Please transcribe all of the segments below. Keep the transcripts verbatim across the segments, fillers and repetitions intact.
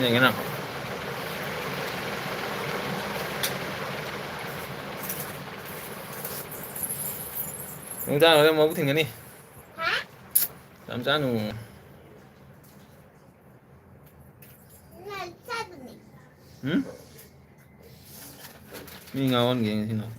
ꯌꯦꯡꯒꯦ ꯅꯪ꯫ ꯅꯨꯡꯗꯥꯡ ꯑꯣꯏꯔꯒ ꯃꯕꯨꯛ ꯊꯤꯟꯒꯅꯤ꯫ ꯌꯥꯝ ꯆꯥꯅꯨ꯫ ꯎꯝ? ꯃꯤ ꯉꯥꯎꯍꯟꯒꯦ ꯉꯁꯤ ꯅꯪ꯫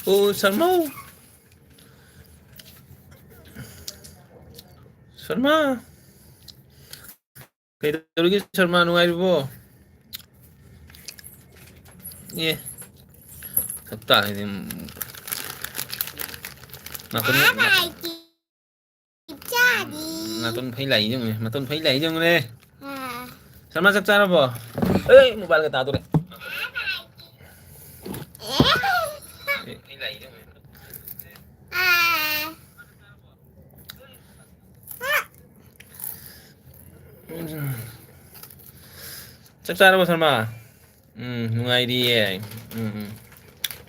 ꯑꯣ, ꯁꯔꯃꯧ꯫ ꯁꯔꯃ꯫ ꯀꯩꯗꯧꯔꯤꯒꯦ ꯁꯔꯃ, ꯅꯨꯡꯉꯥꯏꯔꯤꯕꯣ? ꯑꯦ, ꯁꯛꯇꯥꯁꯤꯗꯤ, ꯎꯝ, ꯅꯥꯇꯣꯟ, ꯆꯥꯔꯤ꯫ ꯅꯥꯇꯣꯟ ꯐꯩ ꯂꯥꯛꯏ ꯌꯦꯡꯉꯨꯅꯦ, ꯅꯥꯇꯣꯟ ꯐꯩ ꯂꯥꯛꯏ ꯌꯦꯡꯉꯨꯅꯦ꯫ ꯑꯥ꯫ ꯁꯔꯃ, ꯆꯥꯛ ꯆꯥꯔꯕꯣ? ꯑꯦ, ꯃꯣꯕꯥꯏꯜꯒ ꯇꯥꯗꯣꯔꯦ꯫ ꯑꯦ꯫ ꯑꯥ꯫ ꯆꯥꯛ ꯆꯥꯔꯕꯣ, ꯁꯔꯃ? ꯎꯝ, ꯅꯨꯡꯉꯥꯏꯔꯤꯌꯦ꯫ ꯎꯝ, ꯎꯝ꯫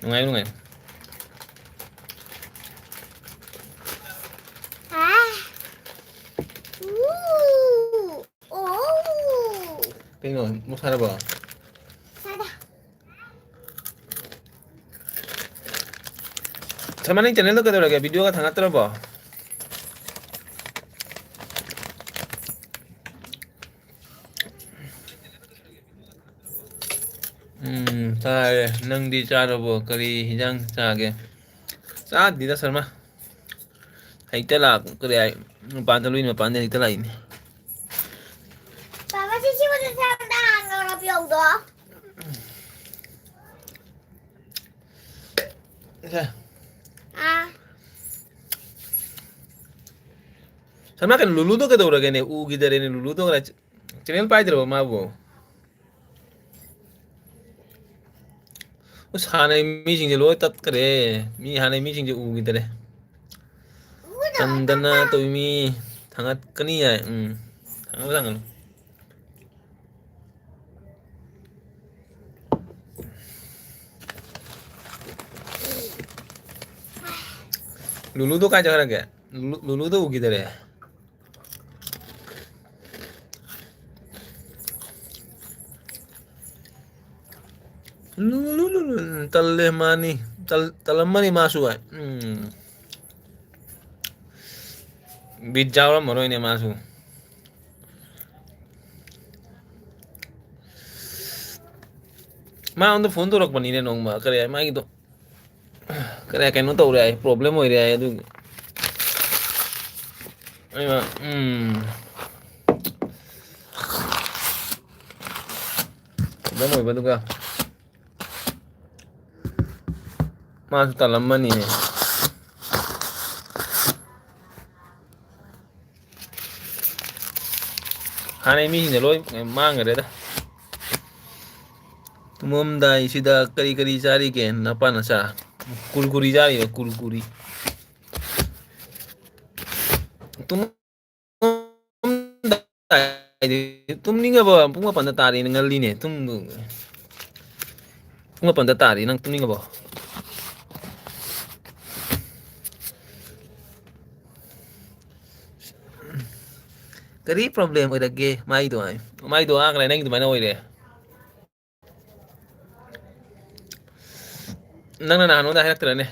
ꯅꯨꯡꯉꯥꯏꯌꯨ, ꯅꯨꯡꯉꯥꯏꯌꯨ꯫ ꯑꯥ꯫ ꯎ꯫ ꯑꯣ꯫ ꯀꯩꯅꯣ, ꯃꯨꯛ ꯁꯥꯔꯕꯣ? ꯁꯥꯗꯦ꯫ ꯁꯔꯃ, ꯅꯪ ꯆꯦꯅꯦꯜꯗꯣ ꯀꯩꯗꯧꯔꯒꯦ? ꯚꯤꯗꯤꯑꯣꯒ ꯊꯥꯡꯒꯠꯇ꯭ꯔꯕꯣ? ꯆꯥꯔꯦ꯫ ꯅꯪꯗꯤ ꯆꯥꯔꯕꯣ? ꯀꯔꯤ ꯍꯤꯟꯖꯥꯡ ꯆꯥꯒꯦ? ꯆꯥꯗ꯭ꯔꯤꯗ ꯁꯔꯃ꯫ ꯍꯦꯛꯇ ꯂꯥꯛ-, ꯀꯔꯤ ꯍꯥꯏ, ꯃꯄꯥꯟꯗ ꯂꯣꯏꯅ ꯃꯄꯥꯟꯗ ꯍꯦꯛꯇ ꯂꯥꯛꯏꯅꯦ꯫ ꯕꯥꯕꯥ, ꯁꯤ ꯁꯤꯕꯗ ꯁꯥꯕꯗ ꯍꯥꯟꯅ ꯄꯤꯌꯧꯗꯣ꯫ ꯁꯦ꯫ ꯑꯥ꯫ ꯁꯅꯥ, ꯀꯩꯅꯣ, ꯂꯨꯂꯨꯗꯣ ꯀꯩꯗꯧꯔꯒꯦꯅꯦ? ꯎꯈꯤꯗꯔꯦꯅꯦ, ꯂꯨꯂꯨꯗꯣ ꯀꯗꯥꯏ ꯆ-, channel ꯄꯥꯏꯗ꯭ꯔꯕ ꯃꯥꯕꯨ? ꯑꯁ, ꯍꯥꯟꯅꯩ ꯃꯤꯁꯤꯡꯁꯦ ꯂꯣꯏ ꯇꯠꯈ꯭ꯔꯦ꯫ ꯃꯤ ꯍꯥꯟꯅꯩ ꯃꯤꯁꯤꯡꯁꯦ ꯎꯈꯤꯗꯔꯦ꯫ ꯇꯟꯗꯅ ꯇꯧꯃꯤ꯫ ꯊꯥꯡꯒꯠꯀꯅꯤ ꯍꯥꯏ꯫ ꯎꯝ꯫ ꯊꯥꯡꯒꯠꯂꯨ, ꯊꯥꯡꯒꯠꯂꯨ꯫ ꯂꯨꯂꯨꯗꯣ ꯀꯥꯏ ꯆꯠꯈ꯭ꯔꯒꯦ? ꯂꯨꯂꯨ-, ꯂꯨꯂꯨꯗꯣ ꯎꯈꯤꯗꯔꯦ꯫ ꯂꯨ-, ꯂꯨ-, ꯂꯨ-, ꯂꯨ-, ꯇꯜꯂꯦ ꯃꯥꯅꯤ꯫ ꯇꯜ-, ꯇꯜꯂꯝꯃꯅꯤ ꯃꯥꯁꯨ꯫ ꯎꯝ꯫ ꯕꯤꯠ ꯌꯥꯎꯔꯝꯃꯔꯣꯏꯅꯦ ꯃꯥꯁꯨ꯫ ꯃꯥ ꯑꯩꯉꯣꯟꯗ phone ꯇꯧꯔꯛꯄꯅꯤꯅꯦ ꯅꯣꯡꯃ꯫ ꯀꯔꯤ ꯍꯥꯏ ꯃꯥꯒꯤꯗꯣ? ꯀꯔꯤ ꯀꯩꯅꯣ ꯇꯧꯔꯦ ꯍꯥꯏ, problem ꯑꯣꯏꯔꯦ ꯍꯥꯏ ꯑꯗꯨꯒꯤ꯫ ꯑꯩꯅ, ꯎꯝ꯫ Problem ꯑꯣꯏꯕꯗꯨꯒ꯫ ꯃꯥꯁꯨ ꯇꯜꯂꯝꯃꯅꯤꯅꯦ꯫ ꯍꯥꯟꯅꯩ ꯃꯤꯁꯤꯡꯗ ꯂꯣꯏ ꯃꯥꯡꯈ꯭ꯔꯦꯗ꯫ ꯇꯨꯝꯃꯝꯗꯥꯏꯁꯤꯗ ꯀꯔꯤ ꯀꯔꯤ ꯆꯥꯔꯤꯒꯦ ꯅꯄꯥ ꯅꯆꯥ? ꯀꯨꯔꯀꯨꯔꯤ ꯆꯥꯔꯤꯕ, ꯀꯨꯔꯀꯨꯔꯤ꯫ ꯇꯨꯝ-, ꯇꯨꯝꯅꯤꯡꯉꯕꯣ? ꯄꯨꯡ ꯃꯥꯄꯟꯗ ꯇꯥꯔꯦꯅ ꯉꯜꯂꯤꯅꯦ꯫ ꯇꯨꯝ-, ꯄꯨꯡ ꯃꯥꯄꯟꯗ ꯇꯥꯔꯦ, ꯅꯪ ꯇꯨꯝꯅꯤꯡꯉꯕꯣ? ꯀꯔꯤ problem ꯑꯣꯏꯔꯒꯦ? ꯃꯥꯏꯗꯣ ꯍꯥꯏ꯫ ꯃꯥꯏꯗꯣ ꯑꯥ ꯀꯗꯥꯏ ꯅꯪꯒꯤ ꯑꯗꯨꯃꯥꯏꯅ ꯑꯣꯏꯔꯦ? ꯅꯪꯅ ꯅꯍꯥꯟ ꯑꯩꯉꯣꯟꯗ ꯍꯥꯏꯔꯛꯇ꯭ꯔꯅꯦ?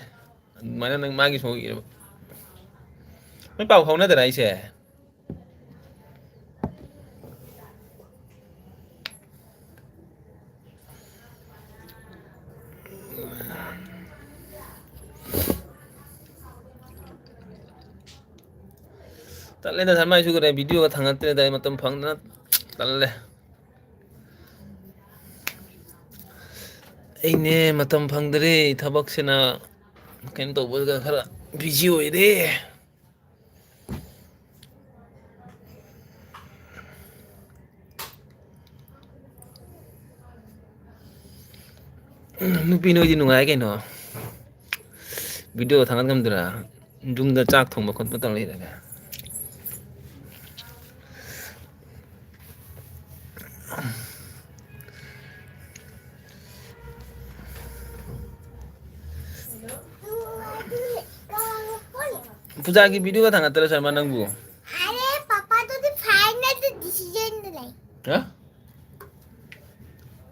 ꯑꯗꯨꯃꯥꯏꯅ ꯅꯪ ꯃꯥꯒꯤ ꯁꯣꯏꯔꯤꯔꯕ? ꯅꯣꯏ ꯄꯥꯎ ꯐꯥꯎꯅꯗꯔ ꯑꯩꯁꯦ? ꯇꯜꯂꯦꯗ, ꯁꯔꯃꯥꯏꯁꯨ ꯀꯔꯦ, ꯚꯤꯗꯤꯑꯣꯒ ꯊꯥꯡꯒꯠꯇ꯭ꯔꯦꯗ, ꯑꯩ ꯃꯇꯝ ꯐꯪꯗꯅ ꯇꯜꯂꯦ꯫ ꯑꯩꯅꯦ ꯃꯇꯝ ꯐꯪꯗ꯭ꯔꯦ, ꯊꯕꯛꯁꯤꯅ ꯀꯩꯅꯣ ꯇꯧꯕꯗ ꯈꯔ ꯕꯤꯖꯤ ꯑꯣꯏꯔꯦ꯫ ꯅꯨꯄꯤ ꯅꯣꯏꯗꯤ ꯅꯨꯡꯉꯥꯏ ꯀꯩꯅꯣ, ꯚꯤꯗꯤꯑꯣ ꯊꯥꯒꯠ ꯉꯝꯗꯅ, ꯌꯨꯝꯗ ꯆꯥꯛ ꯊꯣꯡꯕ ꯈꯣꯠꯄ ꯇꯧ ꯂꯩꯔꯒ꯫ ꯄꯨꯖꯥꯒꯤ ꯚꯤꯗꯤꯑꯣꯒ ꯊꯥꯡꯒꯠꯇ꯭ꯔ ꯁꯔꯃ ꯅꯪꯕꯨ? ꯑꯔꯦ, ꯄꯥꯄꯥꯗꯨꯗꯤ ꯐꯥꯏꯅꯦꯜ ꯗꯤꯁꯤꯖꯟꯗ ꯂꯩ꯫ ꯍꯥ?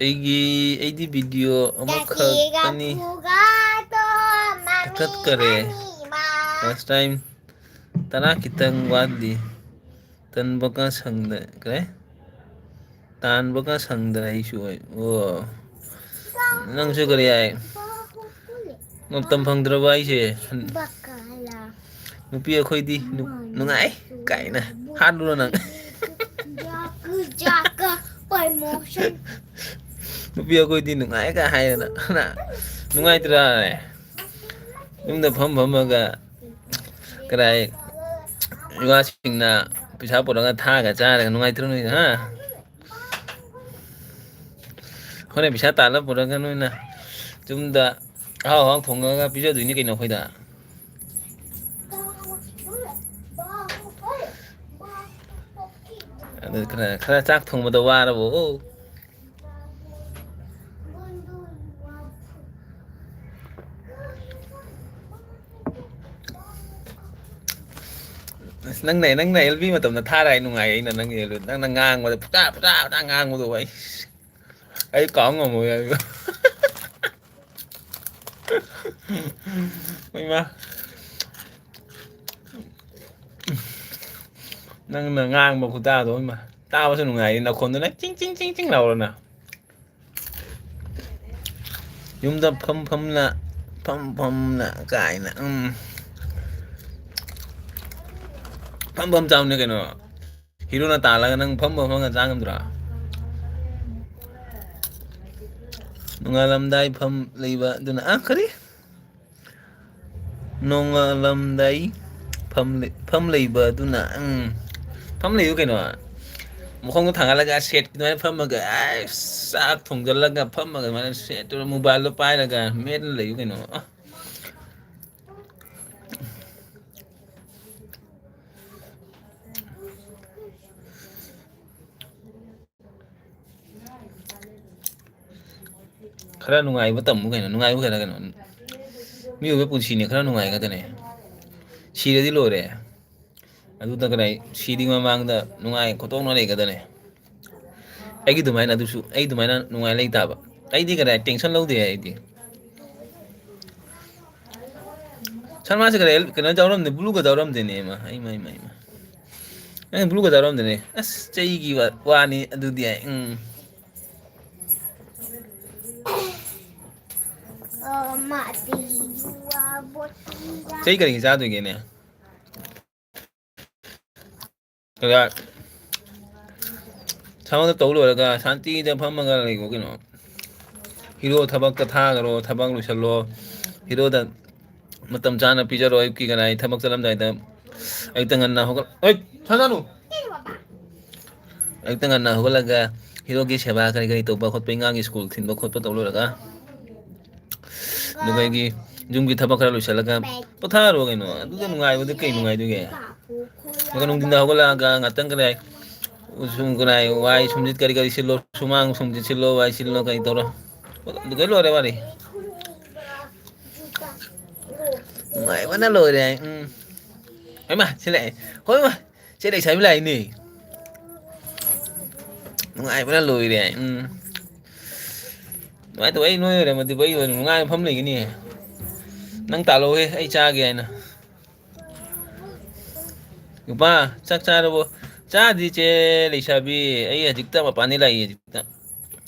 ꯑꯩꯒꯤ, ꯑꯩꯗꯤ ꯚꯤꯗꯤꯑꯣ ꯑꯃꯈꯛ ꯆꯥꯁꯤꯒ ꯑꯅꯤ ꯄꯨꯒꯗꯣ ꯃꯃꯤ ꯊꯥꯒꯠꯈꯔꯦ꯫ ꯃꯃꯤ ꯃꯥ꯫ First time ꯇꯔꯥ ꯈꯤꯇꯪ ꯋꯥꯠꯂꯤ꯫ ꯇꯟꯕꯒ ꯁꯪꯗ-, ꯀꯩ? ꯇꯥꯟꯕꯒ ꯁꯪꯗ ꯑꯩꯁꯨ ꯑꯣꯏ꯫ ꯑꯣ꯫ ꯅꯪꯁꯨ ꯀꯔꯤ ꯍꯥꯏ? ꯃꯇꯝ ꯐꯪꯗ꯭ꯔꯕ ꯑꯩꯁꯦ? ꯕꯀꯥꯂꯥ꯫ ꯅꯨꯄꯤ ꯑꯩꯈꯣꯏꯗꯤ ꯅꯨ-, ꯅꯨꯡꯉꯥꯏ ꯀꯥꯏꯅ ꯍꯥꯠꯂꯨꯔꯣ ꯅꯪ? ꯖꯥꯀ, ꯖꯥꯀ, ꯄꯥꯏ ꯃꯣꯁꯟ꯫ ꯅꯨꯄꯤ ꯑꯩꯈꯣꯏꯗꯤ ꯅꯨꯡꯉꯥꯏ ꯀꯥꯏ ꯍꯥꯏꯗꯅ, ꯅꯨꯡꯉꯥꯏꯇ꯭ꯔꯥ? ꯌꯨꯝꯗ ꯐꯝ ꯐꯝꯃꯒ ꯀꯗꯥꯏ ꯏꯋꯥꯁꯤꯡꯅ ꯄꯩꯁꯥ ꯄꯨꯔꯛꯒ ꯊꯥꯒ ꯆꯥꯔꯒ ꯅꯨꯡꯉꯥꯏꯇ꯭ꯔꯣ ꯅꯣꯏꯅ, ꯍꯥ? ꯑꯩꯈꯣꯏꯅ ꯄꯩꯁꯥ ꯇꯥꯜꯂ ꯄꯨꯔꯛꯒ ꯅꯣꯏꯅ ꯌꯨꯝꯗ ꯑꯍꯥꯎ ꯑꯍꯥꯎ ꯊꯣꯡꯉꯒ ꯄꯤꯖꯗꯣꯏꯅꯤ ꯀꯩꯅꯣ ꯑꯩꯈꯣꯏꯗ꯫ ꯑꯗꯨ ꯈꯔ, ꯈꯔ ꯆꯥꯛ ꯊꯣꯡꯕꯗ ꯋꯥꯔꯕꯣ? ꯑꯁ, ꯅꯪꯅ, ꯅꯪꯅ ꯑꯦꯜ ꯕꯤ ꯃꯇꯝꯗ ꯊꯥꯔ ꯑꯩ ꯅꯨꯡꯉꯥꯏ, ꯑꯩꯅ ꯅꯪꯒꯤ ꯑꯦꯜ ꯕꯤ, ꯅꯪꯅ ꯉꯥꯡꯕꯗ ꯐꯨꯇꯥ, ꯐꯨꯇꯥ, ꯐꯨꯇꯥ ꯉꯥꯡꯕꯗꯣ ꯑꯩ, ꯑꯩ ꯀꯥꯎ ꯉꯝꯃꯣꯏ ꯍꯥꯏꯕ꯫ ꯏꯃꯥ꯫ ꯅꯪꯅ ꯉꯥꯡꯕ ꯈꯨꯇꯥꯗꯣ ꯏꯃꯥ꯫ ꯇꯥꯕꯁꯨ ꯅꯨꯡꯉꯥꯏꯔꯤ, ꯅꯈꯣꯟꯗꯨꯅ ꯆꯤꯡ, ꯆꯤꯡ, ꯆꯤꯡ, ꯆꯤꯡ ꯂꯥꯎꯔꯅ꯫ ꯌꯨꯝꯗ ꯐꯝ ꯐꯝꯅ, ꯐꯝ ꯐꯝꯅ ꯀꯥꯏꯅ, ꯎꯝ꯫ ꯐꯝ ꯐꯝ ꯆꯥꯎꯅꯦ ꯀꯩꯅꯣ꯫ ꯍꯤꯔꯣꯅ ꯇꯥꯜꯂꯒ ꯅꯪ ꯐꯝ ꯐꯝ ꯐꯝꯒ ꯆꯥ ꯉꯝꯗ꯭ꯔꯣ? ꯅꯣꯡꯉꯥꯜꯂꯝꯗꯥꯏ ꯐꯝ ꯂꯩꯕ ꯑꯗꯨꯅ, ꯑ, ꯀꯔꯤ? ꯅꯣꯡꯉꯥꯜꯂꯝꯗꯥꯏ ꯐꯝ ꯂꯩ-, ꯐꯝ ꯂꯩꯕ ꯑꯗꯨꯅ, ꯎꯝ, ꯐꯝ ꯂꯩꯌꯨ ꯀꯩꯅꯣ꯫ ꯃꯈꯣꯡꯗꯣ ꯊꯥꯡꯒꯠꯂꯒ ꯁꯦꯠ ꯑꯗꯨꯃꯥꯏꯅ ꯐꯝꯃꯒ, ꯑꯁ, ꯆꯥꯛ ꯊꯣꯡꯖꯤꯜꯂꯒ ꯐꯝꯃꯒ ꯑꯗꯨꯃꯥꯏꯅ ꯁꯦꯠ ꯇꯧꯔ ꯃꯣꯕꯥꯏꯜꯗꯣ ꯄꯥꯏꯔꯒ ꯃꯦꯠꯂ ꯂꯩꯌꯨ ꯀꯩꯅꯣ꯫ ꯑ꯫ ꯈꯔ ꯅꯨꯡꯉꯥꯏꯕ ꯇꯝꯃꯨ ꯀꯩꯅꯣ, ꯅꯨꯡꯉꯥꯏꯕ ꯈꯔ ꯀꯩꯅꯣ꯫ ꯃꯤꯑꯣꯏꯕ ꯄꯨꯟꯁꯤꯅꯦ ꯈꯔ ꯅꯨꯡꯉꯥꯏꯒꯗꯅꯦ꯫ ꯁꯤꯔꯗꯤ ꯂꯣꯏꯔꯦ꯫ ꯑꯗꯨꯗ ꯀꯗꯥꯏ ꯁꯤꯗꯤ ꯃꯃꯥꯡꯗ ꯅꯨꯡꯉꯥꯏ ꯈꯣꯠꯇꯣꯛꯅ ꯂꯩꯒꯗꯅꯦ꯫ ꯑꯩꯒꯤ ꯑꯗꯨꯃꯥꯏꯅ ꯑꯗꯨꯁꯨ, ꯑꯩ ꯑꯗꯨꯃꯥꯏꯅ ꯅꯨꯡꯉꯥꯏ ꯂꯩꯇꯥꯕ꯫ ꯑꯩꯗꯤ ꯀꯗꯥꯏ tension ꯂꯧꯗꯦ ꯑꯩꯗꯤ꯫ ꯁꯜꯃꯥꯟꯁꯦ ꯀꯗꯥꯏ ꯀꯩꯅꯣ ꯌꯥꯎꯔꯝꯗꯦ, blue ꯒ ꯌꯥꯎꯔꯝꯗꯦꯅꯦ꯫ ꯏꯃꯥ, ꯏꯃꯥ, ꯏꯃꯥ, ꯏꯃꯥ꯫ ꯅꯪ blue ꯒ ꯌꯥꯎꯔꯝꯗꯦꯅꯦ꯫ ꯑꯁ, ꯆꯩꯒꯤ ꯋꯥ-, ꯋꯥꯅꯤ ꯑꯗꯨꯗꯤ ꯑꯩ꯫ ꯎꯝ꯫ ꯆꯩ ꯀꯔꯤꯒꯤ ꯆꯥꯗꯣꯏꯒꯦꯅꯦ? ꯀꯌꯥ ꯊꯕꯛꯇ ꯇꯧ ꯂꯣꯏꯔꯒ ꯁꯥꯟꯇꯤꯗ ꯐꯝꯃꯒ ꯂꯩꯒꯣ ꯀꯩꯅꯣ꯫ ꯍꯤꯔꯣ ꯊꯕꯛꯇ ꯊꯥꯈꯔꯣ, ꯊꯕꯛ ꯂꯣꯏꯁꯜꯂꯣ꯫ ꯍꯤꯔꯣꯗ ꯃꯇꯝ ꯆꯥꯅ ꯄꯤꯖꯔꯣ꯫ ꯑꯌꯨꯛꯀꯤ ꯀꯅꯥꯏ ꯊꯕꯛ ꯆꯠꯂꯝꯗꯥꯏꯗ ꯑꯌꯨꯛꯇ ꯉꯟꯅ ꯍꯧꯒꯠ-, ꯑꯩ ꯁꯥꯟꯅꯅꯨ꯫ ꯑꯌꯨꯛꯇ ꯉꯟꯅ ꯍꯧꯒꯠꯂꯒ ꯍꯤꯔꯣꯒꯤ ꯁꯦꯕꯥ ꯀꯔꯤ ꯀꯔꯤ ꯇꯧꯕ ꯈꯣꯠꯄ, ꯑꯉꯥꯡꯒꯤ ꯁ꯭ꯀꯨꯜ ꯊꯤꯟꯕ ꯈꯣꯠꯄ ꯇꯧ ꯂꯣꯏꯔꯒ, ꯑꯗꯨꯒ ꯑꯩꯒꯤ ꯌꯨꯝꯒꯤ ꯊꯕꯛ ꯈꯔ ꯂꯣꯏꯁꯤꯜꯂꯒ ꯄꯣꯊꯥꯔꯣ ꯀꯩꯅꯣ꯫ ꯑꯗꯨꯗ ꯅꯨꯡꯉꯥꯏꯕꯗ ꯀꯩ ꯅꯨꯡꯉꯥꯏꯗꯣꯏꯒꯦ? ꯑꯗꯨꯒ ꯅꯨꯡꯊꯤꯟꯗ ꯍꯧꯒꯠꯂꯛꯑꯒ ꯉꯥꯛꯇꯪ ꯀꯗꯥꯏ ꯁꯨꯝ ꯀꯗꯥꯏ ꯋꯥꯏ ꯁꯨꯝꯖꯤꯠ ꯀꯔꯤ ꯀꯔꯤ ꯁꯤꯠꯂꯣ, ꯁꯨꯃꯥꯡ ꯁꯨꯝꯖꯤꯠ ꯁꯤꯠꯂꯣ, ꯋꯥꯏ ꯁꯤꯠꯂꯣ, ꯀꯔꯤ ꯇꯧꯔꯣ꯫ ꯑꯗꯨꯗꯩ ꯂꯣꯏꯔꯦ ꯋꯥꯔꯤ꯫ ꯅꯨꯡꯉꯥꯏꯕꯅ ꯂꯣꯏꯔꯦ꯫ ꯎꯝ꯫ ꯍꯩꯃꯥ, ꯁꯤꯜꯂꯛꯑꯦ꯫ ꯍꯣꯏ ꯃꯥ, ꯁꯤ ꯂꯩꯁꯥꯕꯤ ꯂꯥꯛꯏꯅꯦ꯫ ꯅꯨꯡꯉꯥꯏꯕꯅ ꯂꯣꯏꯔꯦ꯫ ꯎꯝ꯫ ꯅꯨꯡꯉꯥꯏꯇꯕ ꯑꯩ ꯅꯣꯏ ꯑꯣꯏꯔꯝꯃꯗꯤꯕ ꯑꯩ ꯑꯣꯏꯅ ꯅꯨꯡꯉꯥꯏꯕ ꯃꯐꯝ ꯂꯩꯒꯅꯤ꯫ ꯅꯪ ꯇꯥꯜꯂꯣꯍꯦ, ꯑꯩ ꯆꯥꯒꯦ ꯍꯥꯏꯅ꯫ ꯅꯨꯄꯥ, ꯆꯥꯛ ꯆꯥꯔꯕꯣ? ꯆꯥꯗ꯭ꯔꯤ ꯆꯦ ꯂꯩꯁꯥꯕꯤ꯫ ꯑꯩ ꯍꯧꯖꯤꯛꯇ ꯃꯄꯥꯟꯗꯩ ꯂꯥꯛꯏ, ꯍꯧꯖꯤꯛꯇ꯫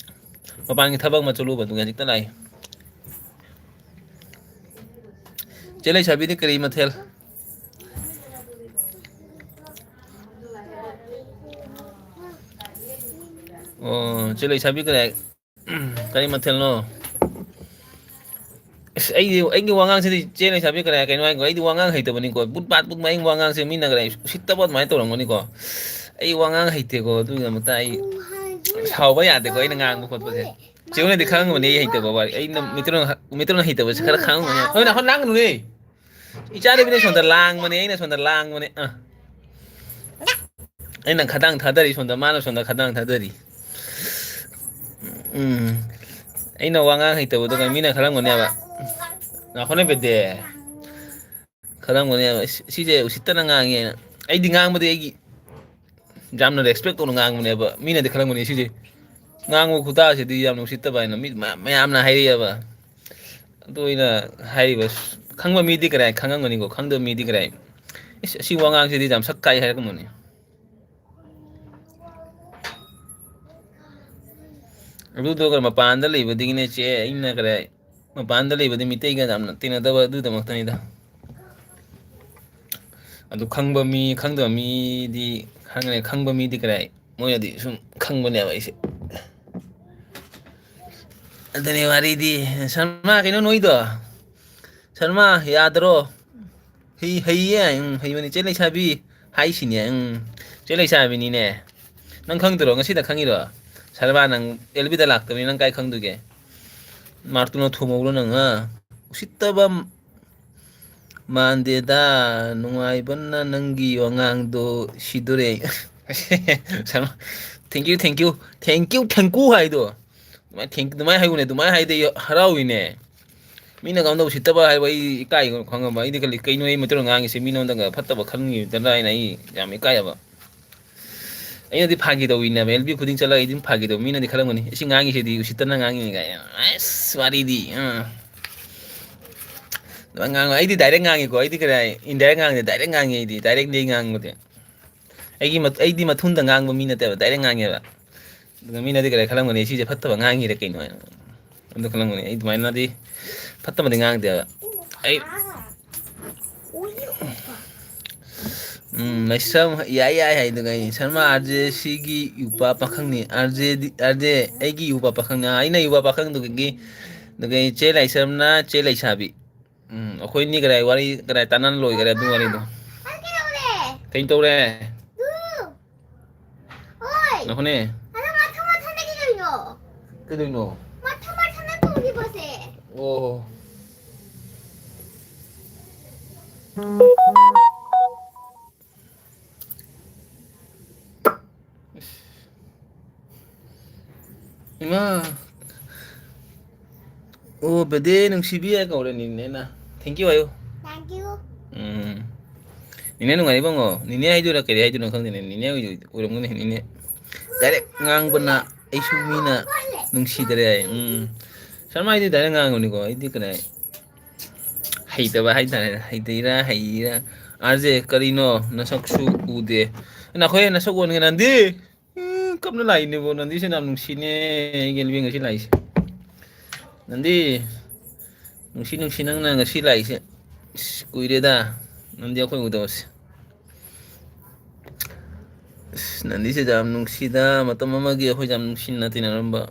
ꯃꯄꯥꯟꯒꯤ ꯊꯕꯛ ꯑꯃ ꯆꯠꯂꯨꯕꯗꯨꯒꯤ ꯍꯧꯖꯤꯛꯇ ꯂꯥꯛꯏ꯫ ꯆꯦ ꯂꯩꯁꯥꯕꯤꯗꯤ ꯀꯔꯤ ꯃꯊꯦꯜ? ꯑꯣ, ꯆꯦ ꯂꯩꯁꯥꯕꯤ ꯀꯔꯤ, ꯀꯔꯤ ꯃꯊꯦꯜꯅꯣ? ꯑꯁ, ꯑꯩꯗꯤ, ꯑꯩꯒꯤ ꯋꯥꯉꯥꯡꯁꯤꯗꯤ ꯆꯦ ꯂꯩꯁꯥꯕꯤ ꯀꯔꯤ ꯀꯩꯅꯣ ꯍꯥꯏꯀꯣ, ꯑꯩꯗꯤ ꯋꯥꯉꯥꯡ ꯍꯩꯇꯕꯅꯤꯀꯣ, ꯕꯨꯠ ꯕꯥꯠ ꯕꯨꯠ ꯕꯥꯠ꯫ ꯑꯩ ꯋꯥꯉꯥꯡꯁꯦ ꯃꯤꯅ ꯀꯔꯤ ꯎꯁꯤꯠꯇꯕ ꯑꯗꯨꯃꯥꯏꯅ ꯇꯧꯔꯝꯒꯅꯤꯀꯣ꯫ ꯑꯩ ꯋꯥꯉꯥꯡ ꯍꯩꯇꯦꯀꯣ, ꯑꯗꯨꯒꯤꯗꯃꯛꯇ ꯑꯩ ꯁꯥꯎꯕ ꯌꯥꯗꯦꯀꯣ, ꯑꯩꯅ ꯉꯥꯡꯕ ꯈꯣꯠꯄꯁꯦ꯫ ꯆꯦ ꯍꯣꯏꯅꯗꯤ ꯈꯪꯉꯝꯒꯅꯤ ꯑꯩ ꯍꯩꯇꯕ ꯋꯥꯔꯤ, ꯑꯩꯅ ꯃꯩꯇꯩꯂꯣꯟ ꯍ-, ꯃꯩꯇꯩꯂꯣꯟ ꯍꯩꯇꯕꯁꯦ ꯈꯔ ꯈꯪꯉꯝꯒꯅꯤ꯫ ꯍꯣꯏ, ꯅꯈꯣꯏ ꯂꯥꯡꯒꯅꯨꯅꯦ꯫ ꯏꯆꯥꯅꯨꯄꯤꯅ ꯁꯣꯝꯗ ꯂꯥꯡꯕꯅꯦ, ꯑꯩꯅ ꯁꯣꯝꯗ ꯂꯥꯡꯕꯅꯦ꯫ ꯑꯥ꯫ ꯑꯩꯅ ꯈꯗꯥꯡ ꯊꯥꯗꯔꯤ ꯁꯣꯝꯗ, ꯃꯥꯅ ꯁꯣꯝꯗ ꯈꯗꯥꯡ ꯊꯥꯗꯔꯤ꯫ ꯎꯝ꯫ ꯑꯩꯅ ꯋꯥ ꯉꯥꯡ ꯍꯩꯇꯕꯗꯣ ꯃꯤꯅ ꯈꯜꯂꯝꯒꯅꯦꯕ꯫ ꯉꯥꯏꯈꯣꯅꯦ ꯄꯦꯗꯦ꯫ ꯈꯜꯂꯝꯒꯅꯦꯕ, "ꯁꯤ-, ꯁꯤꯁꯦ ꯎꯁꯤꯠꯇꯅ ꯉꯥꯡꯉꯦꯅ"꯫ ꯑꯩꯗꯤ ꯉꯥꯡꯕꯗꯤ ꯑꯩꯒꯤ ꯌꯥꯝꯅ respect ꯇꯧꯅ ꯉꯥꯡꯕꯅꯦꯕ꯫ ꯃꯤꯅꯗꯤ ꯈꯜꯂꯝꯒꯅꯤ, "ꯁꯤꯁꯦ ꯉꯥꯡꯕ ꯈꯨꯇꯥꯁꯤꯗꯤ ꯌꯥꯝꯅ ꯎꯁꯤꯠꯇꯕ" ꯍꯥꯏꯅ ꯃꯤ ꯃꯌꯥꯝ, ꯃꯌꯥꯝꯅ ꯍꯥꯏꯔꯛꯑꯦꯕ꯫ ꯑꯗꯨ ꯑꯩꯅ ꯍꯥꯏꯔꯤꯕ, ꯈꯪꯕ ꯃꯤꯗꯤ ꯀꯔꯥꯏ ꯈꯪꯉꯝꯒꯅꯤꯀꯣ, ꯈꯪꯗꯕ ꯃꯤꯗꯤ ꯀꯔꯥꯏ, "ꯏꯁ, ꯑꯁꯤ ꯋꯥꯉꯥꯡꯁꯤꯗꯤ ꯌꯥꯝ ꯁꯛ ꯀꯥꯏ" ꯍꯥꯏꯔꯛꯀꯅꯤ꯫ ꯑꯗꯨꯗꯨꯒ ꯃꯄꯥꯟꯗ ꯂꯩꯕꯗꯒꯤꯅꯦ ꯆꯦ, ꯑꯩꯅ ꯀꯔꯥꯏ, ꯃꯄꯥꯟꯗ ꯂꯩꯕꯗꯤ ꯃꯤꯇꯩꯒ ꯌꯥꯝꯅ ꯇꯤꯟꯅꯗꯕ ꯑꯗꯨꯗꯃꯛꯇꯅꯤꯗ꯫ ꯑꯗꯨ ꯈꯪꯕ ꯃꯤ, ꯈꯪꯗꯕ ꯃꯤꯗꯤ ꯈꯪꯉꯦ, ꯈꯪꯕ ꯃꯤꯗꯤ ꯀꯔꯥꯏ, ꯃꯣꯏꯅꯗꯤ ꯁꯨꯝ ꯈꯪꯕꯅꯦꯕ ꯑꯩꯁꯦ꯫ ꯑꯗꯨꯅꯦ ꯋꯥꯔꯤꯗꯤ꯫ ꯁꯔꯃ, ꯀꯩꯅꯣ ꯅꯣꯏꯗꯣ? ꯁꯔꯃ, ꯌꯥꯗ꯭ꯔꯣ? ꯍꯩ-, ꯍꯩꯌꯦ, ꯎꯝ, ꯍꯩꯕꯅꯤ꯫ ꯆꯦ ꯂꯩꯁꯥꯕꯤ ꯍꯥꯏꯁꯤꯅꯦ, ꯎꯝ, ꯆꯦ ꯂꯩꯁꯥꯕꯤꯅꯤꯅꯦ꯫ ꯅꯪ ꯈꯪꯗ꯭ꯔꯣ? ꯉꯁꯤꯗ ꯈꯪꯉꯤꯔꯣ? ꯁꯔꯃ, ꯅꯪ ꯑꯦꯜ ꯕꯤꯗ ꯂꯥꯛꯇꯕꯅꯤ, ꯅꯪ ꯀꯥꯏ ꯈꯪꯗꯨꯒꯦ? ꯃꯥꯔꯇꯨꯅ ꯊꯣꯝꯍꯧꯔꯣ ꯅꯪ, ꯍꯥ? ꯎꯁꯤꯠꯇꯕ ꯃꯥꯟꯗꯦꯗ, ꯅꯨꯡꯉꯥꯏꯕꯅ ꯅꯪꯒꯤ ꯋꯥꯉꯥꯡꯗꯣ ꯁꯤꯗꯣꯔꯦ꯫ Sharma, thank you, thank you, thank you, thank you ꯍꯥꯏꯗꯣ꯫ ꯑꯗꯨꯃꯥꯏꯅ thank-, ꯑꯗꯨꯃꯥꯏꯅ ꯍꯥꯏꯌꯨꯅꯦ, ꯑꯗꯨꯃꯥꯏꯅ ꯍꯥꯏꯗꯤ ꯑꯩ ꯍꯔꯥꯎꯏꯅꯦ꯫ ꯃꯤꯅ ꯀꯝꯗꯧ ꯎꯁꯤꯠꯇꯕ ꯍꯥꯏꯕ ꯑꯩ ꯏꯀꯥꯏ ꯈꯪꯉꯕ? ꯑꯩꯗꯤ ꯈꯜꯂꯤ, "ꯀꯩꯅꯣ ꯑꯩ ꯃꯩꯇꯩꯂꯣꯟ ꯉꯥꯡꯉꯤꯁꯦ ꯃꯤꯉꯣꯟꯗꯒ ꯐꯠꯇꯕ ꯈꯟꯈꯤꯗꯅ" ꯍꯥꯏꯅ ꯑꯩ ꯌꯥꯝ ꯏꯀꯥꯏꯌꯦꯕ꯫ ꯑꯩꯅꯗꯤ ꯐꯥꯒꯤ ꯇꯧꯋꯤꯅꯦꯕ, ꯑꯦꯜ ꯕꯤ ꯈꯨꯗꯤꯡ ꯆꯠꯂꯒ ꯑꯩ ꯑꯗꯨꯝ ꯐꯥꯒꯤ ꯇꯧꯕ꯫ ꯃꯤꯅꯗꯤ ꯈꯜꯂꯝꯒꯅꯤ, "ꯑꯁꯤ ꯉꯥꯡꯉꯤꯁꯤꯗꯤ ꯎꯁꯤꯠꯇꯅ ꯉꯥꯡꯉꯤꯅꯤ" ꯀꯥꯏꯅ꯫ ꯑꯁ, ꯋꯥꯔꯤꯗꯤ, ꯑꯥ꯫ ꯑꯗꯨꯃꯥꯏꯅ ꯉꯥꯡꯉꯣ꯫ ꯑꯩꯗꯤ direct ꯉꯥꯡꯉꯤꯀꯣ, ꯑꯩꯗꯤ ꯀꯗꯥꯏ indirect ꯉꯥꯡꯗꯦ, direct ꯉꯥꯡꯉꯤ ꯑꯩꯗꯤ, directꯅꯤ ꯑꯩ ꯉꯥꯡꯕꯗꯤ꯫ ꯑꯩꯒꯤ ꯃꯠ-, ꯑꯩꯗꯤ ꯃꯊꯨꯟꯗ ꯉꯥꯡꯕ ꯃꯤ ꯅꯠꯇꯦꯕ, direct ꯉꯥꯡꯉꯦꯕ꯫ ꯑꯗꯨꯒ ꯃꯤꯅꯗꯤ ꯀꯔꯤ ꯈꯜꯂꯝꯒꯅꯤ, "ꯁꯤꯁꯦ ꯐꯠꯇꯕ ꯉꯥꯡꯉꯤꯔ ꯀꯩꯅꯣ?" ꯍꯥꯏꯅ꯫ ꯑꯗꯨ ꯈꯜꯂꯝꯒꯅꯤ꯫ ꯑꯩ ꯑꯗꯨꯃꯥꯏꯅꯗꯤ ꯐꯠꯇꯕꯗꯤ ꯉꯥꯡꯗꯦꯕ꯫ ꯑꯩ, ꯎꯝ, ꯂꯥꯏꯁ꯭ꯔꯝ ꯌꯥꯏ ꯌꯥꯏ ꯍꯥꯏꯗꯨꯒ ꯑꯩ, "ꯁꯔꯃ ꯑꯥꯔ ꯖꯦ ꯁꯤꯒꯤ ꯌꯨꯄꯥ ꯄꯥꯈꯪꯅꯤ, ꯑꯥꯔ ꯖꯦꯗꯤ, ꯑꯥꯔ ꯖꯦ ꯑꯩꯒꯤ ꯌꯨꯄꯥ ꯄꯥꯈꯪꯅꯤ, ꯑꯩꯅ ꯌꯨꯄꯥ ꯄꯥꯈꯪꯗꯨꯒꯤ", ꯑꯗꯨꯒ ꯑꯩ, "ꯆꯦ ꯂꯥꯏꯁ꯭ꯔꯝꯅ ꯆꯦ ꯂꯩꯁꯥꯕꯤ"꯫ ꯎꯝ, ꯑꯩꯈꯣꯏꯅꯤ ꯀꯗꯥꯏ ꯋꯥꯔꯤ ꯀꯗꯥꯏ ꯇꯥꯟꯅ ꯂꯣꯏꯈꯔꯦ ꯑꯗꯨ ꯋꯥꯔꯤꯗꯣ꯫ ꯀꯩ ꯇꯧꯔꯦ? ꯍꯣꯏ꯫ ꯉꯥꯏꯈꯣꯅꯦ꯫ ꯑꯗꯣ ꯃꯊꯪ ꯃꯊꯪꯗꯒꯤ ꯀꯩꯅꯣ? ꯀꯩꯗꯧꯅꯣ? ꯃꯊꯪ ꯃꯊꯪꯗ ꯇꯣꯡꯈꯤꯕꯁꯦ꯫ ꯑꯣ꯫ ꯏꯃꯥ꯫ ꯑꯣ, ꯕꯦꯗꯦ ꯅꯨꯡꯁꯤꯕꯤ ꯍꯥꯏ ꯀꯧꯔꯦ ꯅꯤꯅꯦꯅ꯫ Thank you ꯍꯥꯏꯌꯨ꯫ Thank you꯫ ꯎꯝ꯫ ꯅꯤꯅꯦ ꯅꯨꯡꯉꯥꯏꯔꯤꯕꯣ ꯉꯣ? ꯅꯤꯅꯦ ꯍꯥꯏꯗꯣꯏꯔꯥ ꯀꯔꯤ ꯍꯥꯏꯗꯣꯏꯅꯣ ꯈꯪꯗꯦꯅꯦ꯫ ꯅꯤꯅꯦ ꯑꯣꯏꯔꯝꯒꯅꯤ, ꯅꯤꯅꯦ꯫ Direct ꯉꯥꯡꯕꯅ ꯑꯩꯁꯨ ꯃꯤꯅ ꯅꯨꯡꯁꯤꯗꯔꯦ ꯍꯥꯏ꯫ ꯎꯝ꯫ ꯁꯔꯃ ꯑꯩꯗꯤ direct ꯉꯥꯡꯕꯅꯤꯀꯣ꯫ ꯑꯩꯗꯤ ꯀꯩꯅꯣ ꯍꯩꯇꯕ ꯍꯥꯏꯇꯥꯔꯦ꯫ ꯍꯩꯇꯩꯔꯥ ꯍꯩꯔꯤꯔꯥ? ꯑꯥꯔ ꯖꯦ, ꯀꯔꯤꯅꯣ ꯅꯁꯛꯁꯨ ꯎꯗꯦ? ꯅꯈꯣꯏ ꯅꯁꯛ ꯎꯍꯟꯒꯦ ꯅꯟꯗꯤ꯫ ꯎꯝ, ꯀꯞꯅ ꯂꯥꯛꯏꯅꯦꯕꯣ꯫ ꯅꯟꯗꯤꯁꯦ ꯌꯥꯝ ꯅꯨꯡꯁꯤꯅꯦ꯫ ꯑꯩꯒꯤ ꯂꯤꯕꯤ ꯉꯁꯤ ꯂꯥꯛꯏꯁꯦ꯫ ꯅꯟꯗꯤ, ꯅꯨꯡꯁꯤ ꯅꯨꯡꯁꯤ ꯅꯪꯅ ꯉꯁꯤ ꯂꯥꯛꯏꯁꯦ꯫ ꯏꯁ, ꯀꯨꯏꯔꯦꯗ ꯅꯟꯗꯤ ꯑꯩꯈꯣꯏ ꯎꯗꯕꯁꯦ꯫ ꯑꯁ, ꯅꯟꯗꯤꯁꯦ ꯌꯥꯝ ꯅꯨꯡꯁꯤꯗ, ꯃꯇꯝ ꯑꯃꯒꯤ ꯑꯩꯈꯣꯏ ꯌꯥꯝ ꯅꯨꯡꯁꯤꯅ ꯇꯤꯟꯅꯔꯝꯕ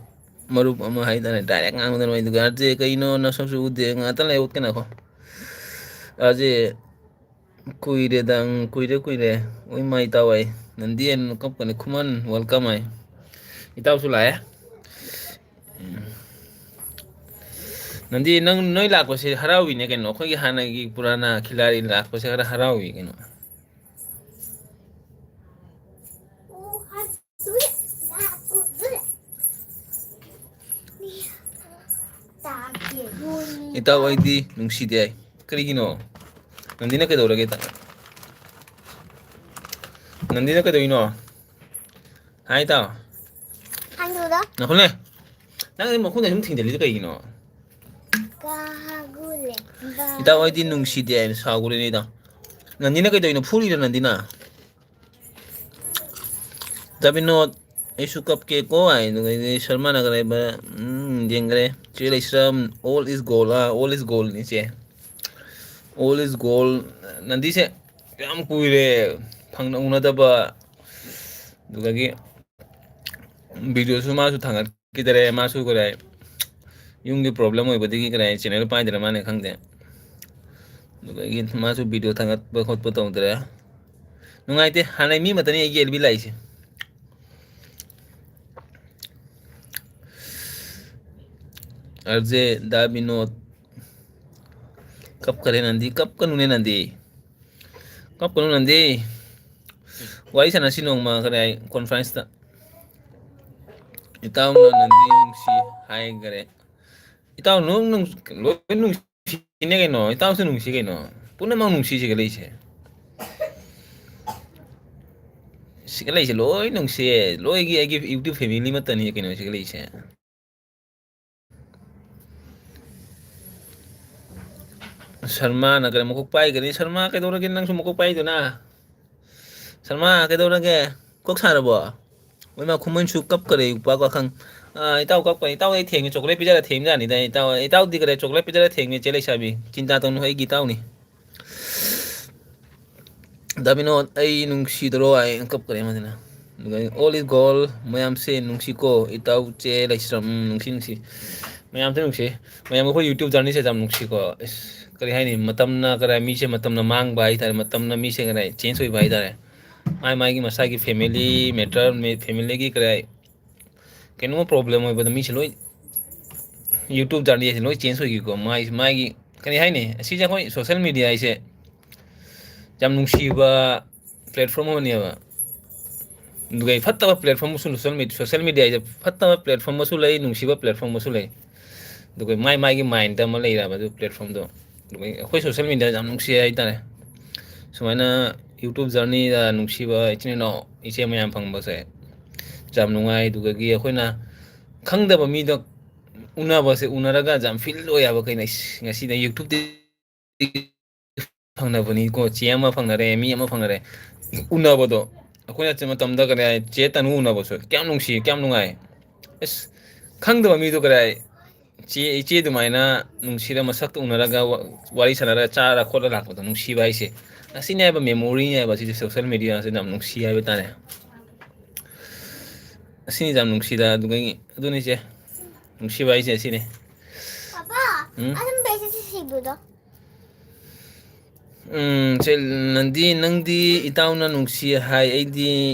ꯃꯔꯨꯞ ꯑꯃ ꯍꯥꯏꯇꯥꯔꯦ꯫ Direct ꯉꯥꯡꯕꯗ ꯅꯨꯡꯉꯥꯏ꯫ ꯑꯗꯨꯒ ꯑꯥꯔ ꯖꯦ, ꯀꯩꯅꯣ ꯅꯁꯛꯁꯨ ꯎꯗꯦ, ꯉꯥꯛꯇꯪ ꯂꯩ ꯎꯠꯀꯦ ꯉꯥꯏꯈꯣ꯫ ꯑꯥꯔ ꯖꯦ, ꯀꯨꯏꯔꯦꯗ, ꯎꯝ, ꯀꯨꯏꯔꯦ, ꯀꯨꯏꯔꯦ꯫ ꯎꯏ ꯃꯥ ꯏꯇꯥꯎ ꯑꯩ꯫ ꯅꯟꯗꯤ ꯑꯩꯅ ꯀꯞꯀꯅꯤ꯫ ꯈꯨꯃꯟ, welcome ꯍꯥꯏ꯫ ꯏꯇꯥꯎꯁꯨ ꯂꯥꯛꯑꯦ꯫ ꯎꯝ꯫ ꯅꯟꯗꯤ, ꯅꯪ, ꯅꯣꯏ ꯂꯥꯛꯄꯁꯦ ꯍꯔꯥꯎꯏꯅꯦ ꯀꯩꯅꯣ꯫ ꯑꯩꯈꯣꯏꯒꯤ ꯍꯥꯟꯅꯒꯤ ꯄꯨꯔꯥꯅ ꯈꯤꯂꯥꯔꯤ ꯂꯥꯛꯄꯁꯦ ꯈꯔ ꯍꯔꯥꯎꯏ ꯀꯩꯅꯣ꯫ ꯏꯇꯥꯎ, ꯑꯩꯗꯤ ꯅꯨꯡꯁꯤꯗꯦ ꯍꯥꯏ꯫ ꯀꯔꯤꯒꯤꯅꯣ? ꯅꯟꯗꯤꯅ ꯀꯩꯗꯧꯔꯒꯦ? ꯅꯟꯗꯤꯅ ꯀꯩꯗꯧꯔꯤꯅꯣ? ꯍꯥꯏ, ꯏꯇꯥꯎ꯫ ꯍꯥꯡꯗꯣꯛꯑꯣ꯫ ꯉꯥꯏꯈꯣꯅꯦ꯫ ꯅꯪ ꯃꯈꯨꯠꯅ ꯁꯨꯝ ꯊꯤꯡꯖꯤꯜꯂꯤꯗꯣ ꯀꯩꯒꯤꯅꯣ? ꯀꯥꯒꯨꯂꯦ꯫ ꯏꯇꯥꯎ, ꯑꯩꯗꯤ ꯅꯨꯡꯁꯤꯗꯦ ꯍꯥꯏꯅ ꯁꯥꯎꯈ꯭ꯔꯦꯅꯦ, ꯏꯇꯥꯎ꯫ ꯅꯟꯗꯤꯅ ꯀꯩꯗꯧꯔꯤꯅꯣ? ꯐꯨꯔꯤꯔꯣ ꯅꯟꯗꯤꯅ? ꯗꯥ ꯕꯤꯅꯣꯗ, ꯑꯩꯁꯨ ꯀꯞꯀꯦꯀꯣ ꯍꯥꯏ, ꯑꯗꯨꯒ ꯁꯔꯃꯥꯅ ꯀꯔꯥꯏꯕ, ꯎꯝ, ꯌꯦꯡꯈ꯭ꯔꯦ꯫ ꯆꯦ ꯂꯩꯁ꯭ꯔꯝ, all is gold, ah, all is gold ꯅꯤ ꯆꯦ꯫ All is gold꯫ ꯅꯟꯗꯤꯁꯦ ꯌꯥꯝ ꯀꯨꯏꯔꯦ ꯐꯪꯅ ꯎꯅꯗꯕ꯫ ꯑꯗꯨꯗꯒꯤ videoꯁꯨ ꯃꯥꯁꯨ ꯊꯥꯡꯒꯠꯈꯤꯗꯔꯦ, ꯃꯥꯁꯨ ꯀꯔꯥꯏ ꯌꯨꯝꯒꯤ problem ꯑꯣꯏꯕꯗꯒꯤ ꯀꯔꯥꯏ channel ꯄꯥꯏꯗ꯭ꯔ ꯃꯥꯅꯦ ꯈꯪꯗꯦ꯫ ꯑꯗꯨꯗꯒꯤ ꯃꯥꯁꯨ video ꯊꯥꯡꯒꯠꯄ ꯈꯣꯠꯄ ꯇꯧꯗ꯭ꯔꯦ꯫ ꯅꯨꯡꯉꯥꯏꯇꯦ, ꯍꯥꯟꯅꯩ ꯃꯤ ꯃꯇꯅꯤ ꯑꯩꯒꯤ L B ꯂꯥꯛꯏꯁꯦ꯫ ꯑꯔꯖꯦ ꯗꯥ ꯕꯤꯅꯣꯗ ꯀꯞꯈꯔꯦ ꯅꯟꯗꯤ, ꯀꯞꯀꯅꯨꯅꯦ ꯅꯟꯗꯤ, ꯀꯞꯀꯅꯨ ꯅꯟꯗꯤ꯫ ꯋꯥꯔꯤ ꯁꯥꯟꯅꯁꯤ ꯅꯣꯡꯃ ꯀꯔꯥꯏ conferenceꯇ꯫ ꯏꯇꯥꯎꯅ ꯅꯟꯗꯤ ꯅꯨꯡꯁꯤ ꯍꯥꯏꯈꯔꯦ꯫ ꯏꯇꯥꯎ ꯅꯨꯡ-, ꯅꯨꯡ-, ꯂꯣꯏ ꯅꯨꯡꯁꯤꯅꯦ ꯀꯩꯅꯣ, ꯏꯇꯥꯎꯁꯨ ꯅꯨꯡꯁꯤ ꯀꯩꯅꯣ, ꯄꯨꯝꯅꯃꯛ ꯅꯨꯡꯁꯤ ꯁꯤꯒ ꯂꯩꯁꯦ꯫ ꯁꯤꯒ ꯂꯩꯁꯦ ꯂꯣꯏ ꯅꯨꯡꯁꯤꯌꯦ, ꯂꯣꯏꯒꯤ ꯑꯩꯒꯤ YouTube family ꯑꯃꯠꯇꯅꯤ ꯀꯩꯅꯣ ꯁꯤꯒ ꯂꯩꯁꯦ꯫ ꯁꯔꯃꯥꯅ ꯀꯔꯤ ꯃꯀꯣꯛ ꯄꯥꯏꯒꯅꯤ? ꯁꯔꯃꯥ ꯀꯩꯗꯧꯔꯒꯦ? ꯅꯪꯁꯨ ꯃꯀꯣꯛ ꯄꯥꯏꯗꯨꯅ꯫ ꯁꯔꯃꯥ ꯀꯩꯗꯧꯔꯒꯦ? ꯀꯣꯛ ꯁꯥꯔꯕꯣ? ꯃꯣꯏ ꯃꯥ ꯈꯨꯃꯟꯁꯨ ꯀꯞꯀꯔꯦ ꯎꯄꯥꯛ ꯋꯥꯈꯪ꯫ ꯑꯥ, ꯏꯇꯥꯎ ꯀꯞꯀꯅꯤ꯫ ꯏꯇꯥꯎ ꯑꯩ ꯊꯦꯝꯒꯦ, chocolate ꯄꯤꯖꯔ ꯊꯦꯝꯖꯥꯅꯤꯗ꯫ ꯏꯇꯥꯎ, ꯏꯇꯥꯎꯗꯤ ꯀꯔꯤ chocolate ꯄꯤꯖꯔ ꯊꯦꯝꯒꯦ ꯆꯦ ꯂꯩꯁꯥꯕꯤ? ꯆꯤꯟꯇꯥ ꯇꯧꯅꯨ, ꯑꯩꯒꯤ ꯏꯇꯥꯎꯅꯤ꯫ ꯗꯥ ꯕꯤꯅꯣꯗ, ꯑꯩ ꯅꯨꯡꯁꯤꯗ꯭ꯔꯣ? ꯑꯩ ꯀꯞꯀꯔꯦ ꯃꯗꯨꯅ꯫ ꯑꯗꯨꯒ all is gold, ꯃꯌꯥꯝꯁꯦ ꯅꯨꯡꯁꯤꯀꯣ, ꯏꯇꯥꯎ ꯆꯦ ꯂꯩꯁ꯭ꯔꯝ, ꯎꯝ, ꯅꯨꯡꯁꯤ, ꯅꯨꯡꯁꯤ꯫ ꯃꯌꯥꯝꯁꯦ ꯅꯨꯡꯁꯤ꯫ ꯃꯌꯥꯝ ꯑꯩꯈꯣꯏ YouTube journeyꯁꯦ ꯌꯥꯝ ꯅꯨꯡꯁꯤꯀꯣ꯫ ꯑꯁ, ꯀꯔꯤ ꯍꯥꯏꯅꯤ, ꯃꯇꯝꯅ ꯀꯔꯥꯏ ꯃꯤꯁꯦ ꯃꯇꯝꯅ ꯃꯥꯡꯕ ꯍꯥꯏꯇꯥꯔꯦ, ꯃꯇꯝꯅ ꯃꯤꯁꯦ ꯀꯔꯥꯏ change ꯑꯣꯏꯕ ꯍꯥꯏꯇꯥꯔꯦ꯫ ꯃꯥꯏ ꯃꯥꯏꯒꯤ ꯃꯁꯥꯒꯤ family matter, ꯃꯤ-, familyꯒꯤ ꯀꯔꯥꯏ ꯀꯩꯅꯣꯝꯃ problem ꯑꯣꯏꯕꯗ ꯃꯤꯁꯦ ꯂꯣꯏ YouTube journeyꯁꯦ ꯂꯣꯏ change ꯑꯣꯏꯈꯤꯀꯣ꯫ ꯃꯥꯏ, ꯃꯥꯒꯤ ꯀꯔꯤ ꯍꯥꯏꯅꯤ, ꯑꯁꯤꯁꯦ ꯑꯩꯈꯣꯏ social media ꯍꯥꯏꯁꯦ ꯌꯥꯝ ꯅꯨꯡꯁꯤꯕ platform ꯑꯃꯅꯦꯕ꯫ ꯑꯗꯨꯒ ꯐꯠꯇꯕ platform ꯑꯃꯁꯨ, social media, social media ꯍꯥꯏꯁꯦ ꯐꯠꯇꯕ platform ꯑꯃꯁꯨ ꯂꯩ, ꯅꯨꯡꯁꯤꯕ platform ꯑꯃꯁꯨ ꯂꯩ꯫ ꯑꯗꯨꯒ ꯃꯥꯏ ꯃꯥꯏꯒꯤ mindꯇ ꯑꯃ ꯂꯩꯔꯕ ꯑꯗꯨ platformꯗꯣ꯫ ꯑꯗꯨꯒ ꯑꯩꯈꯣꯏ social media ꯌꯥꯝ ꯅꯨꯡꯁꯤ ꯍꯥꯏꯇꯥꯔꯦ꯫ ꯁꯨꯃꯥꯏꯅ YouTube journeyꯗ ꯅꯨꯡꯁꯤꯕ ꯏꯆꯤꯟ ꯏꯅꯥꯎ ꯏꯆꯦ ꯃꯌꯥꯝ ꯐꯪꯕꯁꯦ ꯌꯥꯝ ꯅꯨꯡꯉꯥꯏ꯫ ꯑꯗꯨꯗꯒꯤ ꯑꯩꯈꯣꯏꯅ ꯈꯪꯗꯕ ꯃꯤꯗ ꯎꯅꯕꯁꯦ, ꯎꯅꯔꯒ ꯌꯥꯝ feel ꯑꯣꯏ ꯍꯥꯏꯕ꯫ ꯀꯩꯅꯣ, "ꯏꯁ, ꯉꯁꯤꯗ YouTubeꯇ ꯐꯪꯅꯕꯅꯤꯀꯣ, ꯆꯦ ꯑꯃ ꯐꯪꯅꯔꯦ, ꯃꯤ ꯑꯃ ꯐꯪꯅꯔꯦ", ꯎꯅꯕꯗꯣ꯫ ꯑꯩꯈꯣꯏꯅ ꯆꯦ ꯃꯇꯝꯗ ꯀꯔꯤ ꯍꯥꯏ, ꯆꯦ ꯇꯅꯨ ꯎꯅꯕꯁꯨ ꯀꯌꯥꯝ ꯅꯨꯡꯁꯤ, ꯀꯌꯥꯝ ꯅꯨꯡꯉꯥꯏ꯫ ꯑꯁ, ꯈꯪꯗꯕ ꯃꯤꯗꯣ ꯀꯔꯤ ꯍꯥꯏ, ꯏꯆꯦ, ꯏꯆꯦ ꯑꯗꯨꯃꯥꯏꯅ ꯅꯨꯡꯁꯤꯔ ꯃꯁꯛꯇ ꯎꯅꯔꯒ ꯋꯥ-, ꯋꯥꯔꯤ ꯁꯥꯟꯅꯔꯒ ꯆꯥꯔ ꯈꯣꯠꯂ ꯂꯥꯛꯄꯗꯣ ꯅꯨꯡꯁꯤꯕ ꯍꯥꯏꯁꯦ꯫ ꯑꯁꯤꯅꯦ ꯍꯥꯏꯕ memory ꯅꯦ ꯍꯥꯏꯕ꯫ ꯁꯤꯁꯦ social media ꯁꯤꯅ ꯌꯥꯝ ꯅꯨꯡꯁꯤ ꯍꯥꯏꯕ ꯇꯥꯔꯦ꯫ ꯑꯁꯤꯅꯤ ꯌꯥꯝ ꯅꯨꯡꯁꯤꯗ꯫ ꯑꯗꯨꯒ ꯑꯗꯨꯅꯤ ꯏꯆꯦ, ꯅꯨꯡꯁꯤꯕ ꯍꯥꯏꯁꯦ ꯑꯁꯤꯅꯤ꯫ ꯄꯥꯄꯥ, ꯎꯝ? ꯑꯗꯨꯝ ꯕꯦꯁꯤꯁ ꯁꯤꯕꯗꯣ꯫ ꯎꯝ, ꯁꯦ, ꯅꯟꯗꯤ, ꯅꯪꯗꯤ ꯏꯇꯥꯎꯅ ꯅꯨꯡꯁꯤ ꯍꯥꯏ, ꯑꯩꯗꯤ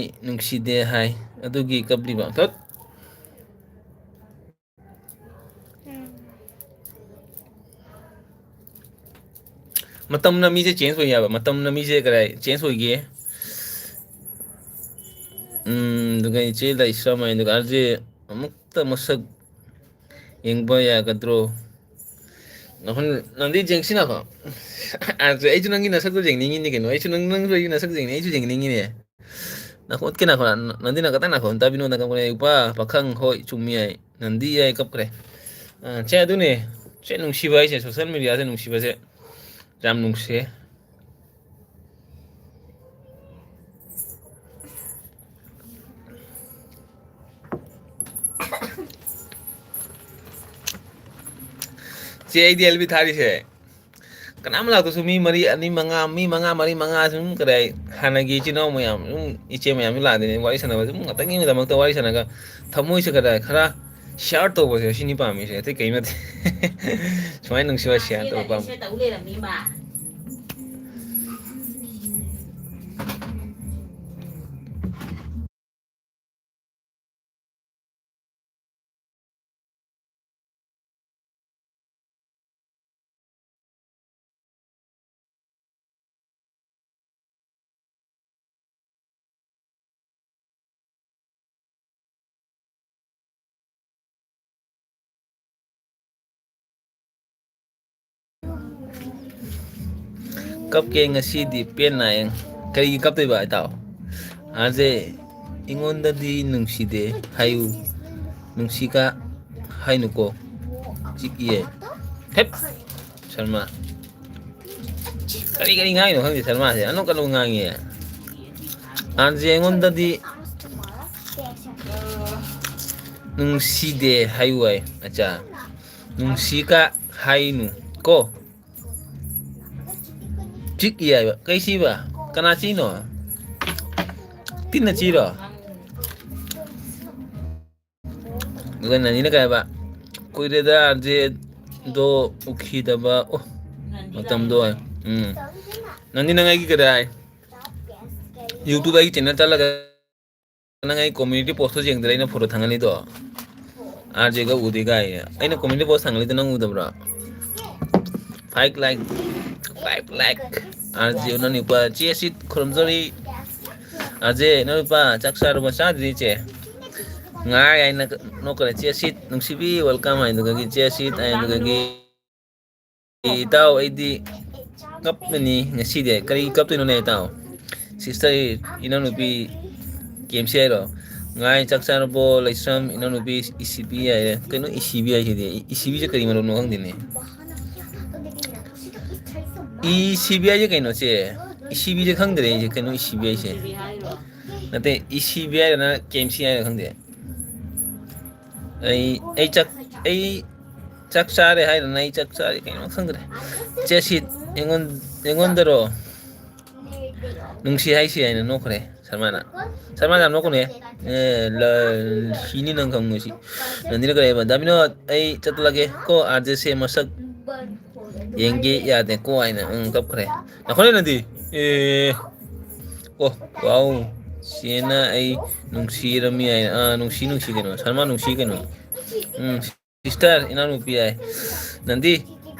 ꯅꯨꯡꯁꯤꯗꯦ ꯍꯥꯏ, ꯑꯗꯨꯒꯤ ꯀꯞꯂꯤꯕ꯫ ꯊꯠ꯫ ꯎꯝ꯫ ꯃꯇꯝꯅ ꯃꯤꯁꯦ change ꯑꯣꯏ ꯍꯥꯏꯕ, ꯃꯇꯝꯅ ꯃꯤꯁꯦ ꯀꯗꯥꯏ change ꯑꯣꯏꯒꯦ? ꯎꯝ, ꯑꯗꯨꯒ ꯏꯆꯦ ꯂꯩꯁ꯭ꯔꯝ ꯍꯥꯏ, ꯑꯗꯨꯒ ꯑꯥꯔꯖꯦ ꯑꯃꯨꯛꯇ ꯃꯁꯛ ꯌꯦꯡꯕ ꯌꯥꯒꯗ꯭ꯔꯣ? ꯅꯈꯣꯏ, ꯅꯪꯗꯤ ꯌꯦꯡꯁꯤ ꯅꯈꯣ꯫ ꯑꯥꯔꯖꯦ, ꯑꯩꯁꯨ ꯅꯪꯒꯤ ꯅꯁꯛꯇꯣ ꯌꯦꯡꯅꯤꯡꯉꯤꯅꯤ ꯀꯩꯅꯣ, ꯑꯩꯁꯨ ꯅꯪ, ꯅꯪꯁꯨ ꯑꯩꯒꯤ ꯅꯁꯛ ꯌꯦꯡꯅꯤꯡꯉꯤ, ꯑꯩꯁꯨ ꯌꯦꯡꯅꯤꯡꯉꯤꯅꯦ꯫ ꯅꯈꯣ ꯎꯠꯀꯦ ꯅꯈꯣ, ꯅꯟꯗꯤ ꯅꯪ ꯈꯇꯪ ꯅꯈꯣ, ꯇꯥꯕꯤꯅꯣ ꯅꯪ ꯀꯞꯈ꯭ꯔꯦ, ꯎꯄꯥ, ꯄꯥꯈꯪ, ꯍꯣꯏ, ꯆꯨꯝꯃꯤ ꯍꯥꯏ, ꯅꯟꯗꯤ ꯍꯥꯏ ꯀꯞꯈ꯭ꯔꯦ꯫ ꯑ, ꯁꯦ ꯑꯗꯨꯅꯦ, ꯁꯦ ꯅꯨꯡꯁꯤꯕ ꯍꯥꯏꯁꯦ, social media ꯁꯦ ꯅꯨꯡꯁꯤꯕꯁꯦ ꯌꯥꯝ ꯅꯨꯡꯁꯤ꯫ ꯆꯦ, ꯑꯩꯗꯤ ꯑꯦꯜ ꯕꯤ ꯊꯥꯔꯤꯁꯦ꯫ ꯀꯅꯥꯝ ꯂꯥꯛꯇ꯭ꯔꯁꯨ ꯃꯤ ꯃꯔꯤ, ꯑꯅꯤ, ꯃꯉꯥ, ꯃꯤ ꯃꯉꯥ, ꯃꯔꯤ, ꯃꯉꯥ ꯁꯨꯝ ꯀꯗꯥꯏ ꯍꯥꯟꯅꯒꯤ ꯏꯆꯤꯟ ꯏꯅꯥꯎ ꯃꯌꯥꯝ ꯁꯨꯝ ꯏꯆꯦ ꯃꯌꯥꯝꯁꯨ ꯂꯥꯛꯑꯗꯣꯏꯅꯦ ꯋꯥꯔꯤ ꯁꯥꯟꯅꯕ ꯁꯨꯝ ꯉꯥꯛꯇꯪꯒꯤꯗꯃꯛꯇ ꯋꯥꯔꯤ ꯁꯥꯟꯅꯔꯒ ꯊꯃꯣꯏꯁꯦ ꯀꯗꯥꯏ ꯈꯔ share ꯇꯧꯕꯁꯦ ꯁꯤꯅꯤ ꯄꯥꯝꯃꯤꯁꯦ, ꯑꯇꯩ ꯀꯩꯝ ꯅꯠꯇꯦ꯫ ꯁꯨꯃꯥꯏꯅ ꯅꯨꯡꯁꯤꯕ share ꯇꯧꯕ ꯄꯥꯝꯃꯤ꯫ ꯀꯞꯀꯦ ꯉꯁꯤꯗꯤ ꯄꯦꯟꯅ ꯌꯦꯡ-, ꯀꯔꯤꯒꯤ ꯀꯞꯇꯣꯏꯕ ꯏꯇꯥꯎ? ꯑꯥꯔꯖꯦ, ꯑꯩꯉꯣꯟꯗꯗꯤ ꯅꯨꯡꯁꯤꯗꯦ ꯍꯥꯏꯌꯨ, ꯅꯨꯡꯁꯤꯀ ꯍꯥꯏꯅꯨꯀꯣ, ꯆꯤꯛꯏꯌꯦ꯫ ꯍꯦꯞ! ꯁꯜꯃꯥ꯫ ꯀꯔꯤ ꯀꯔꯤ ꯉꯥꯡꯉꯤꯅꯣ ꯈꯪꯗꯦ ꯁꯜꯃꯥꯁꯦ, ꯑꯅꯧ ꯑꯅꯧ ꯉꯥꯡꯉꯤ꯫ ꯑꯥꯔꯖꯦ ꯑꯩꯉꯣꯟꯗꯗꯤ ꯅꯨꯡꯁꯤꯗꯦ ꯍꯥꯏꯌꯨ ꯍꯥꯏ꯫ ꯑꯠꯆꯥ꯫ ꯅꯨꯡꯁꯤꯀ ꯍꯥꯏꯅꯨ ꯀꯣ꯫ ꯆꯤꯛꯏ ꯍꯥꯏꯕ꯫ ꯀꯩ ꯆꯤꯕ? ꯀꯅꯥ ꯆꯤꯅꯣ? ꯇꯤꯟꯅ ꯆꯤꯔꯣ? ꯑꯗꯨꯒ ꯅꯅꯤꯅ ꯀꯩ ꯍꯥꯏꯕ? "ꯀꯨꯏꯔꯦꯗ ꯑꯥꯔꯖꯦꯗꯣ ꯎꯈꯤꯗꯕ꯫ ꯑꯣ, ꯃꯇꯝꯗꯣ ꯍꯥꯏ꯫ ꯎꯝ꯫ ꯅꯪꯗꯤ ꯅꯪ ꯑꯩꯒꯤ ꯀꯩꯗ ꯍꯥꯏ? YouTube ꯑꯩꯒꯤ ꯆꯦꯅꯦꯜ ꯆꯠꯂꯒ ꯅꯪ ꯑꯩ ꯀꯝꯃ꯭ꯌꯨꯅꯤꯇꯤ ꯄꯣꯁꯇꯣ ꯌꯦꯡꯗ꯭ꯔꯦ ꯑꯩꯅ ꯐꯣꯇꯣ ꯊꯥꯡꯒꯠꯂꯤꯗꯣ? ꯑꯥꯔꯖꯦꯒ ꯎꯗꯦ ꯀꯥꯏ꯫ ꯑꯩꯅ ꯀꯝꯃ꯭ꯌꯨꯅꯤꯇꯤ ꯄꯣꯁ ꯊꯥꯡꯒꯠꯂꯤꯗꯣ ꯅꯪ ꯎꯗꯕ꯭ꯔꯣ? Five like, five like꯫ ꯑꯥꯔꯖꯦ ꯅꯪ ꯅꯨꯄꯥ ꯆꯦ ꯁꯤꯠ ꯈꯨꯔꯨꯝꯖꯔꯤ꯫ ꯑꯥꯔꯖꯦ ꯅꯪ ꯅꯨꯄꯥ ꯆꯥꯛ ꯆꯥꯔꯕ? ꯆꯥꯗ꯭ꯔꯤ ꯏꯆꯦ꯫ ꯉꯥꯏ ꯍꯥꯏꯅ ꯅꯣꯛꯈ꯭ꯔꯦ꯫ ꯆꯦ ꯁꯤꯠ ꯅꯨꯡꯁꯤꯕꯤ welcome ꯍꯥꯏꯗꯨꯒꯒꯤ ꯆꯦ ꯁꯤꯠ ꯍꯥꯏꯗꯨꯒꯒꯤ ꯏꯇꯥꯎ ꯑꯩꯗꯤ ꯀꯞꯄꯅꯤ ꯉꯁꯤꯗꯤ꯫ ꯀꯔꯤ ꯀꯞꯇꯣꯏꯅꯣꯅꯦ ꯏꯇꯥꯎ? Sister ꯏꯅꯥꯎꯅꯨꯄꯤ ꯀꯦꯝꯁꯤ ꯍꯥꯏꯔꯣ? ꯉꯥꯏ ꯆꯥꯛ ꯆꯥꯔꯕꯣ? ꯂꯩꯁ꯭ꯔꯝ ꯏꯅꯥꯎꯅꯨꯄꯤ ꯏꯁꯤꯕꯤ ꯍꯥꯏꯔꯦ꯫ ꯀꯩꯅꯣ ꯏꯁꯤꯕꯤ ꯍꯥꯏꯁꯤꯗꯤ? ꯏꯁꯤꯕꯤꯁꯦ ꯀꯔꯤ ꯃꯔꯣꯟꯅꯣ ꯈꯪꯗꯦꯅꯦ꯫ ꯏꯁꯤꯕꯤ ꯍꯥꯏꯁꯦ ꯀꯩꯅꯣ ꯆꯦ? ꯏꯁꯤꯕꯤꯁꯦ ꯈꯪꯗ꯭ꯔꯦ ꯑꯩꯁꯦ꯫ ꯀꯩꯅꯣ ꯏꯁꯤꯕꯤ ꯍꯥꯏꯁꯦ? ꯅꯠꯇꯦ, ꯏꯁꯤꯕꯤ ꯍꯥꯏꯔꯅ ꯀꯦꯝꯁꯤ ꯍꯥꯏꯔ ꯈꯪꯗꯦ꯫ ꯑꯩ ꯑꯩ ꯆꯥꯛ ꯑꯩ ꯆꯥꯛ ꯆꯥꯔꯦ ꯍꯥꯏꯗꯅ ꯑꯩ ꯆꯥꯛ ꯆꯥꯔꯦ ꯀꯩꯅꯣ ꯈꯪꯗ꯭ꯔꯦ꯫ ꯆꯦꯁꯤꯠ ꯑꯩꯉꯣꯟ ꯑꯩꯉꯣꯟꯗꯔꯣ? ꯅꯨꯡꯁꯤ ꯍꯥꯏꯁꯤ ꯍꯥꯏꯅ ꯅꯣꯛꯈ꯭ꯔꯦ ꯁꯔꯃꯥꯅ꯫ ꯁꯔꯃꯥꯅ ꯌꯥꯝ ꯅꯣꯛꯀꯅꯨꯍꯦ꯫ ꯑꯦ, ꯂ-, ꯁꯤꯅꯤ ꯅꯪ ꯈꯪꯉꯨꯁꯤ꯫ ꯅꯟꯗꯤꯅ ꯀꯔꯤ ꯍꯥꯏꯕ? ꯗꯥꯃꯤꯅꯣ ꯑꯩ ꯆꯠꯂꯒꯦ ꯀꯣ, ꯑꯥꯔꯖꯦꯁꯦ ꯃꯁꯛ ꯌꯦꯡꯒꯦ ꯌꯥꯗꯦ ꯀꯣ ꯍꯥꯏꯅ꯫ ꯎꯝ, ꯀꯞꯈ꯭ꯔꯦ꯫ ꯅꯈꯣꯏꯅ ꯅꯟꯗꯤ? ꯑꯦ꯫ ꯑꯣ, ꯋꯥꯎ꯫ ꯆꯦꯅ ꯑꯩ ꯅꯨꯡꯁꯤꯔꯝꯃꯤ ꯍꯥꯏꯅ꯫ ꯑꯥ, ꯅꯨꯡꯁꯤ, ꯅꯨꯡꯁꯤ ꯀꯩꯅꯣ꯫ ꯁꯔꯃ ꯅꯨꯡꯁꯤ ꯀꯩꯅꯣ꯫ ꯎꯝ, sister, ꯏꯅꯥꯎꯅꯨꯄꯤ ꯍꯥꯏ꯫ ꯅꯟꯗꯤ,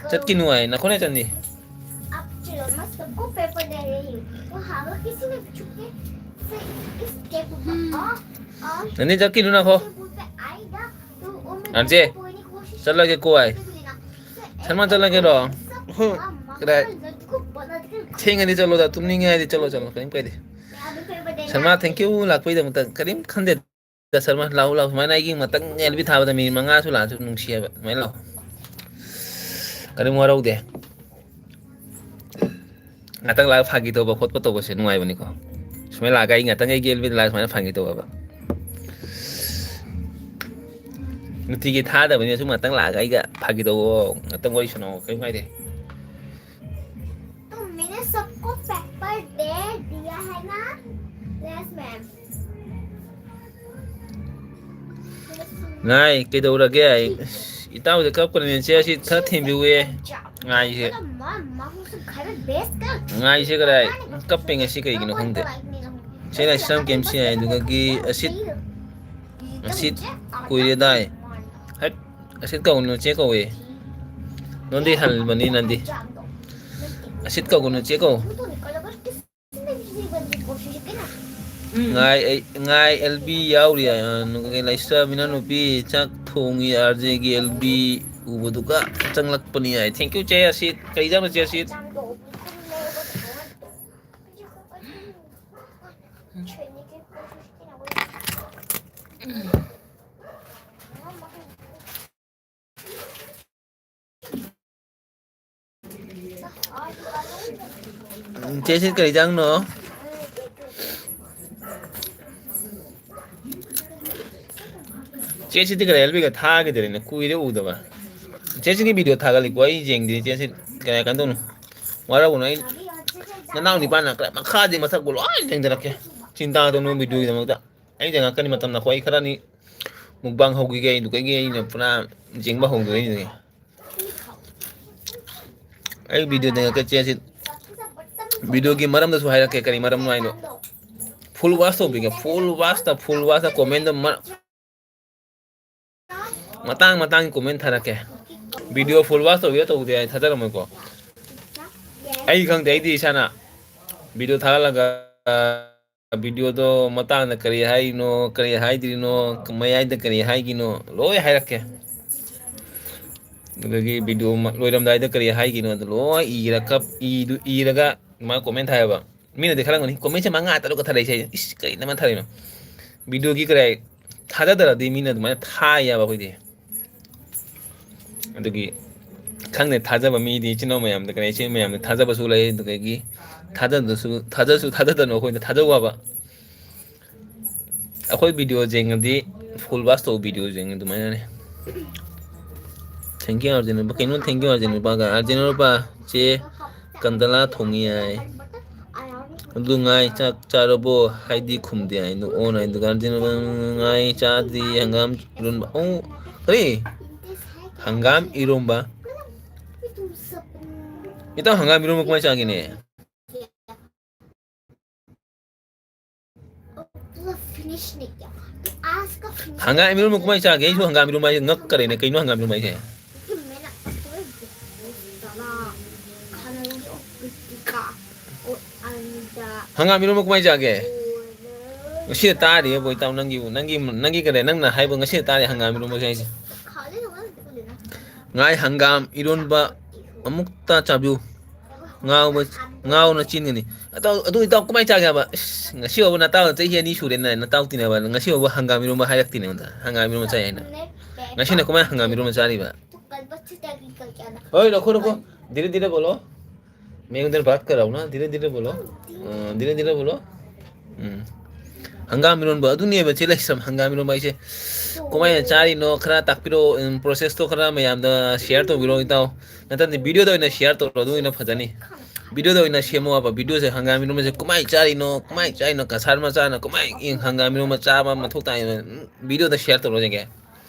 ꯆꯠꯈꯤꯅꯨ ꯍꯥꯏ꯫ ꯅꯈꯣꯏꯅ ꯆꯟꯗꯤ꯫ ꯅꯟꯗꯤ, ꯆꯠꯈꯤꯅꯨ ꯅꯈꯣ꯫ ꯑꯥꯔꯖꯦ, ꯆꯠꯂꯒꯦ ꯀꯣ ꯍꯥꯏ꯫ ꯁꯔꯃ, ꯆꯠꯂꯒꯦꯔꯣ? ꯍꯣꯏ, ꯀꯗꯥꯏ? ꯊꯦꯡꯉꯗꯤ ꯆꯠꯂꯣꯗ, ꯇꯨꯝꯅꯤꯡꯉꯦ ꯍꯥꯏꯗꯤ ꯆꯠꯂꯣ, ꯆꯠꯂꯣ, ꯀꯔꯤꯝ ꯀꯥꯏꯗꯦ꯫ ꯁꯔꯃ, thank you ꯂꯥꯛꯄꯩꯗꯃꯛꯇ ꯀꯔꯤꯝ ꯈꯟꯗꯦꯗ꯫ ꯁꯔꯃ, ꯂꯥꯛꯎ, ꯂꯥꯛꯎ꯫ ꯁꯨꯃꯥꯏꯅ ꯑꯩꯒꯤ ꯉꯥꯛꯇꯪ ꯑꯦꯜꯕꯤ ꯊꯥꯕꯗ ꯃꯤꯅꯤꯠ ꯃꯉꯥꯁꯨ ꯂꯥꯛꯑꯁꯨ ꯅꯨꯡꯁꯤ ꯍꯥꯏꯕ꯫ ꯑꯗꯨꯃꯥꯏꯅ ꯂꯥꯛꯑꯣ꯫ ꯀꯔꯤꯝ ꯋꯥꯔꯧꯗꯦ꯫ ꯉꯥꯛꯇꯪ ꯂꯥꯛꯑꯒ ꯐꯥꯒꯤ ꯇꯧꯕ ꯈꯣꯠꯄ ꯇꯧꯕꯁꯦ ꯅꯨꯡꯉꯥꯏꯕꯅꯤꯀꯣ꯫ ꯁꯨꯃꯥꯏꯅ ꯂꯥꯛꯑꯒ ꯑꯩ ꯉꯥꯛꯇꯪ ꯑꯩꯒꯤ ꯑꯦꯜꯕꯤꯗ ꯂꯥꯛꯑꯒ ꯁꯨꯃꯥꯏꯅ ꯐꯥꯒꯤ ꯇꯧꯕ꯫ ꯅꯨꯡꯇꯤꯒꯤ ꯊꯥꯗꯕꯅꯤꯅ ꯁꯨꯝ ꯉꯥꯛꯇꯪ ꯂꯥꯛꯑꯒ ꯑꯩꯒ ꯐꯥꯒꯤ ꯇꯧꯋꯣ, ꯉꯥꯛꯇꯪ ꯋꯥꯔꯤ ꯁꯥꯟꯅꯧ, ꯀꯩꯝ ꯀꯥꯏꯗꯦ꯫ तो मैंने सबको पेपर दे दिया है ना। Yes ma'am. ꯉꯥꯏ, ꯀꯩꯗꯧꯔꯒꯦ? ꯑꯩ, ꯑꯁ, ꯏꯇꯥꯎꯁꯦ ꯀꯞꯀꯅꯨꯅꯦ, ꯆꯦ ꯑꯁꯤꯠ ꯈꯔ ꯊꯦꯝꯕꯤꯌꯨꯑꯦ꯫ ꯉꯥꯏꯁꯦ꯫ ꯉꯥꯏꯁꯦ ꯀꯗꯥꯏ? ꯀꯞꯄꯦ ꯉꯁꯤ ꯀꯩꯒꯤꯅꯣ ꯈꯪꯗꯦ꯫ ꯆꯦ ꯂꯥꯏꯁ꯭ꯔꯝ ꯀꯦꯝꯁꯤ ꯍꯥꯏ, ꯑꯗꯨꯗꯒꯤ ꯑꯁꯤꯠ, ꯑꯁꯤꯠ ꯀꯨꯏꯔꯦꯗꯥꯏ꯫ ꯍꯠ, ꯑꯁꯤꯠ ꯀꯧꯅꯨ, ꯆꯦ ꯀꯧꯋꯦ꯫ ꯅꯪꯗꯤ ꯍꯜꯕꯅꯤ, ꯅꯪꯗꯤ꯫ ꯑꯁꯤꯠ ꯀꯧꯒꯅꯨ, ꯆꯦ ꯀꯧ꯫ ꯎꯝ꯫ ꯉꯥꯏ, ꯑꯩ, ꯉꯥꯏ, ꯑꯦꯜ ꯕꯤ ꯌꯥꯎꯔꯤ, ꯑ, ꯂꯩꯁ꯭ꯔꯥ ꯃꯤꯅꯥꯅꯨꯄꯤ ꯆꯥꯛ ꯊꯣꯡꯉꯤ, ꯑꯥꯔ ꯖꯦꯒꯤ ꯑꯦꯜ ꯕꯤ ꯎꯕꯗꯨꯒ ꯆꯪꯂꯛꯄꯅꯤ ꯍꯥꯏ꯫ Thank you, ꯆꯦ ꯑꯁꯤꯠ꯫ ꯀꯩ ꯏꯟꯖꯥꯡꯅꯣ, ꯆꯦ ꯑꯁꯤꯠ? ꯎꯝ, ꯆꯦ ꯑꯁꯤꯠ ꯀꯔꯤ ꯏꯟꯖꯥꯡꯅꯣ? ꯆꯦ ꯑꯁꯤꯠꯇꯤ ꯀꯔꯤ ꯑꯦꯜ ꯕꯤꯒ ꯊꯥꯈꯤꯗ꯭ꯔꯦꯅꯦ, ꯀꯨꯏꯔꯦ ꯎꯗꯕ꯫ ꯆꯦ ꯑꯁꯤꯠꯀꯤ video ꯊꯥꯒꯠꯂꯤꯀꯣ, ꯑꯩ ꯌꯦꯡꯗꯦ꯫ ꯆꯦ ꯑꯁꯤꯠ ꯀꯌꯥ ꯀꯩꯅꯣ ꯇꯧꯅꯨ, ꯋꯥꯔꯧꯒꯅꯨ꯫ ꯑꯩ ꯅꯅꯥꯎ ꯅꯤꯄꯥꯅ ꯀꯔꯥꯏ ꯃꯈꯥꯗꯤ ꯃꯁꯛꯄꯨ ꯂꯣꯏ ꯌꯦꯡꯊꯔꯛꯀꯦ꯫ ꯆꯤꯟꯇꯥ ꯇꯧꯅꯨ videoꯒꯤꯗꯃꯛꯇ꯫ ꯑꯩ ꯌꯦꯡꯉꯛꯀꯅꯤ ꯃꯇꯝ ꯅꯈꯣꯏ ꯈꯔꯅꯤ꯫ Mukbang ꯍꯧꯈꯤꯒꯦ, ꯑꯗꯨꯗꯒꯤ ꯑꯩꯅ ꯄꯨꯔꯥ ꯌꯦꯡꯕ ꯍꯧꯗꯣꯏꯅꯦ꯫ ꯑꯩ video ꯌꯦꯡꯉꯛꯀꯦ, ꯆꯦ ꯑꯁꯤꯠ꯫ Videoꯒꯤ ꯃꯔꯝꯗꯁꯨ ꯍꯥꯏꯔꯛꯀꯦ, ꯀꯔꯤ ꯃꯔꯝꯅꯣ ꯍꯥꯏꯗꯣ꯫ Full watch ꯇꯧꯕꯤꯒꯦ, full watchꯇ, full watchꯇ commentꯇ ꯃ-, ꯃꯇꯥꯡ ꯃꯇꯥꯡꯒꯤ comment ꯊꯥꯔꯛꯀꯦ꯫ Video full watch ꯇꯧꯒꯦꯔꯥ ꯇꯧꯗꯦ ꯑꯩ ꯊꯥꯖꯔꯝꯃꯣꯏꯀꯣ꯫ ꯑꯩ ꯈꯪꯗꯦ, ꯑꯩꯗꯤ ꯏꯁꯥꯅ video ꯊꯥꯒꯠꯂꯒ videoꯗꯣ ꯃꯇꯥꯡꯗ ꯀꯔꯤ ꯍꯥꯏꯔꯤꯅꯣ, ꯀꯔꯤ ꯍꯥꯏꯗ꯭ꯔꯤꯅꯣ, ꯃꯌꯥꯏꯗ ꯀꯔꯤ ꯍꯥꯏꯒꯤꯅꯣ, ꯂꯣꯏ ꯍꯥꯏꯔꯛꯀꯦ꯫ ꯑꯗꯨꯗꯒꯤ video ꯃ-, ꯂꯣꯏꯔꯝꯗꯥꯏꯗ ꯀꯔꯤ ꯍꯥꯏꯒꯤꯅꯣ ꯑꯗꯨ ꯂꯣꯏ ꯏꯔꯒ, ꯏꯗꯨ-, ꯏꯔꯒ ꯑꯗꯨꯃꯥꯏꯅ comment ꯊꯥꯏꯑꯕ꯫ ꯃꯤꯅꯗꯤ ꯈꯜꯂꯝꯒꯅꯤ, commentꯁꯦ ꯃꯉꯥ ꯇꯔꯨꯛꯀ ꯊꯥꯔꯛꯏꯁꯦ, "ꯏꯁ, ꯀꯔꯤꯅꯣ ꯃꯥ ꯊꯥꯔꯛꯏꯅꯣ?" Videoꯒꯤ ꯀꯔꯤ ꯊꯥꯖꯗ꯭ꯔꯗꯤ ꯃꯤꯅ ꯑꯗꯨꯃꯥꯏꯅ ꯊꯥꯏꯌꯦꯕ ꯑꯩꯈꯣꯏꯗꯤ꯫ ꯑꯗꯨꯒꯤ ꯈꯪꯗꯦ, ꯊꯥꯖꯕ ꯃꯤꯗꯤ ꯏꯆꯤꯟ ꯏꯅꯥꯎ ꯃꯌꯥꯝꯗ, ꯀꯔꯤ ꯏꯆꯦ ꯃꯌꯥꯝꯗ ꯊꯥꯖꯕꯁꯨ ꯂꯩ, ꯑꯗꯨꯗꯒꯤ ꯊꯥꯖꯗꯁꯨ, ꯊꯥꯖꯁꯨ ꯊꯥꯖꯗꯅꯨ, ꯑꯩꯈꯣꯏꯗ ꯊꯥꯖꯧ ꯍꯥꯏꯕ꯫ ꯑꯩꯈꯣꯏ video ꯌꯦꯡꯉꯗꯤ full watch ꯇꯧ video ꯌꯦꯡꯉꯤ ꯑꯗꯨꯃꯥꯏꯅꯅꯦ꯫ Thank you, ꯑꯥꯔꯖꯦꯟ ꯅꯨꯄꯥ꯫ ꯀꯩꯅꯣ thank you, ꯑꯥꯔꯖꯦꯟ ꯅꯨꯄꯥꯒ? ꯑꯥꯔꯖꯦꯟ ꯅꯨꯄꯥ, ꯆꯦ ꯀꯟꯗꯂꯥ ꯊꯣꯡꯉꯤ ꯍꯥꯏ꯫ ꯑꯗꯨ ꯉꯥꯏ ꯆꯥꯛ ꯆꯥꯔꯕꯣ ꯍꯥꯏꯗꯤ ꯈꯨꯝꯗꯦ ꯍꯥꯏ꯫ ꯑꯗꯨ ꯑꯣꯟ ꯍꯥꯏꯗꯨꯒ ꯑꯥꯔꯖꯦꯟ ꯅꯨꯄꯥ ꯉꯥꯏ ꯆꯥꯗ꯭ꯔꯤ, ꯍꯪꯒꯥꯝ ꯏꯔꯣꯟꯕ꯫ ꯑꯣ, ꯀꯔꯤ? ꯍꯪꯒꯥꯝ ꯏꯔꯣꯝꯕ? ꯏꯇꯥꯎ, ꯍꯪꯒꯥꯝ ꯏꯔꯣꯝꯕ ꯀꯃꯥꯏꯅ ꯆꯥꯒꯦꯅꯦ? ꯍꯪꯒꯥꯝ ꯏꯔꯣꯟꯕ ꯀꯃꯥꯏꯅ ꯆꯥꯒꯦ? ꯑꯩꯁꯨ ꯍꯪꯒꯥꯝ ꯏꯔꯣꯟꯕ ꯍꯥꯏꯁꯦ ꯉꯛꯀꯔꯦꯅꯦ꯫ ꯀꯩꯅꯣ ꯍꯪꯒꯥꯝ ꯏꯔꯣꯟꯕ ꯍꯥꯏꯁꯦ? ꯍꯪꯒꯥꯝ ꯏꯔꯣꯟꯕ ꯀꯃꯥꯏꯅ ꯆꯥꯒꯦ? ꯉꯁꯤꯗ ꯇꯥꯔꯤꯌꯦ ꯕꯣ ꯏꯇꯥꯎ, ꯅꯪꯒꯤ, ꯅꯪꯒꯤ, ꯅꯪꯒꯤ ꯀꯔꯤ, ꯅꯪꯅ ꯍꯥꯏꯕ ꯉꯁꯤꯗ ꯇꯥꯔꯤ ꯍꯪꯒꯥꯝ ꯏꯔꯣꯟꯕꯁꯦ ꯍꯥꯏꯁꯦ꯫ ꯉꯥꯏ ꯍꯪꯒꯥꯝ ꯏꯔꯣꯟꯕ ꯑꯃꯨꯛꯇ ꯆꯥꯕꯤꯌꯨ꯫ ꯉꯥꯎꯕ, ꯉꯥꯎꯅ ꯆꯦꯟꯒꯅꯤ꯫ ꯑꯇꯥꯎ-, ꯑꯗꯨ ꯏꯇꯥꯎ ꯀꯃꯥꯏꯅ ꯆꯥꯒꯦ ꯍꯥꯏꯕ? ꯏꯁ, ꯉꯁꯤ ꯐꯥꯎꯕ ꯅꯇꯥꯎ ꯆꯍꯤ ꯑꯅꯤ ꯁꯨꯔꯦꯅ ꯅꯇꯥꯎ ꯇꯤꯟꯅꯕ, ꯉꯁꯤ ꯐꯥꯎꯕ ꯍꯪꯒꯥꯝ ꯏꯔꯣꯟꯕ ꯍꯥꯏꯔꯛꯇꯦꯅꯦ ꯑꯩꯉꯣꯟꯗ꯫ ꯍꯪꯒꯥꯝ ꯏꯔꯣꯟꯕ ꯆꯥꯏ ꯍꯥꯏꯅ꯫ ꯉꯁꯤꯅ ꯀꯃꯥꯏꯅ ꯍꯪꯒꯥꯝ ꯏꯔꯣꯟꯕ ꯆꯥꯔꯤꯕ? ꯍꯣꯏ, ꯔꯈꯣ, ꯔꯈꯣ꯫ ꯙꯤꯔꯦ ꯙꯤꯔꯦ ꯕꯣꯂꯣ꯫ ꯃꯦ ꯎꯙꯔ ꯕꯥꯠ ꯀꯔ ꯔꯍꯥ ꯍꯨ ꯅꯥ, ꯙꯤꯔꯦ ꯙꯤꯔꯦ ꯕꯣꯂꯣ꯫ ꯑ, ꯙꯤꯔꯦ ꯙꯤꯔꯦ ꯕꯣꯂꯣ꯫ ꯎꯝ꯫ ꯍꯪꯒꯥꯝ ꯏꯔꯣꯟꯕ ꯑꯗꯨꯅꯦꯕ ꯆꯦ ꯂꯩꯁ꯭ꯔꯝ, ꯍꯪꯒꯥꯝ ꯏꯔꯣꯟꯕ ꯍꯥꯏꯁꯦ꯫ ꯀꯃꯥꯏꯅ ꯆꯥꯔꯤꯅꯣ ꯈꯔ ꯇꯥꯛꯄꯤꯔꯛꯑꯣ, ꯎꯝ, process ꯇꯣ ꯈꯔ ꯃꯌꯥꯝꯗ share ꯇꯧꯕꯤꯔꯛꯑꯣ ꯏꯇꯥꯎ꯫ ꯅꯠꯇ꯭ꯔꯗꯤ video ꯗ ꯑꯣꯏꯅ share ꯇꯧꯔꯣ, ꯑꯗꯨ ꯑꯣꯏꯅ ꯐꯖꯅꯤ꯫ Video ꯗ ꯑꯣꯏꯅ ꯁꯦꯝꯃꯣ ꯍꯥꯏꯕ, video ꯁꯦ ꯍꯪꯒꯥꯝ ꯏꯔꯣꯟꯕꯁꯦ ꯀꯃꯥꯏꯅ ꯆꯥꯔꯤꯅꯣ, ꯀꯃꯥꯏꯅ ꯆꯥꯔꯤꯅꯣ, ꯀꯁꯥꯔ ꯃꯆꯥꯅ ꯀꯃꯥꯏꯅ ꯍꯪꯒꯥꯝ ꯏꯔꯣꯟꯕ ꯆꯥꯕ ꯃꯊꯧ ꯇꯥꯏꯅꯣ, ꯎꯝ, video ꯗ share ꯇꯧꯔꯣ ꯌꯦꯡꯒꯦ꯫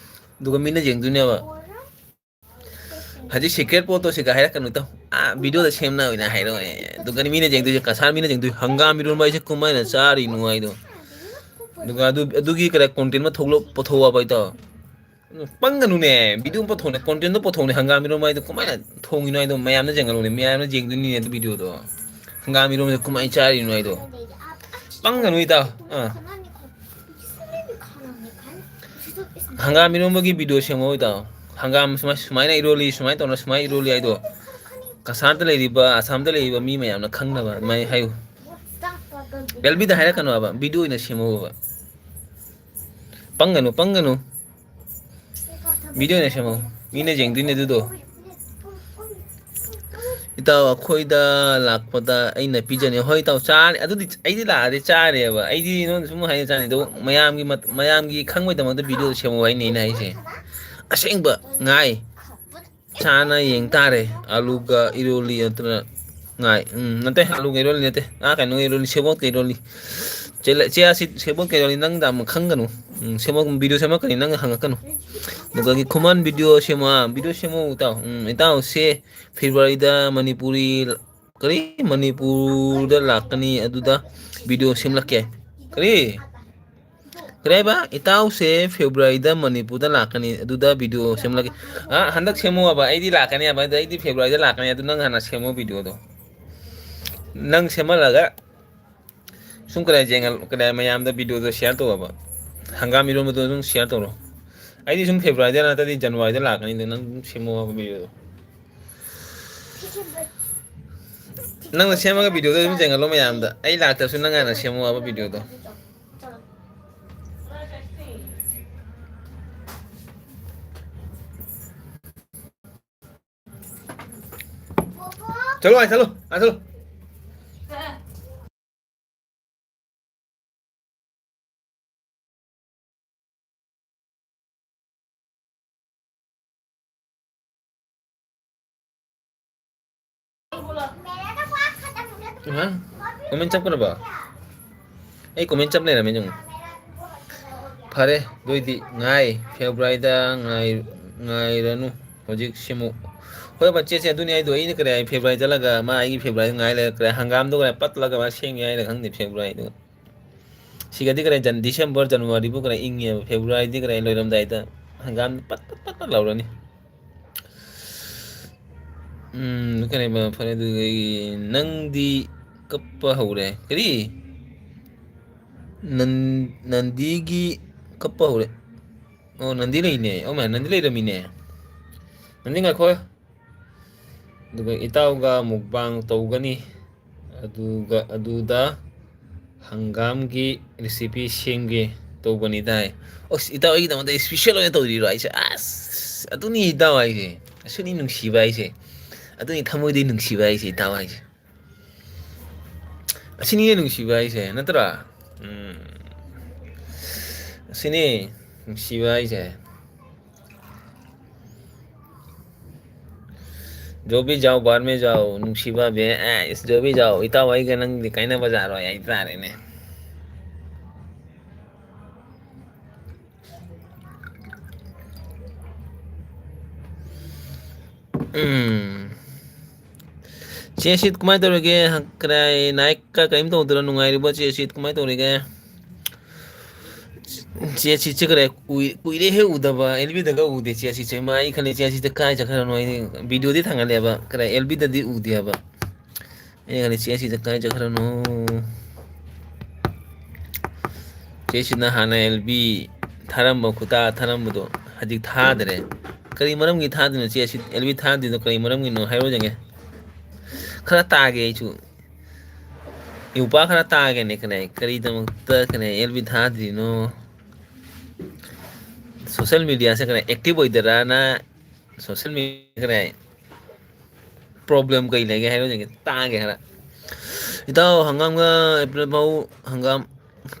ꯑꯗꯨꯒ ꯃꯤꯅ ꯌꯦꯡꯗꯣꯏꯅꯦꯕ꯫ ꯍꯧꯖꯤꯛ secret ꯄꯣꯠꯇꯣ ꯁꯤꯒ ꯍꯥꯏꯔꯛꯀꯅꯨ ꯇꯧ꯫ ꯑꯥ, video ꯗ ꯁꯦꯝꯅꯕꯅꯦ ꯍꯥꯏꯔꯛꯑꯣ꯫ ꯑꯦ, ꯑꯗꯨꯒꯅꯤ ꯃꯤꯅ ꯌꯦꯡꯗꯣꯏꯁꯦ, ꯀꯁꯥꯔ ꯃꯤꯅ ꯌꯦꯡꯗꯣꯏ, "ꯍꯪꯒꯥꯝ ꯏꯔꯣꯟꯕ ꯍꯥꯏꯁꯦ ꯀꯃꯥꯏꯅ ꯆꯥꯔꯤꯅꯣ?" ꯍꯥꯏꯗꯣ꯫ ꯑꯗꯨꯒ ꯑꯗꯨ, ꯑꯗꯨꯒꯤ ꯀꯔꯦ content ꯑꯃ ꯊꯣꯛꯂꯛ-, ꯄꯨꯊꯣꯛꯑꯣ ꯍꯥꯏꯕ ꯍꯥꯏꯗꯣ꯫ ꯄꯪꯒꯅꯨꯅꯦ, video ꯑꯃ ꯄꯨꯊꯣꯛꯅꯦ, content ꯗꯣ ꯄꯨꯊꯣꯛꯅꯦ, ꯍꯪꯒꯥꯝ ꯏꯔꯣꯟꯕ ꯍꯥꯏꯗꯣ ꯀꯃꯥꯏꯅ ꯊꯣꯡꯉꯤꯅꯣ ꯍꯥꯏꯗꯣ ꯃꯌꯥꯝꯅ ꯌꯦꯡꯍꯜꯂꯨꯅꯦ, ꯃꯌꯥꯝꯅ ꯌꯦꯡꯗꯣꯏꯅꯤꯅꯦ ꯑꯗꯨ video ꯗꯣ꯫ ꯍꯪꯒꯥꯝ ꯏꯔꯣꯟꯕꯁꯦ ꯀꯃꯥꯏꯅ ꯆꯥꯔꯤꯅꯣ ꯍꯥꯏꯗꯣ꯫ ꯄꯪꯒꯅꯨ ꯏꯇꯥꯎ꯫ ꯑꯥ꯫ ꯍꯪꯒꯥꯝ ꯏꯔꯣꯟꯕꯒꯤ video ꯁꯦꯝꯃꯣ ꯏꯇꯥꯎ꯫ ꯍꯪꯒꯥꯝ ꯁꯨꯃꯥꯏ-, ꯁꯨꯃꯥꯏꯅ ꯏꯔꯣꯜꯂꯤ, ꯁꯨꯃꯥꯏꯅ ꯇꯧꯅ ꯁꯨꯃꯥꯏꯅ ꯏꯔꯣꯜꯂꯤ ꯍꯥꯏꯗꯣ꯫ ꯀꯁꯥꯔꯗ ꯂꯩꯔꯤꯕ, ꯑꯁꯥꯝꯗ ꯂꯩꯔꯤꯕ ꯃꯤ ꯃꯌꯥꯝꯅ ꯈꯪꯅꯕ ꯑꯗꯨꯃꯥꯏꯅ ꯍꯥꯏꯌꯨ꯫ L B ꯗ ꯍꯥꯏꯔꯛꯀꯅꯣ ꯍꯥꯏꯕ, video ꯑꯣꯏꯅ ꯁꯦꯝꯃꯣꯕ꯫ ꯄꯪꯒꯅꯨ, ꯄꯪꯒꯅꯨ꯫ Video ꯑꯣꯏꯅ ꯁꯦꯝꯃꯣ꯫ ꯃꯤꯅ ꯌꯦꯡꯗꯣꯏꯅꯦ ꯑꯗꯨꯗꯣ꯫ ꯏꯇꯥꯎ, ꯑꯩꯈꯣꯏꯗ ꯂꯥꯛꯄꯗ ꯑꯩꯅ ꯄꯤꯖꯅꯤ꯫ ꯍꯣꯏ ꯏꯇꯥꯎ, ꯆꯥꯔꯦ꯫ ꯑꯗꯨꯗꯤ ꯑꯩꯗꯤ ꯂꯥꯛꯑꯗꯤ ꯆꯥꯔꯦꯕ꯫ ꯑꯩꯗꯤ ꯅꯉꯣꯟꯗ ꯁꯨꯝ ꯍꯥꯏꯅ ꯆꯥꯅꯤ꯫ ꯑꯗꯣ ꯃꯌꯥꯝꯒꯤ ꯃꯠ-, ꯃꯌꯥꯝꯒꯤ ꯈꯪꯕꯩꯗꯃꯛꯇ video ꯁꯦꯝꯃꯣ ꯍꯥꯏꯅꯤ ꯑꯩꯅ ꯍꯥꯏꯁꯦ꯫ ꯑꯁꯦꯡꯕ ꯉꯥꯏ꯫ ꯆꯥꯅ ꯌꯦꯡ ꯇꯥꯔꯦ꯫ ꯑꯂꯨꯒ ꯏꯔꯣꯜꯂꯤ ꯅꯠꯇꯅ ꯉꯥꯏ꯫ ꯎꯝ, ꯅꯠꯇꯦ, ꯑꯂꯨꯒ ꯏꯔꯣꯜꯂꯤ ꯅꯠꯇꯦ꯫ ꯑꯥ, ꯀꯩꯅꯣꯒ ꯏꯔꯣꯜꯂꯤ, ꯁꯦꯕꯣꯠꯀ ꯏꯔꯣꯜꯂꯤ꯫ ꯆꯦ-, ꯆꯦ ꯑꯁꯤ ꯁꯦꯕꯣꯠꯀ ꯏꯔꯣꯜꯂꯤ, ꯅꯪꯗ ꯑꯃꯨꯛ ꯈꯪꯒꯅꯨ꯫ ꯎꯝ, ꯁꯦꯕꯣꯠ video ꯁꯦꯝꯃꯛꯀꯅꯤ, ꯅꯪꯅ ꯍꯪꯉꯛꯀꯅꯨ꯫ ꯑꯗꯨꯒꯤ ꯈꯨꯃꯟ video ꯁꯦꯝꯃꯣ, ꯍꯥ? Video ꯁꯦꯝꯃꯣ, ꯏꯇꯥꯎ꯫ ꯎꯝ, ꯏꯇꯥꯎꯁꯦ ꯐꯦꯕ꯭ꯔꯨꯋꯥꯔꯤꯗ ꯃꯅꯤꯄꯨꯔꯤ ꯀꯔꯤ? ꯃꯅꯤꯄꯨꯔꯗ ꯂꯥꯛꯀꯅꯤ, ꯑꯗꯨꯗ video ꯁꯦꯝꯂꯛꯀꯦ꯫ ꯀꯔꯤ? ꯀꯔꯤ ꯍꯥꯏꯕ? ꯏꯇꯥꯎꯁꯦ ꯐꯦꯕ꯭ꯔꯨꯋꯥꯔꯤꯗ ꯃꯅꯤꯄꯨꯔꯗ ꯂꯥꯛꯀꯅꯤ, ꯑꯗꯨꯗ video ꯁꯦꯝꯂꯛꯀꯦ꯫ ꯑ, ꯍꯟꯗꯛ ꯁꯦꯝꯃꯣ ꯍꯥꯏꯕ, ꯑꯩꯗꯤ ꯂꯥꯛꯀꯅꯤ ꯍꯥꯏꯕ, ꯑꯗꯣ ꯑꯩꯗꯤ ꯐꯦꯕ꯭ꯔꯨꯋꯥꯔꯤꯗ ꯂꯥꯛꯀꯅꯤ, ꯑꯗꯨ ꯅꯪ ꯍꯥꯟꯅ ꯁꯦꯝꯃꯣ videoꯗꯣ꯫ ꯅꯪ ꯁꯦꯝꯍꯜꯂꯒ ꯁꯨꯝ ꯀꯗꯥꯏ ꯌꯦꯡꯍꯜ-, ꯀꯗꯥꯏ ꯃꯌꯥꯝꯗ videoꯗꯣ share ꯇꯧꯑꯣꯕ꯫ ꯍꯪꯒꯥꯝ ꯏꯔꯣꯟꯕꯗꯣ ꯑꯗꯨꯝ share ꯇꯧꯔꯣ꯫ ꯑꯩꯗꯤ ꯁꯨꯝ ꯐꯦꯕ꯭ꯔꯨꯋꯥꯔꯤꯗ ꯅꯠꯇ꯭ꯔꯗꯤ ꯖꯅꯋꯥꯔꯤꯗ ꯂꯥꯛꯀꯅꯤ, ꯑꯗꯣ ꯅꯪ ꯑꯗꯨꯝ ꯁꯦꯝꯃꯣ ꯍꯥꯏꯕ videoꯗꯣ꯫ ꯅꯪꯅ ꯁꯦꯝꯃꯒ videoꯗꯣ ꯑꯗꯨꯝ ꯌꯦꯡꯍꯜꯂꯣ ꯃꯌꯥꯝꯗ꯫ ꯑꯩ ꯂꯥꯛꯇ꯭ꯔꯁꯨ ꯅꯪ ꯍꯥꯟꯅ ꯁꯦꯝꯃꯣ ꯍꯥꯏꯕ videoꯗꯣ꯫ ꯆꯠꯂꯣ, ꯑꯥ, ꯆꯠꯂꯣ, ꯑꯥ, ꯆꯠꯂꯣ꯫ ꯍꯥ? Comment ꯆꯞꯈ꯭ꯔꯕꯣ? ꯑꯩ comment ꯆꯞ ꯂꯩꯔꯝꯃꯦ ꯌꯦꯡꯉꯨ꯫ ꯐꯔꯦ, ꯑꯗꯨꯏꯗꯤ ꯉꯥꯏ, ꯐꯦꯕ꯭ꯔꯨꯋꯥꯔꯤꯗ ꯉꯥꯏ-, ꯉꯥꯏꯔꯅꯨ꯫ ꯍꯧꯖꯤꯛ ꯁꯤꯃꯨꯛ꯫ ꯍꯣꯏ, ꯃꯆꯦꯁꯦ ꯑꯗꯨꯅꯤ ꯍꯥꯏꯗꯣ, ꯑꯩꯅ ꯀꯔꯤ ꯍꯥꯏ, ꯐꯦꯕ꯭ꯔꯨꯋꯥꯔꯤ ꯆꯠꯂꯒ ꯃꯥ ꯑꯩꯒꯤ ꯐꯦꯕ꯭ꯔꯨꯋꯥꯔꯤ ꯉꯥꯏ ꯂꯩꯔꯦ, ꯀꯔꯤ ꯍꯪꯒꯥꯝꯗꯣ ꯀꯔꯤ ꯄꯠꯂꯒ ꯃꯥ ꯁꯦꯡꯉꯦ ꯍꯥꯏꯅ ꯈꯪꯗꯦ ꯐꯦꯕ꯭ꯔꯨꯋꯥꯔꯤꯗꯨ꯫ ꯁꯤꯒꯗꯤ ꯀꯔꯤ ꯖꯟ-, ꯗꯤꯁꯦꯝꯕꯔ, ꯖꯅꯋꯥꯔꯤꯕꯨ ꯀꯔꯤ ꯏꯪꯉꯦꯕ, ꯐꯦꯕ꯭ꯔꯨꯋꯥꯔꯤꯗꯤ ꯀꯔꯤ ꯂꯣꯏꯔꯝꯗꯥꯏꯗ ꯍꯪꯒꯥꯝ ꯄꯠ ꯄꯠ ꯄꯠ ꯄꯠ ꯂꯥꯎꯔꯅꯤ꯫ ꯎꯝ, ꯀꯔꯤꯕ, ꯐꯔꯦ ꯑꯗꯨꯗꯤ ꯅꯪꯗꯤ ꯀꯞꯄ ꯍꯧꯔꯦ꯫ ꯀꯔꯤ? ꯅꯟ-, ꯅꯟꯗꯤꯒꯤ ꯀꯞꯄ ꯍꯧꯔꯦ꯫ ꯑꯣ, ꯅꯟꯗꯤ ꯂꯩꯅꯦ꯫ ꯑꯣ, ꯃꯥ, ꯅꯟꯗꯤ ꯂꯩꯔꯝꯃꯤꯅꯦ꯫ ꯅꯟꯗꯤ ꯉꯥꯏꯈꯣ꯫ ꯑꯗꯨꯒ ꯏꯇꯥꯎꯒ mukbang ꯇꯧꯒꯅꯤ꯫ ꯑꯗꯨꯒ, ꯑꯗꯨꯗ ꯍꯪꯒꯥꯝꯒꯤ recipe ꯁꯦꯝꯒꯦ ꯇꯧꯕꯅꯤꯗ ꯍꯥꯏ꯫ ꯑꯁ, ꯏꯇꯥꯎ ꯑꯩꯒꯤꯗꯃꯛꯇ special ꯑꯣꯏꯅ ꯇꯧꯔꯤꯔꯣ ꯍꯥꯏꯁꯦ? ꯑꯁ, ꯑꯗꯨꯅꯤ ꯏꯇꯥꯎ ꯍꯥꯏꯁꯦ꯫ ꯑꯁꯤꯅꯤ ꯅꯨꯡꯁꯤꯕ ꯍꯥꯏꯁꯦ꯫ ꯑꯗꯨꯅꯤ ꯊꯃꯣꯏꯗꯩ ꯅꯨꯡꯁꯤꯕ ꯍꯥꯏꯁꯦ, ꯏꯇꯥꯎ ꯍꯥꯏꯁꯦ꯫ ꯑꯁꯤꯅꯤ ꯅꯨꯡꯁꯤꯕ ꯍꯥꯏꯁꯦ, ꯅꯠꯇ꯭ꯔꯥ? ꯎꯝ꯫ ꯑꯁꯤꯅꯤ ꯅꯨꯡꯁꯤꯕ ꯍꯥꯏꯁꯦ꯫ ꯖꯣꯕꯤ ꯖꯥꯎ, ꯕꯥꯔ ꯃꯦ ꯖꯥꯎ, ꯅꯨꯡꯁꯤꯕ ꯕꯦ-, ꯑꯦ, ꯏꯁ, ꯖꯣꯕꯤ ꯖꯥꯎ, ꯏꯇꯥꯎ ꯑꯩꯒ ꯅꯪꯗꯤ ꯀꯥꯏꯅꯕ ꯌꯥꯔꯣꯏ ꯍꯥꯏꯇꯥꯔꯦꯅꯦ꯫ ꯎꯝ꯫ ꯆꯦ ꯁꯤꯠ ꯀꯃꯥꯏꯅ ꯇꯧꯔꯤꯒꯦ? ꯀꯗꯥꯏ ꯅꯥꯏꯛꯀ ꯀꯔꯤꯝ ꯇꯧꯗ꯭ꯔꯣ? ꯅꯨꯡꯉꯥꯏꯔꯤꯕꯣ ꯆꯦ ꯁꯤꯠ? ꯀꯃꯥꯏꯅ ꯇꯧꯔꯤꯒꯦ? ꯆꯦ ꯁꯤꯠꯁꯦ ꯀꯗꯥꯏ ꯀꯨꯏ-, ꯀꯨꯏꯔꯦꯍꯦ ꯎꯗꯕ꯫ ꯑꯦꯜ ꯕꯤꯗꯒ ꯎꯗꯦ ꯆꯦ ꯁꯤꯠꯁꯦ꯫ ꯃꯥ ꯑꯩ ꯈꯜꯂꯦ ꯆꯦ ꯁꯤꯠꯁꯦ ꯀꯥꯏ ꯆꯠꯈ꯭ꯔꯅꯣ? ꯑꯩꯗꯤ ꯚꯤꯗꯤꯑꯣꯗꯤ ꯊꯥꯡꯒꯠꯂꯦꯕ, ꯀꯗꯥꯏ ꯑꯦꯜ ꯕꯤꯗꯗꯤ ꯎꯗꯦ ꯍꯥꯏꯕ꯫ ꯑꯩꯅ ꯈꯜꯂꯦ ꯆꯦ ꯁꯤꯠꯁꯦ ꯀꯥꯏ ꯆꯠꯈ꯭ꯔꯅꯣ? ꯆꯦ ꯁꯤꯠꯅ ꯍꯥꯟꯅ ꯑꯦꯜ ꯕꯤ ꯊꯥꯔꯝꯕ ꯈꯨꯇꯥ ꯊꯥꯔꯝꯕꯗꯣ ꯍꯧꯖꯤꯛ ꯊꯥꯗ꯭ꯔꯦ꯫ ꯀꯔꯤ ꯃꯔꯝꯒꯤ ꯊꯥꯗ꯭ꯔꯤꯅꯣ ꯆꯦ ꯁꯤꯠ ꯑꯦꯜ ꯕꯤ ꯊꯥꯗ꯭ꯔꯤꯗꯣ ꯀꯔꯤ ꯃꯔꯝꯒꯤꯅꯣ ꯍꯥꯏꯔꯣ ꯌꯦꯡꯒꯦ꯫ ꯈꯔ ꯇꯥꯒꯦ ꯑꯩꯁꯨ꯫ ꯌꯨꯄꯥ ꯈꯔ ꯇꯥꯒꯦꯅꯦ ꯀꯅꯦ, ꯀꯔꯤꯗꯃꯛꯇ ꯀꯅꯦ ꯑꯦꯜ ꯕꯤ ꯊꯥꯗ꯭ꯔꯤꯅꯣ? ꯁꯣꯁꯦꯜ ꯃꯦꯗꯤꯌꯥꯁꯦ ꯀꯅꯦ ꯑꯦꯛꯇꯤꯚ ꯑꯣꯏꯗꯔꯅ, ꯁꯣꯁꯦꯜ ꯃꯦꯗꯤꯌꯥ ꯀꯅꯦ ꯄ꯭ꯔꯣꯕ꯭ꯂꯦꯝ ꯀꯩ ꯂꯩꯒꯦ ꯍꯥꯏꯔꯣ ꯌꯦꯡꯒꯦ, ꯇꯥꯒꯦ ꯈꯔ꯫ ꯏꯇꯥꯎ, ꯍꯪꯒꯥꯝꯒ ꯑꯦꯄ꯭ꯔꯤꯜ ꯐꯥꯎ ꯍꯪꯒꯥꯝ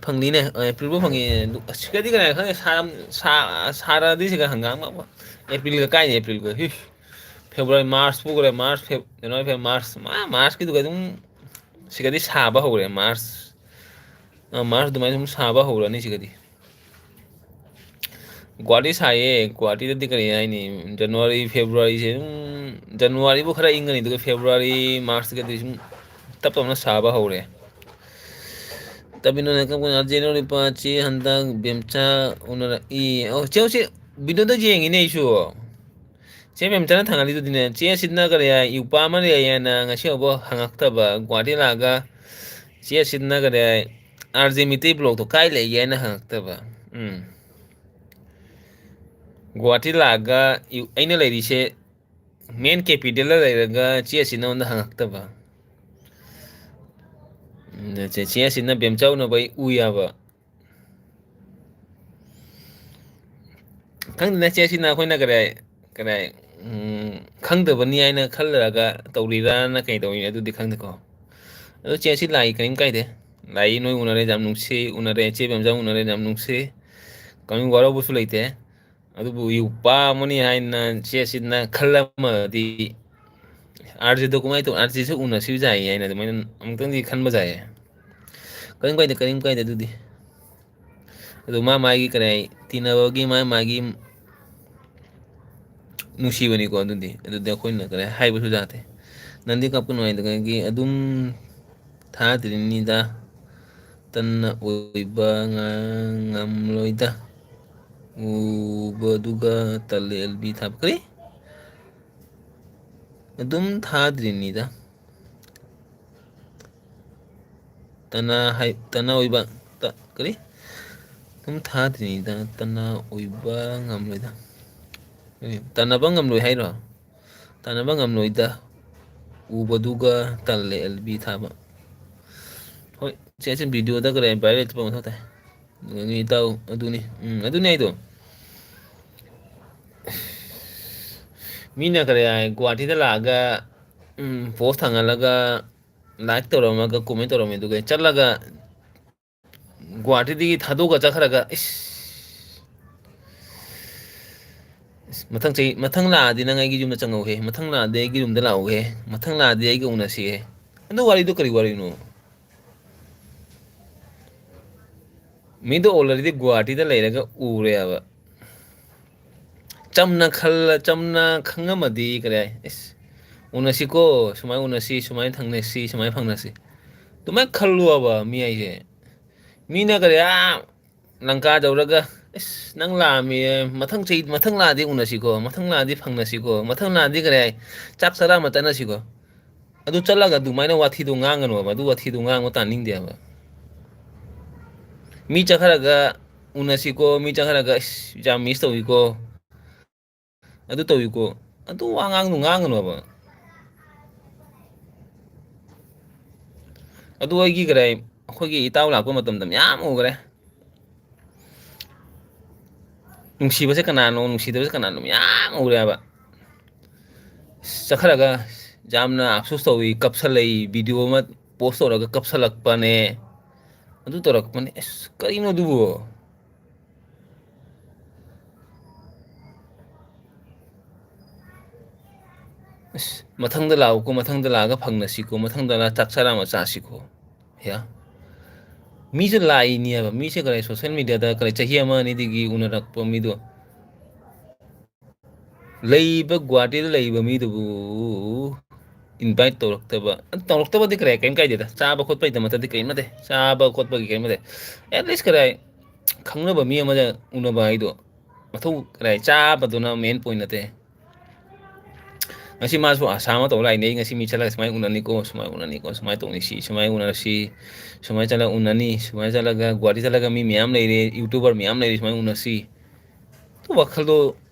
ꯐꯪꯅꯤꯅꯦ꯫ ꯑꯦꯄ꯭ꯔꯤꯜ ꯐꯥꯎ ꯐꯪꯉꯤ꯫ ꯑꯗꯨ ꯑꯁꯤꯒꯗꯤ ꯀꯅꯥ ꯈꯪꯉꯦ? ꯁꯥꯔꯝ-, ꯁꯥ-, ꯁꯥꯔꯛꯑꯗꯤ ꯁꯤꯒ ꯍꯪꯒꯥꯝ ꯑꯃ ꯑꯦꯄ꯭ꯔꯤꯜꯒ ꯀꯥꯏꯅꯤ, ꯑꯦꯄ꯭ꯔꯤꯜꯒ꯫ ꯍꯤ꯫ ꯐꯦꯕ꯭ꯔꯨꯋꯥꯔꯤ, ꯃꯥꯔꯆ ꯄꯨꯈ꯭ꯔꯦ, March, Feb-, January, Feb-, March, ꯃꯥ-, ꯃꯥꯔꯆꯀꯤꯗꯨꯒ ꯑꯗꯨꯝ ꯁꯤꯒꯗꯤ ꯁꯥꯕ ꯍꯧꯔꯦ꯫ ꯃꯥꯔꯆ, ꯑ, ꯃꯥꯔꯆ ꯑꯗꯨꯃꯥꯏꯅ ꯁꯨꯝ ꯁꯥꯕ ꯍꯧꯔꯅꯤ ꯁꯤꯒꯗꯤ꯫ ꯒꯨꯍꯥꯇꯤ ꯁꯥꯏꯌꯦ꯫ ꯒꯨꯍꯥꯇꯤꯗꯗꯤ ꯀꯔꯤ ꯍꯥꯏꯅꯤ? ꯖꯅꯋꯥꯔꯤ, ꯐꯦꯕ꯭ꯔꯨꯋꯥꯔꯤꯁꯦ ꯑꯗꯨꯝ, ꯖꯅꯋꯥꯔꯤꯕꯨ ꯈꯔ ꯏꯪꯒꯅꯤ, ꯑꯗꯨꯒ ꯐꯦꯕ꯭ꯔꯨꯋꯥꯔꯤ, ꯃꯥꯔꯆꯇꯒꯗꯤ ꯁꯨꯝ ꯇꯞ ꯇꯞꯅ ꯁꯥꯕ ꯍꯧꯔꯦ꯫ ꯇꯥꯃꯤꯜ ꯅꯥꯗꯨꯅ ꯀꯔꯝ ꯀꯥꯟꯗ ꯑꯥꯔ ꯖꯦ ꯅꯣ ꯂꯨꯄꯥ ꯆꯦ ꯍꯟꯗꯛ ꯕꯦꯝꯆꯥ ꯎꯅꯔꯛꯏ꯫ ꯑꯣ, ꯆꯦ, ꯆꯦ, ꯚꯤꯗꯤꯑꯣꯗ ꯌꯦꯡꯉꯤꯅꯦ ꯑꯩꯁꯨ꯫ ꯆꯦ ꯃꯦꯝꯆꯥꯅ ꯊꯥꯡꯒꯠꯂꯤꯗꯨꯗꯤꯅꯦ, ꯆꯦ ꯑꯁꯤꯠꯅ ꯀꯔꯤ ꯍꯥꯏ, ꯌꯨꯄꯥ ꯑꯃ ꯂꯩ ꯍꯥꯏꯅ ꯉꯁꯤ ꯐꯥꯎꯕ ꯍꯪꯉꯛꯇꯕ, ꯒꯨꯍꯥꯇꯤ ꯂꯥꯛꯑꯒ ꯆꯦ ꯑꯁꯤꯠꯅ ꯀꯔꯤ ꯍꯥꯏ, ꯑꯥꯔ ꯖꯦ ꯃꯤꯇꯩ ꯕ꯭ꯂꯣꯛꯇꯣ ꯀꯥꯏ ꯂꯩꯒꯦ ꯍꯥꯏꯅ ꯍꯪꯉꯛꯇꯕ꯫ ꯎꯝ꯫ ꯒꯨꯍꯥꯇꯤ ꯂꯥꯛꯑꯒ ꯌꯨ-, ꯑꯩꯅ ꯂꯩꯔꯤꯁꯦ ꯃꯦꯟ ꯀꯦꯄꯤꯇꯦꯜꯗ ꯂꯩꯔꯒ ꯆꯦ ꯑꯁꯤꯠ ꯅꯉꯣꯟꯗ ꯍꯪꯉꯛꯇꯕ꯫ ꯎꯝ, ꯆꯦ, ꯆꯦ ꯑꯁꯤꯠꯅ ꯕꯦꯝꯆꯥ ꯎꯅꯕ ꯑꯩ ꯎꯏ ꯍꯥꯏꯕ꯫ ꯈꯪꯗꯦ, ꯆꯦ ꯑꯁꯤꯠꯅ ꯑꯩꯈꯣꯏꯅ ꯀꯔꯤ, ꯀꯔꯤ, ꯎꯝ, ꯈꯪꯗꯕꯅꯤ ꯍꯥꯏꯅ ꯈꯜꯂꯒ ꯇꯧꯔꯤꯔꯥꯅ ꯀꯩ ꯇꯧꯔꯤꯅꯣ ꯑꯗꯨꯗꯤ ꯈꯪꯗꯦꯀꯣ꯫ ꯑꯗꯣ ꯆꯦ ꯑꯁꯤꯠ ꯂꯥꯛꯏ ꯀꯔꯤꯝ ꯀꯥꯏꯗꯦ꯫ ꯂꯥꯛꯏ, ꯅꯣꯏ ꯎꯅꯔꯦ, ꯌꯥꯝ ꯅꯨꯡꯁꯤ, ꯎꯅꯔꯦ, ꯆꯦ ꯕꯦꯝꯆꯥ ꯎꯅꯔꯦ, ꯌꯥꯝ ꯅꯨꯡꯁꯤ꯫ ꯀꯔꯤꯝ ꯋꯥꯔꯧꯕꯁꯨ ꯂꯩꯇꯦ꯫ ꯑꯗꯨꯕꯨ ꯌꯨꯄꯥ ꯑꯃꯅꯤ ꯍꯥꯏꯅ ꯆꯦ ꯑꯁꯤꯠꯅ ꯈꯜꯂꯝꯃꯗꯤ ꯑꯥꯔꯖꯦꯗꯣ ꯀꯃꯥꯏꯅ ꯇꯧ? ꯑꯥꯔꯖꯦꯁꯨ ꯎꯅꯁꯤꯕ ꯌꯥꯏꯌꯦ ꯍꯥꯏꯅ ꯑꯗꯨꯃꯥꯏꯅ ꯑꯃꯨꯛꯇꯪꯗꯤ ꯈꯟꯕ ꯌꯥꯏꯌꯦ꯫ ꯀꯔꯤꯝ ꯀꯥꯏꯗꯦ, ꯀꯔꯤꯝ ꯀꯥꯏꯗꯦ ꯑꯗꯨꯗꯤ꯫ ꯑꯗꯨ ꯃꯥ ꯃꯥꯒꯤ ꯀꯔꯤ ꯍꯥꯏ, ꯇꯤꯟꯅꯕꯒꯤ ꯃꯥ ꯃꯥꯒꯤ ꯅꯨꯡꯁꯤꯕꯅꯤꯀꯣ ꯑꯗꯨꯗꯤ꯫ ꯑꯗꯨꯗꯤ ꯑꯩꯈꯣꯏꯅ ꯀꯔꯤ ꯍꯥꯏꯕꯁꯨ ꯌꯥꯗꯦ꯫ ꯅꯪꯗꯤ ꯀꯞꯀꯅꯨ ꯍꯥꯏꯗꯨꯒꯤ ꯑꯗꯨꯝ ꯊꯥꯗ꯭ꯔꯤꯅꯤꯗ꯫ ꯇꯟꯅ ꯑꯣꯏꯕ ꯉꯥꯡ-, ꯉꯝꯂꯣꯏꯗ꯫ ꯎꯕꯗꯨꯒ ꯇꯜꯂꯦ ꯑꯦꯜ ꯕꯤ ꯊꯥꯕ꯫ ꯀꯔꯤ? ꯑꯗꯨꯝ ꯊꯥꯗ꯭ꯔꯤꯅꯤꯗ꯫ ꯇꯅꯥ ꯍꯥꯏ-, ꯇꯅꯥ ꯑꯣꯏꯕ, ꯇ-, ꯀꯔꯤ? ꯑꯗꯨꯝ ꯊꯥꯗ꯭ꯔꯤꯅꯤꯗ, ꯇꯅꯥ ꯑꯣꯏꯕ ꯉꯝꯂꯣꯏꯗ꯫ ꯀꯔꯤ? ꯇꯥꯟꯅꯕ ꯉꯝꯂꯣꯏ ꯍꯥꯏꯔꯣ? ꯇꯥꯟꯅꯕ ꯉꯝꯂꯣꯏꯗ꯫ ꯎꯕꯗꯨꯒ ꯇꯜꯂꯦ ꯑꯦꯜ ꯕꯤ ꯊꯥꯕ꯫ ꯍꯣꯏ, ꯆꯦ, ꯆꯦ, ꯚꯤꯗꯤꯑꯣꯗ ꯀꯔꯤ viral ꯆꯠꯄ ꯃꯊꯧ ꯇꯥꯏ? ꯑꯗꯨꯅꯤ ꯏꯇꯥꯎ, ꯑꯗꯨꯅꯤ꯫ ꯎꯝ, ꯑꯗꯨꯅꯤ ꯑꯩꯗꯣ꯫ ꯃꯤꯅ ꯀꯔꯤ ꯍꯥꯏ, ꯒꯨꯍꯥꯇꯤꯗ ꯂꯥꯛꯑꯒ, ꯎꯝ, post ꯊꯥꯡꯒꯠꯂꯒ, like ꯇꯧꯔꯝꯃꯒ, comment ꯇꯧꯔꯝꯃꯦ, ꯑꯗꯨꯒ ꯆꯠꯂꯒ ꯒꯨꯍꯥꯇꯤꯗꯒꯤ ꯊꯥꯗꯣꯛꯑꯒ ꯆꯠꯈ꯭ꯔꯒ, ꯏꯁ, ꯏꯁ, ꯃꯊꯪ ꯆꯍꯤ, ꯃꯊꯪ ꯂꯥꯛꯑꯗꯤ ꯅꯪ ꯑꯩꯒꯤ ꯌꯨꯝꯗ ꯆꯪꯉꯧꯍꯦ, ꯃꯊꯪ ꯂꯥꯛꯑꯗꯤ ꯑꯩꯒꯤ ꯔꯨꯝꯗ ꯂꯥꯛꯎꯍꯦ, ꯃꯊꯪ ꯂꯥꯛꯑꯗꯤ ꯑꯩꯒ ꯎꯅꯁꯤꯍꯦ꯫ ꯑꯗꯨ ꯋꯥꯔꯤꯗꯣ ꯀꯔꯤ ꯋꯥꯔꯤꯅꯣ? ꯃꯤꯗꯣ already ꯒꯨꯍꯥꯇꯤꯗ ꯂꯩꯔꯒ ꯎꯔꯦꯕ꯫ ꯆꯝꯅ ꯈꯜꯂ-, ꯆꯝꯅ ꯈꯪꯉꯝꯃꯗꯤ ꯀꯔꯤ ꯍꯥꯏ? ꯏꯁ, ꯎꯅꯁꯤꯀꯣ, ꯁꯨꯃꯥꯏꯅ ꯎꯅꯁꯤ, ꯁꯨꯃꯥꯏꯅ ꯊꯪꯅꯁꯤ, ꯁꯨꯃꯥꯏꯅ ꯐꯪꯅꯁꯤ꯫ ꯑꯗꯨꯃꯥꯏꯅ ꯈꯜꯂꯨꯕ ꯃꯤ ꯍꯥꯏꯁꯦ꯫ ꯃꯤꯅ ꯀꯔꯤ, ꯑꯥ, ꯂꯪꯀꯥ ꯌꯧꯔꯒ, "ꯏꯁ, ꯅꯪ ꯂꯥꯛꯑꯝꯃꯤ, ꯃꯊꯪ ꯆꯍꯤ, ꯃꯊꯪ ꯂꯥꯛꯑꯗꯤ ꯎꯅꯁꯤꯀꯣ, ꯃꯊꯪ ꯂꯥꯛꯑꯗꯤ ꯐꯪꯅꯁꯤꯀꯣ, ꯃꯊꯪ ꯂꯥꯛꯑꯗꯤ ꯀꯔꯤ ꯍꯥꯏ, ꯆꯥꯛ ꯆꯔꯥ ꯑꯃ ꯆꯠꯅꯁꯤꯀꯣ"꯫ ꯑꯗꯨ ꯆꯠꯂꯒ ꯑꯗꯨꯃꯥꯏꯅ ꯋꯥꯊꯤꯗꯣ ꯉꯥꯡꯒꯅꯣꯕ, ꯑꯗꯨ ꯋꯥꯊꯤꯗꯣ ꯉꯥꯡꯕ ꯇꯥꯅꯤꯡꯗꯦꯕ꯫ ꯃꯤ ꯆꯠꯈ꯭ꯔꯒ ꯎꯅꯁꯤꯀꯣ, ꯃꯤ ꯆꯠꯈ꯭ꯔꯒ, "ꯏꯁ, ꯌꯥꯝ miss ꯇꯧꯏꯀꯣ, ꯑꯗꯨ ꯇꯧꯏꯀꯣ", ꯑꯗꯨ ꯋꯥ ꯉꯥꯡꯗꯣ ꯉꯥꯡꯒꯅꯣꯕ꯫ ꯑꯗꯨ ꯑꯩꯒꯤ ꯀꯔꯤ, ꯑꯩꯈꯣꯏꯒꯤ ꯏꯇꯥꯎ ꯂꯥꯛꯄ ꯃꯇꯝꯗ ꯃꯌꯥꯝ ꯎꯈ꯭ꯔꯦ꯫ ꯅꯨꯡꯁꯤꯕꯁꯦ ꯀꯅꯥꯅꯣ, ꯅꯨꯡꯁꯤꯗꯕꯁꯦ ꯀꯅꯥꯅꯣ ꯃꯌꯥꯝ ꯎꯔꯦꯕ꯫ ꯆꯠꯈꯠꯂꯒ ꯌꯥꯝꯅ ꯑꯐꯁꯣꯁ ꯇꯧꯏ, ꯀꯞꯁꯜꯂꯛꯏ, ꯚꯤꯗꯤꯑꯣ ꯑꯃ post ꯇꯧꯔꯒ ꯀꯞꯁꯜꯂꯛꯄꯅꯦ, ꯑꯗꯨ ꯇꯧꯔꯛꯄꯅꯦ꯫ ꯑꯁ, ꯀꯔꯤꯅꯣ ꯑꯗꯨꯕꯨ? ꯑꯁ, ꯃꯊꯪꯗ ꯂꯥꯛꯎꯀꯣ, ꯃꯊꯪꯗ ꯂꯥꯛꯑꯒ ꯐꯪꯅꯁꯤꯀꯣ, ꯃꯊꯪꯗ ꯂꯥꯛꯑ ꯆꯥꯛ ꯆꯔꯥ ꯑꯃ ꯆꯥꯁꯤꯀꯣ꯫ ꯌꯥ? ꯃꯤꯁꯦ ꯂꯥꯛꯏꯅꯦꯕ, ꯃꯤꯁꯦ ꯀꯔꯤ social media ꯗ ꯀꯔꯤ ꯆꯍꯤ ꯑꯃ ꯑꯅꯤꯗꯒꯤ ꯎꯅꯔꯛꯄ ꯃꯤꯗꯣ, ꯂꯩꯕ ꯒꯨꯍꯥꯇꯤꯗ ꯂꯩꯕ ꯃꯤꯗꯨꯕꯨ invite ꯇꯧꯔꯛꯇꯕ, ꯇꯧꯔꯛꯇꯕꯗꯤ ꯀꯔꯤ ꯀꯔꯤꯝ ꯀꯥꯏꯗꯦꯗ, ꯆꯥꯕ ꯈꯣꯠꯄꯒꯤꯗꯃꯛꯇꯗꯤ ꯀꯔꯤꯝ ꯅꯠꯇꯦ, ꯆꯥꯕ ꯈꯣꯠꯄꯒꯤ ꯀꯔꯤꯝ ꯅꯠꯇꯦ꯫ At least ꯀꯔꯤ ꯈꯪꯅꯕ ꯃꯤ ꯑꯃꯗ ꯎꯅꯕ ꯍꯥꯏꯗꯣ ꯃꯊꯧ ꯀꯔꯤ, ꯆꯥꯕꯗꯨꯅ main point ꯅꯠꯇꯦ꯫ ꯉꯁꯤ ꯃꯥꯁꯨ ꯑꯁꯥ ꯑꯃ ꯇꯧ ꯂꯥꯛꯏꯅꯦ, "ꯑꯩ ꯉꯁꯤ ꯃꯤ ꯆꯠꯂꯒ ꯁꯨꯃꯥꯏꯅ ꯎꯅꯅꯤꯀꯣ, ꯁꯨꯃꯥꯏꯅ ꯎꯅꯅꯤꯀꯣ, ꯁꯨꯃꯥꯏꯅ ꯇꯧꯅꯤ, ꯁꯤ ꯁꯨꯃꯥꯏꯅ ꯎꯅꯔꯁꯤ, ꯁꯨꯃꯥꯏꯅ ꯆꯠꯂꯒ ꯎꯅꯅꯤ, ꯁꯨꯃꯥꯏꯅ ꯆꯠꯂꯒ ꯒꯨꯍꯥꯇꯤ ꯆꯠꯂꯒ ꯃꯤ ꯃꯌꯥꯝ ꯂꯩꯔꯦ, YouTuber ꯃꯌꯥꯝ ꯂꯩꯔꯦ, ꯁꯨꯃꯥꯏꯅ ꯎꯅꯁꯤ"꯫ ꯑꯗꯨ ꯋꯥꯈꯜꯗꯣ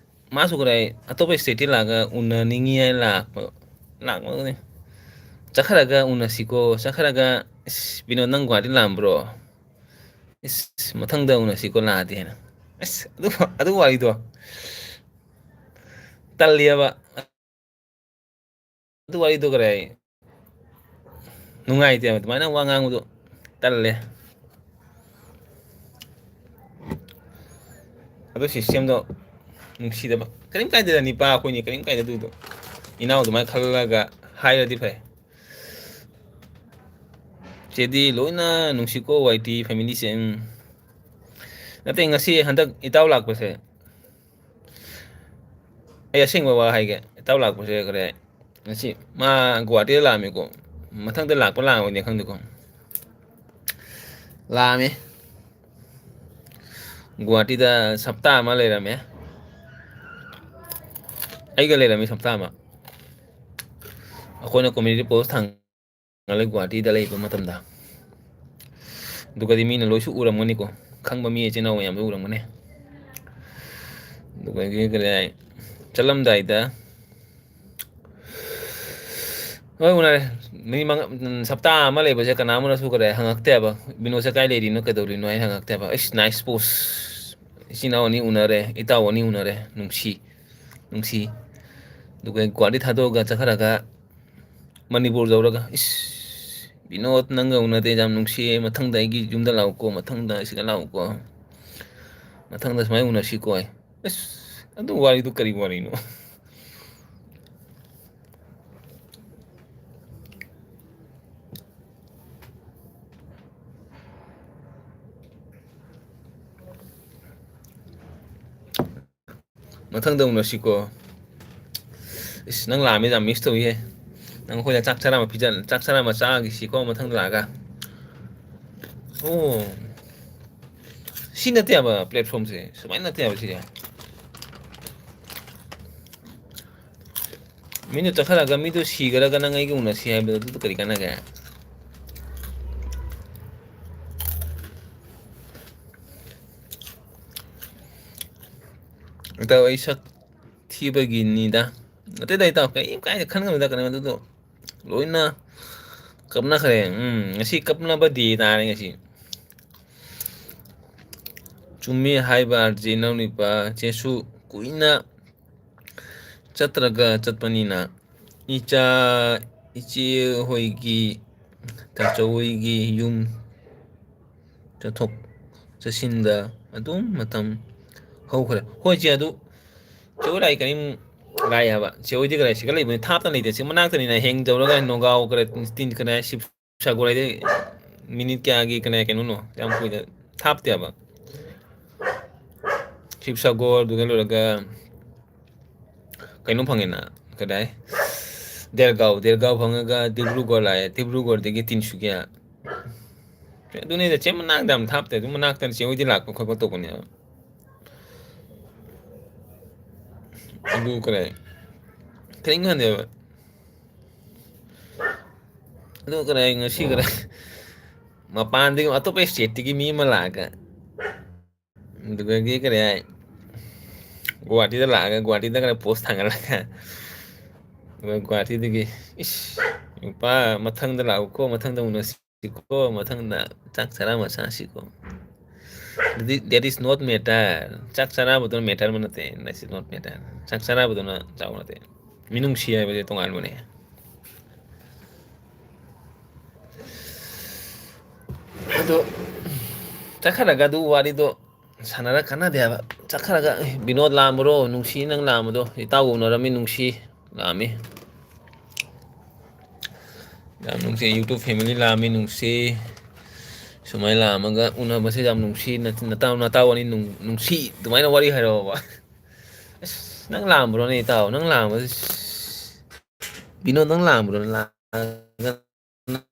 ꯃꯥꯁꯨ ꯀꯗꯥꯏ ꯑꯇꯣꯞꯄ state ꯇꯒꯤ ꯂꯥꯛꯑꯒ ꯎꯅꯅꯤꯡꯉꯤ ꯍꯥꯏꯅ ꯂꯥꯛꯄ, ꯂꯥꯛꯄꯗꯨꯅꯤ꯫ ꯆꯠꯈ꯭ꯔꯒ ꯎꯅꯁꯤꯀꯣ, ꯆꯠꯈ꯭ꯔꯒ, "ꯏꯁ, ꯕꯤꯅꯣꯗ, ꯅꯪ ꯒꯨꯍꯥꯇꯤ ꯂꯥꯛꯑꯝꯕ꯭ꯔꯣ? ꯏꯁ, ꯃꯊꯪꯗ ꯎꯅꯁꯤꯀꯣ ꯂꯥꯛꯑꯗꯤ" ꯍꯥꯏꯅ꯫ ꯑꯁ, ꯑꯗꯨ, ꯑꯗꯨ ꯋꯥꯔꯤꯗꯣ ꯇꯜꯂꯤꯑꯕ꯫ ꯑꯗꯨ ꯋꯥꯔꯤꯗꯣ ꯀꯔꯤ ꯍꯥꯏ? ꯅꯨꯡꯉꯥꯏꯇꯦꯕ ꯑꯗꯨꯃꯥꯏꯅ ꯋꯥ ꯉꯥꯡꯕꯗꯣ, ꯇꯜꯂꯦ꯫ ꯑꯗꯨ system ꯗꯣ ꯅꯨꯡꯁꯤꯗꯕ꯫ ꯀꯔꯤꯝ ꯀꯥꯏꯗꯦꯗ, ꯅꯤꯄꯥ ꯑꯩꯈꯣꯏꯅꯤ, ꯀꯔꯤꯝ ꯀꯥꯏꯗꯦ ꯑꯗꯨꯗꯣ꯫ ꯏꯅꯥꯎ ꯑꯗꯨꯃꯥꯏꯅ ꯈꯜꯂꯒ ꯍꯥꯏꯔꯗꯤ ꯐꯩ꯫ ꯆꯦꯗꯤ ꯂꯣꯏꯅ ꯅꯨꯡꯁꯤꯀꯣ, ꯋꯥꯏ ꯇꯤ family ꯁꯦ꯫ ꯎꯝ꯫ ꯅꯠꯇꯦ, ꯉꯁꯤ ꯍꯟꯗꯛ ꯏꯇꯥꯎ ꯂꯥꯛꯄꯁꯦ, ꯑꯩ ꯑꯁꯦꯡꯕ ꯋꯥ ꯍꯥꯏꯒꯦ, ꯏꯇꯥꯎ ꯂꯥꯛꯄꯁꯦ ꯀꯔꯤ ꯍꯥꯏ? ꯉꯁꯤ ꯃꯥ ꯒꯨꯍꯥꯇꯤꯗ ꯂꯥꯛꯑꯝꯃꯤꯀꯣ, ꯃꯊꯪꯗ ꯂꯥꯛꯄ ꯂꯥꯛꯑꯣꯏꯗꯤ ꯈꯪꯗꯦꯀꯣ, ꯂꯥꯛꯑꯝꯃꯤ꯫ ꯒꯨꯍꯥꯇꯤꯗ ꯁꯞꯇꯥ ꯑꯃ ꯂꯩꯔꯝꯃꯦ, ꯑꯩꯒ ꯂꯩꯔꯝꯃꯤ ꯁꯞꯇꯥ ꯑꯃ꯫ ꯑꯩꯈꯣꯏꯅ community post ꯊꯥꯡ ꯒꯨꯍꯥꯇꯤꯗ ꯂꯩꯕ ꯃꯇꯝꯗ꯫ ꯑꯗꯨꯒꯗꯤ ꯃꯤꯅ ꯂꯣꯏꯁꯨ ꯎꯔꯝꯒꯅꯤꯀꯣ, ꯈꯪꯕ ꯃꯤ ꯏꯆꯤꯟ ꯏꯅꯥꯎ ꯃꯌꯥꯝꯁꯨ ꯎꯔꯝꯒꯅꯤ꯫ ꯑꯗꯨꯒ ꯀꯔꯤ ꯍꯥꯏ, ꯆꯠꯂꯝꯗꯥꯏꯗ, ꯍꯣꯏ, ꯎꯅꯔꯦ꯫ ꯃꯤ ꯃꯉꯥ, ꯎꯝ, ꯁꯞꯇꯥ ꯑꯃ ꯂꯩꯕꯁꯦ ꯀꯅꯥ ꯑꯃꯅꯁꯨ ꯀꯔꯤ ꯍꯪꯉꯛꯇꯦꯕ, "ꯕꯤꯅꯣꯗꯁꯦ ꯀꯥꯏ ꯂꯩꯔꯤꯅꯣ, ꯀꯩꯗꯧꯔꯤꯅꯣ?" ꯍꯥꯏꯅ ꯍꯪꯉꯛꯇꯦꯕ꯫ ꯑꯩꯁ, nice post꯫ ꯏꯆꯤꯟ ꯏꯅꯥꯎ ꯑꯅꯤ ꯎꯅꯔꯦ, ꯏꯇꯥꯎ ꯑꯅꯤ ꯎꯅꯔꯦ, ꯅꯨꯡꯁꯤ, ꯅꯨꯡꯁꯤ꯫ ꯑꯗꯨꯒ ꯒꯨꯍꯥꯇꯤ ꯊꯥꯗꯣꯛꯑꯒ ꯆꯠꯈ꯭ꯔꯒ ꯃꯅꯤꯄꯨꯔ ꯌꯧꯔꯒ, "ꯏꯁ, ꯕꯤꯅꯣꯗ, ꯅꯪꯒ ꯎꯅꯗꯦ, ꯌꯥꯝ ꯅꯨꯡꯁꯤꯌꯦ, ꯃꯊꯪꯗ ꯑꯩꯒꯤ ꯌꯨꯝꯗ ꯂꯥꯛꯎꯀꯣ, ꯃꯊꯪꯗ ꯑꯁꯤꯗ ꯂꯥꯛꯎꯀꯣ, ꯃꯊꯪꯗ ꯁꯨꯃꯥꯏꯅ ꯎꯅꯁꯤꯀꯣ" ꯍꯥꯏ꯫ ꯑꯁ, ꯑꯗꯨ ꯋꯥꯔꯤꯗꯨ ꯀꯔꯤ ꯋꯥꯔꯤꯅꯣ? ꯃꯊꯪꯗ ꯎꯅꯁꯤꯀꯣ꯫ ꯏꯁ, ꯅꯪ ꯂꯥꯛꯑꯝꯃꯦ ꯌꯥꯝ ꯃꯤꯁ ꯇꯧꯏꯍꯦ꯫ ꯅꯪ ꯑꯩꯈꯣꯏꯗ ꯆꯥꯛ ꯆꯔꯥ ꯑꯃ ꯄꯤꯖ-, ꯆꯥꯛ ꯆꯔꯥ ꯑꯃ ꯆꯥꯈꯤꯁꯤꯀꯣ ꯃꯊꯪꯗ ꯂꯥꯛꯑꯒ꯫ ꯑꯣ꯫ ꯁꯤ ꯅꯠꯇꯦ ꯍꯥꯏꯕ platformꯁꯦ꯫ ꯁꯨꯃꯥꯏꯅ ꯅꯠꯇꯦ ꯍꯥꯏꯕ ꯁꯤꯁꯦ꯫ ꯃꯤꯗꯣ ꯆꯠꯈꯠꯂꯒ ꯃꯤꯗꯣ ꯁꯤꯈ꯭ꯔꯒ ꯅꯪ ꯑꯩꯒ ꯎꯅꯁꯤ ꯍꯥꯏꯕꯗꯣ ꯑꯗꯨꯗꯣ ꯀꯔꯤ ꯀꯥꯟꯅꯒꯦ? ꯏꯇꯥꯎ, ꯑꯩ ꯁꯛ ꯊꯤꯕꯒꯤꯅꯤꯗ꯫ ꯅꯠꯇꯦꯗ ꯏꯇꯥꯎ, ꯀꯩꯝ ꯀꯥꯏꯗꯦ, ꯈꯟꯒꯅꯨꯗ ꯀꯩꯅꯣ ꯑꯗꯨꯗꯣ꯫ ꯂꯣꯏꯅ ꯀꯞꯅꯈ꯭ꯔꯦ꯫ ꯎꯝ, ꯉꯁꯤ ꯀꯞꯅꯕ day ꯇꯥꯔꯦ ꯉꯁꯤ꯫ ꯆꯨꯝꯃꯤ ꯍꯥꯏꯕ ꯑꯥꯔ ꯖꯦ ꯏꯅꯥꯎꯅꯨꯄꯥ ꯆꯦꯁꯨ ꯀꯨꯏꯅ ꯆꯠꯇ꯭ꯔꯒ ꯆꯠꯄꯅꯤꯅ ꯏꯆꯥ, ꯏꯆꯦ ꯍꯣꯏꯒꯤ, ꯇꯥꯆꯧ ꯍꯣꯏꯒꯤ ꯌꯨꯝ ꯆꯠꯊꯣꯛ ꯆꯠꯁꯤꯟꯗ ꯑꯗꯨꯝ ꯃꯇꯝ ꯍꯧꯈ꯭ꯔꯦ꯫ ꯍꯣꯏ ꯆꯦ, ꯑꯗꯨ ꯆꯦ ꯍꯣꯏ ꯂꯥꯛꯏ ꯀꯔꯤꯝ ꯂꯥꯛꯏ ꯍꯥꯏꯕ꯫ ꯆꯦ ꯍꯣꯏꯗꯤ ꯀꯗꯥꯏ ꯁꯤꯒ ꯂꯩꯕꯅꯤ, ꯊꯥꯞꯅ ꯂꯩꯇꯦ꯫ ꯁꯤ ꯃꯅꯥꯛꯇꯅꯤꯅ ꯍꯦꯡ ꯇꯧꯔꯒ ꯅꯣꯒꯥꯎ ꯀꯔ ꯇꯤꯟ ꯀꯅꯥ ꯁꯤꯕ ꯁꯥꯒꯣꯔ ꯍꯥꯏꯗꯤ ꯃꯤꯅꯤꯠ ꯀꯌꯥꯒꯤ ꯀꯩꯅꯣ, ꯀꯩꯅꯣꯅꯣ? ꯌꯥꯝ ꯀꯨꯏꯅ ꯊꯥꯞꯇꯦꯕ꯫ ꯁꯤꯕꯁꯥꯒꯣꯔ, ꯑꯗꯨꯒ ꯂꯣꯏꯔꯒ ꯀꯩꯅꯣ ꯐꯪꯉꯦꯅ, ꯀꯗꯥꯏ? ꯗꯦꯔꯒꯥꯎ, ꯗꯦꯔꯒꯥꯎ ꯐꯪꯉꯒ ꯗꯤꯕ꯭ꯔꯨꯒꯔ ꯂꯥꯛꯑꯦ, ꯗꯤꯕ꯭ꯔꯨꯒꯔꯗꯒꯤ ꯇꯤꯟꯁꯨꯀꯤꯌꯥ꯫ ꯑꯗꯨꯅꯤꯗ, ꯆꯦ ꯃꯅꯥꯛꯇ ꯌꯥꯝ ꯊꯥꯞꯇꯦ, ꯑꯗꯨꯝ ꯃꯅꯥꯛꯇꯅ ꯆꯦ ꯍꯣꯏꯗꯤ ꯂꯥꯛꯄ ꯈꯣꯠꯄ ꯇꯧꯕꯅꯦꯕ꯫ ꯑꯗꯨ ꯀꯔꯤ, ꯀꯔꯤꯝ ꯈꯟꯗꯦꯕ꯫ ꯑꯗꯨ ꯀꯔꯤ, ꯉꯁꯤ ꯀꯔꯤ, ꯃꯄꯥꯟꯗꯒꯤ ꯑꯇꯣꯞꯄ stateꯇꯒꯤ ꯃꯤ ꯑꯃ ꯂꯥꯛꯑꯒ, ꯑꯗꯨꯗꯒꯤ ꯀꯔꯤ ꯍꯥꯏ, ꯒꯨꯍꯥꯇꯤꯗ ꯂꯥꯛꯑꯒ ꯒꯨꯍꯥꯇꯤꯗ ꯈꯔ post ꯊꯥꯡꯒꯠꯂꯒ, ꯑꯗꯨꯒ ꯒꯨꯍꯥꯇꯤꯗꯒꯤ, "ꯏꯁ, ꯅꯨꯄꯥ, ꯃꯊꯪꯗ ꯂꯥꯛꯎꯀꯣ, ꯃꯊꯪꯗ ꯎꯅꯁꯤꯀꯣ, ꯃꯊꯪꯗ ꯆꯥꯛ ꯆꯔꯥ ꯑꯃ ꯆꯥꯁꯤꯀꯣ"꯫ ꯑꯗꯨꯗꯤ that is not matter꯫ ꯆꯥꯛ ꯆꯔꯥꯕꯗꯨꯅ matter ꯑꯃ ꯅꯠꯇꯦ꯫ That is not matter꯫ ꯆꯥꯛ ꯆꯔꯥꯕꯗꯨꯅ ꯆꯥꯎ ꯅꯠꯇꯦ꯫ ꯃꯤꯅꯨꯡꯁꯤ ꯍꯥꯏꯕꯁꯦ ꯇꯣꯉꯥꯟꯕꯅꯦ꯫ ꯑꯗꯣ ꯆꯠꯈ꯭ꯔꯒ ꯑꯗꯨ ꯋꯥꯔꯤꯗꯣ ꯁꯥꯟꯅꯔ ꯀꯥꯟꯅꯗꯦ ꯍꯥꯏꯕ꯫ ꯆꯠꯈ꯭ꯔꯒ, "ꯑꯦ, ꯕꯤꯅꯣꯗ ꯂꯥꯛꯑꯝꯕ꯭ꯔꯣ? ꯅꯨꯡꯁꯤ, ꯅꯪ ꯂꯥꯛꯑꯝꯕꯗꯣ, ꯏꯇꯥꯎꯒ ꯎꯅꯔꯝꯃꯤ, ꯅꯨꯡꯁꯤ, ꯂꯥꯛꯑꯝꯃꯤ"꯫ ꯌꯥꯝ ꯅꯨꯡꯁꯤ, YouTube family ꯂꯥꯛꯑꯝꯃꯤ, ꯅꯨꯡꯁꯤ꯫ ꯁꯨꯃꯥꯏꯅ ꯂꯥꯛꯑꯝꯃꯒ ꯎꯅꯕꯁꯦ ꯌꯥꯝ ꯅꯨꯡꯁꯤ, ꯅꯆꯤꯟ ꯅꯇꯥꯎ, ꯅꯇꯥꯎ ꯑꯅꯤ ꯅꯨꯡ-, ꯅꯨꯡꯁꯤ, ꯑꯗꯨꯃꯥꯏꯅ ꯋꯥꯔꯤ ꯍꯥꯏꯔꯛꯑꯣꯕ꯫ ꯑꯁ, ꯅꯪ ꯂꯥꯛꯑꯝꯕ꯭ꯔꯣꯅꯦ, ꯏꯇꯥꯎ? ꯅꯪ ꯂꯥꯛꯑꯝꯕ-, ꯕꯤꯅꯣꯗ, ꯅꯪ ꯂꯥꯛꯑꯝꯕ꯭ꯔꯣꯅꯦ? ꯂꯥꯛꯑꯒ ꯅꯪ,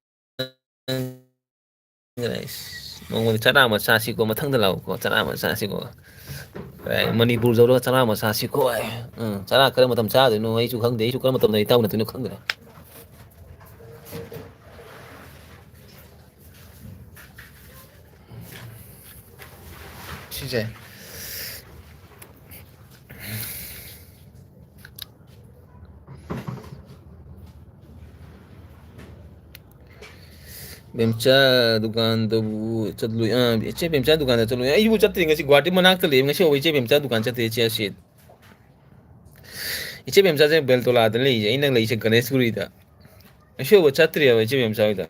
ꯅꯣꯡꯃꯗꯤ ꯆꯔꯥ ꯑꯃ ꯆꯥꯁꯤꯀꯣ, ꯃꯊꯪꯗ ꯂꯥꯛꯎꯀꯣ, ꯆꯔꯥ ꯑꯃ ꯆꯥꯁꯤꯀꯣ꯫ ꯀꯥꯏ, ꯃꯅꯤꯄꯨꯔ ꯌꯧꯔꯒ ꯆꯔꯥ ꯑꯃ ꯆꯥꯁꯤꯀꯣ ꯍꯥꯏ꯫ ꯎꯝ, ꯆꯔꯥ ꯀꯔꯝꯕ ꯃꯇꯝ ꯆꯥꯗꯣꯏꯅꯣ ꯑꯩꯁꯨ ꯈꯪꯗꯦ, ꯑꯩꯁꯨ ꯀꯔꯝꯕ ꯃꯇꯝꯗ ꯏꯇꯥꯎ ꯎꯅꯗꯣꯏꯅꯣ ꯈꯪꯗ꯭ꯔꯦ꯫ ꯁꯤꯁꯦ꯫ ꯕꯦꯝꯆꯥ ꯗꯨꯀꯥꯟꯗꯕꯨ ꯆꯠꯂꯨꯏ꯫ ꯑꯥ, ꯏꯆꯦ ꯕꯦꯝꯆꯥ ꯗꯨꯀꯥꯟꯗ ꯆꯠꯂꯨꯏ꯫ ꯑꯩꯕꯨ ꯆꯠꯇ꯭ꯔꯤ ꯉꯁꯤ, ꯒꯨꯍꯥꯇꯤ ꯃꯅꯥꯛꯇ ꯂꯩ꯫ ꯉꯁꯤ ꯐꯥꯎꯕ ꯏꯆꯦ ꯕꯦꯝꯆꯥ ꯗꯨꯀꯥꯟ ꯆꯠꯇꯦ, ꯏꯆꯦ ꯑꯁꯤꯠ꯫ ꯏꯆꯦ ꯕꯦꯝꯆꯥꯁꯦ ꯕꯦꯜꯇꯣꯂꯥꯗ ꯂꯩꯌꯦ, ꯑꯩꯅ ꯂꯩꯁꯦ ꯒꯅꯦꯁꯄꯨꯔꯤꯗ꯫ ꯉꯁꯤ ꯐꯥꯎꯕ ꯆꯠꯇ꯭ꯔꯤꯑꯕ ꯏꯆꯦ ꯕꯦꯝꯆꯥ ꯍꯣꯏꯗ꯫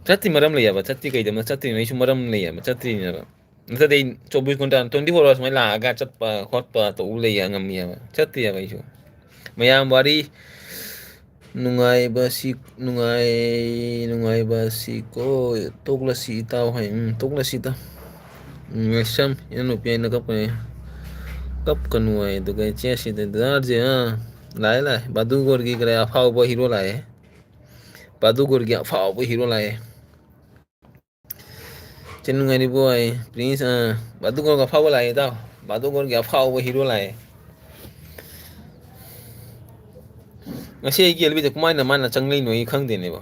ꯆꯠꯇꯤ ꯃꯔꯝ ꯂꯩꯌꯦꯕ, ꯆꯠꯇꯤ ꯀꯩꯗꯧꯅ ꯆꯠꯇ꯭ꯔꯤꯅꯣ? ꯑꯩꯁꯨ ꯃꯔꯝ ꯂꯩꯌꯦꯕ, ꯆꯠꯇ꯭ꯔꯤꯅꯦꯕ꯫ ꯅꯠꯇ꯭ꯔꯗꯤ ꯑꯩ ꯆꯧꯕꯤꯁ ꯘꯟꯇꯥ, twenty four hours ꯁꯨꯃꯥꯏꯅ ꯂꯥꯛꯑꯒ ꯆꯠꯄ ꯈꯣꯠꯄ ꯇꯧ ꯂꯩ ꯉꯝꯃꯤꯑꯕ꯫ ꯆꯠꯇꯦꯕ ꯑꯩꯁꯨ꯫ ꯃꯌꯥꯝ ꯋꯥꯔꯤ ꯅꯨꯡꯉꯥꯏꯕꯁꯤ, ꯅꯨꯡꯉꯥꯏ-, ꯅꯨꯡꯉꯥꯏꯕꯁꯤꯀꯣ, ꯇꯣꯛꯂꯁꯤ ꯏꯇꯥꯎ ꯍꯥꯏ꯫ ꯎꯝ, ꯇꯣꯛꯂꯁꯤ ꯏꯇꯥꯎ꯫ ꯎꯝ, ꯉꯥꯏꯁꯝ, ꯏꯅꯥꯎꯅꯨꯄꯤ ꯑꯩꯅ ꯀꯞꯀꯅꯤ꯫ ꯀꯞꯀꯅꯨ ꯍꯥꯏ, ꯑꯗꯨꯒ ꯏꯆꯦ ꯑꯁꯤꯗ ꯗꯥꯗꯥꯁꯦ, ꯑꯥ, ꯂꯥꯛꯑꯦ, ꯂꯥꯛꯑꯦ꯫ ꯕꯥꯗꯨꯒꯣꯔꯒꯤ ꯀꯔꯤ ꯑꯐꯥꯎꯕ ꯍꯤꯔꯣ ꯂꯥꯛꯑꯦ꯫ ꯕꯥꯗꯨꯒꯣꯔꯒꯤ ꯑꯐꯥꯎꯕ ꯍꯤꯔꯣ ꯂꯥꯛꯑꯦ꯫ ꯆꯦ ꯅꯨꯡꯉꯥꯏꯔꯤꯕꯣ ꯑꯩ, ꯄ꯭ꯔꯤꯟꯁ, ꯑꯥ, ꯕꯥꯗꯨꯒꯣꯔꯒ ꯑꯐꯥꯎꯕ ꯂꯥꯛꯑꯦ ꯏꯇꯥꯎ꯫ ꯕꯥꯗꯨꯒꯣꯔꯒꯤ ꯑꯐꯥꯎꯕ ꯍꯤꯔꯣ ꯂꯥꯛꯑꯦ꯫ ꯉꯁꯤ ꯑꯩꯒꯤ ꯑꯦꯜꯕꯤꯗ ꯀꯃꯥꯏꯅ ꯃꯥꯅ ꯆꯪꯂꯛꯏꯅꯣ ꯑꯩ ꯈꯪꯗꯦꯅꯦꯕꯣ꯫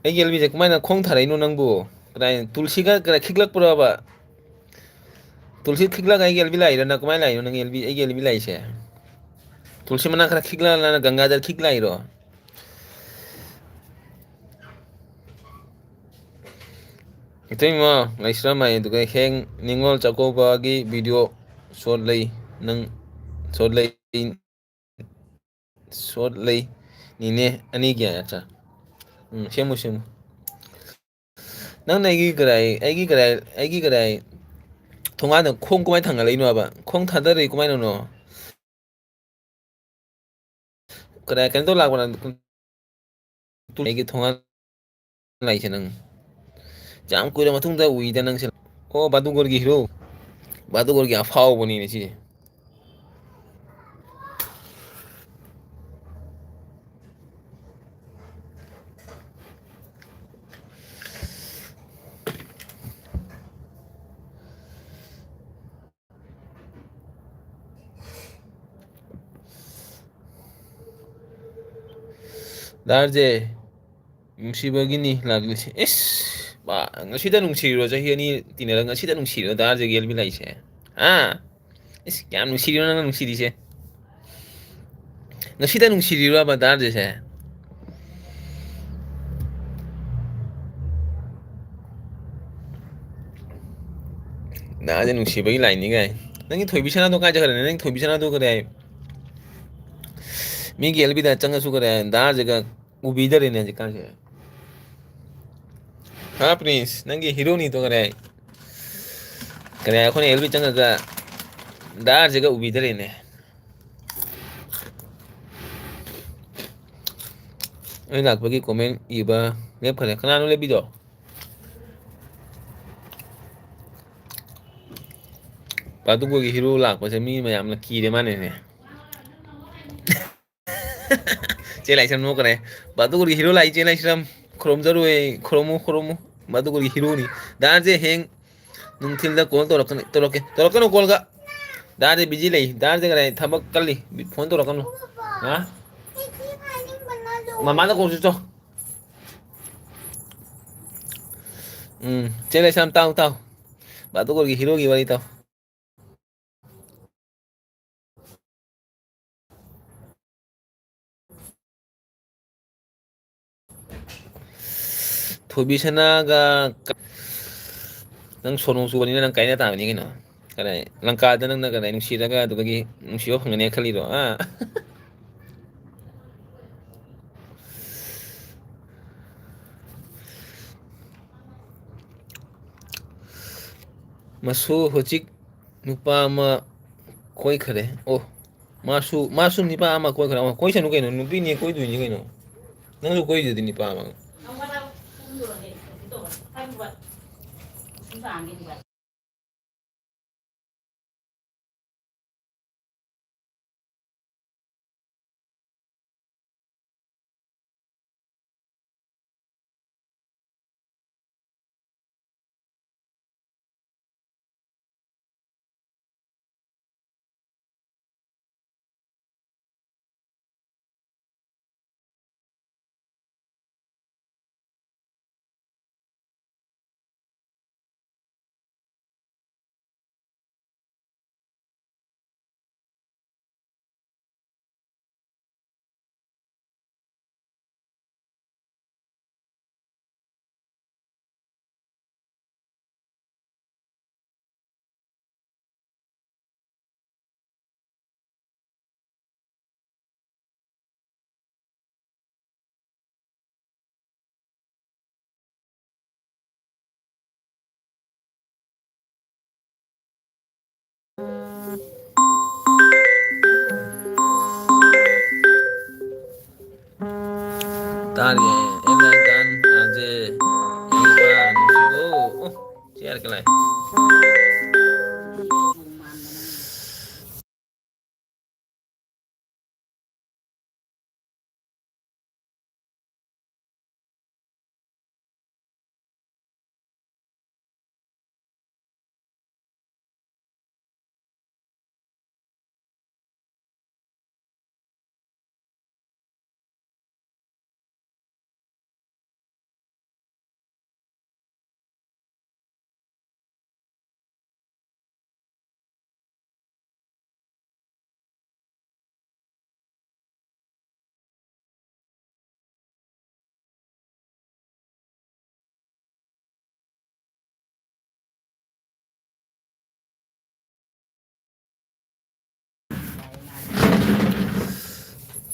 ꯑꯩꯒꯤ ꯑꯦꯜꯕꯤꯁꯦ ꯀꯃꯥꯏꯅ ꯈꯣꯡ ꯊꯥꯔꯛꯏꯅꯣ ꯅꯪꯕꯨ? ꯀꯗꯥꯏ, ꯇꯨꯜꯁꯤꯒ ꯀꯗꯥꯏ ꯈꯤꯛꯂꯛꯄ꯭ꯔꯕ? ꯇꯨꯜꯁꯤ ꯈꯤꯛꯂꯒ ꯑꯩꯒꯤ ꯑꯦꯜꯕꯤ ꯂꯥꯛꯏꯔꯣ? ꯅꯪ ꯀꯃꯥꯏꯅ ꯂꯥꯛꯏꯅꯣ ꯅꯪ ꯑꯦꯜꯕꯤ, ꯑꯩꯒꯤ ꯑꯦꯜꯕꯤ ꯂꯥꯛꯏꯁꯦ? ꯇꯨꯜꯁꯤ ꯃꯅꯥ ꯈꯔ ꯈꯤꯛꯂꯒ ꯅꯪ ꯒꯪꯒꯥꯗ ꯈꯤꯛ ꯂꯥꯛꯏꯔꯣ? ꯏꯇꯩꯃ ꯂꯩꯁꯤꯔꯝ ꯍꯥꯏ, ꯑꯗꯨꯒ ꯍꯦꯡ ꯅꯤꯉꯣꯜ ꯆꯥꯛꯀꯧꯕꯒꯤ ꯚꯤꯗꯤꯑꯣ ꯁꯣꯠ ꯂꯩ, ꯅꯪ ꯁꯣꯠ ꯂꯩ, ꯁꯣꯠ ꯂꯩ, ꯅꯤꯅꯦ ꯑꯅꯤꯒꯤ ꯑꯆꯥ꯫ ꯎꯝ, ꯁꯦꯝꯃꯨ, ꯁꯦꯝꯃꯨ꯫ ꯅꯪꯅ ꯑꯩꯒꯤ ꯀꯗꯥꯏ, ꯑꯩꯒꯤ ꯀꯗꯥꯏ, ꯑꯩꯒꯤ ꯀꯗꯥꯏ ꯊꯣꯡꯒꯥꯟꯗ ꯈꯣꯡ ꯀꯃꯥꯏꯅ ꯊꯥꯡꯒꯠꯂꯛꯏꯅꯣ ꯍꯥꯏꯕ? ꯈꯣꯡ ꯊꯥꯗꯔꯛꯏ ꯀꯃꯥꯏꯅꯅꯣ? ꯀꯗꯥꯏ ꯀꯩꯅꯣ ꯇꯧ ꯂꯥꯛꯄ ꯅꯪ? ꯑꯩꯒꯤ ꯊꯣꯡꯒꯥꯟ ꯂꯥꯛꯏꯁꯦ ꯅꯪ꯫ ꯌꯥꯝ ꯀꯨꯏꯔ ꯃꯇꯨꯡꯗ ꯎꯏꯗ ꯅꯪꯁꯦ꯫ ꯑꯣ, ꯕꯥꯗꯨꯒꯣꯔꯒꯤ ꯍꯤꯔꯣ꯫ ꯕꯥꯗꯨꯒꯣꯔꯒꯤ ꯑꯐꯥꯎꯕꯅꯤꯅꯦ ꯁꯤꯁꯦ꯫ ꯗꯥꯔꯖꯦ, ꯅꯨꯡꯁꯤꯕꯒꯤꯅꯤ ꯂꯥꯛꯂꯤꯁꯦ꯫ ꯏꯁ, ꯃꯥ ꯉꯁꯤꯗ ꯅꯨꯡꯁꯤꯔꯤꯔꯣ? ꯆꯍꯤ ꯑꯅꯤ ꯇꯤꯟꯅꯔꯒ ꯉꯁꯤꯗ ꯅꯨꯡꯁꯤꯔꯤꯔꯣ ꯗꯥꯔꯖꯦꯒꯤ ꯑꯦꯜꯕꯤ ꯂꯥꯛꯏꯁꯦ? ꯍꯥ? ꯏꯁ, ꯀꯌꯥꯝ ꯅꯨꯡꯁꯤꯔꯤꯅꯣ ꯅꯪꯅ ꯅꯨꯡꯁꯤꯔꯤꯁꯦ? ꯉꯁꯤꯗ ꯅꯨꯡꯁꯤꯔꯤꯔꯕ ꯗꯥꯔꯖꯦꯁꯦ? ꯗꯥꯔꯖꯦ ꯅꯨꯡꯁꯤꯕꯒꯤ ꯂꯥꯏꯅꯤ ꯀꯥꯏ꯫ ꯅꯪꯒꯤ ꯊꯣꯏꯕꯤ ꯁꯅꯥꯗꯣ ꯀꯥꯏ ꯆꯠꯈ꯭ꯔꯦ? ꯅꯪꯒꯤ ꯊꯣꯏꯕꯤ ꯁꯅꯥꯗꯣ ꯀꯗꯥꯏ? ꯃꯤꯒꯤ ꯑꯦꯜꯕꯤꯗ ꯆꯪꯉꯁꯨ ꯀꯗꯥꯏ? ꯗꯥꯔꯖꯦꯒ ꯎꯕꯤꯗꯔꯦꯅꯦ ꯍꯧꯖꯤꯛꯀꯥꯟꯁꯦ꯫ ꯍꯥ ꯄ꯭ꯔꯤꯟꯁ, ꯅꯪꯒꯤ ꯍꯤꯔꯣꯅꯤꯗꯣ ꯀꯗꯥꯏ? ꯀꯗꯥꯏ ꯑꯩꯈꯣꯏꯅ ꯑꯦꯜꯕꯤ ꯆꯪꯉꯒ ꯗꯥꯔꯖꯦꯒ ꯎꯕꯤꯗꯔꯦꯅꯦ꯫ ꯑꯩ ꯂꯥꯛꯄꯒꯤ ꯀꯣꯃꯦꯟ ꯏꯕ ꯂꯦꯞꯈ꯭ꯔꯦ꯫ ꯀꯅꯥꯅꯣ ꯂꯦꯞꯄꯤꯗꯣ? ꯄꯥꯗꯨꯀꯣꯒꯤ ꯍꯤꯔꯣ ꯂꯥꯛꯄꯁꯦ ꯃꯤ ꯃꯌꯥꯝꯅ ꯀꯤꯔꯦ ꯃꯥꯅꯦꯅꯦ꯫ ꯆꯦ ꯂꯥꯏꯁ꯭ꯔꯝ ꯅꯣꯛꯈ꯭ꯔꯦ꯫ ꯕꯥꯗꯨꯒꯨꯔꯒꯤ ꯍꯤꯔꯣ ꯂꯥꯛꯏ, ꯆꯦ ꯂꯥꯏꯁ꯭ꯔꯝ꯫ ꯈꯨꯔꯨꯝꯖꯔꯨꯏ, ꯈꯨꯔꯨꯝꯃꯨ, ꯈꯨꯔꯨꯝꯃꯨ꯫ ꯕꯥꯗꯨꯒꯨꯔꯒꯤ ꯍꯤꯔꯣꯅꯤ꯫ ꯗꯥꯟꯁꯦ ꯍꯌꯦꯡ ꯅꯨꯡꯊꯤꯜꯗ ꯀꯣꯜ ꯇꯧꯔꯛꯀꯅꯤ, ꯇꯧꯔꯛꯀꯦ꯫ ꯇꯧꯔꯛꯀꯅꯨ ꯀꯣꯜꯒ꯫ ꯗꯥꯟꯁꯦ ꯕꯤꯖꯤ ꯂꯩ꯫ ꯗꯥꯟꯁꯦ ꯀꯗꯥꯏ ꯊꯕꯛ ꯀꯜꯂꯤ꯫ ꯐꯣꯟ ꯇꯧꯔꯛꯀꯅꯨ꯫ ꯍꯥ? ꯃꯃꯥꯗ ꯀꯣꯜ ꯆꯠꯆꯣ꯫ ꯎꯝ, ꯆꯦ ꯂꯩꯁ꯭ꯔꯝ, ꯇꯥꯎ, ꯇꯥꯎ꯫ ꯕꯥꯗꯨꯒꯨꯔꯒꯤ ꯍꯤꯔꯣꯒꯤ ꯋꯥꯔꯤ ꯇꯥꯎ꯫ ꯊꯣꯏꯕꯤꯁꯅꯥꯒ ꯀ-, ꯅꯪ ꯁꯣꯅꯣ ꯆꯨꯕꯅꯤꯅ ꯅꯪ ꯀꯥꯏꯅ ꯇꯥꯕꯅꯤ ꯀꯩꯅꯣ꯫ ꯀꯗꯥꯏ, ꯂꯪꯀꯥꯗ ꯅꯪꯅ ꯀꯗꯥꯏ ꯅꯨꯡꯁꯤꯔꯒ ꯑꯗꯨꯗꯒꯤ ꯅꯨꯡꯁꯤꯕ ꯐꯪꯒꯅꯤ ꯈꯜꯂꯤꯔꯣ? ꯑꯥ? ꯃꯁꯨ ꯍꯧꯖꯤꯛ ꯅꯨꯄꯥ ꯑꯃ ꯀꯣꯏꯈ꯭ꯔꯦ꯫ ꯑꯣ, ꯃꯥꯁꯨ, ꯃꯥꯁꯨ ꯅꯨꯄꯥ ꯑꯃ ꯀꯣꯏꯈ꯭ꯔꯦ꯫ ꯑꯣ, ꯀꯣꯏꯁꯅꯨ ꯀꯩꯅꯣ, ꯅꯨꯄꯤꯅꯦ ꯀꯣꯏꯗꯣꯏꯅꯤ ꯀꯩꯅꯣ꯫ ꯅꯪꯁꯨ ꯀꯣꯏꯗꯨꯗꯤ ꯅꯨꯄꯥ ꯑꯃ꯫ ꯇꯥꯔꯤꯌꯦ꯫ ꯑꯦ ꯃꯥꯏ ꯒꯥꯟ, ꯑꯖꯦ, ꯑꯦ ꯅꯨꯄꯥ ꯅꯨꯡꯁꯤꯕꯣ꯫ ꯑꯣ, ꯆꯦꯔ ꯀ ꯂꯥꯏ꯫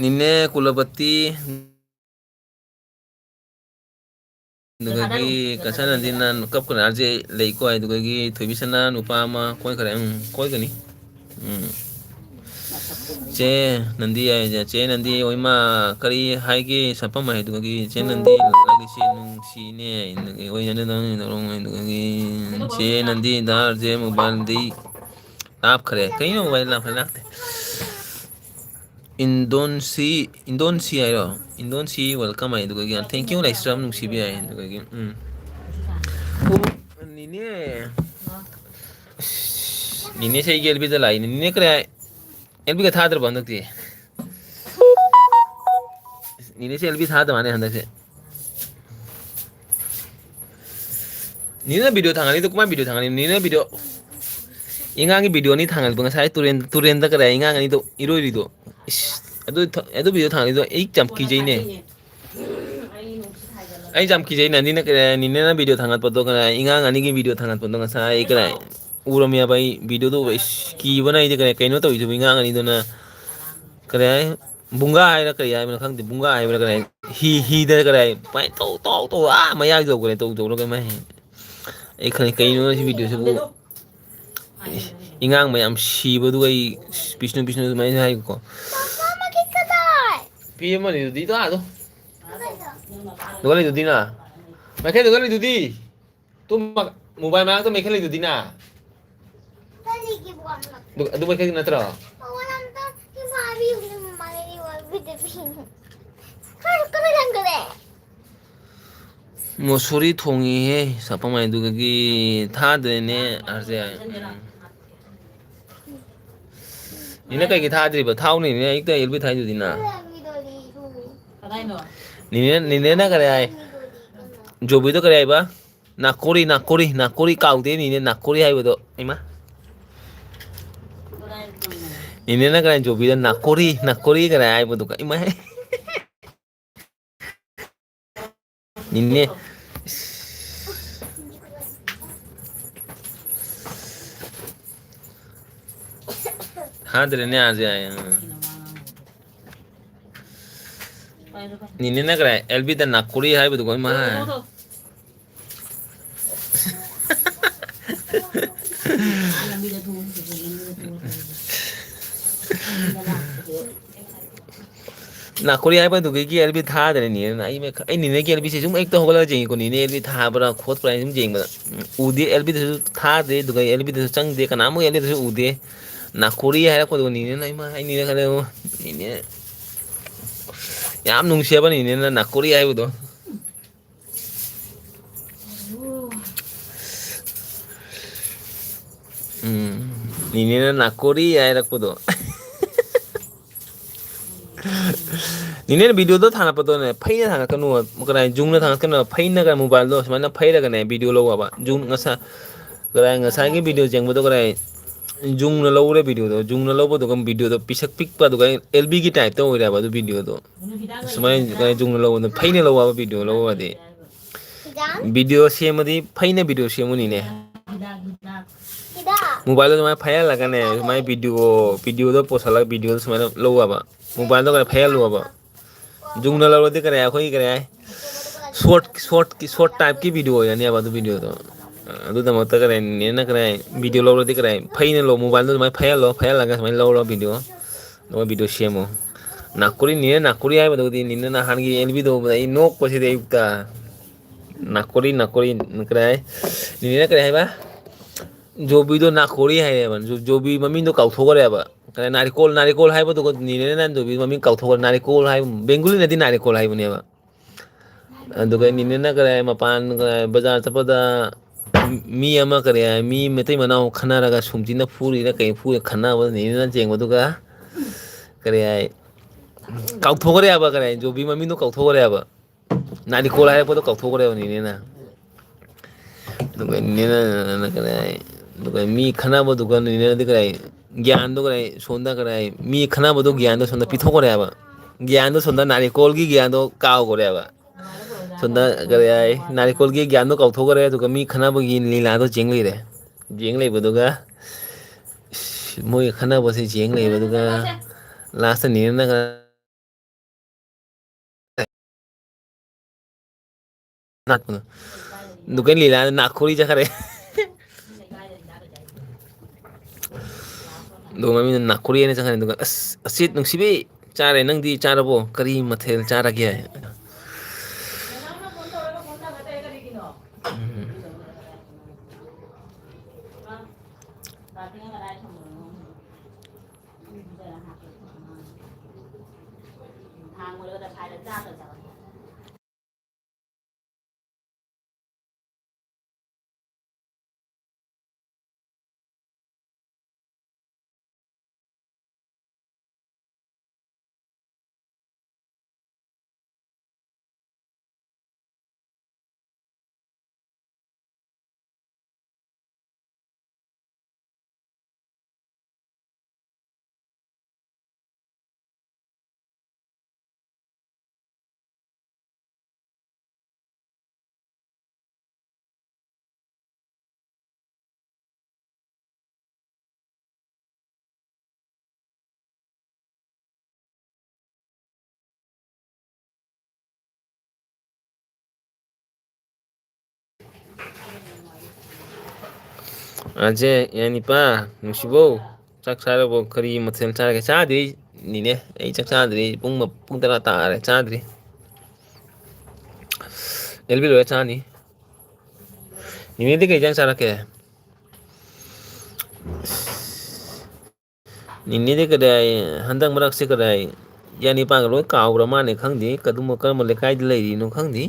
ꯅꯤꯅꯦ ꯀꯨꯂꯄꯇꯤ꯫ ꯑꯗꯨꯗꯒꯤ ꯀꯁꯥꯅꯗꯤ ꯅꯍꯥꯟ ꯀꯞꯀꯅꯤ ꯍꯥꯏꯁꯦ ꯂꯩꯀꯣ꯫ ꯑꯗꯨꯗꯒꯤ ꯊꯣꯏꯕꯤꯁꯅꯥ ꯅꯨꯄꯥ ꯑꯃ ꯀꯣꯏꯈ꯭ꯔꯦ꯫ ꯎꯝ, ꯀꯣꯏꯒꯅꯤ꯫ ꯎꯝ꯫ ꯆꯦ ꯅꯟꯗꯤ ꯍꯥꯏꯁꯦ, ꯆꯦ ꯅꯟꯗꯤ, ꯑꯣꯏꯃ, ꯀꯔꯤ ꯍꯥꯏꯒꯦ ꯁꯛꯐꯝ ꯍꯥꯏꯗꯨꯒꯤ? ꯆꯦ ꯅꯟꯗꯤ, ꯂꯥꯏꯔꯤꯛꯁꯦ ꯅꯨꯡꯁꯤꯅꯦ, ꯑꯣꯏꯖꯅ ꯅꯪ ꯑꯗꯨꯒꯤ ꯆꯦ ꯅꯟꯗꯤ ꯗꯥꯔꯁꯦ ꯃꯣꯕꯥꯏꯜꯗꯤ ꯂꯥꯞꯈ꯭ꯔꯦ꯫ ꯀꯩꯅꯣ ꯃꯣꯕꯥꯏꯜ ꯂꯥꯞꯈ꯭ꯔꯦ ꯂꯥꯞꯇꯦ꯫ ꯏꯟꯗꯣꯟꯁꯤ, ꯏꯟꯗꯣꯟꯁꯤ ꯍꯥꯏꯔꯣ? ꯏꯟꯗꯣꯟꯁꯤ welcome ꯍꯥꯏꯗꯨꯒꯤ thank you ꯂꯩꯁ꯭ꯔꯝ ꯅꯨꯡꯁꯤꯕ ꯌꯥꯏ ꯑꯗꯨꯒꯤ ꯎꯝ꯫ ꯅꯤꯅꯦ꯫ ꯑꯁ, ꯅꯤꯅꯦꯁꯦ ꯑꯩꯒꯤ ꯑꯦꯜ ꯕꯤꯗ ꯂꯥꯛꯏꯅꯦ꯫ ꯅꯤꯅꯦ ꯀꯔꯤ ꯍꯥꯏ? ꯑꯦꯜ ꯕꯤꯒ ꯊꯥꯗ꯭ꯔꯕꯣ ꯍꯟꯗꯛꯇꯤ? ꯅꯤꯅꯦꯁꯦ ꯑꯦꯜ ꯕꯤ ꯊꯥꯗ ꯃꯥꯅꯦ ꯍꯟꯗꯛꯁꯦ꯫ ꯅꯤꯅꯦꯅ video ꯊꯥꯡꯒꯠꯂꯤꯗꯣ ꯀꯃꯥꯏ video ꯊꯥꯡꯒꯠꯂꯤ? ꯅꯤꯅꯦꯅ video, ꯏꯉꯥꯡꯒꯤ video ꯑꯅꯤ ꯊꯥꯡꯒꯠꯄ ꯉꯁꯥꯏ ꯇꯨꯔꯦꯟ, ꯇꯨꯔꯦꯟꯗ ꯀꯗꯥꯏ ꯏꯉꯥꯡ ꯑꯅꯤꯗꯣ ꯏꯔꯣꯏꯔꯤꯗꯣ? ꯏꯁ, ꯑꯗꯨ ꯊ-, ꯑꯗꯨ video ꯊꯥꯡꯒꯠꯂꯤꯗꯣ ꯑꯩ ꯌꯥꯝ ꯀꯤꯖꯩꯅꯦ꯫ ꯑꯩ ꯌꯥꯝ ꯀꯤꯖꯩ ꯅꯤꯅꯦꯅ ꯀꯗꯥꯏ, ꯅꯤꯅꯦꯅ video ꯊꯥꯡꯒꯠꯄꯗꯣ ꯀꯗꯥꯏ, ꯏꯉꯥꯡ ꯑꯅꯤꯒꯤ video ꯊꯥꯡꯒꯠꯄꯗꯣ ꯉꯁꯥꯏ ꯑꯩ ꯀꯗꯥꯏ ꯎꯔꯝꯃꯦꯕ ꯑꯩ video ꯗꯨ, ꯏꯁ, ꯀꯤꯕꯅ ꯑꯩꯗꯤ ꯀꯗꯥꯏ, ꯀꯩꯅꯣ ꯇꯧꯔꯤꯗꯨꯕꯨ ꯏꯉꯥꯡ ꯑꯅꯤꯗꯨꯅ ꯀꯗꯥꯏ, ꯕꯨꯡꯒꯥ ꯍꯥꯏꯔ ꯀꯔꯤ ꯍꯥꯏꯕꯅꯣ ꯈꯪꯗꯦ, ꯕꯨꯡꯒꯥ ꯍꯥꯏꯕ꯭ꯔꯥ ꯀꯗꯥꯏ, ꯍꯤ, ꯍꯤꯗ ꯀꯗꯥꯏ, ꯄꯥꯏ ꯇꯧ, ꯇꯧ, ꯇꯧ, ꯑꯥ ꯃꯌꯥꯏ ꯌꯧꯈ꯭ꯔꯦ, ꯇꯧ, ꯇꯧꯔꯒ ꯃꯥꯏ꯫ ꯑꯩ ꯈꯜꯂꯤ, "ꯀꯩꯅꯣ ꯁꯤ video ꯁꯤꯕꯨ?" ꯏꯉꯥꯡ ꯃꯌꯥꯝ ꯁꯤꯕꯗꯨꯒ ꯑꯩ, "ꯕꯤꯁꯅꯨ, ꯕꯤꯁꯅꯨ" ꯑꯗꯨꯃꯥꯏꯅ ꯍꯥꯏꯀꯣ꯫ ꯄꯤ ꯑꯃꯅꯤꯗꯨꯗꯤ ꯇꯥꯗꯣ꯫ ꯗꯨꯀꯥꯟ ꯂꯩꯗꯨꯗꯤ ꯅ? ꯃꯥꯏꯀꯩ ꯗꯨꯀꯥꯟ ꯂꯩꯗꯨꯗꯤ? ꯇꯨꯝ ꯃ-, mobile ꯃꯅꯥꯛꯇ ꯃꯦꯠꯈꯠꯂꯤꯗꯨꯗꯤ ꯅ? ꯑꯗꯨ, ꯑꯗꯨ ꯃꯦꯠꯈꯠꯂꯤ ꯅꯠꯇ꯭ꯔꯣ? ꯃꯣꯁꯣꯔꯤ ꯊꯣꯡꯉꯤꯍꯦ, ꯁꯥꯄꯝ ꯍꯥꯏꯗꯨꯒꯤ ꯊꯥꯗ꯭ꯔꯦꯅꯦ, ꯑꯥꯔ ꯖꯦ꯫ ꯅꯤꯅꯦ ꯀꯩꯒꯤ ꯊꯥꯗ꯭ꯔꯤꯕ? ꯊꯥꯎꯅꯦ, ꯅꯤꯅꯦ ꯑꯌꯨꯛꯇ ꯑꯦꯜ ꯕꯤ ꯊꯥꯏꯗꯨꯗꯤ ꯅ꯫ ꯀꯗꯥꯏꯅꯣ? ꯅꯤꯅꯦ, ꯅꯤꯅꯦꯅ ꯀꯔꯤ ꯍꯥꯏ? ꯖꯣꯕꯤꯗꯣ ꯀꯔꯤ ꯍꯥꯏꯕ? ꯅꯥꯀꯣꯔꯤ, ꯅꯥꯀꯣꯔꯤ, ꯅꯥꯀꯣꯔꯤ ꯀꯥꯎꯗꯦ ꯅꯤꯅꯦ, ꯅꯥꯀꯣꯔꯤ ꯍꯥꯏꯕꯗꯣ꯫ ꯏꯃꯥ꯫ ꯅꯤꯅꯦꯅ ꯀꯔꯤ ꯖꯣꯕꯤꯗ ꯅꯥꯀꯣꯔꯤ, ꯅꯥꯀꯣꯔꯤ ꯀꯔꯤ ꯍꯥꯏꯕꯗꯨꯒ? ꯏꯃꯥ꯫ ꯅꯤꯅꯦ꯫ ꯊꯥꯗ꯭ꯔꯦꯅꯦ ꯑꯥꯔ ꯖꯦ꯫ ꯅꯤꯅꯦꯅ ꯀꯔꯥꯏ? ꯑꯦꯜ ꯕꯤꯗ ꯅꯥꯀꯣꯔꯤ ꯍꯥꯏꯕꯗꯨꯒ ꯏꯃꯥ꯫ ꯅꯥꯀꯣꯔꯤ ꯍꯥꯏꯕꯗꯨꯒꯤ ꯑꯦꯜ ꯕꯤ ꯊꯥꯗ꯭ꯔꯦ ꯅꯤꯅꯦꯅ꯫ ꯑꯩ ꯃꯦ-, ꯑꯩ ꯅꯤꯅꯦꯒꯤ ꯑꯦꯜ ꯕꯤꯁꯦ ꯁꯨꯝ ꯑꯌꯨꯛꯇ ꯍꯧꯒꯠꯂꯒ ꯌꯦꯡꯉꯤꯀꯣ, ꯅꯤꯅꯦ ꯑꯦꯜ ꯕꯤ ꯊꯥꯕ꯭ꯔꯥ ꯈꯣꯠꯄ꯭ꯔꯥ ꯍꯥꯏꯅ ꯁꯨꯝ ꯌꯦꯡꯕꯗ, ꯎꯝ, ꯎꯗꯦ꯫ ꯑꯦꯜ ꯕꯤꯗꯁꯨ ꯊꯥꯗꯦ, ꯑꯗꯨꯒ ꯑꯦꯜ ꯕꯤꯗꯁꯨ ꯆꯪꯗꯦ, ꯀꯅꯥꯃꯨꯛ ꯑꯦꯜ ꯕꯤꯗꯁꯨ ꯎꯗꯦ꯫ ꯅꯥꯀꯣꯔꯤ ꯍꯥꯏꯔꯛꯄꯗꯨꯒ ꯅꯤꯅꯦꯅ, ꯏꯃꯥ, ꯑꯩ ꯅꯤꯅꯦ ꯈꯜꯂꯦ, ꯅꯤꯅꯦ ꯌꯥꯝ ꯅꯨꯡꯁꯤꯕ ꯅꯤꯅꯦꯅ ꯅꯥꯀꯣꯔꯤ ꯍꯥꯏꯕꯗꯣ꯫ ꯎꯝ, ꯅꯤꯅꯦꯅ ꯅꯥꯀꯣꯔꯤ ꯍꯥꯏꯔꯛꯄꯗꯣ꯫ ꯅꯤꯅꯦꯅ ꯚꯤꯗꯤꯑꯣꯗꯣ ꯊꯥꯡꯒꯠꯄꯗꯣꯅꯦ, ꯐꯩꯅ ꯊꯥꯡꯒꯠꯀꯅꯨ, ꯀꯗꯥꯏ, ꯖꯨꯡꯅ ꯊꯥꯡꯒꯠꯀꯅꯨ, ꯐꯩꯅꯒ ꯃꯣꯕꯥꯏꯜꯗꯣ ꯁꯨꯃꯥꯏꯅ ꯐꯩꯔꯒꯅꯦ, ꯚꯤꯗꯤꯑꯣ ꯂꯧꯑꯣꯕ꯫ ꯖꯨꯡ ꯉꯁꯥꯏ, ꯀꯗꯥꯏ, ꯉꯁꯥꯏꯒꯤ ꯚꯤꯗꯤꯑꯣ ꯌꯦꯡꯕꯗꯣ ꯀꯗꯥꯏ, ꯖꯨꯡꯅ ꯂꯧꯔꯦ ꯚꯤꯗꯤꯑꯣꯗꯣ, ꯖꯨꯡꯅ ꯂꯧꯕꯗꯨꯒ ꯚꯤꯗꯤꯑꯣꯗꯣ ꯄꯤꯁꯛ ꯄꯤꯛꯄ, ꯑꯗꯨꯒ ꯑꯦꯜ ꯕꯤꯒꯤ ꯇꯥꯏꯞꯇ ꯑꯣꯏꯔꯦꯕ ꯑꯗꯨ ꯚꯤꯗꯤꯑꯣꯗꯣ꯫ ꯁꯨꯃꯥꯏꯅ ꯀꯗꯥꯏ ꯖꯨꯡꯅ ꯂꯧꯕꯗꯣ, ꯐꯩꯅ ꯂꯧꯑꯣꯕ ꯚꯤꯗꯤꯑꯣ ꯂꯧꯑꯣꯗꯤ꯫ ꯚꯤꯗꯤꯑꯣ ꯁꯦꯝꯃꯗꯤ ꯐꯩꯅ ꯚꯤꯗꯤꯑꯣ ꯁꯦꯝꯃꯨꯅꯤꯅꯦ꯫ ꯃꯣꯕꯥꯏꯜꯗꯣ ꯑꯗꯨꯃꯥꯏꯅ ꯐꯩꯍꯜꯂꯒꯅꯦ, ꯁꯨꯃꯥꯏꯅ ꯚꯤꯗꯤꯑꯣ, ꯚꯤꯗꯤꯑꯣꯗꯣ ꯄꯣꯁꯜꯂꯒ ꯚꯤꯗꯤꯑꯣꯗꯣ ꯁꯨꯃꯥꯏꯅ ꯂꯧꯑꯣꯕ꯫ ꯃꯣꯕꯥꯏꯜꯗꯣ ꯀꯩꯅꯣ ꯐꯩꯍꯜꯂꯨꯑꯕ꯫ ꯖꯨꯡꯅ ꯂꯧꯔꯗꯤ ꯀꯔꯤ ꯑꯩꯈꯣꯏꯒꯤ ꯀꯔꯤ ꯍꯥꯏ? ꯁꯣꯔꯠ, ꯁꯣꯔꯠꯀꯤ, ꯁꯣꯔꯠ ꯇꯥꯏꯞꯀꯤ ꯚꯤꯗꯤꯑꯣ ꯑꯣꯏꯔꯅꯦꯕ ꯑꯗꯨ ꯚꯤꯗꯤꯑꯣꯗꯣ꯫ ꯑꯗꯨꯗꯃꯛꯇ ꯀꯔꯤ ꯅꯦꯅ ꯀꯔꯤ ꯚꯤꯗꯤꯑꯣ ꯂꯧꯔꯗꯤ ꯀꯔꯤ ꯐꯩꯅ ꯂꯧ, ꯃꯣꯕꯥꯏꯜꯗꯣ ꯑꯗꯨꯃꯥꯏꯅ ꯐꯩꯍꯜꯂꯣ, ꯐꯩꯍꯜꯂꯒ ꯁꯨꯃꯥꯏꯅ ꯂꯧꯔꯣ ꯚꯤꯗꯤꯑꯣ꯫ ꯑꯗꯨꯒ ꯚꯤꯗꯤꯑꯣ ꯁꯦꯝꯃꯣ꯫ ꯅꯥꯀꯨꯔꯤ ꯅꯦꯅ ꯅꯥꯀꯨꯔꯤ ꯍꯥꯏꯕꯗꯨꯗꯤ ꯅꯤꯅ ꯅꯍꯥꯟꯒꯤ ꯑꯦꯜ ꯕꯤꯗꯣ ꯎꯕꯗ ꯑꯩ ꯅꯣꯛꯄꯁꯤꯗꯤ ꯑꯌꯨꯛꯇ꯫ ꯅꯥꯀꯣꯔꯤ, ꯅꯥꯀꯣꯔꯤ, ꯀꯔꯤ ꯍꯥꯏ? ꯅꯤꯅꯦꯅ ꯀꯔꯤ ꯍꯥꯏꯕ? ꯖꯣꯕꯤꯗꯣ ꯅꯥꯀꯣꯔꯤ ꯍꯥꯏꯔꯦꯕ꯫ ꯖꯣ-, ꯖꯣꯕꯤ ꯃꯃꯤꯡꯗꯣ ꯀꯥꯎꯊꯣꯛꯈ꯭ꯔꯦꯕ꯫ ꯀꯔꯤ, ꯅꯥꯔꯤꯀꯣꯜ, ꯅꯥꯔꯤꯀꯣꯜ ꯍꯥꯏꯕꯗꯨꯒ ꯅꯤꯅꯦꯅ ꯖꯣꯕꯤ ꯃꯃꯤꯡ ꯀꯥꯎꯊꯣꯛꯈ꯭ꯔꯦ꯫ ꯅꯥꯔꯤꯀꯣꯜ ꯍꯥꯏꯕ, ꯕꯦꯡꯒꯨꯂꯤꯅꯗꯤ ꯅꯥꯔꯤꯀꯣꯜ ꯍꯥꯏꯕꯅꯦꯕ꯫ ꯑꯗꯨꯒ ꯅꯤꯅꯦꯅ ꯀꯔꯤ ꯍꯥꯏ? ꯃꯄꯥꯟ, ꯀꯔꯤ ꯍꯥꯏ? ꯕꯖꯥꯔ ꯆꯠꯄꯗ ꯃꯤ ꯑꯃ, ꯀꯔꯤ ꯍꯥꯏ? ꯃꯤ ꯃꯇꯩ ꯃꯅꯥꯎ ꯈꯟꯅꯔꯒ ꯁꯨꯝꯖꯤꯅ ꯐꯨꯔꯤꯔ ꯀꯩ ꯐꯨꯔꯤꯔ ꯈꯟꯅꯕꯗ ꯅꯤꯅꯦꯅ ꯆꯦꯡꯕꯗꯨꯒ, ꯀꯔꯤ ꯍꯥꯏ? ꯀꯥꯎꯊꯣꯛꯈ꯭ꯔꯦꯕ, ꯀꯔꯤ ꯍꯥꯏ? ꯖꯣꯕꯤ ꯃꯃꯤꯡꯗꯣ ꯀꯥꯎꯊꯣꯛꯈ꯭ꯔꯦꯕ꯫ ꯅꯥꯔꯤꯀꯣꯜ ꯍꯥꯏꯔꯛꯄꯗꯣ ꯀꯥꯎꯊꯣꯛꯈ꯭ꯔꯦꯕ ꯅꯤꯅꯦꯅ꯫ ꯑꯗꯨꯒ ꯅꯤꯅꯦꯅ ꯀꯔꯤ ꯍꯥꯏ? ꯑꯗꯨꯒ ꯃꯤ ꯈꯟꯅꯕꯗꯨꯒ ꯅꯤꯅꯦꯅꯗꯤ ꯀꯔꯤ ꯍꯥꯏ? ꯒ꯭ꯌꯥꯟꯗꯣ ꯀꯔꯤ ꯍꯥꯏ? ꯁꯣꯝꯗ ꯀꯔꯤ ꯍꯥꯏ? ꯃꯤ ꯈꯟꯅꯕꯗꯣ ꯒ꯭ꯌꯥꯟꯗꯣ ꯁꯣꯝꯗ ꯄꯤꯊꯣꯛꯈ꯭ꯔꯦꯕ꯫ ꯒ꯭ꯌꯥꯟꯗꯣ ꯁꯣꯝꯗ ꯅꯥꯔꯤꯀꯣꯜꯒꯤ ꯒ꯭ꯌꯥꯟꯗꯣ ꯀꯥꯎꯈ꯭ꯔꯦꯕ꯫ ꯁꯣꯝꯗ ꯀꯔꯤ ꯍꯥꯏ? ꯅꯥꯔꯤꯀꯣꯜꯒꯤ ꯒ꯭ꯌꯥꯟꯗꯣ ꯀꯥꯎꯊꯣꯛꯈ꯭ꯔꯦ, ꯑꯗꯨꯒ ꯃꯤ ꯈꯟꯅꯕꯒꯤ ꯂꯤꯂꯥꯗꯣ ꯌꯦꯡ ꯂꯩꯔꯦ꯫ ꯌꯦꯡ ꯂꯩꯕꯗꯨꯒ, ꯏꯁ, ꯃꯣꯏ ꯈꯟꯅꯕꯁꯦ ꯌꯦꯡ ꯂꯩꯕꯗꯨꯒ, ꯂꯥꯁꯇ ꯅꯤꯅꯦꯅ ꯅꯥꯠꯄꯗꯣ꯫ ꯑꯗꯨꯒ ꯂꯤꯂꯥꯅ ꯅꯥꯈꯣꯔꯤ ꯆꯠꯈ꯭ꯔꯦ꯫ ꯑꯗꯨꯒ ꯃꯃꯤꯡꯗꯣ ꯅꯥꯀꯨꯔꯦꯅ ꯆꯪꯉꯅꯤ꯫ ꯑꯗꯨꯒ, "ꯑꯁ, ꯑꯁꯤꯠ ꯅꯨꯡꯁꯤꯕꯤ, ꯆꯥꯔꯦ, ꯅꯪꯗꯤ ꯆꯥꯔꯕꯣ? ꯀꯔꯤ ꯃꯊꯦꯜ ꯆꯥꯔꯒꯦ?" ꯎꯝ꯫ ꯑꯖꯦ, ꯌꯥꯅꯤꯄꯥ, ꯅꯨꯡꯁꯤꯕꯧ, ꯆꯥꯛ ꯆꯥꯔꯕꯣ? ꯀꯔꯤ ꯃꯊꯦꯜ ꯆꯥꯔꯒꯦ? ꯆꯥꯗ꯭ꯔꯤ, ꯅꯤꯅꯦ꯫ ꯑꯩ ꯆꯥꯛ ꯆꯥꯗ꯭ꯔꯤ꯫ ꯄꯨꯡ ꯃ-, ꯄꯨꯡ ꯇꯔꯥ ꯇꯥꯔꯦ, ꯆꯥꯗ꯭ꯔꯤ꯫ ꯑꯦꯜ ꯕꯤ ꯂꯣꯏꯔ ꯆꯥꯅꯤ꯫ ꯅꯤꯅꯦꯗꯤ ꯀꯩ ꯏꯟꯖꯥꯡ ꯆꯥꯔꯛꯀꯦ? ꯅꯤꯅꯦꯗꯤ ꯀꯗꯥꯏ, ꯍꯟꯗꯛ ꯃꯔꯛꯁꯤ ꯀꯗꯥꯏ, ꯌꯥꯅꯤꯄꯥꯒ ꯂꯣꯏ ꯀꯥꯎꯈ꯭ꯔ ꯃꯥꯜꯂꯦ, ꯈꯪꯗꯦ꯫ ꯀꯗꯨꯝꯕ ꯀꯔꯝꯕ ꯂꯩꯀꯥꯏꯗ ꯂꯩꯔꯤꯅꯣ ꯈꯪꯗꯦ꯫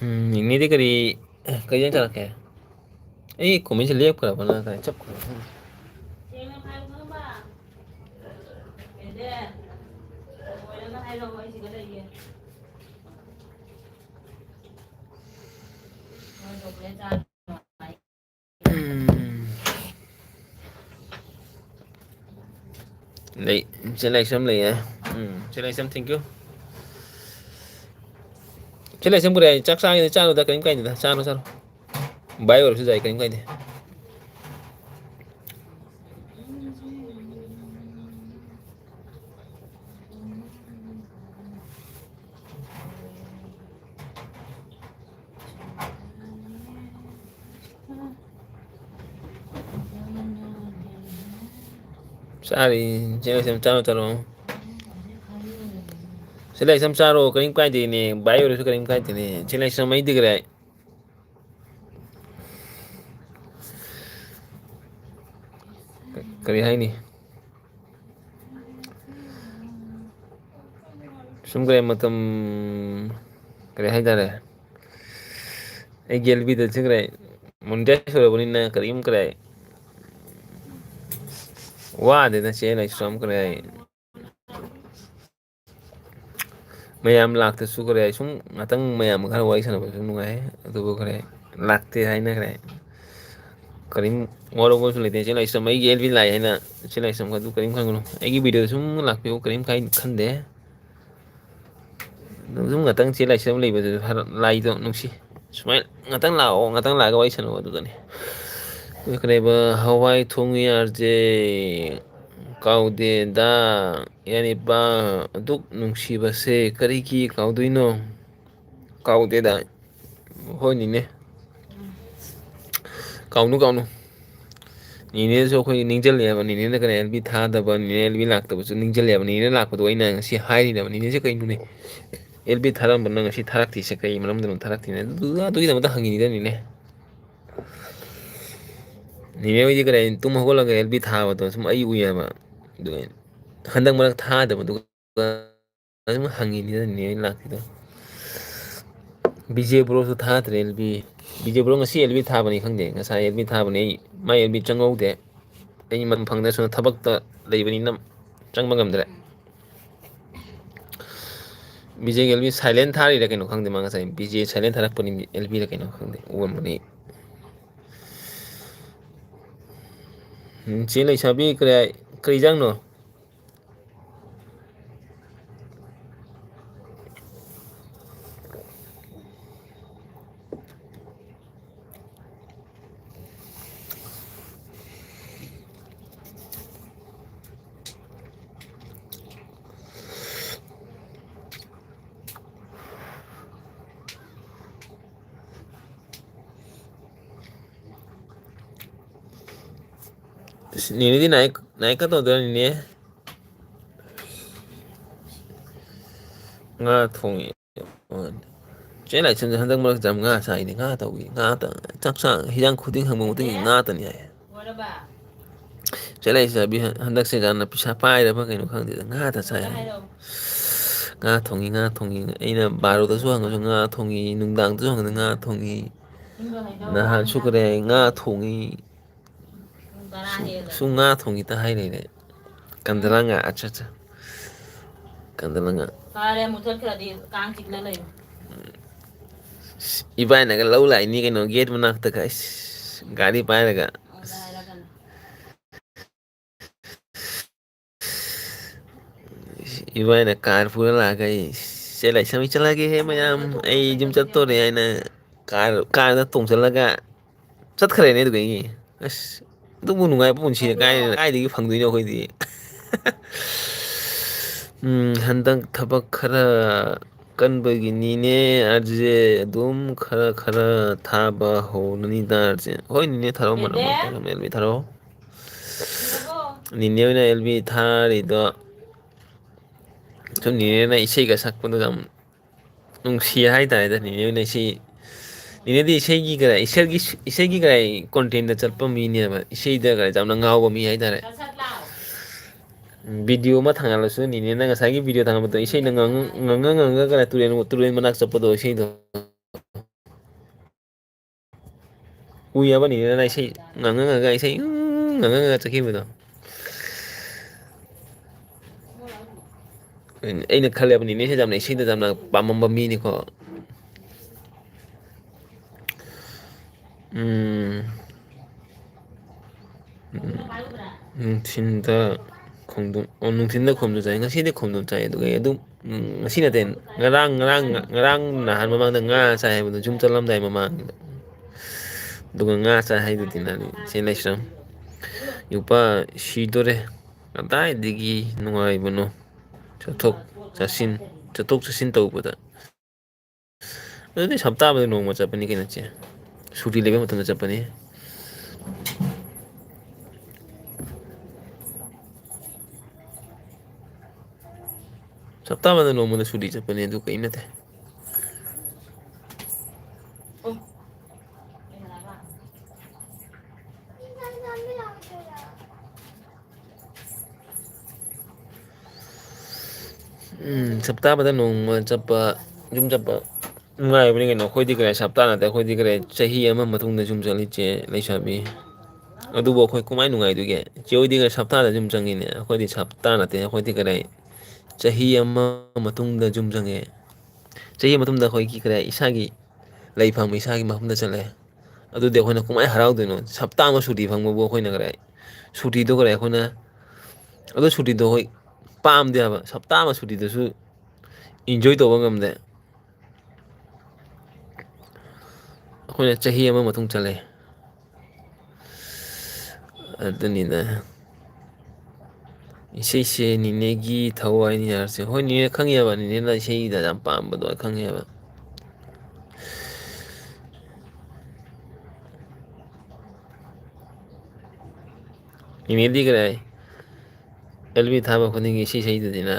ꯎꯝ, ꯅꯤꯅꯦꯗꯤ ꯀꯔꯤ, ꯀꯔꯤ ꯏꯟꯖꯥꯡ ꯆꯥꯔꯛꯀꯦ? ꯑꯩ comment ꯁꯦ ꯂꯦꯞꯈ꯭ꯔꯕ ꯅꯠꯇ꯭ꯔꯒ ꯆꯞꯈ꯭ꯔꯕ ꯈꯪꯗꯦ꯫ ꯎꯝ꯫ ꯂꯩ, ꯏꯆꯦ ꯂꯥꯏꯁ꯭ꯔꯝ ꯂꯩꯌꯦ꯫ ꯎꯝ, ꯆꯦ ꯂꯥꯏꯁ꯭ꯔꯝ, thank you꯫ ꯆꯦ ꯂꯥꯏꯁ꯭ꯔꯝ ꯀꯔꯤ ꯍꯥꯏ? ꯆꯥꯛ ꯆꯥꯒꯦꯗꯤ ꯆꯥꯔꯣꯗ, ꯀꯔꯤꯝ ꯀꯥꯏꯗꯦꯗ, ꯆꯥꯔꯣ, ꯆꯥꯔꯣ꯫ ꯕꯥꯏ ꯑꯣꯏꯔꯁꯨ ꯌꯥꯏ, ꯀꯔꯤꯝ ꯀꯥꯏꯗꯦ꯫ ꯆꯥꯔꯤ, ꯆꯦ ꯂꯥꯏꯁ꯭ꯔꯝ, ꯆꯥꯔꯣ, ꯆꯥꯔꯣ꯫ ꯆꯦ ꯂꯥꯏꯁ꯭ꯔꯝ, ꯆꯥꯔꯣ, ꯀꯔꯤꯝ ꯀꯥꯏꯗꯦꯅꯦ, ꯕꯥꯏ ꯑꯣꯏꯔꯁꯨ ꯀꯔꯤꯝ ꯀꯥꯏꯗꯦꯅꯦ꯫ ꯆꯦ ꯂꯥꯏꯁ꯭ꯔꯝ, ꯑꯩꯗꯤ ꯀꯔꯤ ꯍꯥꯏ? ꯀꯔꯤ ꯍꯥꯏꯅꯤ? ꯁꯨꯝ ꯀꯔꯤ ꯃꯇꯝ, ꯀꯔꯤ ꯍꯥꯏꯇꯥꯔꯦ, ꯑꯩꯒꯤ ꯑꯦꯜ ꯕꯤꯗ ꯆꯠꯈ꯭ꯔꯦ, ꯃꯣꯅꯤꯇꯥꯏꯖ ꯑꯣꯏꯔꯕꯅꯤꯅ ꯀꯔꯤꯝ ꯀꯔꯤ ꯋꯥꯗꯦꯗ ꯆꯦ ꯂꯥꯏꯁ꯭ꯔꯝ ꯀꯔꯤ꯫ ꯃꯌꯥꯝ ꯂꯥꯛꯇꯁꯨ ꯈꯔꯦ, ꯁꯨꯝ ꯉꯥꯛꯇꯪ ꯃꯌꯥꯝ ꯈꯔ ꯋꯥꯔꯤ ꯁꯥꯟꯅꯕꯁꯨ ꯅꯨꯡꯉꯥꯏ꯫ ꯑꯗꯨꯕꯨ ꯈꯔꯦ ꯂꯥꯛꯇꯦ ꯍꯥꯏꯅꯈ꯭ꯔꯦ꯫ ꯀꯔꯤꯝ ꯋꯥꯔꯧꯕꯁꯨ ꯂꯩꯇꯦ꯫ ꯏꯆꯦ ꯂꯥꯏꯁ꯭ꯔꯝ ꯑꯩꯒꯤ ꯑꯦꯜ ꯕꯤ ꯂꯥꯛꯑꯦ ꯍꯥꯏꯅ ꯏꯆꯦ ꯂꯥꯏꯁ꯭ꯔꯝ ꯑꯗꯨ ꯀꯔꯤꯝ ꯈꯟꯒꯅꯨ꯫ ꯑꯩꯒꯤ ꯚꯤꯗꯤꯑꯣꯗ ꯁꯨꯝ ꯂꯥꯛꯄꯤꯌꯨ, ꯀꯔꯤꯝ ꯀꯥꯏ-, ꯈꯟꯗꯦ꯫ ꯑꯗꯨꯝ ꯉꯥꯛꯇꯪ ꯏꯆꯦ ꯂꯥꯏꯁ꯭ꯔꯝ ꯂꯩꯕꯗꯨꯁꯨ ꯍꯔꯥꯎ-, ꯂꯥꯏꯗꯣ ꯅꯨꯡꯁꯤ꯫ ꯁꯨꯃꯥꯏꯅ ꯉꯥꯛꯇꯪ ꯂꯥꯛꯑꯣ, ꯉꯥꯛꯇꯪ ꯂꯥꯛꯑꯒ ꯋꯥꯔꯤ ꯁꯥꯟꯅꯧ ꯑꯗꯨꯒꯅꯤ꯫ ꯑꯗꯨ ꯀꯔꯤꯕ ꯍꯋꯥꯏ ꯊꯣꯡꯉꯤ ꯑꯥꯔ ꯖꯦ ꯀꯥꯎꯗꯦꯗ꯫ ꯌꯥꯅꯤꯄꯥ ꯑꯗꯨꯛ ꯅꯨꯡꯁꯤꯕꯁꯦ ꯀꯔꯤꯒꯤ ꯀꯥꯎꯗꯣꯏꯅꯣ? ꯀꯥꯎꯗꯦꯗ꯫ ꯍꯣꯏꯅꯤꯅꯦ꯫ ꯀꯥꯎꯅꯨ, ꯀꯥꯎꯅꯨ꯫ ꯅꯤꯅꯦꯁꯨ ꯑꯩꯈꯣꯏ ꯅꯤꯡꯁꯤꯡꯂꯛꯑꯦꯕ꯫ ꯅꯤꯅꯦꯅ ꯀꯩꯅꯣ ꯑꯦꯜ ꯕꯤ ꯊꯥꯗꯕ, ꯅꯤꯅꯦ ꯑꯦꯜ ꯕꯤ ꯂꯥꯛꯇꯕꯁꯨ ꯅꯤꯡꯁꯤꯡꯂꯛꯑꯦꯕ꯫ ꯅꯤꯅꯦ ꯂꯥꯛꯄꯗꯣ ꯑꯩꯅ ꯉꯁꯤ ꯍꯥꯏꯔꯤꯅꯦꯕ꯫ ꯅꯤꯅꯦꯁꯦ ꯀꯩꯅꯣꯅꯦ? ꯑꯦꯜ ꯕꯤ ꯊꯥꯔꯝꯕ ꯅꯪ ꯉꯁꯤ ꯊꯥꯔꯛꯇ꯭ꯔꯤꯁꯦ ꯀꯩ ꯃꯔꯝꯗꯅꯣ ꯊꯥꯔꯛꯇ꯭ꯔꯤꯅꯦ? ꯑꯗꯨ, ꯑꯗꯨꯒꯤꯗꯃꯛꯇ ꯍꯪꯉꯤꯅꯤꯗ ꯅꯤꯅꯦ꯫ ꯅꯤꯅꯦ ꯍꯣꯏꯗꯤ ꯀꯔꯤ ꯇꯨꯝ ꯍꯧꯒꯠꯂꯒ ꯑꯦꯜ ꯕꯤ ꯊꯥꯕꯗꯣ ꯁꯨꯝ ꯑꯩ ꯎꯏꯌꯦꯕ꯫ ꯑꯗꯨꯒ ꯍꯟꯗꯛ ꯃꯔꯛ ꯊꯥꯗꯕꯗꯨꯒ ꯑꯗꯨꯝ ꯍꯪꯉꯤꯅꯤꯗ ꯅꯤꯅꯦ ꯍꯣꯏ ꯂꯥꯛꯇꯦꯗ꯫ ꯕꯤ ꯖꯦ ꯕ꯭ꯔꯣꯁꯨ ꯊꯥꯗ꯭ꯔꯦ L B. B J bro ꯉꯁꯤ ꯑꯦꯜ ꯕꯤ ꯊꯥꯕꯅꯤ ꯈꯪꯗꯦ꯫ ꯉꯁꯥꯏ ꯑꯦꯜ ꯕꯤ ꯊꯥꯕꯅꯤ꯫ ꯑꯩ, ꯃꯥꯏ ꯑꯦꯜ ꯕꯤ ꯆꯪꯍꯧꯗꯦ꯫ ꯑꯩ ꯃꯇꯝ ꯐꯪꯗꯅ ꯁꯣꯝꯗ ꯊꯕꯛꯇ ꯂꯩꯕꯅꯤꯅ ꯆꯪꯕ ꯉꯝꯗ꯭ꯔꯦ꯫ ꯕꯤ ꯖꯦꯒꯤ ꯑꯦꯜ ꯕꯤ ꯁꯥꯏꯂꯦꯟ ꯊꯥꯔꯤꯔ ꯀꯩꯅꯣ ꯈꯪꯗꯦ꯫ ꯃꯥ ꯉꯁꯥꯏ ꯕꯤ ꯖꯦ ꯁꯥꯏꯂꯦꯟ ꯊꯥꯔꯛꯄꯅꯤ, ꯑꯦꯜ ꯕꯤꯔ ꯀꯩꯅꯣ ꯈꯪꯗꯦ, ꯎꯔꯝꯕꯅꯤ꯫ ꯎꯝ, ꯆꯦ ꯂꯩꯁꯥꯕꯤ, ꯀꯔꯤ, ꯀꯔꯤ ꯏꯟꯖꯥꯡꯅꯣ? ꯑꯁ, ꯅꯦꯅꯦꯗꯤ ꯅꯥꯏ-, ꯅꯥꯏꯠꯀ ꯇꯧꯗꯣꯏꯔ, ꯅꯦꯅꯦ? ꯉꯥ ꯊꯣꯡꯉꯤ꯫ ꯆꯦ ꯂꯥꯏꯁ꯭ꯔꯝꯁꯦ ꯍꯟꯗꯛ ꯃꯔꯛꯁꯦ ꯌꯥꯝ ꯉꯥ ꯆꯥꯏꯅꯦ, ꯉꯥ ꯇꯧꯏ, ꯉꯥ ꯇ-, ꯆꯥꯛ ꯆꯥ-, ꯍꯤꯟꯖꯥꯡ ꯈꯨꯗꯤꯡ ꯍꯪꯕ ꯃꯇꯨꯡ ꯏꯟꯅ ꯉꯥꯇꯅꯤ ꯍꯥꯏ꯫ ꯆꯦ ꯂꯥꯏꯁ꯭ꯔꯝꯕꯤ ꯍꯟꯗꯛꯁꯦ ꯌꯥꯝꯅ ꯄꯩꯁꯥ ꯄꯥꯏꯔꯕ ꯀꯩꯅꯣ ꯈꯪꯗꯦꯗ, ꯉꯥꯇ ꯆꯥꯏ ꯍꯥꯏ꯫ ꯉꯥ ꯊꯣꯡꯉꯤ, ꯉꯥ ꯊꯣꯡꯉꯤ꯫ ꯑꯩꯅ ꯕꯥꯔꯣꯗꯁꯨ ꯍꯪꯉꯁꯨ ꯉꯥ ꯊꯣꯡꯉꯤ, ꯅꯨꯡꯗꯥꯡꯗꯁꯨ ꯍꯪꯉꯁꯨ ꯉꯥ ꯊꯣꯡꯉꯤ꯫ ꯅꯍꯥꯟꯁꯨ ꯀꯔꯤ ꯍꯥꯏ, ꯉꯥ ꯊꯣꯡꯉꯤ꯫ ꯁꯨ, ꯁꯨ ꯉꯥ ꯊꯣꯡꯉꯤꯇ ꯍꯥꯏ ꯂꯩꯔꯦ꯫ ꯀꯟꯗꯂ ꯉꯥ, ꯑꯠꯆꯥ, ꯑꯠꯆꯥ꯫ ꯀꯟꯗꯂ ꯉꯥ꯫ ꯐꯔꯦ, ꯃꯨꯊꯠꯈ꯭ꯔꯗꯤ ꯀꯥꯡ ꯆꯤꯛꯅ ꯂꯩꯌꯨ꯫ ꯏꯕꯥꯏꯅꯒ ꯂꯧ ꯂꯥꯛꯏꯅꯤ ꯀꯩꯅꯣ, ꯒꯦꯠ ꯃꯅꯥꯛꯇꯒ, ꯑꯁ, ꯒꯥꯔꯤ ꯄꯥꯏꯔꯒ꯫ ꯑꯃꯨꯛ ꯍꯥꯏꯔꯛꯀꯅꯤ꯫ ꯏꯕꯥꯏꯅ ꯀꯥꯔ ꯄꯨꯔ ꯂꯥꯛꯑꯒ ꯑꯩ, "ꯆꯦ ꯂꯥꯏꯁ꯭ꯔꯝꯕꯤ ꯆꯠꯂꯒꯦꯍꯦ ꯃꯌꯥꯝ, ꯑꯩ ꯌꯨꯝ ꯆꯠꯇꯣꯔꯦ" ꯍꯥꯏꯅ ꯀꯥꯔ, ꯀꯥꯔꯗ ꯇꯣꯡꯁꯤꯜꯂꯒ ꯆꯠꯈ꯭ꯔꯦꯅꯦ꯫ ꯑꯗꯨꯗꯒꯤ ꯑꯁ, ꯑꯗꯨꯕꯨ ꯅꯨꯡꯉꯥꯏꯕ ꯄꯨꯟꯁꯤ ꯀꯥꯏ-, ꯀꯥꯏꯗꯒꯤ ꯐꯪꯗꯣꯏꯅꯣ ꯑꯩꯈꯣꯏꯗꯤ? ꯎꯝ, ꯍꯟꯗꯛ ꯊꯕꯛ ꯈꯔ ꯀꯟꯕꯒꯤꯅꯤꯅꯦ, ꯑꯥꯔ ꯖꯦ꯫ ꯑꯗꯨꯝ ꯈꯔ ꯈꯔ ꯊꯥꯕ ꯍꯧꯔꯅꯤꯗ, ꯑꯥꯔ ꯖꯦ꯫ ꯍꯣꯏ, ꯅꯤꯅꯦ, ꯊꯥꯔꯛꯑꯣ, ꯃꯔꯛ ꯃꯔꯛꯇ ꯑꯗꯨꯝ ꯑꯦꯜ ꯕꯤ ꯊꯥꯔꯛꯑꯣ꯫ ꯅꯤꯅꯦ ꯍꯣꯏꯅ ꯑꯦꯜ ꯕꯤ ꯊꯥꯔꯤꯗꯣ ꯁꯨꯝ ꯅꯤꯅꯦꯅ ꯏꯁꯩꯒ ꯁꯛꯄꯗꯣ ꯌꯥꯝ ꯅꯨꯡꯁꯤ ꯍꯥꯏꯇꯥꯔꯦꯗ꯫ ꯅꯤꯅꯦ ꯍꯣꯏꯅ ꯏꯁꯩ, ꯅꯤꯅꯦꯗꯤ ꯏꯁꯩꯒꯤ ꯀꯔꯥꯏ, ꯏꯁꯩꯒꯤ, ꯏꯁꯩꯒꯤ ꯀꯔꯥꯏ ꯀꯣꯟꯇꯦꯟꯗ ꯆꯠꯄ ꯃꯤꯅꯦꯕ, ꯏꯁꯩꯗ ꯀꯔꯥꯏ ꯌꯥꯝꯅ ꯉꯥꯎꯕ ꯃꯤ ꯍꯥꯏꯇꯥꯔꯦ꯫ ꯚꯤꯗꯤꯑꯣ ꯑꯃ ꯊꯥꯡꯒꯠꯂꯁꯨ, ꯅꯤꯅꯦꯅ ꯉꯁꯥꯏꯒꯤ ꯚꯤꯗꯤꯑꯣ ꯊꯥꯡꯒꯠꯄꯗꯣ, ꯏꯁꯩꯅ ꯉꯪꯉ, ꯉꯪꯉ, ꯉꯪꯉꯒ ꯀꯔꯥꯏ ꯇꯨꯔꯦꯟ, ꯇꯨꯔꯦꯟ ꯃꯅꯥꯛ ꯆꯠꯄꯗꯣ, ꯏꯁꯩꯗꯣ꯫ ꯎꯏ ꯍꯥꯏꯕ ꯅꯤꯅꯦꯅ ꯏꯁꯩ ꯉꯪꯉ ꯉꯪꯉꯒ, ꯏꯁꯩ ꯉꯪꯉ ꯉꯪꯉꯒ ꯆꯠꯈꯤꯕꯗꯣ꯫ ꯑꯩꯅ ꯈꯜꯂꯦꯕ, ꯅꯤꯅꯦꯁꯦ ꯌꯥꯝꯅ ꯏꯁꯩꯗ ꯌꯥꯝꯅ ꯄꯥꯝꯃꯝꯕ ꯃꯤꯅꯤꯀꯣ꯫ ꯎꯝ꯫ ꯎꯝ, ꯅꯨꯡꯊꯤꯟꯗ ꯈꯣꯡꯗ꯭ꯔꯨꯝ, ꯑꯣ, ꯅꯨꯡꯊꯤꯟꯗ ꯈꯣꯡꯗ꯭ꯔꯨꯝ ꯆꯥꯏ, ꯉꯁꯤꯗꯤ ꯈꯣꯡꯗ꯭ꯔꯨꯝ ꯆꯥꯏ꯫ ꯑꯗꯨꯒ ꯑꯩ ꯑꯗꯨꯝ, ꯎꯝ, ꯉꯁꯤ ꯅꯠꯇꯦ, ꯉꯔꯥꯡ, ꯉꯔꯥꯡ, ꯉꯔꯥꯡ ꯅꯍꯥꯟ ꯃꯃꯥꯡꯗ ꯉꯥ ꯆꯥꯏ ꯍꯥꯏꯕꯗꯣ, ꯌꯨꯝ ꯆꯠꯂꯝꯗꯥꯏ ꯃꯃꯥꯡꯒꯤꯗ꯫ ꯑꯗꯨꯒ ꯉꯥ ꯆꯥꯏ ꯍꯥꯏꯗꯨꯗꯤ ꯅꯍꯥꯟ ꯆꯦ ꯂꯩꯁ꯭ꯔꯝ꯫ ꯅꯨꯄꯥ ꯁꯤꯗꯣꯔꯦ꯫ ꯀꯗꯥꯏꯗꯒꯤ ꯅꯨꯡꯉꯥꯏꯕꯅꯣ? ꯆꯠꯊꯣꯛ ꯆꯠꯁꯤꯟ, ꯆꯠꯊꯣꯛ ꯆꯠꯁꯤꯟ ꯇꯧꯕꯗ꯫ ꯑꯗꯨꯗꯤ ꯍꯞꯇꯥ ꯑꯃꯗ ꯅꯣꯡꯃ ꯆꯠꯄꯅꯤ ꯀꯩꯅꯣ, ꯆꯦ꯫ ꯁꯨꯇꯤ ꯂꯩꯕ ꯃꯇꯝꯗ ꯆꯠꯄꯅꯤ꯫ ꯍꯞꯇꯥ ꯑꯃꯗ ꯅꯣꯡꯃꯗ ꯁꯨꯇꯤ ꯆꯠꯄꯅꯦ, ꯑꯗꯨ ꯀꯩꯝ ꯅꯠꯇꯦ꯫ ꯎꯝ, ꯍꯞꯇꯥ ꯑꯃꯗ ꯅꯣꯡꯃ ꯆꯠꯄ, ꯌꯨꯝ ꯆꯠꯄ ꯅꯨꯡꯉꯥꯏꯕꯅꯤ ꯀꯩꯅꯣ꯫ ꯑꯩꯈꯣꯏꯗꯤ ꯀꯔꯤ ꯍꯞꯇꯥ ꯅꯠꯇꯦ, ꯑꯩꯈꯣꯏꯗꯤ ꯀꯔꯤ ꯆꯍꯤ ꯑꯃ ꯃꯇꯨꯡꯗ ꯌꯨꯝ ꯆꯠꯂꯤ, ꯆꯦ ꯂꯩꯁꯥꯕꯤ꯫ ꯑꯗꯨꯕꯨ ꯑꯩꯈꯣꯏ ꯀꯃꯥꯏꯅ ꯅꯨꯡꯉꯥꯏꯗꯣꯏꯒꯦ? ꯆꯦ ꯍꯣꯏꯗꯤ ꯀꯔꯤ ꯍꯞꯇꯥꯗ ꯌꯨꯝ ꯆꯪꯉꯤꯅꯦ, ꯑꯩꯈꯣꯏꯗꯤ ꯍꯞꯇꯥ ꯅꯠꯇꯦ, ꯑꯩꯈꯣꯏꯗꯤ ꯀꯔꯤ ꯆꯍꯤ ꯑꯃ ꯃꯇꯨꯡꯗ ꯌꯨꯝ ꯆꯪꯉꯦ꯫ ꯆꯍꯤ ꯑꯃ ꯃꯇꯨꯡꯗ ꯑꯩꯈꯣꯏꯒꯤ ꯀꯔꯤ ꯏꯁꯥꯒꯤ ꯂꯩꯐꯝ, ꯏꯁꯥꯒꯤ ꯃꯐꯝꯗ ꯆꯠꯂꯦ꯫ ꯑꯗꯨꯗꯤ ꯑꯩꯈꯣꯏꯅ ꯀꯃꯥꯏꯅ ꯍꯔꯥꯎꯗꯣꯏꯅꯣ? ꯍꯞꯇꯥ ꯑꯃ ꯁꯨꯇꯤ ꯐꯪꯕꯕꯨ ꯑꯩꯈꯣꯏꯅ ꯀꯔꯤ ꯁꯨꯇꯤꯗꯣ ꯀꯔꯤ ꯑꯩꯈꯣꯏꯅ, ꯑꯗꯨ ꯁꯨꯇꯤꯗꯣ ꯑꯩꯈꯣꯏ ꯄꯥꯝꯗꯦ ꯍꯥꯏꯕ꯫ ꯍꯞꯇꯥ ꯑꯃ ꯁꯨꯇꯤꯗꯨꯁꯨ enjoy ꯇꯧꯕ ꯉꯝꯗꯦ꯫ ꯑꯩꯈꯣꯏꯅ ꯆꯍꯤ ꯑꯃ ꯃꯇꯨꯡ ꯆꯠꯂꯦ꯫ ꯑꯗꯨꯅꯤꯗ꯫ ꯏꯁꯩꯁꯦ ꯅꯤꯅꯦꯒꯤ ꯊꯋꯥꯏꯅꯤ ꯍꯥꯏꯔꯁꯦ꯫ ꯍꯣꯏ, ꯅꯤꯅꯦ ꯈꯪꯉꯦꯕ, ꯅꯤꯅꯦꯅ ꯏꯁꯩꯗ ꯌꯥꯝ ꯄꯥꯝꯕꯗꯣ ꯑꯩ ꯈꯪꯉꯦꯕ꯫ ꯅꯤꯅꯦꯗꯤ ꯀꯗꯥꯏ? ꯑꯦꯜ ꯕꯤ ꯊꯥꯕ ꯈꯨꯗꯤꯡꯒꯤ ꯏꯁꯩ ꯁꯛꯏꯗꯨꯗꯤꯅ꯫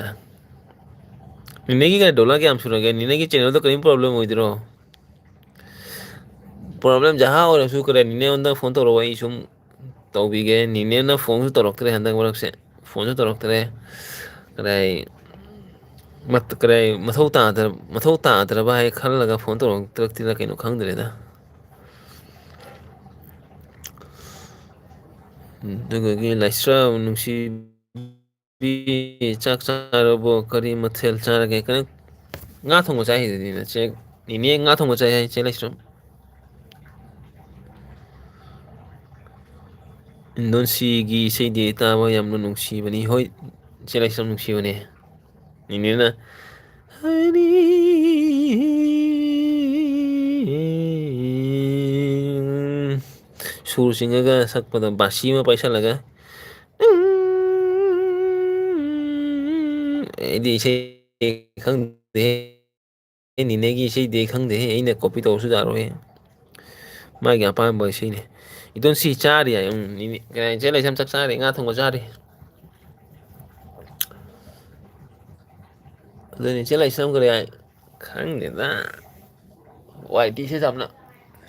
ꯅꯤꯅꯦꯒꯤ ꯀꯩꯅꯣ ꯗꯣꯂꯔ ꯀꯌꯥꯝ ꯁꯨꯔꯒꯦ? ꯅꯤꯅꯦꯒꯤ ꯆꯦꯅꯦꯜꯗꯣ ꯀꯔꯤꯝ problem ꯑꯣꯏꯗꯣꯏꯔꯣ? Problem ꯖꯍꯥ ꯑꯣꯏꯔꯁꯨ ꯀꯔꯤ, ꯅꯤꯅꯦꯉꯣꯟꯗ phone ꯇꯧꯔꯛꯑꯣ, ꯑꯩ ꯁꯨꯝ ꯇꯧꯕꯤꯒꯦ꯫ ꯅꯤꯅꯦꯅ phoneꯁꯨ ꯇꯧꯔꯛꯇ꯭ꯔꯦ ꯍꯟꯗꯛ ꯃꯔꯛꯁꯦ, phoneꯁꯨ ꯇꯧꯔꯛꯇ꯭ꯔꯦ꯫ ꯀꯗꯥꯏ ꯃꯠ-, ꯀꯗꯥꯏ ꯃꯊꯧ ꯇꯥꯗ꯭ꯔ-, ꯃꯊꯧ ꯇꯥꯗ꯭ꯔꯕ ꯍꯥꯏ ꯈꯜꯂꯒ phone ꯇꯧꯔꯛꯇ꯭ꯔꯛꯇ꯭ꯔꯤꯔ ꯀꯩꯅꯣ ꯈꯪꯗ꯭ꯔꯦꯗ꯫ ꯑꯗꯨꯒꯒꯤ ꯂꯥꯏꯁ꯭ꯔꯝ ꯅꯨꯡꯁꯤꯕꯤ, ꯆꯥꯛ ꯆꯥꯔꯕꯣ? ꯀꯔꯤ ꯃꯊꯦꯜ ꯆꯥꯔꯒꯦ? ꯀꯩꯅꯣ, ꯉꯥ ꯊꯣꯡꯕ ꯆꯥꯏ ꯍꯥꯏꯗꯨꯗꯤ ꯅꯆꯦ꯫ ꯅꯤꯅꯦ ꯉꯥ ꯊꯣꯡꯕ ꯆꯥꯏ ꯍꯥꯏ, ꯆꯦ ꯂꯥꯏꯁ꯭ꯔꯝ꯫ ꯏꯟꯗꯣꯟꯁꯤꯒꯤ ꯏꯁꯩꯗꯤ ꯇꯥꯕ ꯌꯥꯝꯅ ꯅꯨꯡꯁꯤꯕꯅꯤ꯫ ꯍꯣꯏ, ꯆꯦ ꯂꯥꯏꯁ꯭ꯔꯝ, ꯅꯨꯡꯁꯤꯕꯅꯦ꯫ ꯅꯤꯅꯦꯅ ꯁꯨꯔ ꯆꯤꯡꯉꯒ ꯁꯛꯄꯗꯣ, ꯕꯥꯁꯤ ꯑꯃ ꯄꯥꯏꯁꯜꯂꯒ꯫ ꯑꯩꯗꯤ ꯏꯁꯩ ꯈꯪꯗꯦ꯫ ꯑꯩ ꯅꯤꯅꯦꯒꯤ ꯏꯁꯩꯗꯤ ꯑꯩ ꯈꯪꯗꯦꯍꯦ, ꯑꯩꯅ copy ꯇꯧꯔꯁꯨ ꯌꯥꯔꯣꯏꯍꯦ꯫ ꯃꯥꯒꯤ ꯑꯄꯥꯝꯕ ꯏꯁꯩꯅꯦ꯫ ꯏꯗꯣꯟꯁꯤ ꯆꯥꯔꯤ ꯍꯥꯏ꯫ ꯎꯝ, ꯅꯤꯅꯦ, ꯀꯩ ꯍꯥꯏ, ꯆꯦ ꯂꯩꯁꯝ ꯆꯥꯛ ꯆꯥꯔꯤ, ꯉꯥ ꯊꯣꯡꯕ ꯆꯥꯔꯤ꯫ ꯑꯗꯨꯅꯤ ꯏꯆꯦ ꯂꯥꯏꯁ꯭ꯔꯝ ꯀꯔꯤ ꯍꯥꯏ? ꯈꯪꯗꯦꯗ꯫ ꯋꯥꯏ ꯇꯤꯁꯦ ꯌꯥꯝꯅ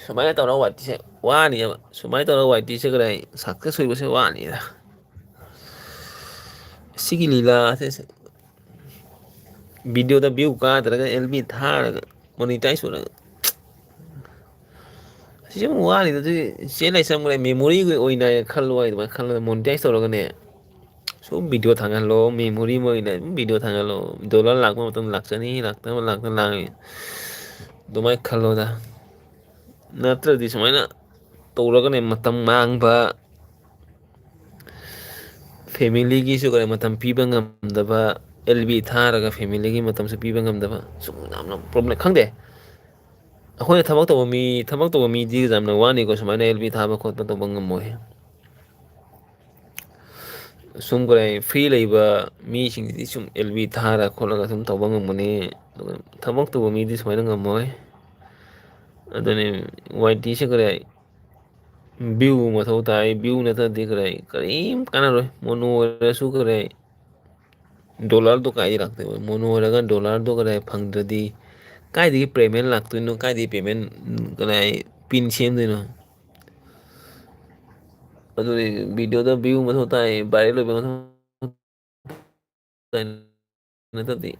ꯁꯨꯃꯥꯏꯅ ꯇꯧꯔꯒ ꯋꯥꯏ ꯇꯤꯁꯦ ꯋꯥꯅꯤꯕ꯫ ꯁꯨꯃꯥꯏꯅ ꯇꯧꯔꯒ ꯋꯥꯏ ꯇꯤꯁꯦ ꯀꯔꯤ ꯍꯥꯏ? ꯁꯛꯁꯦꯁ ꯑꯣꯏꯕꯁꯦ ꯋꯥꯅꯤꯗ꯫ ꯁꯤꯒꯤ ꯂꯤꯂꯥꯁꯦ, ꯚꯤꯗꯤꯑꯣꯗ ꯚ꯭ꯌꯨ ꯀꯥꯗ꯭ꯔꯒ ꯑꯦꯜ ꯕꯤ ꯊꯥꯔꯒ ꯃꯣꯅꯤꯇꯥꯏꯁ ꯑꯣꯏꯔꯒ ꯑꯁꯤ ꯌꯥꯝ ꯋꯥꯔꯤꯗ꯫ ꯑꯗꯨꯗꯤ ꯆꯦ ꯂꯩꯁꯝꯒ ꯃꯦꯃꯣꯔꯤꯒꯤ ꯑꯣꯏꯅ ꯈꯜꯂꯣ ꯍꯥꯏ, ꯑꯗꯨꯃꯥꯏꯅ ꯈꯜꯂꯒ ꯃꯣꯅꯤꯇꯥꯏꯁ ꯇꯧꯔꯒꯅꯦ꯫ ꯁꯨꯝ ꯚꯤꯗꯤꯑꯣ ꯊꯥꯡꯍꯜꯂꯣ, ꯃꯦꯃꯣꯔꯤ ꯑꯃ ꯑꯣꯏꯅ ꯑꯗꯨꯝ ꯚꯤꯗꯤꯑꯣ ꯊꯥꯡꯍꯜꯂꯣ꯫ ꯗꯣꯂꯔ ꯂꯥꯛꯄ ꯃꯇꯝꯗ ꯂꯥꯛꯆꯅꯤ, ꯂꯥꯛꯇꯕ ꯂꯥꯛꯇ ꯂꯥꯛꯑꯦ꯫ ꯑꯗꯨꯃꯥꯏꯅ ꯈꯜꯂꯣꯗ꯫ ꯅꯠꯇ꯭ꯔꯗꯤ ꯁꯨꯃꯥꯏꯅ ꯇꯧꯔꯒꯅꯦ ꯃꯇꯝ ꯃꯥꯡꯕ, ꯐꯦꯃꯤꯂꯤꯒꯤꯁꯨ ꯀꯔꯤ ꯃꯇꯝ ꯄꯤꯕ ꯉꯝꯗꯕ, ꯑꯦꯜ ꯕꯤ ꯊꯥꯔꯒ ꯐꯦꯃꯤꯂꯤꯒꯤ ꯃꯇꯝꯁꯨ ꯄꯤꯕ ꯉꯝꯗꯕ, ꯁꯨꯝ ꯌꯥꯝꯅ ꯄ꯭ꯔꯣꯕ꯭ꯂꯦꯝ ꯈꯪꯗꯦ꯫ ꯑꯩꯈꯣꯏꯅ ꯊꯕꯛ ꯇꯧꯕ ꯃꯤ, ꯊꯕꯛ ꯇꯧꯕ ꯃꯤꯗꯤ ꯌꯥꯝꯅ ꯋꯥꯅꯤꯀꯣ, ꯁꯨꯃꯥꯏꯅ ꯑꯦꯜ ꯕꯤ ꯊꯥꯕ ꯈꯣꯠꯄ ꯇꯧꯕ ꯉꯝꯃꯣꯏ꯫ ꯁꯨꯝ ꯀꯔꯤ ꯐ꯭ꯔꯤ ꯂꯩꯕ ꯃꯤꯁꯤꯡꯁꯤꯗꯤ ꯁꯨꯝ ꯑꯦꯜ ꯕꯤ ꯊꯥꯔ ꯈꯣꯠꯂꯒ ꯁꯨꯝ ꯇꯧꯕ ꯉꯝꯒꯅꯤ꯫ ꯑꯗꯨꯒ ꯊꯕꯛ ꯇꯧꯕ ꯃꯤꯗꯤ ꯁꯨꯃꯥꯏꯅ ꯉꯝꯃꯣꯏ꯫ ꯑꯗꯨꯅꯤ ꯋꯥꯏ ꯇꯤꯁꯦ ꯀꯔꯤ ꯚ꯭ꯌꯨ ꯃꯊꯧ ꯇꯥꯏ꯫ ꯚ꯭ꯌꯨ ꯅꯠꯇ꯭ꯔꯗꯤ ꯀꯔꯤ, ꯀꯔꯤꯝ ꯀꯥꯟꯅꯔꯣꯏ꯫ ꯃꯣꯅꯣ ꯑꯣꯏꯔꯁꯨ ꯀꯔꯤ ꯗꯣꯂꯔꯗꯣ ꯀꯥꯏꯗꯒꯤ ꯂꯥꯛꯇꯣꯏꯕ? ꯃꯣꯅꯣ ꯑꯣꯏꯔꯒ ꯗꯣꯂꯔꯗꯣ ꯀꯗꯥꯏ ꯐꯪꯗ꯭ꯔꯗꯤ ꯀꯥꯏꯗꯒꯤ ꯄꯦꯃꯦꯟ ꯂꯥꯛꯇꯣꯏꯅꯣ? ꯀꯥꯏꯗꯒꯤ ꯄꯦꯃꯦꯟ ꯀꯗꯥꯏ ꯄꯤꯟ ꯁꯦꯝꯗꯣꯏꯅꯣ? ꯑꯗꯨꯗꯤ ꯚꯤꯗꯤꯑꯣꯗ ꯚ꯭ꯌꯨ ꯃꯊꯧ ꯇꯥꯏ, ꯚꯥꯏꯔꯦꯜ ꯑꯣꯏꯕ ꯃꯊꯧ ꯇꯥꯏ, ꯅꯠꯇ꯭ꯔꯗꯤ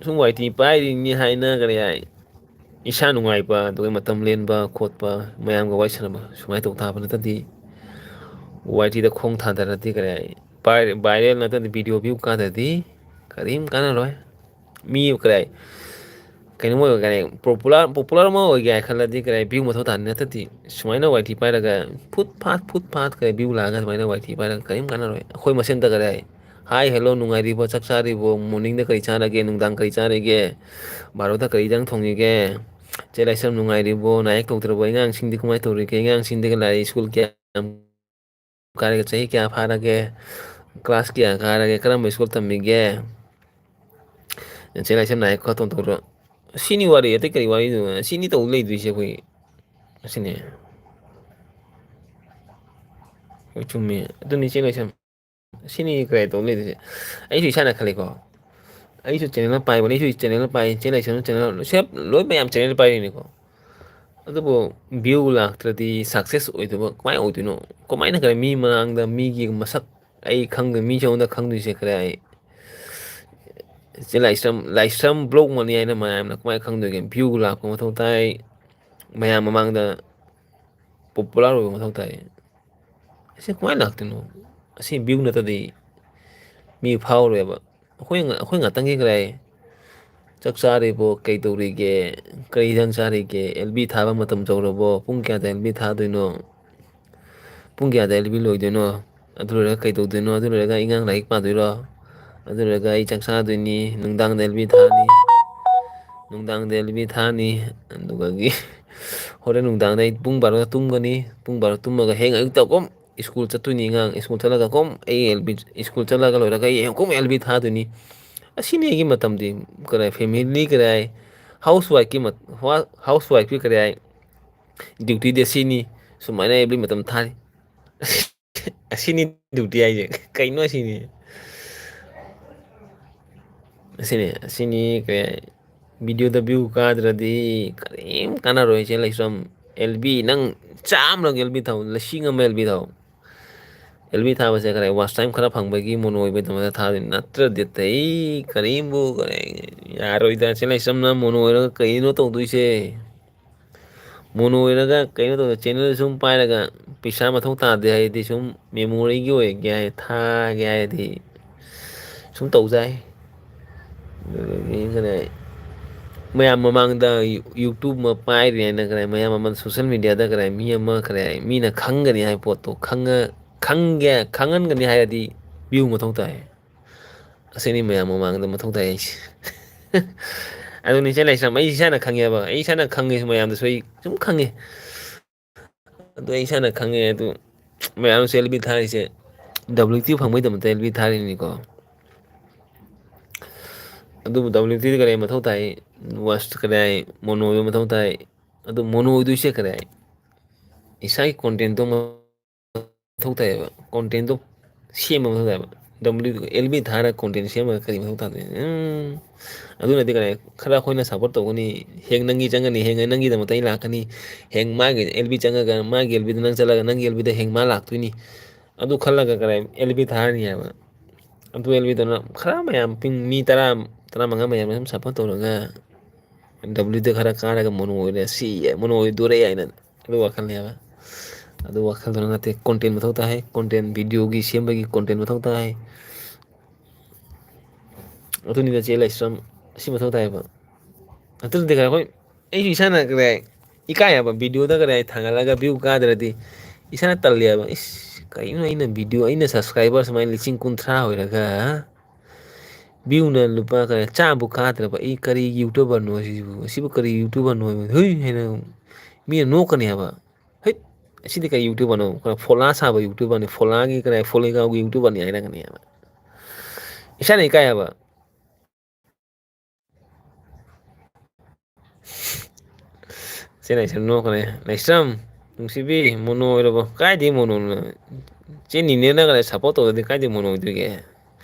ꯁꯨꯝ ꯋꯥꯏ ꯇꯤ ꯄꯥꯏꯔꯤꯅꯤ ꯍꯥꯏꯅ ꯀꯔꯤ ꯍꯥꯏ, ꯏꯁꯥ ꯅꯨꯡꯉꯥꯏꯕ, ꯑꯗꯨꯒ ꯃꯇꯝ ꯂꯦꯟꯕ ꯈꯣꯠꯄ, ꯃꯌꯥꯝꯒ ꯋꯥꯔꯤ ꯁꯥꯟꯅꯕ ꯁꯨꯃꯥꯏꯅ ꯇꯧ ꯇꯥꯕ ꯅꯠꯇ꯭ꯔꯗꯤ ꯋꯥꯏ ꯇꯤꯗ ꯈꯣꯡ ꯊꯥꯗꯔꯗꯤ ꯀꯔꯤ ꯍꯥꯏ, ꯚꯥꯏꯔꯦꯜ ꯅꯠꯇ꯭ꯔꯗꯤ ꯚꯤꯗꯤꯑꯣ ꯚ꯭ꯌꯨ ꯀꯥꯗ꯭ꯔꯗꯤ ꯀꯔꯤꯝ ꯀꯥꯟꯅꯔꯣꯏ꯫ ꯃꯤ ꯀꯔꯤ ꯍꯥꯏ, ꯀꯩꯅꯣꯝ ꯑꯣꯏꯕ ꯀꯔꯤ ꯍꯥꯏ, ꯄꯣꯄꯨꯂꯔ, ꯄꯣꯄꯨꯂꯔ ꯑꯃ ꯑꯣꯏꯒꯦ ꯍꯥꯏ ꯈꯜꯂꯗꯤ ꯀꯔꯤ ꯍꯥꯏ, ꯚ꯭ꯌꯨ ꯃꯊꯧ ꯇꯥꯅꯤ꯫ ꯅꯠꯇ꯭ꯔꯗꯤ ꯁꯨꯃꯥꯏꯅ ꯋꯥꯏ ꯇꯤ ꯄꯥꯏꯔꯒ ꯐꯨꯠ ꯐꯥꯠ ꯐꯨꯠ ꯐꯥꯠ ꯀꯔꯤ ꯚ꯭ꯌꯨ ꯂꯥꯛꯑꯒ ꯁꯨꯃꯥꯏꯅ ꯋꯥꯏ ꯇꯤ ꯄꯥꯏꯔꯒ ꯀꯔꯤꯝ ꯀꯥꯟꯅꯔꯣꯏ꯫ ꯑꯩꯈꯣꯏ ꯃꯁꯦꯟꯗ ꯀꯔꯤ ꯍꯥꯏ, ꯍꯥꯏ ꯍꯦꯜꯂꯣ, ꯅꯨꯡꯉꯥꯏꯔꯤꯕꯣ, ꯆꯥꯛ ꯆꯥꯔꯤꯕꯣ, ꯃꯣꯔꯅꯤꯡꯗ ꯀꯔꯤ ꯆꯥꯔꯒꯦ, ꯅꯨꯡꯗꯥꯡ ꯀꯔꯤ ꯆꯥꯔꯤꯒꯦ, ꯕꯥꯔꯣꯗ ꯀꯔꯤ ꯏꯟꯖꯥꯡ ꯊꯣꯡꯉꯤꯒꯦ, ꯆꯦ ꯂꯥꯏꯁ꯭ꯔꯝ ꯅꯨꯡꯉꯥꯏꯔꯤꯕꯣ, ꯅꯥꯌꯦꯛ ꯇꯧꯗ꯭ꯔꯕꯣ, ꯑꯉꯥꯡꯁꯤꯡꯗꯤ ꯀꯃꯥꯏꯅ ꯇꯧꯔꯤꯒꯦ, ꯑꯉꯥꯡꯁꯤꯡꯗꯤ ꯂꯥꯏꯔꯤꯛ ꯁ꯭ꯀꯨꯜ ꯀꯌꯥ ꯀꯥꯔꯒꯦ, ꯆꯍꯤ ꯀꯌꯥ ꯐꯥꯔꯒꯦ, ꯀ꯭ꯂꯥꯁ ꯀꯌꯥ ꯀꯥꯔꯒꯦ, ꯀꯔꯝꯕ ꯁ꯭ꯀꯨꯜ ꯇꯝꯃꯤꯒꯦ, ꯆꯦ ꯂꯥꯏꯁ꯭ꯔꯝ ꯅꯥꯌꯦꯛ ꯈꯔ ꯇꯧꯗꯧꯔꯣ꯫ ꯁꯤꯅꯤ ꯋꯥꯔꯤ, ꯑꯇꯩ ꯀꯔꯤ ꯋꯥꯔꯤꯅꯣ? ꯁꯤꯅꯤ ꯇꯧ ꯂꯩꯗꯣꯏꯁꯦ ꯑꯩꯈꯣꯏ꯫ ꯑꯁꯤꯅꯤ꯫ ꯍꯣꯏ, ꯆꯨꯝꯃꯤ꯫ ꯑꯗꯨꯅꯤ ꯆꯦ ꯂꯥꯏꯁ꯭ꯔꯝ꯫ ꯁꯤꯅꯤ ꯀꯔꯤ ꯇꯧ ꯂꯩꯗꯣꯏꯁꯦ? ꯑꯩꯁꯨ ꯏꯁꯥꯅ ꯈꯜꯂꯤꯀꯣ꯫ ꯑꯩꯁꯨ ꯆꯦꯅꯦꯜ ꯄꯥꯏꯕꯅꯤ, ꯑꯩꯁꯨ ꯆꯦꯅꯦꯜ ꯄꯥꯏ, ꯏꯆꯦ ꯂꯥꯏꯁ꯭ꯔꯝꯁꯨ ꯆꯦꯅꯦꯜ, ꯁꯦꯞ ꯂꯣꯏ ꯃꯌꯥꯝ ꯆꯦꯅꯦꯜ ꯄꯥꯏꯔꯤꯅꯤꯀꯣ꯫ ꯑꯗꯨꯕꯨ ꯚ꯭ꯌꯨ ꯂꯥꯛꯇ꯭ꯔꯗꯤ ꯁꯛꯁꯦꯁ ꯑꯣꯏꯗꯕ ꯀꯃꯥꯏꯅ ꯑꯣꯏꯗꯣꯏꯅꯣ? ꯀꯃꯥꯏꯅ ꯀꯔꯤ ꯃꯤ ꯃꯃꯥꯡꯗ ꯃꯤꯒꯤ ꯃꯁꯛ ꯑꯩ ꯈꯪꯗꯣꯏ, ꯃꯤꯁꯦ ꯑꯩꯉꯣꯟꯗ ꯈꯪꯗꯣꯏꯁꯦ ꯀꯔꯤ ꯍꯥꯏ? ꯏꯆꯦ ꯂꯥꯏꯁ꯭ꯔꯝ, ꯂꯥꯏꯁ꯭ꯔꯝ ꯕ꯭ꯂꯣꯛ ꯃꯅꯤ ꯍꯥꯏꯅ ꯃꯌꯥꯝꯅ ꯀꯃꯥꯏꯅ ꯈꯪꯗꯣꯏꯒꯦ? ꯚ꯭ꯌꯨ ꯂꯥꯛꯄ ꯃꯊꯧ ꯇꯥꯏ, ꯃꯌꯥꯝ ꯃꯃꯥꯡꯗ ꯄꯣꯄꯨꯂꯔ ꯑꯣꯏꯕ ꯃꯊꯧ ꯇꯥꯏ꯫ ꯑꯁꯤ ꯀꯃꯥꯏꯅ ꯂꯥꯛꯇꯣꯏꯅꯣ? ꯑꯁꯤ ꯚ꯭ꯌꯨ ꯅꯠꯇꯗꯤ ꯃꯤ ꯐꯥꯎꯔꯣꯏꯕ꯫ ꯑꯩꯈꯣꯏ ꯉ-, ꯑꯩꯈꯣꯏ ꯉꯥꯛꯇꯪꯒꯤ ꯀꯔꯥꯏ? ꯆꯥꯛ ꯆꯥꯔꯤꯕꯣ? ꯀꯩ ꯇꯧꯔꯤꯒꯦ? ꯀꯔꯤ ꯏꯟꯖꯥꯡ ꯆꯥꯔꯤꯒꯦ? ꯑꯦꯜ ꯕꯤ ꯊꯥꯕ ꯃꯇꯝ ꯌꯧꯔꯕꯣ? ꯄꯨꯡ ꯀꯌꯥꯗ ꯑꯦꯜ ꯕꯤ ꯊꯥꯗꯣꯏꯅꯣ? ꯄꯨꯡ ꯀꯌꯥꯗ ꯑꯦꯜ ꯕꯤ ꯂꯣꯏꯗꯣꯏꯅꯣ? ꯑꯗꯨ ꯂꯣꯏꯔꯒ ꯀꯩ ꯇꯧꯗꯣꯏꯅꯣ? ꯑꯗꯨ ꯂꯣꯏꯔꯒ ꯑꯉꯥꯡ ꯂꯥꯏꯔꯤꯛ ꯄꯥꯗꯣꯏꯔꯣ? ꯑꯗꯨ ꯂꯣꯏꯔꯒ ꯑꯩ ꯆꯥꯛ ꯆꯥꯗꯣꯏꯅꯤ, ꯅꯨꯡꯗꯥꯡꯗ ꯑꯦꯜ ꯕꯤ ꯊꯥꯅꯤ, ꯅꯨꯡꯗꯥꯡꯗ ꯑꯦꯜ ꯕꯤ ꯊꯥꯅꯤ, ꯑꯗꯨꯗꯒꯤ ꯍꯣꯔꯦꯟ ꯅꯨꯡꯗꯥꯡꯗ ꯑꯩ ꯄꯨꯡ ꯕꯥꯔꯣꯗ ꯇꯨꯝꯒꯅꯤ, ꯄꯨꯡ ꯕꯥꯔꯣ ꯇꯨꯝꯃꯒ ꯍꯌꯦꯡ ꯑꯌꯨꯛꯇ ꯀꯨꯝ ꯁ꯭ꯀꯨꯜ ꯆꯠꯇꯣꯏꯅꯤ ꯑꯉꯥꯡ, ꯁ꯭ꯀꯨꯜ ꯆꯠꯂꯒ ꯀꯨꯝ ꯑꯩ ꯑꯦꯜ ꯕꯤ, ꯁ꯭ꯀꯨꯜ ꯆꯠꯂꯒ ꯂꯣꯏꯔꯒ ꯑꯩ ꯍꯌꯦꯡ ꯀꯨꯝ ꯑꯦꯜ ꯕꯤ ꯊꯥꯗꯣꯏꯅꯤ꯫ ꯑꯁꯤꯅꯤ ꯑꯩꯒꯤ ꯃꯇꯝꯗꯤ꯫ ꯀꯔꯥꯏ ꯐꯦꯃꯤꯂꯤ ꯀꯔꯥꯏ ꯍꯥꯎꯁ ꯋꯥꯏꯐꯀꯤ ꯃꯠ-, ꯍꯥꯎꯁ ꯋꯥꯏꯐꯀꯤ ꯀꯔꯥꯏ ꯗ꯭ꯌꯨꯇꯤꯗꯤ ꯑꯁꯤꯅꯤ꯫ ꯁꯨꯃꯥꯏꯅ ꯑꯦꯜ ꯕꯤ ꯃꯇꯝ ꯊꯥꯔꯤ꯫ ꯑꯁꯤꯅꯤ ꯗ꯭ꯌꯨꯇꯤ ꯍꯥꯏꯁꯦ꯫ ꯀꯩꯅꯣ ꯑꯁꯤꯅꯤ? ꯑꯁꯤꯅꯤ, ꯑꯁꯤꯅꯤ ꯀꯩ ꯍꯥꯏ? ꯚꯤꯗꯤꯑꯣꯗ ꯚ꯭ꯌꯨ ꯀꯥꯗ꯭ꯔꯗꯤ ꯀꯔꯤꯝ ꯀꯥꯟꯅꯔꯣꯏ꯫ ꯏꯆꯦ ꯂꯩꯁ꯭ꯔꯝ, ꯑꯦꯜ ꯕꯤ ꯅꯪ ꯆꯥꯝꯃꯔꯛ ꯑꯦꯜ ꯕꯤ ꯊꯥꯎ, ꯂꯤꯁꯤꯡ ꯑꯃ ꯑꯦꯜ ꯕꯤ ꯊꯥꯎ꯫ ꯑꯦꯜ ꯕꯤ ꯊꯥꯕꯁꯦ ꯀꯔꯤ ꯋꯥꯆ ꯇꯥꯏꯝ ꯈꯔ ꯐꯪꯕꯒꯤ ꯃꯣꯅꯣ ꯑꯣꯏꯕꯩꯗꯃꯛꯇ ꯊꯥꯗꯣꯏꯅꯤ, ꯅꯠꯇ꯭ꯔꯗꯤ ꯑꯇꯩ ꯀꯔꯤꯝꯕꯨ ꯀꯔꯤ ꯌꯥꯔꯣꯏꯗ꯫ ꯏꯆꯦ ꯂꯩꯁ꯭ꯔꯝꯅ ꯃꯣꯅꯣ ꯑꯣꯏꯔꯒ ꯀꯩꯅꯣ ꯇꯧꯗꯣꯏꯁꯦ? ꯃꯣꯅꯣ ꯑꯣꯏꯔꯒ ꯀꯩꯅꯣ ꯇꯧꯗ, ꯆꯦꯅꯦꯜ ꯁꯨꯝ ꯄꯥꯏꯔꯒ ꯄꯩꯁꯥ ꯃꯊꯧ ꯇꯥꯗꯦ ꯍꯥꯏꯗꯤ ꯁꯨꯝ ꯃꯦꯃꯣꯔꯤꯒꯤ ꯑꯣꯏꯒꯦ ꯍꯥꯏ, ꯊꯥꯒꯦ ꯍꯥꯏꯗꯤ ꯁꯨꯝ ꯇꯧꯖꯩ꯫ ꯑꯗꯨꯗꯒꯤ ꯀꯔꯤ ꯃꯌꯥꯝ ꯃꯃꯥꯡꯗ ꯌꯨ-, ꯌꯨꯇꯨꯕ ꯑꯃ ꯄꯥꯏꯔꯤ ꯍꯥꯏꯅ ꯀꯔꯤ ꯃꯌꯥꯝ ꯑꯃ ꯁꯣꯁꯦꯜ ꯃꯦꯗꯤꯌꯥꯗ ꯀꯔꯤ ꯃꯤ ꯑꯃ ꯀꯔꯤ ꯃꯤꯅ ꯈꯪꯒꯅꯤ ꯍꯥꯏꯕ ꯄꯣꯠꯇꯣ ꯈꯪꯉ-, ꯈꯪꯒꯦ, ꯈꯪꯍꯟꯒꯅꯤ ꯍꯥꯏꯔꯗꯤ ꯚ꯭ꯌꯨ ꯃꯊꯧ ꯇꯥꯏ꯫ ꯑꯁꯤꯅꯤ ꯃꯌꯥꯝ ꯃꯃꯥꯡꯗ ꯃꯊꯧ ꯇꯥꯏ ꯍꯥꯏꯁꯦ꯫ ꯑꯗꯨꯅꯤ ꯏꯆꯦ ꯂꯩꯁ꯭ꯔꯝ, ꯑꯩ ꯏꯁꯥꯅ ꯈꯪꯉꯦꯕ, ꯑꯩ ꯏꯁꯥꯅ ꯈꯪꯉꯦꯁꯨ ꯃꯌꯥꯝꯗꯁꯨ ꯑꯩ ꯁꯨꯝ ꯈꯪꯉꯦ꯫ ꯑꯗꯨ ꯑꯩ ꯏꯁꯥꯅ ꯈꯪꯉꯦ꯫ ꯑꯗꯨ ꯃꯌꯥꯝꯁꯨ ꯑꯦꯜ ꯕꯤ ꯊꯥꯔꯤꯁꯦ ꯗꯕ꯭ꯂꯤꯎ ꯇꯤ ꯐꯪꯕꯩꯗꯃꯛꯇ ꯑꯦꯜ ꯕꯤ ꯊꯥꯔꯤꯅꯤꯀꯣ꯫ ꯑꯗꯨꯕꯨ ꯗꯕ꯭ꯂꯤꯎ ꯇꯤꯗ ꯀꯔꯤ ꯃꯊꯧ ꯇꯥꯏ? ꯋꯥꯆ ꯀꯗꯥꯏ ꯃꯣꯅꯣ ꯑꯣꯏꯕ ꯃꯊꯧ ꯇꯥꯏ꯫ ꯑꯗꯨ ꯃꯣꯅꯣ ꯑꯣꯏꯗꯣꯏꯁꯦ ꯀꯗꯥꯏ? ꯏꯁꯥꯒꯤ ꯀꯣꯟꯇꯦꯟꯇꯣ ꯃꯊꯧ ꯇꯥꯏꯌꯦꯕ, ꯀꯣꯟꯇꯦꯟꯇꯣ ꯁꯦꯝꯕ ꯃꯊꯧ ꯇꯥꯏꯌꯦꯕ꯫ ꯗꯕ꯭ꯂꯤꯌꯨ ꯑꯦꯜ ꯕꯤ ꯊꯥꯔꯒ content ꯁꯦꯝꯃꯒ ꯀꯔꯤ ꯃꯊꯧ ꯇꯥꯗꯣꯏꯅꯣ? ꯎꯝ, ꯑꯗꯨꯅꯗꯤ ꯀꯔꯥꯏ, ꯈꯔ ꯑꯩꯈꯣꯏꯅ support ꯇꯧꯒꯅꯤ, ꯍꯦꯡ ꯅꯪꯒꯤ ꯆꯪꯒꯅꯤ, ꯍꯦꯡ ꯅꯪꯒꯤꯗꯃꯛꯇ ꯑꯩ ꯂꯥꯛꯀꯅꯤ, ꯍꯦꯡ ꯃꯥꯒꯤ ꯑꯦꯜ ꯕꯤ ꯆꯪꯉꯒ, ꯃꯥꯒꯤ ꯑꯦꯜ ꯕꯤꯗ ꯅꯪ ꯆꯠꯂꯒ, ꯅꯪꯒꯤ ꯑꯦꯜ ꯕꯤꯗ ꯍꯦꯡ ꯃꯥ ꯂꯥꯛꯇꯣꯏꯅꯤ꯫ ꯑꯗꯨ ꯈꯜꯂꯒ ꯀꯔꯥꯏ, ꯑꯦꯜ ꯕꯤ ꯊꯥꯔꯅꯤ ꯍꯥꯏꯕ꯫ ꯑꯗꯨ ꯑꯦꯜ ꯕꯤꯗꯨꯅ ꯈꯔ ꯃꯌꯥꯝ, ꯄꯤꯡ ꯃꯤ ꯇꯔꯥ, ꯇꯔꯥꯃꯉꯥ ꯃꯌꯥꯝꯅ ꯁꯨꯝ support ꯇꯧꯔꯒ, ꯗꯕ꯭ꯂꯤꯌꯨꯗ ꯈꯔ ꯀꯥꯔꯒ ꯃꯣꯅꯣ ꯑꯣꯏꯔꯦ, ꯁꯤ ꯃꯣꯅꯣ ꯑꯣꯏꯗꯣꯔꯦ ꯍꯥꯏꯅ ꯑꯗꯨ ꯋꯥꯈꯜꯅꯦꯕ꯫ ꯑꯗꯨ ꯋꯥꯈꯜꯗꯨꯅ ꯅꯠꯇꯦ, content ꯃꯊꯧ ꯇꯥꯏ, content videoꯒꯤ ꯁꯦꯝꯕꯒꯤ content ꯃꯊꯧ ꯇꯥꯏ꯫ ꯑꯗꯨꯅꯤꯅ ꯆꯦ ꯂꯥꯏꯁ꯭ꯔꯝ, ꯑꯁꯤ ꯃꯊꯧ ꯇꯥꯏꯌꯦꯕ꯫ ꯑꯗꯨꯅꯗꯤ ꯈꯔ ꯑꯩꯈꯣꯏ, ꯑꯩꯁꯨ ꯏꯁꯥꯅ ꯀꯔꯤ ꯍꯥꯏ, ꯏꯀꯥꯏ ꯍꯥꯏꯕ, videoꯗ ꯀꯔꯤ ꯍꯥꯏ, ꯊꯥꯡꯒꯠꯂꯒ view ꯀꯥꯗ꯭ꯔꯗꯤ ꯏꯁꯥꯅ ꯇꯜꯂꯦꯕ꯫ ꯏꯁ, ꯀꯩꯅꯣ ꯑꯩꯅ video, ꯑꯩꯅ subscriber ꯁꯨꯃꯥꯏꯅ ꯂꯤꯁꯤꯡ ꯀꯨꯟꯊ꯭ꯔꯥ ꯑꯣꯏꯔꯒ viewꯅ ꯂꯨꯄꯥ ꯀꯔꯤ, ꯆꯥꯝꯃꯕꯨ ꯀꯥꯗ꯭ꯔꯕ ꯑꯩ ꯀꯔꯤ YouTuberꯅꯣ ꯁꯤꯕꯨ? ꯑꯁꯤꯕꯨ ꯀꯔꯤ YouTuberꯅꯣ ꯍꯥꯏꯕ? ꯍꯨꯏ ꯍꯥꯏꯅ ꯃꯤꯅ ꯅꯣꯛꯀꯅꯤ ꯍꯥꯏꯕ꯫ ꯍꯩꯠ! ꯑꯁꯤꯗꯤ ꯀꯔꯤ YouTuberꯅꯣ? ꯈꯔ ꯐꯣꯂꯥ ꯁꯥꯕ YouTuberꯅꯤ, ꯐꯣꯂꯥꯒꯤ ꯀꯔꯤ ꯐꯣꯂꯦꯒꯥꯎꯒꯤ YouTuberꯅꯤ ꯍꯥꯏꯔꯛꯀꯅꯤ ꯍꯥꯏꯕ꯫ ꯏꯁꯥꯅ ꯏꯀꯥꯏ ꯍꯥꯏꯕ꯫ ꯁꯤ ꯂꯩꯁ꯭ꯔꯝ ꯅꯣꯛꯈ꯭ꯔꯦ꯫ ꯂꯩꯁ꯭ꯔꯝ, ꯅꯨꯡꯁꯤꯕꯤ, ꯃꯣꯅꯣ ꯑꯣꯏꯔꯕꯣ? ꯀꯥꯏꯗꯩ ꯃꯣꯅꯣꯅꯣ? ꯆꯦ ꯅꯤꯅꯦꯅ ꯀꯔꯤ support ꯇꯧꯗꯗꯤ ꯀꯥꯏꯗꯩ ꯃꯣꯅꯣ ꯑꯣꯏꯗꯣꯏꯒꯦ?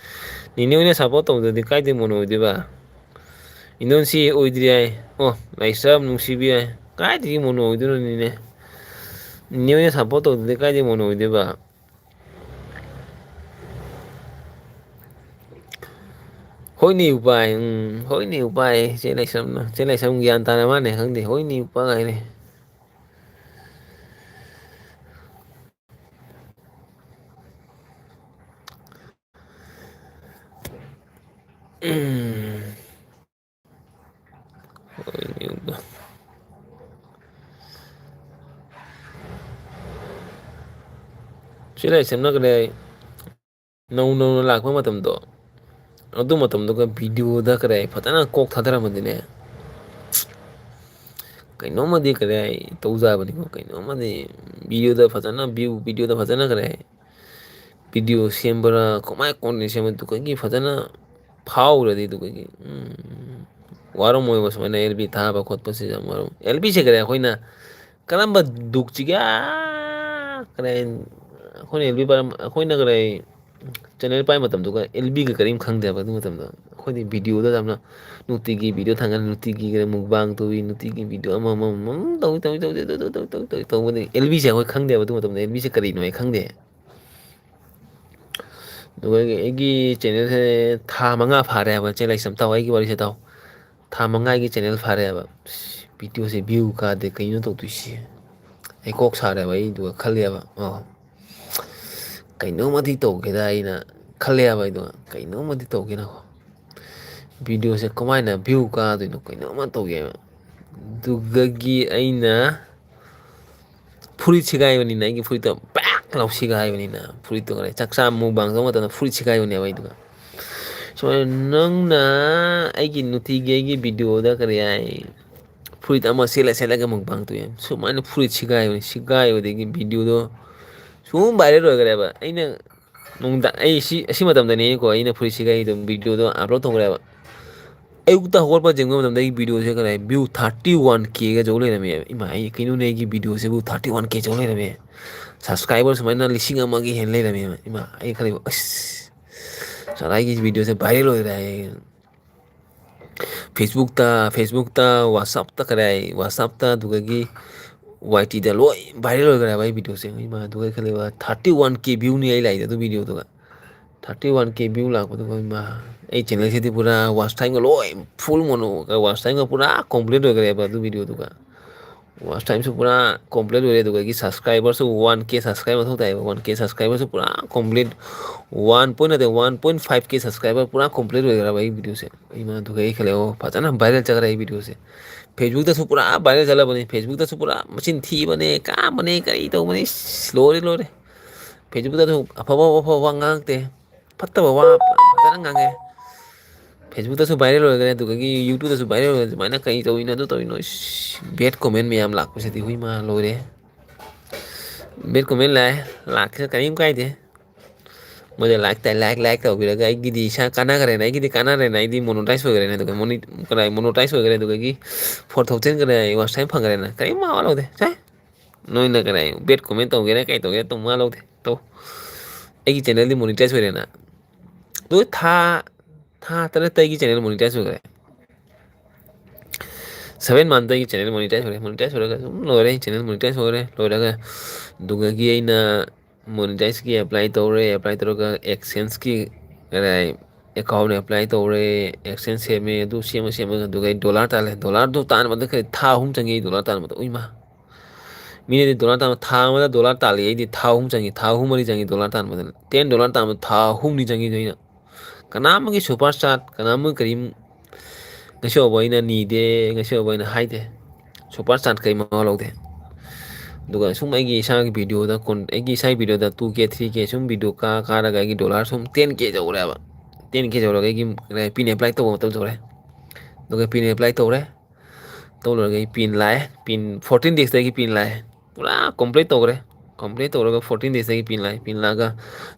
ꯅꯤꯅꯦ ꯍꯣꯏꯅ support ꯇꯧꯗꯗꯤ ꯀꯥꯏꯗꯩ ꯃꯣꯅꯣ ꯑꯣꯏꯗꯣꯏꯕ? ꯏꯟꯗꯣꯟꯁꯤ ꯑꯣꯏꯗ꯭ꯔꯤ ꯍꯥꯏ꯫ ꯑꯣ, ꯂꯩꯁ꯭ꯔꯝ, ꯅꯨꯡꯁꯤꯕꯤ ꯍꯥꯏ꯫ ꯀꯥꯏꯗꯒꯤ ꯃꯣꯅꯣ ꯑꯣꯏꯗꯣꯏꯅꯣ ꯅꯤꯅꯦ? ꯅꯤꯅꯦ ꯍꯣꯏꯅ support ꯇꯧꯗꯗꯤ ꯀꯥꯏꯗꯩ ꯃꯣꯅꯣ ꯑꯣꯏꯗꯣꯏꯕ? ꯍꯣꯏꯅꯦ ꯎꯄꯥꯏ, ꯎꯝ, ꯍꯣꯏꯅꯦ ꯎꯄꯥꯏ꯫ ꯆꯦ ꯂꯩꯁ꯭ꯔꯝꯅ, ꯆꯦ ꯂꯩꯁ꯭ꯔꯝ ꯒ꯭ꯌꯥꯟ ꯇꯥꯅ ꯃꯥꯅꯦ ꯈꯪꯗꯦ꯫ ꯍꯣꯏꯅꯦ ꯎꯄꯥꯏ ꯍꯥꯏꯔꯦ꯫ ꯎꯝ꯫ ꯍꯣꯏꯅꯦ ꯎꯄꯥꯏ꯫ ꯆꯦ ꯂꯩꯁ꯭ꯔꯝꯅ ꯀꯗꯥꯏ? ꯅꯧ ꯅꯧꯅ ꯂꯥꯛꯄ ꯃꯇꯝꯗꯣ, ꯑꯗꯨ ꯃꯇꯝꯗꯨꯒ videoꯗ ꯀꯔꯤ ꯐꯖꯅ ꯀꯣꯛ ꯊꯥꯗꯔꯝꯃꯗꯤꯅꯦ, ꯀꯩꯅꯣꯝꯃꯗꯤ ꯀꯔꯤ ꯇꯧꯖꯕꯅꯤꯀꯣ, ꯀꯩꯅꯣꯝꯃꯗꯤ videoꯗ ꯐꯖꯅ view, videoꯗ ꯐꯖꯅ ꯀꯔꯤ video ꯁꯦꯝꯕ꯭ꯔꯥ, ꯀꯃꯥꯏ content ꯁꯦꯝꯕ, ꯑꯗꯨꯒꯤ ꯐꯖꯅ ꯐꯥꯎꯔꯗꯤ, ꯑꯗꯨꯒꯤ, ꯎꯝ, ꯋꯥꯔꯝꯃꯣꯏꯕ ꯁꯨꯃꯥꯏꯅ ꯑꯦꯜ ꯕꯤ ꯊꯥꯕ ꯈꯣꯠꯄꯁꯤ ꯌꯥꯝ ꯋꯥꯔꯝ-, ꯑꯦꯜ ꯕꯤꯁꯦ ꯀꯔꯤ ꯑꯩꯈꯣꯏꯅ ꯀꯔꯝꯕ ꯗꯨꯛꯁꯤꯒ, ꯀꯔꯤ, ꯑꯩꯈꯣꯏꯅ ꯑꯦꯜ ꯕꯤ ꯄꯥꯏꯔꯝ-, ꯑꯩꯈꯣꯏꯅ ꯀꯔꯤ, ꯆꯦꯅꯦꯜ ꯄꯥꯏ ꯃꯇꯝꯗꯨꯒ ꯑꯦꯜ ꯕꯤꯒ ꯀꯔꯤꯝ ꯈꯪꯗꯦꯕ꯫ ꯑꯗꯨ ꯃꯇꯝꯗ ꯑꯩꯈꯣꯏꯗꯤ ꯚꯤꯗꯤꯑꯣꯗ ꯌꯥꯝꯅ ꯅꯨꯡꯇꯤꯒꯤ ꯚꯤꯗꯤꯑꯣ ꯊꯥꯡꯒꯠ, ꯅꯨꯡꯇꯤꯒꯤ ꯃꯨꯛꯕꯥꯡ ꯇꯧꯏ, ꯅꯨꯡꯇꯤꯒꯤ ꯚꯤꯗꯤꯑꯣ ꯑꯃꯃꯝ ꯑꯃꯃꯝ ꯇꯧꯏ, ꯇꯧꯏ, ꯇꯧꯏ, ꯇꯧꯏ, ꯇꯧꯏ, ꯇꯧꯏ, ꯇꯧꯏ, ꯇꯧꯕꯗꯒꯤ ꯑꯦꯜ ꯕꯤꯁꯦ ꯑꯩꯈꯣꯏ ꯈꯪꯗꯦꯕ꯫ ꯑꯗꯨ ꯃꯇꯝꯗ ꯑꯦꯜ ꯕꯤꯁꯦ ꯀꯔꯤꯅꯣ ꯑꯩ ꯈꯪꯗꯦ꯫ ꯑꯗꯨꯒ ꯑꯩꯒꯤ, ꯑꯩꯒꯤ ꯆꯦꯅꯦꯜꯁꯦ ꯊꯥ ꯃꯉꯥ ꯐꯥꯔꯦ ꯍꯥꯏꯕ꯫ ꯆꯦ ꯂꯩꯁꯝ ꯇꯥꯎ, ꯑꯩꯒꯤ ꯋꯥꯔꯤꯁꯦ ꯇꯥꯎ꯫ ꯊꯥ ꯃꯉꯥꯒꯤ ꯆꯦꯅꯦꯜ ꯐꯥꯔꯦꯕ꯫ ꯚꯤꯗꯤꯑꯣꯁꯦ ꯚ꯭ꯌꯨ ꯀꯥꯗꯦ, ꯀꯩꯅꯣ ꯇꯧꯗꯣꯏꯁꯦ? ꯑꯩ ꯀꯣꯛ ꯁꯥꯔꯦꯕ꯫ ꯑꯩꯗꯨꯒ ꯈꯜꯂꯦꯕ, ꯑꯣ, ꯀꯩꯅꯣꯝꯃꯗꯤ ꯇꯧꯒꯦꯗ ꯑꯩꯅ ꯈꯜꯂꯦꯕ꯫ ꯑꯩꯗꯣ ꯀꯩꯅꯣꯝꯃꯗꯤ ꯇꯧꯒꯦꯅꯀꯣ, ꯚꯤꯗꯤꯑꯣꯁꯦ ꯀꯃꯥꯏꯅ ꯚ꯭ꯌꯨ ꯀꯥꯗꯣꯏꯅꯣ, ꯀꯩꯅꯣꯝꯃ ꯇꯧꯒꯦꯕ꯫ ꯑꯗꯨꯗꯒꯤ ꯑꯩꯅ ꯐꯨꯔꯤꯠ ꯁꯤꯒꯥꯏꯕꯅꯤꯅ, ꯑꯩꯒꯤ ꯐꯨꯔꯤꯠꯇꯣ ꯄꯥꯛ ꯂꯥꯎ ꯁꯤꯒꯥꯏꯕꯅꯤꯅ, ꯐꯨꯔꯤꯠꯇꯣ ꯀꯔꯤ, ꯆꯥꯛ ꯆꯥ ꯃꯨꯛꯕꯥꯡ ꯇꯧꯕ ꯃꯇꯝꯗ ꯐꯨꯔꯤꯠ ꯁꯤꯒꯥꯏꯕꯅꯦꯕ ꯑꯩꯗꯨꯒ꯫ ꯁꯨꯃꯥꯏꯅ ꯅꯪꯅ ꯑꯩꯒꯤ ꯅꯨꯡꯇꯤꯒꯤ ꯑꯩꯒꯤ ꯚꯤꯗꯤꯑꯣꯗ ꯀꯔꯤ ꯍꯥꯏ, ꯐꯨꯔꯤꯠ ꯑꯃ ꯁꯦꯠꯂ ꯁꯦꯠꯂꯒ ꯃꯨꯛꯕꯥꯡ ꯇꯧꯏ꯫ ꯁꯨꯃꯥꯏꯅ ꯐꯨꯔꯤꯠ ꯁꯤꯒꯥꯏꯕꯅꯤ, ꯁꯤꯒꯥꯏꯕꯗꯒꯤ ꯚꯤꯗꯤꯑꯣꯗꯣ ꯁꯨꯝ ꯚꯥꯏꯔꯦꯜ ꯑꯣꯏꯈ꯭ꯔꯦꯕ꯫ ꯑꯩꯅ ꯅꯨꯡꯗꯥꯡ, ꯑꯩ ꯁꯤ, ꯑꯁꯤ ꯃꯇꯝꯗꯅꯦꯀꯣ ꯑꯩꯅ ꯐꯨꯔꯤꯠ ꯁꯤꯒꯥꯏꯗꯣ ꯚꯤꯗꯤꯑꯣꯗꯣ ꯑꯞꯂꯣꯗ ꯇꯧꯈ꯭ꯔꯦꯕ꯫ ꯑꯌꯨꯛꯇ ꯍꯧꯒꯠꯄ ꯌꯦꯡꯕ ꯃꯇꯝꯗ ꯑꯩꯒꯤ ꯚꯤꯗꯤꯑꯣꯁꯦ ꯀꯔꯤ ꯍꯥꯏ, ꯚ꯭ꯌꯨ ꯊꯥꯔꯇꯤ ꯋꯥꯟ ꯀꯦꯒ ꯌꯧ ꯂꯩꯔꯝꯃꯦꯕ꯫ ꯏꯃꯥ, ꯑꯩ ꯀꯩꯅꯣꯅꯦ, ꯑꯩꯒꯤ ꯚꯤꯗꯤꯑꯣꯁꯤꯕꯨ ꯊꯥꯔꯇꯤ ꯋꯥꯟ ꯀꯦ ꯌꯧ ꯂꯩꯔꯝꯃꯦ, ꯁꯕꯁꯀ꯭ꯔꯥꯏꯕꯔ ꯁꯨꯃꯥꯏꯅ ꯂꯤꯁꯤꯡ ꯑꯃꯒ ꯍꯦꯟ ꯂꯩꯔꯝꯃꯦꯕ꯫ ꯏꯃꯥ, ꯑꯩ ꯈꯜꯂꯤꯕ, ꯑꯁ, ꯁꯥꯂꯥ, ꯑꯩꯒꯤ ꯚꯤꯗꯤꯑꯣꯁꯦ ꯚꯥꯏꯔꯦꯜ ꯑꯣꯏꯈ꯭ꯔꯦ ꯍꯥꯏ꯫ ꯐꯦꯁꯕꯨꯛꯇ, ꯐꯦꯁꯕꯨꯛꯇ, ꯋꯥꯆꯞꯇ ꯀꯔꯤ ꯍꯥꯏ, ꯋꯥꯆꯞꯇ, ꯑꯗꯨꯗꯒꯤ ꯋꯥꯏ ꯇꯤꯗ ꯂꯣꯏ ꯚꯥꯏꯔꯦꯜ ꯑꯣꯏꯈ꯭ꯔꯦꯕ ꯑꯩ ꯚꯤꯗꯤꯑꯣꯁꯦ꯫ ꯏꯃꯥ, ꯑꯗꯨꯒ ꯑꯩ ꯈꯜꯂꯤꯕ ꯊꯥꯔꯇꯤ ꯋꯥꯟ ꯀꯦ ꯚ꯭ꯌꯨꯅꯤ ꯑꯩ ꯂꯥꯛꯏꯗꯣ ꯑꯗꯨ ꯚꯤꯗꯤꯑꯣꯗꯨꯒ꯫ ꯊꯥꯔꯇꯤ ꯋꯥꯟ ꯀꯦ ꯚ꯭ꯌꯨ ꯂꯥꯛꯄꯗꯨꯒ, ꯏꯃꯥ, ꯑꯩ ꯆꯦꯅꯦꯜꯁꯤꯗꯤ ꯄꯨꯔꯥ ꯋꯥꯆ ꯇꯥꯏꯝꯒ ꯂꯣꯏ ꯐꯨꯜ ꯃꯣꯅꯣ, ꯋꯥꯆ ꯇꯥꯏꯝꯒ ꯄꯨꯔꯥ ꯀꯣꯝꯄ꯭ꯂꯤꯠ ꯑꯣꯏꯈ꯭ꯔꯦꯕ ꯑꯗꯨ ꯚꯤꯗꯤꯑꯣꯗꯨꯒ꯫ ꯋꯥꯆ ꯇꯥꯏꯝꯁꯨ ꯄꯨꯔꯥ ꯀꯣꯝꯄ꯭ꯂꯤꯠ ꯑꯣꯏꯔꯦ꯫ ꯑꯗꯨꯗꯒꯤ ꯁꯕꯁꯀ꯭ꯔꯥꯏꯕꯔꯁꯨ ꯋꯥꯟ ꯀꯦ ꯁꯕꯁꯀ꯭ꯔꯥꯏꯕꯔ ꯃꯊꯧ ꯇꯥꯏꯌꯦꯕ꯫ ꯋꯥꯟ ꯀꯦ ꯁꯕꯁꯀ꯭ꯔꯥꯏꯕꯔꯁꯨ ꯄꯨꯔꯥ ꯀꯣꯝꯄ꯭ꯂꯤꯠ, ꯋꯥꯟ ꯄꯣꯏꯟ ꯅꯠꯇꯦ, ꯋꯥꯟ ꯄꯣꯏꯟ ꯐꯥꯏꯚ ꯀꯦ ꯁꯕꯁꯀ꯭ꯔꯥꯏꯕꯔ ꯄꯨꯔꯥ ꯀꯣꯝꯄ꯭ꯂꯤꯠ ꯑꯣꯏꯈ꯭ꯔꯕ ꯑꯩ ꯚꯤꯗꯤꯑꯣꯁꯦ꯫ ꯏꯃꯥ, ꯑꯗꯨꯒ ꯑꯩ ꯈꯜꯂꯦ, "ꯑꯣ, ꯐꯖꯅ ꯚꯥꯏꯔꯦꯜ ꯆꯠꯈ꯭ꯔꯦ ꯑꯩ ꯚꯤꯗꯤꯑꯣꯁꯦ"꯫ ꯐꯦꯁꯕꯨꯛꯇꯁꯨ ꯄꯨꯔꯥ ꯚꯥꯏꯔꯦꯜ ꯆꯠꯂꯕꯅꯤ꯫ ꯐꯦꯁꯕꯨꯛꯇꯁꯨ ꯄꯨꯔꯥ ꯃꯆꯤꯟ ꯊꯤꯕꯅꯦ, ꯀꯥꯝꯕꯅꯦ, ꯀꯔꯤ ꯇꯧꯕꯅꯦ, ꯏꯁ, ꯂꯣꯏꯔꯦ, ꯂꯣꯏꯔꯦ꯫ ꯐꯦꯁꯕꯨꯛꯇꯁꯨ ꯑꯐꯕ, ꯑꯐꯕ ꯋꯥ ꯉꯥꯡꯉꯛꯇꯦ, ꯐꯠꯇꯕ ꯋꯥ ꯐꯖꯅ ꯉꯥꯡꯉꯦ꯫ ꯐꯦꯁꯕꯨꯛꯇꯁꯨ ꯚꯥꯏꯔꯦꯜ ꯑꯣꯏꯈ꯭ꯔꯦ, ꯑꯗꯨꯗꯒꯤ ꯌꯨꯇ꯭ꯌꯨꯕꯇꯁꯨ ꯚꯥꯏꯔꯦꯜ ꯑꯣꯏꯈ꯭ꯔꯦ꯫ ꯑꯗꯨꯃꯥꯏꯅ ꯀꯔꯤ ꯇꯧꯔꯤꯅꯣ, ꯑꯗꯨ ꯇꯧꯔꯤꯅꯣ, ꯏꯁ, ꯕꯦꯠ ꯀꯣꯃꯦꯟ ꯃꯌꯥꯝ ꯂꯥꯛꯄꯁꯤꯗꯤ, ꯍꯨꯏꯃꯥ, ꯂꯣꯏꯔꯦ꯫ ꯕꯦꯠ ꯀꯣꯃꯦꯟ ꯂꯥꯛꯑꯦ, ꯂꯥꯛꯀꯦ, ꯀꯔꯤꯝ ꯀꯥꯏꯗꯦ꯫ ꯃꯣꯏꯗ ꯂꯥꯏꯛ ꯇꯥꯏ, ꯂꯥꯏꯛ, ꯂꯥꯏꯛ ꯇꯧꯕꯤꯔꯒ ꯑꯩꯒꯤꯗꯤ ꯏꯁꯥ ꯀꯥꯟꯅꯈ꯭ꯔꯦꯅ, ꯑꯩꯒꯤꯗꯤ ꯀꯥꯟꯅꯔꯦꯅ, ꯑꯩꯗꯤ ꯃꯣꯅꯣꯇꯥꯏꯁ ꯑꯣꯏꯈ꯭ꯔꯦꯅ꯫ ꯑꯗꯨꯒ ꯃꯣꯅꯤ-, ꯀꯗꯥꯏ ꯃꯣꯅꯣꯇꯥꯏꯁ ꯑꯣꯏꯈ꯭ꯔꯦ, ꯑꯗꯨꯗꯒꯤ ꯐꯣꯔ ꯊꯥꯎꯖꯟ ꯀꯗꯥꯏ ꯋꯥꯆ ꯇꯥꯏꯝ ꯐꯪꯈ꯭ꯔꯦꯅ꯫ ꯀꯔꯤꯝ ꯃꯋꯥ ꯂꯧꯗꯦ꯫ ꯁꯦ, ꯅꯣꯏꯅ ꯀꯗꯥꯏ ꯕꯦꯠ ꯀꯣꯃꯦꯟ ꯇꯧꯒꯦꯔꯥ, ꯀꯩ ꯇꯧꯒꯦꯔꯥ, ꯇꯧ, ꯃꯋꯥ ꯂꯧꯗꯦ꯫ ꯇꯧ꯫ ꯑꯩꯒꯤ ꯆꯦꯅꯦꯜꯗꯤ ꯃꯣꯅꯤꯇꯥꯏꯁ ꯑꯣꯏꯔꯦꯅ꯫ ꯑꯗꯨ ꯊꯥ ꯊꯥ ꯇꯔꯦꯠꯇ ꯑꯩꯒꯤ ꯆꯦꯅꯦꯜ ꯃꯣꯅꯤꯇꯥꯏꯁ ꯑꯣꯏꯈ꯭ꯔꯦ꯫ ꯁꯚꯦꯟ ꯃꯟꯊꯇ ꯑꯩꯒꯤ ꯆꯦꯅꯦꯜ ꯃꯣꯅꯤꯇꯥꯏꯁ ꯑꯣꯏꯔꯦ꯫ ꯃꯣꯅꯤꯇꯥꯏꯁ ꯑꯣꯏꯔꯒ ꯑꯗꯨꯝ ꯂꯣꯏꯔꯦ꯫ ꯆꯦꯅꯦꯜ ꯃꯣꯅꯤꯇꯥꯏꯁ ꯑꯣꯏꯔꯦ꯫ ꯂꯣꯏꯔꯒ ꯑꯗꯨꯗꯒꯤ ꯑꯩꯅ ꯃꯣꯅꯤꯇꯥꯏꯁꯀꯤ ꯑꯦꯄ꯭ꯂꯥꯏ ꯇꯧꯔꯦ꯫ ꯑꯦꯄ꯭ꯂꯥꯏ ꯇꯧꯔꯒ ꯑꯦꯛꯁꯦꯟꯁꯀꯤ ꯀꯗꯥꯏ ꯑꯦꯀꯥꯎꯟ ꯑꯦꯄ꯭ꯂꯥꯏ ꯇꯧꯔꯦ꯫ ꯑꯦꯛꯁꯦꯟꯁ ꯁꯦꯝꯃꯦ꯫ ꯑꯗꯨ ꯁꯦꯝꯃ ꯁꯦꯝꯃꯒ ꯑꯗꯨꯒ ꯑꯩ ꯗꯣꯂꯔ ꯇꯥꯜꯂꯦ꯫ ꯗꯣꯂꯔꯗꯨ ꯇꯥꯟꯕꯗ ꯀꯔꯤ ꯊꯥ ꯑꯍꯨꯝ ꯆꯪꯉꯤ ꯑꯩ ꯗꯣꯂꯔ ꯇꯥꯟꯕꯗ꯫ ꯎꯏꯃꯥ! ꯃꯤꯅꯗꯤ ꯗꯣꯂꯔ ꯇꯥꯟꯕ, ꯊꯥ ꯑꯃꯗ ꯗꯣꯂꯔ ꯇꯥꯜꯂꯤ, ꯑꯩꯗꯤ ꯊꯥ ꯑꯍꯨꯝ ꯆꯪꯉꯤ, ꯊꯥ ꯑꯍꯨꯝ ꯃꯔꯤ ꯆꯪꯉꯤ ꯗꯣꯂꯔ ꯇꯥꯟꯕꯗ꯫ ꯇꯦꯟ ꯗꯣꯂꯔ ꯇꯥꯟꯕꯗ ꯊꯥ ꯑꯍꯨꯝꯅꯤ ꯆꯪꯉꯤꯗꯣ ꯑꯩꯅ꯫ ꯀꯅꯥ ꯑꯃꯒꯤ ꯁꯨꯄꯔ ꯆꯥꯠ, ꯀꯅꯥ ꯑꯃꯒꯤ ꯀꯔꯤꯝ ꯉꯁꯤ ꯐꯥꯎꯕ ꯑꯩꯅ ꯅꯤꯗꯦ, ꯉꯁꯤ ꯐꯥꯎꯕ ꯑꯩꯅ ꯍꯥꯏꯗꯦ꯫ ꯁꯨꯄꯔ ꯆꯥꯠ ꯀꯔꯤ ꯃꯋꯥ ꯂꯧꯗꯦ꯫ ꯑꯗꯨꯒ ꯁꯨꯝ ꯑꯩꯒꯤ ꯏꯁꯥꯒꯤ ꯚꯤꯗꯤꯑꯣꯗ ꯀꯣꯟ-, ꯑꯩꯒꯤ ꯏꯁꯥꯒꯤ ꯚꯤꯗꯤꯑꯣꯗ two K, three K ꯁꯨꯝ ꯚꯤꯗꯤꯑꯣ ꯀꯥ-, ꯀꯥꯔꯒ ꯑꯩꯒꯤ ꯗꯣꯂꯔ ꯁꯨꯝ ten K ꯌꯧꯔꯦꯕ꯫ Ten K ꯌꯧꯔꯒ ꯑꯩꯒꯤ ꯄꯤꯟ ꯑꯦꯄ꯭ꯂꯥꯏ ꯇꯧꯕ ꯃꯇꯝ ꯌꯧꯔꯦ꯫ ꯑꯗꯨꯒ ꯄꯤꯟ ꯑꯦꯄ꯭ꯂꯥꯏ ꯇꯧꯔꯦ꯫ ꯇꯧ ꯂꯣꯏꯔꯒ ꯑꯩ ꯄꯤꯟ ꯂꯥꯛꯑꯦ꯫ ꯄꯤꯟ fourteen days ꯇꯒꯤ ꯄꯤꯟ ꯂꯥꯛꯑꯦ꯫ ꯄꯨꯔꯥ ꯀꯝꯄ꯭ꯂꯤꯠ ꯇꯧꯈ꯭ꯔꯦ꯫ ꯀꯝꯄ꯭ꯂꯤꯠ ꯇꯧꯔꯒ fourteen days ꯇꯒꯤ ꯄꯤꯟ ꯂꯥꯛꯑꯦ꯫ ꯄꯤꯟ ꯂꯥꯛꯑꯒ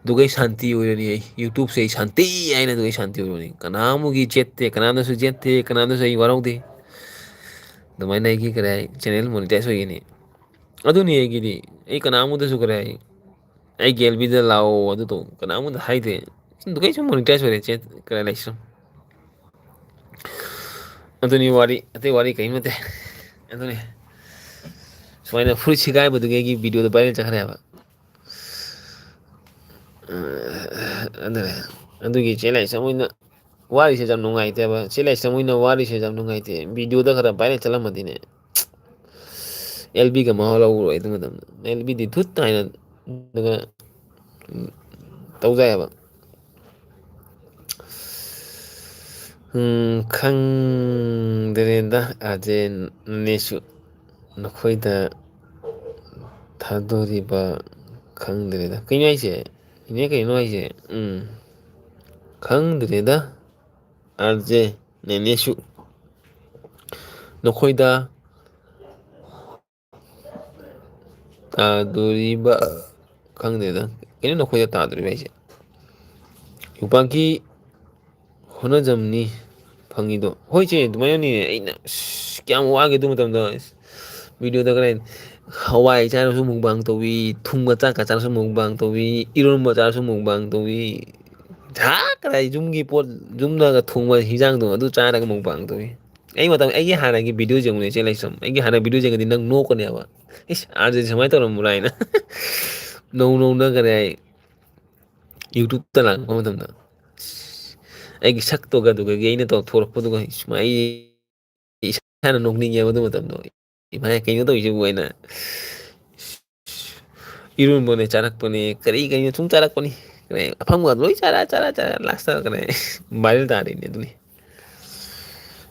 ꯑꯗꯨꯒ ꯑꯩ ꯁꯥꯟꯇꯤ ꯑꯣꯏꯔꯅꯤ꯫ ꯑꯩ YouTube ꯁꯦ ꯑꯩ ꯁꯥꯟꯇꯤ ꯍꯥꯏꯅ ꯑꯗꯨꯒ ꯑꯩ ꯁꯥꯟꯇꯤ ꯑꯣꯏꯔꯅꯤ꯫ ꯀꯅꯥ ꯑꯃꯒꯤ ꯆꯦꯠꯇꯦ, ꯀꯅꯥꯗꯁꯨ ꯆꯦꯠꯇꯦ, ꯀꯅꯥꯗꯁꯨ ꯑꯩ ꯋꯥꯔꯧꯗꯦ꯫ ꯑꯗꯨꯃꯥꯏꯅ ꯑꯩꯒꯤ ꯀꯔꯤ ꯍꯥꯏ, ꯆꯦꯅꯦꯜ ꯃꯣꯅꯤꯇꯥꯏꯁ ꯑꯣꯏꯒꯅꯤ꯫ ꯑꯗꯨꯅꯤ ꯑꯩꯒꯤꯗꯤ꯫ ꯑꯩ ꯀꯅꯥ ꯑꯃꯗꯁꯨ ꯀꯔꯤ ꯍꯥꯏ, ꯑꯩꯒꯤ L B ꯗ ꯂꯥꯛꯑꯣ ꯑꯗꯨ ꯇꯧ, ꯀꯅꯥ ꯑꯃꯗ ꯍꯥꯏꯗꯦ꯫ ꯑꯗꯨ ꯀꯩꯁꯨ ꯃꯣꯅꯤꯇꯥꯏꯁ ꯑꯣꯏꯔꯦ ꯆꯦ-, ꯀꯔꯤ ꯂꯩꯁꯨ꯫ ꯑꯗꯨꯅꯤ ꯋꯥꯔꯤ, ꯑꯇꯩ ꯋꯥꯔꯤ ꯀꯔꯤꯝ ꯅꯠꯇꯦ꯫ ꯑꯗꯨꯅꯤ꯫ ꯁꯨꯃꯥꯏꯅ ꯐꯨꯔꯤꯠ ꯁꯤꯒꯥꯏꯕꯗꯨꯒꯤ ꯑꯩꯒꯤ ꯚꯤꯗꯤꯑꯣꯗꯣ ꯚꯥꯏꯔꯦꯜ ꯆꯠꯈ꯭ꯔꯦ ꯍꯥꯏꯕ꯫ ꯑꯗꯨꯅꯦ꯫ ꯑꯗꯨꯒꯤ ꯆꯦ ꯂꯥꯏꯁ꯭ꯔꯝ ꯍꯣꯏꯅ ꯋꯥꯔꯤꯁꯦ ꯌꯥꯝ ꯅꯨꯡꯉꯥꯏꯇꯦꯕ꯫ ꯆꯦ ꯂꯥꯏꯁ꯭ꯔꯝ ꯍꯣꯏꯅ ꯋꯥꯔꯤꯁꯦ ꯌꯥꯝ ꯅꯨꯡꯉꯥꯏꯇꯦ꯫ ꯚꯤꯗꯤꯑꯣꯗ ꯈꯔ ꯚꯥꯏꯔꯦꯜ ꯆꯠꯂꯝꯃꯗꯤꯅꯦ꯫ L B ꯒ ꯃꯋꯥ ꯂꯧꯔꯣꯏ ꯑꯗꯨ ꯃꯇꯝꯗ꯫ L B ꯗꯤ ꯙꯨꯠ ꯍꯥꯏꯅ ꯑꯗꯨꯒ ꯇꯧꯖꯩ ꯍꯥꯏꯕ꯫ ꯎꯝ, ꯈꯪꯗ꯭ꯔꯦꯗ, ꯑꯥꯔ ꯖꯦ ꯅꯦꯁꯨ ꯅꯈꯣꯏꯗ ꯊꯥꯗꯣꯔꯤꯕ ꯈꯪꯗ꯭ꯔꯦꯗ꯫ ꯀꯩꯅꯣ ꯍꯥꯏꯁꯦ? ꯏꯅꯦ ꯀꯩꯅꯣ ꯍꯥꯏꯁꯦ? ꯎꯝ, ꯈꯪꯗ꯭ꯔꯦꯗ, ꯑꯥꯔ ꯖꯦ ꯅꯦꯅꯦꯁꯨ ꯅꯈꯣꯏꯗ ꯇꯥꯗꯣꯔꯤꯕ ꯈꯪꯗꯦꯗ꯫ ꯀꯩꯅꯣ ꯅꯈꯣꯏꯗ ꯇꯥꯗꯣꯔꯤꯕ ꯍꯥꯏꯁꯦ? ꯌꯣꯄꯥꯛꯀꯤ ꯍꯣꯠꯅꯖꯝꯅꯤ ꯐꯪꯉꯤꯗꯣ꯫ ꯍꯣꯏ ꯆꯦ, ꯑꯗꯨꯃꯥꯏꯅꯅꯤꯅꯦ꯫ ꯑꯩꯅ ꯑꯁ, ꯀꯌꯥꯝ ꯋꯥꯒꯦ ꯑꯗꯨ ꯃꯇꯝꯗ꯫ ꯑꯁ, ꯚꯤꯗꯤꯑꯣꯗ ꯀꯗꯥꯏ, ꯍꯋꯥꯏ ꯆꯥꯔꯁꯨ mukbang ꯇꯧꯏ, ꯊꯨꯝꯒ ꯆꯥꯛꯀ ꯆꯥꯔꯁꯨ mukbang ꯇꯧꯏ, ꯏꯔꯣꯟꯕ ꯆꯥꯔꯁꯨ mukbang ꯇꯧꯏ꯫ ꯊꯥ ꯀꯗꯥꯏ ꯌꯨꯝꯒꯤ ꯄꯣꯠ, ꯌꯨꯝꯗꯒ ꯊꯣꯡꯕ ꯍꯤꯟꯖꯥꯡꯗꯣ ꯑꯗꯨ ꯆꯥꯔꯒ mukbang ꯇꯧꯏ꯫ ꯑꯩ ꯃꯇꯝ, ꯑꯩꯒꯤ ꯍꯥꯟꯅꯒꯤ video ꯌꯦꯡꯉꯨꯅꯦ ꯏꯆꯦ ꯂꯩꯁ꯭ꯔꯝ꯫ ꯑꯩꯒꯤ ꯍꯥꯟꯅ video ꯌꯦꯡꯉꯗꯤ ꯅꯪ ꯅꯣꯛꯀꯅꯦꯕ꯫ "ꯏꯁ, ꯑꯥꯔꯖꯦ ꯁꯨꯃꯥꯏꯅ ꯇꯧꯔꯝꯕ꯭ꯔꯥ?" ꯍꯥꯏꯅ꯫ ꯅꯧ ꯅꯧꯅ ꯀꯗꯥꯏ YouTube-ꯇ ꯂꯥꯛꯄ ꯃꯇꯝꯗ꯫ ꯑꯩꯒꯤ ꯁꯛꯇꯨꯒ ꯑꯗꯨꯗꯒꯤ ꯑꯩꯅ ꯇꯧꯊꯣꯔꯛꯄꯗꯨꯒ ꯁꯨꯃꯥꯏ ꯑꯩ ꯏꯁꯥꯅ ꯅꯣꯛꯅꯤꯡꯉꯦꯕ ꯑꯗꯨ ꯃꯇꯝꯗꯣ꯫ "ꯏꯃꯥꯏ, ꯀꯩꯅꯣ ꯇꯧꯔꯤꯁꯤꯕꯨ?" ꯍꯥꯏꯅ꯫ ꯏꯔꯣꯟꯕꯅꯦ ꯆꯥꯔꯛꯄꯅꯦ, ꯀꯔꯤ ꯀꯔꯤꯅꯣ ꯁꯨꯝ ꯆꯥꯔꯛꯄꯅꯤ꯫ ꯀꯔꯤ ꯑꯐꯪꯕ ꯂꯣꯏ ꯆꯥꯔ, ꯆꯥꯔ, ꯆꯥꯔ, last-ꯇ ꯀꯔꯤ viral ꯇꯥꯔꯤꯅꯦ ꯑꯗꯨꯅꯤ꯫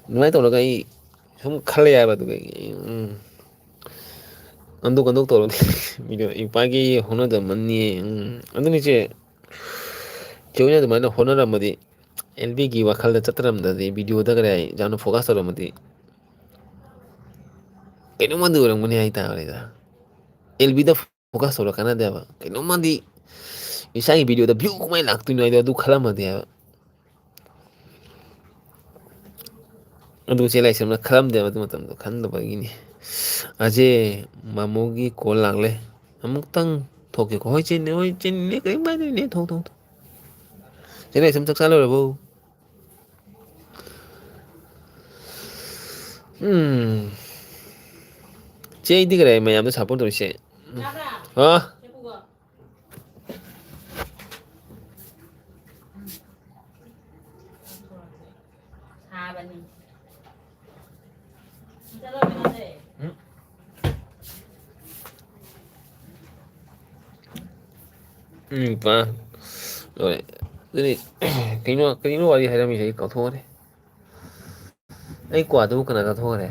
ꯑꯗꯨꯃꯥꯏꯅ ꯇꯧꯔꯒ ꯑꯩ ꯁꯨꯝ ꯈꯜꯂꯦ ꯍꯥꯏꯕ, ꯑꯗꯨꯒ ꯑꯩ, ꯎꯝ꯫ ꯑꯟꯗꯣꯛ ꯑꯟꯗꯣꯛ ꯇꯧꯔꯣꯅꯦ꯫ ꯃꯤꯗꯣ ꯏꯄꯥꯒꯤ ꯍꯧꯅꯗꯕꯅꯤ꯫ ꯎꯝ꯫ ꯑꯗꯨꯅꯤ ꯏꯆꯦ, ꯏꯆꯦ ꯍꯣꯏꯅ ꯑꯗꯨꯃꯥꯏꯅ ꯍꯣꯠꯅꯔꯝꯃꯗꯤ, ꯑꯦꯜ ꯕꯤꯒꯤ ꯋꯥꯈꯜꯗ ꯆꯠꯇꯔꯝꯗ꯭ꯔꯗꯤ, video-ꯗ ꯀꯔꯤ ꯌꯥꯝꯅ focus ꯇꯧꯔꯝꯃꯗꯤ, ꯀꯩꯅꯣꯝꯃꯗꯤ ꯑꯣꯏꯔꯝꯒꯅꯤ ꯍꯥꯏꯇꯥꯔꯦꯗ꯫ ꯑꯦꯜ ꯕꯤꯗ focus ꯇꯧꯔ ꯀꯥꯟꯅꯗꯦꯕ꯫ ꯀꯩꯅꯣꯝꯃꯗꯤ ꯏꯁꯥꯒꯤ video-ꯗ view ꯀꯃꯥꯏꯅ ꯂꯥꯛꯇꯣꯏꯅꯣ ꯍꯥꯏꯗꯣ ꯑꯗꯨ ꯈꯜꯂꯝꯃꯗꯤ ꯍꯥꯏꯕ꯫ ꯑꯗꯨ ꯆꯦ ꯂꯥꯏꯁ꯭ꯔꯝꯅ ꯈꯜꯂꯝꯗꯦꯕ ꯑꯗꯨ ꯃꯇꯝꯗꯣ, ꯈꯟꯗꯕꯒꯤꯅꯤ꯫ ꯑꯖꯦ, ꯃꯥꯃꯣꯒꯤ call ꯂꯥꯛꯂꯦ꯫ ꯑꯃꯨꯛꯇꯪ ꯊꯣꯛꯀꯦꯀꯣ꯫ "ꯍꯣꯏ ꯆꯦ, ꯍꯣꯏ ꯆꯦ, ꯅꯦ, ꯀꯔꯤꯝ ꯀꯥꯏꯗꯦ, ꯅꯦ, ꯊꯣꯛ, ꯊꯣꯛ, ꯊꯣꯛ"꯫ ꯆꯦ ꯂꯥꯏꯁ꯭ꯔꯝ ꯆꯥꯛ ꯆꯥ ꯂꯣꯏꯔꯕꯣ? ꯎꯝ꯫ ꯆꯦ, ꯑꯩꯗꯤ ꯀꯔꯥꯏ ꯃꯌꯥꯝꯗ support ꯇꯧꯔꯤꯁꯦ? ꯍꯥ? ꯎꯝ꯫ ꯎꯝ, ꯄꯥ꯫ ꯂꯣꯏꯔꯦ꯫ ꯑꯗꯨꯗꯤ, ꯀꯩꯅꯣ, ꯀꯔꯤꯅꯣ ꯋꯥꯔꯤ ꯍꯥꯏꯔꯝꯃꯤꯁꯦ? ꯑꯩ ꯀꯥꯎꯊꯣꯛꯈ꯭ꯔꯦ꯫ ꯑꯩ ꯀ꯭ꯋꯥꯗꯨꯕꯨ ꯀꯅꯥ ꯆꯥꯊꯣꯛꯈ꯭ꯔꯦ?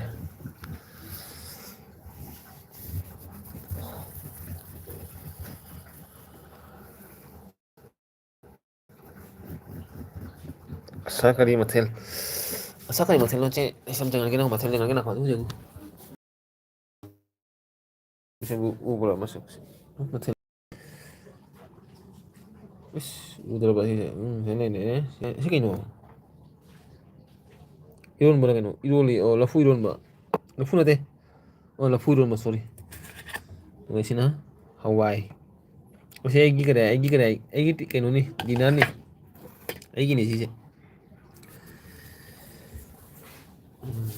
ꯑꯁꯥ ꯀꯔꯤ ꯃꯊꯦꯜ? ꯑꯁꯥ ꯀꯔꯤ ꯃꯊꯦꯜꯅꯣ? ꯆꯦ, ꯑꯩ ꯁꯝ ꯇꯦꯡꯉꯒꯦ, ꯅꯪ ꯃꯊꯦꯜ ꯇꯦꯡꯉꯒꯦ, ꯅꯪ ꯍꯧꯖꯤꯛ ꯍꯧꯖꯤꯛ꯫ ꯁꯤꯕꯨ ꯎꯕ꯭ꯔꯥ ꯃꯁꯛꯁꯦ? ꯃꯊꯦꯜ-, ꯏꯁ, ꯎꯗ꯭ꯔꯕ ꯁꯤꯁꯦ? ꯎꯝ, ꯁꯤ ꯂꯩꯅꯦ꯫ ꯁꯤ, ꯁꯤ ꯀꯩꯅꯣ? ꯏꯔꯣꯟꯕꯔ ꯀꯩꯅꯣ? ꯏꯔꯣꯜꯂꯤ꯫ ꯑꯣ, ꯂꯐꯨ ꯏꯔꯣꯟꯕ꯫ ꯂꯐꯨ ꯅꯠꯇꯦ꯫ ꯑꯣ, ꯂꯐꯨ ꯏꯔꯣꯟꯕ, sorry꯫ ꯃꯁꯤꯅ ꯍꯋꯥꯏ꯫ ꯃꯁꯤ ꯑꯩꯒꯤ ꯀꯔꯤ, ꯑꯩꯒꯤ ꯀꯔꯤ, ꯑꯩꯒꯤ ꯀꯩꯅꯣꯅꯤ, dinnerꯅꯤ꯫ ꯑꯩꯒꯤꯅꯤ ꯁꯤꯁꯦ꯫ ꯎꯝ꯫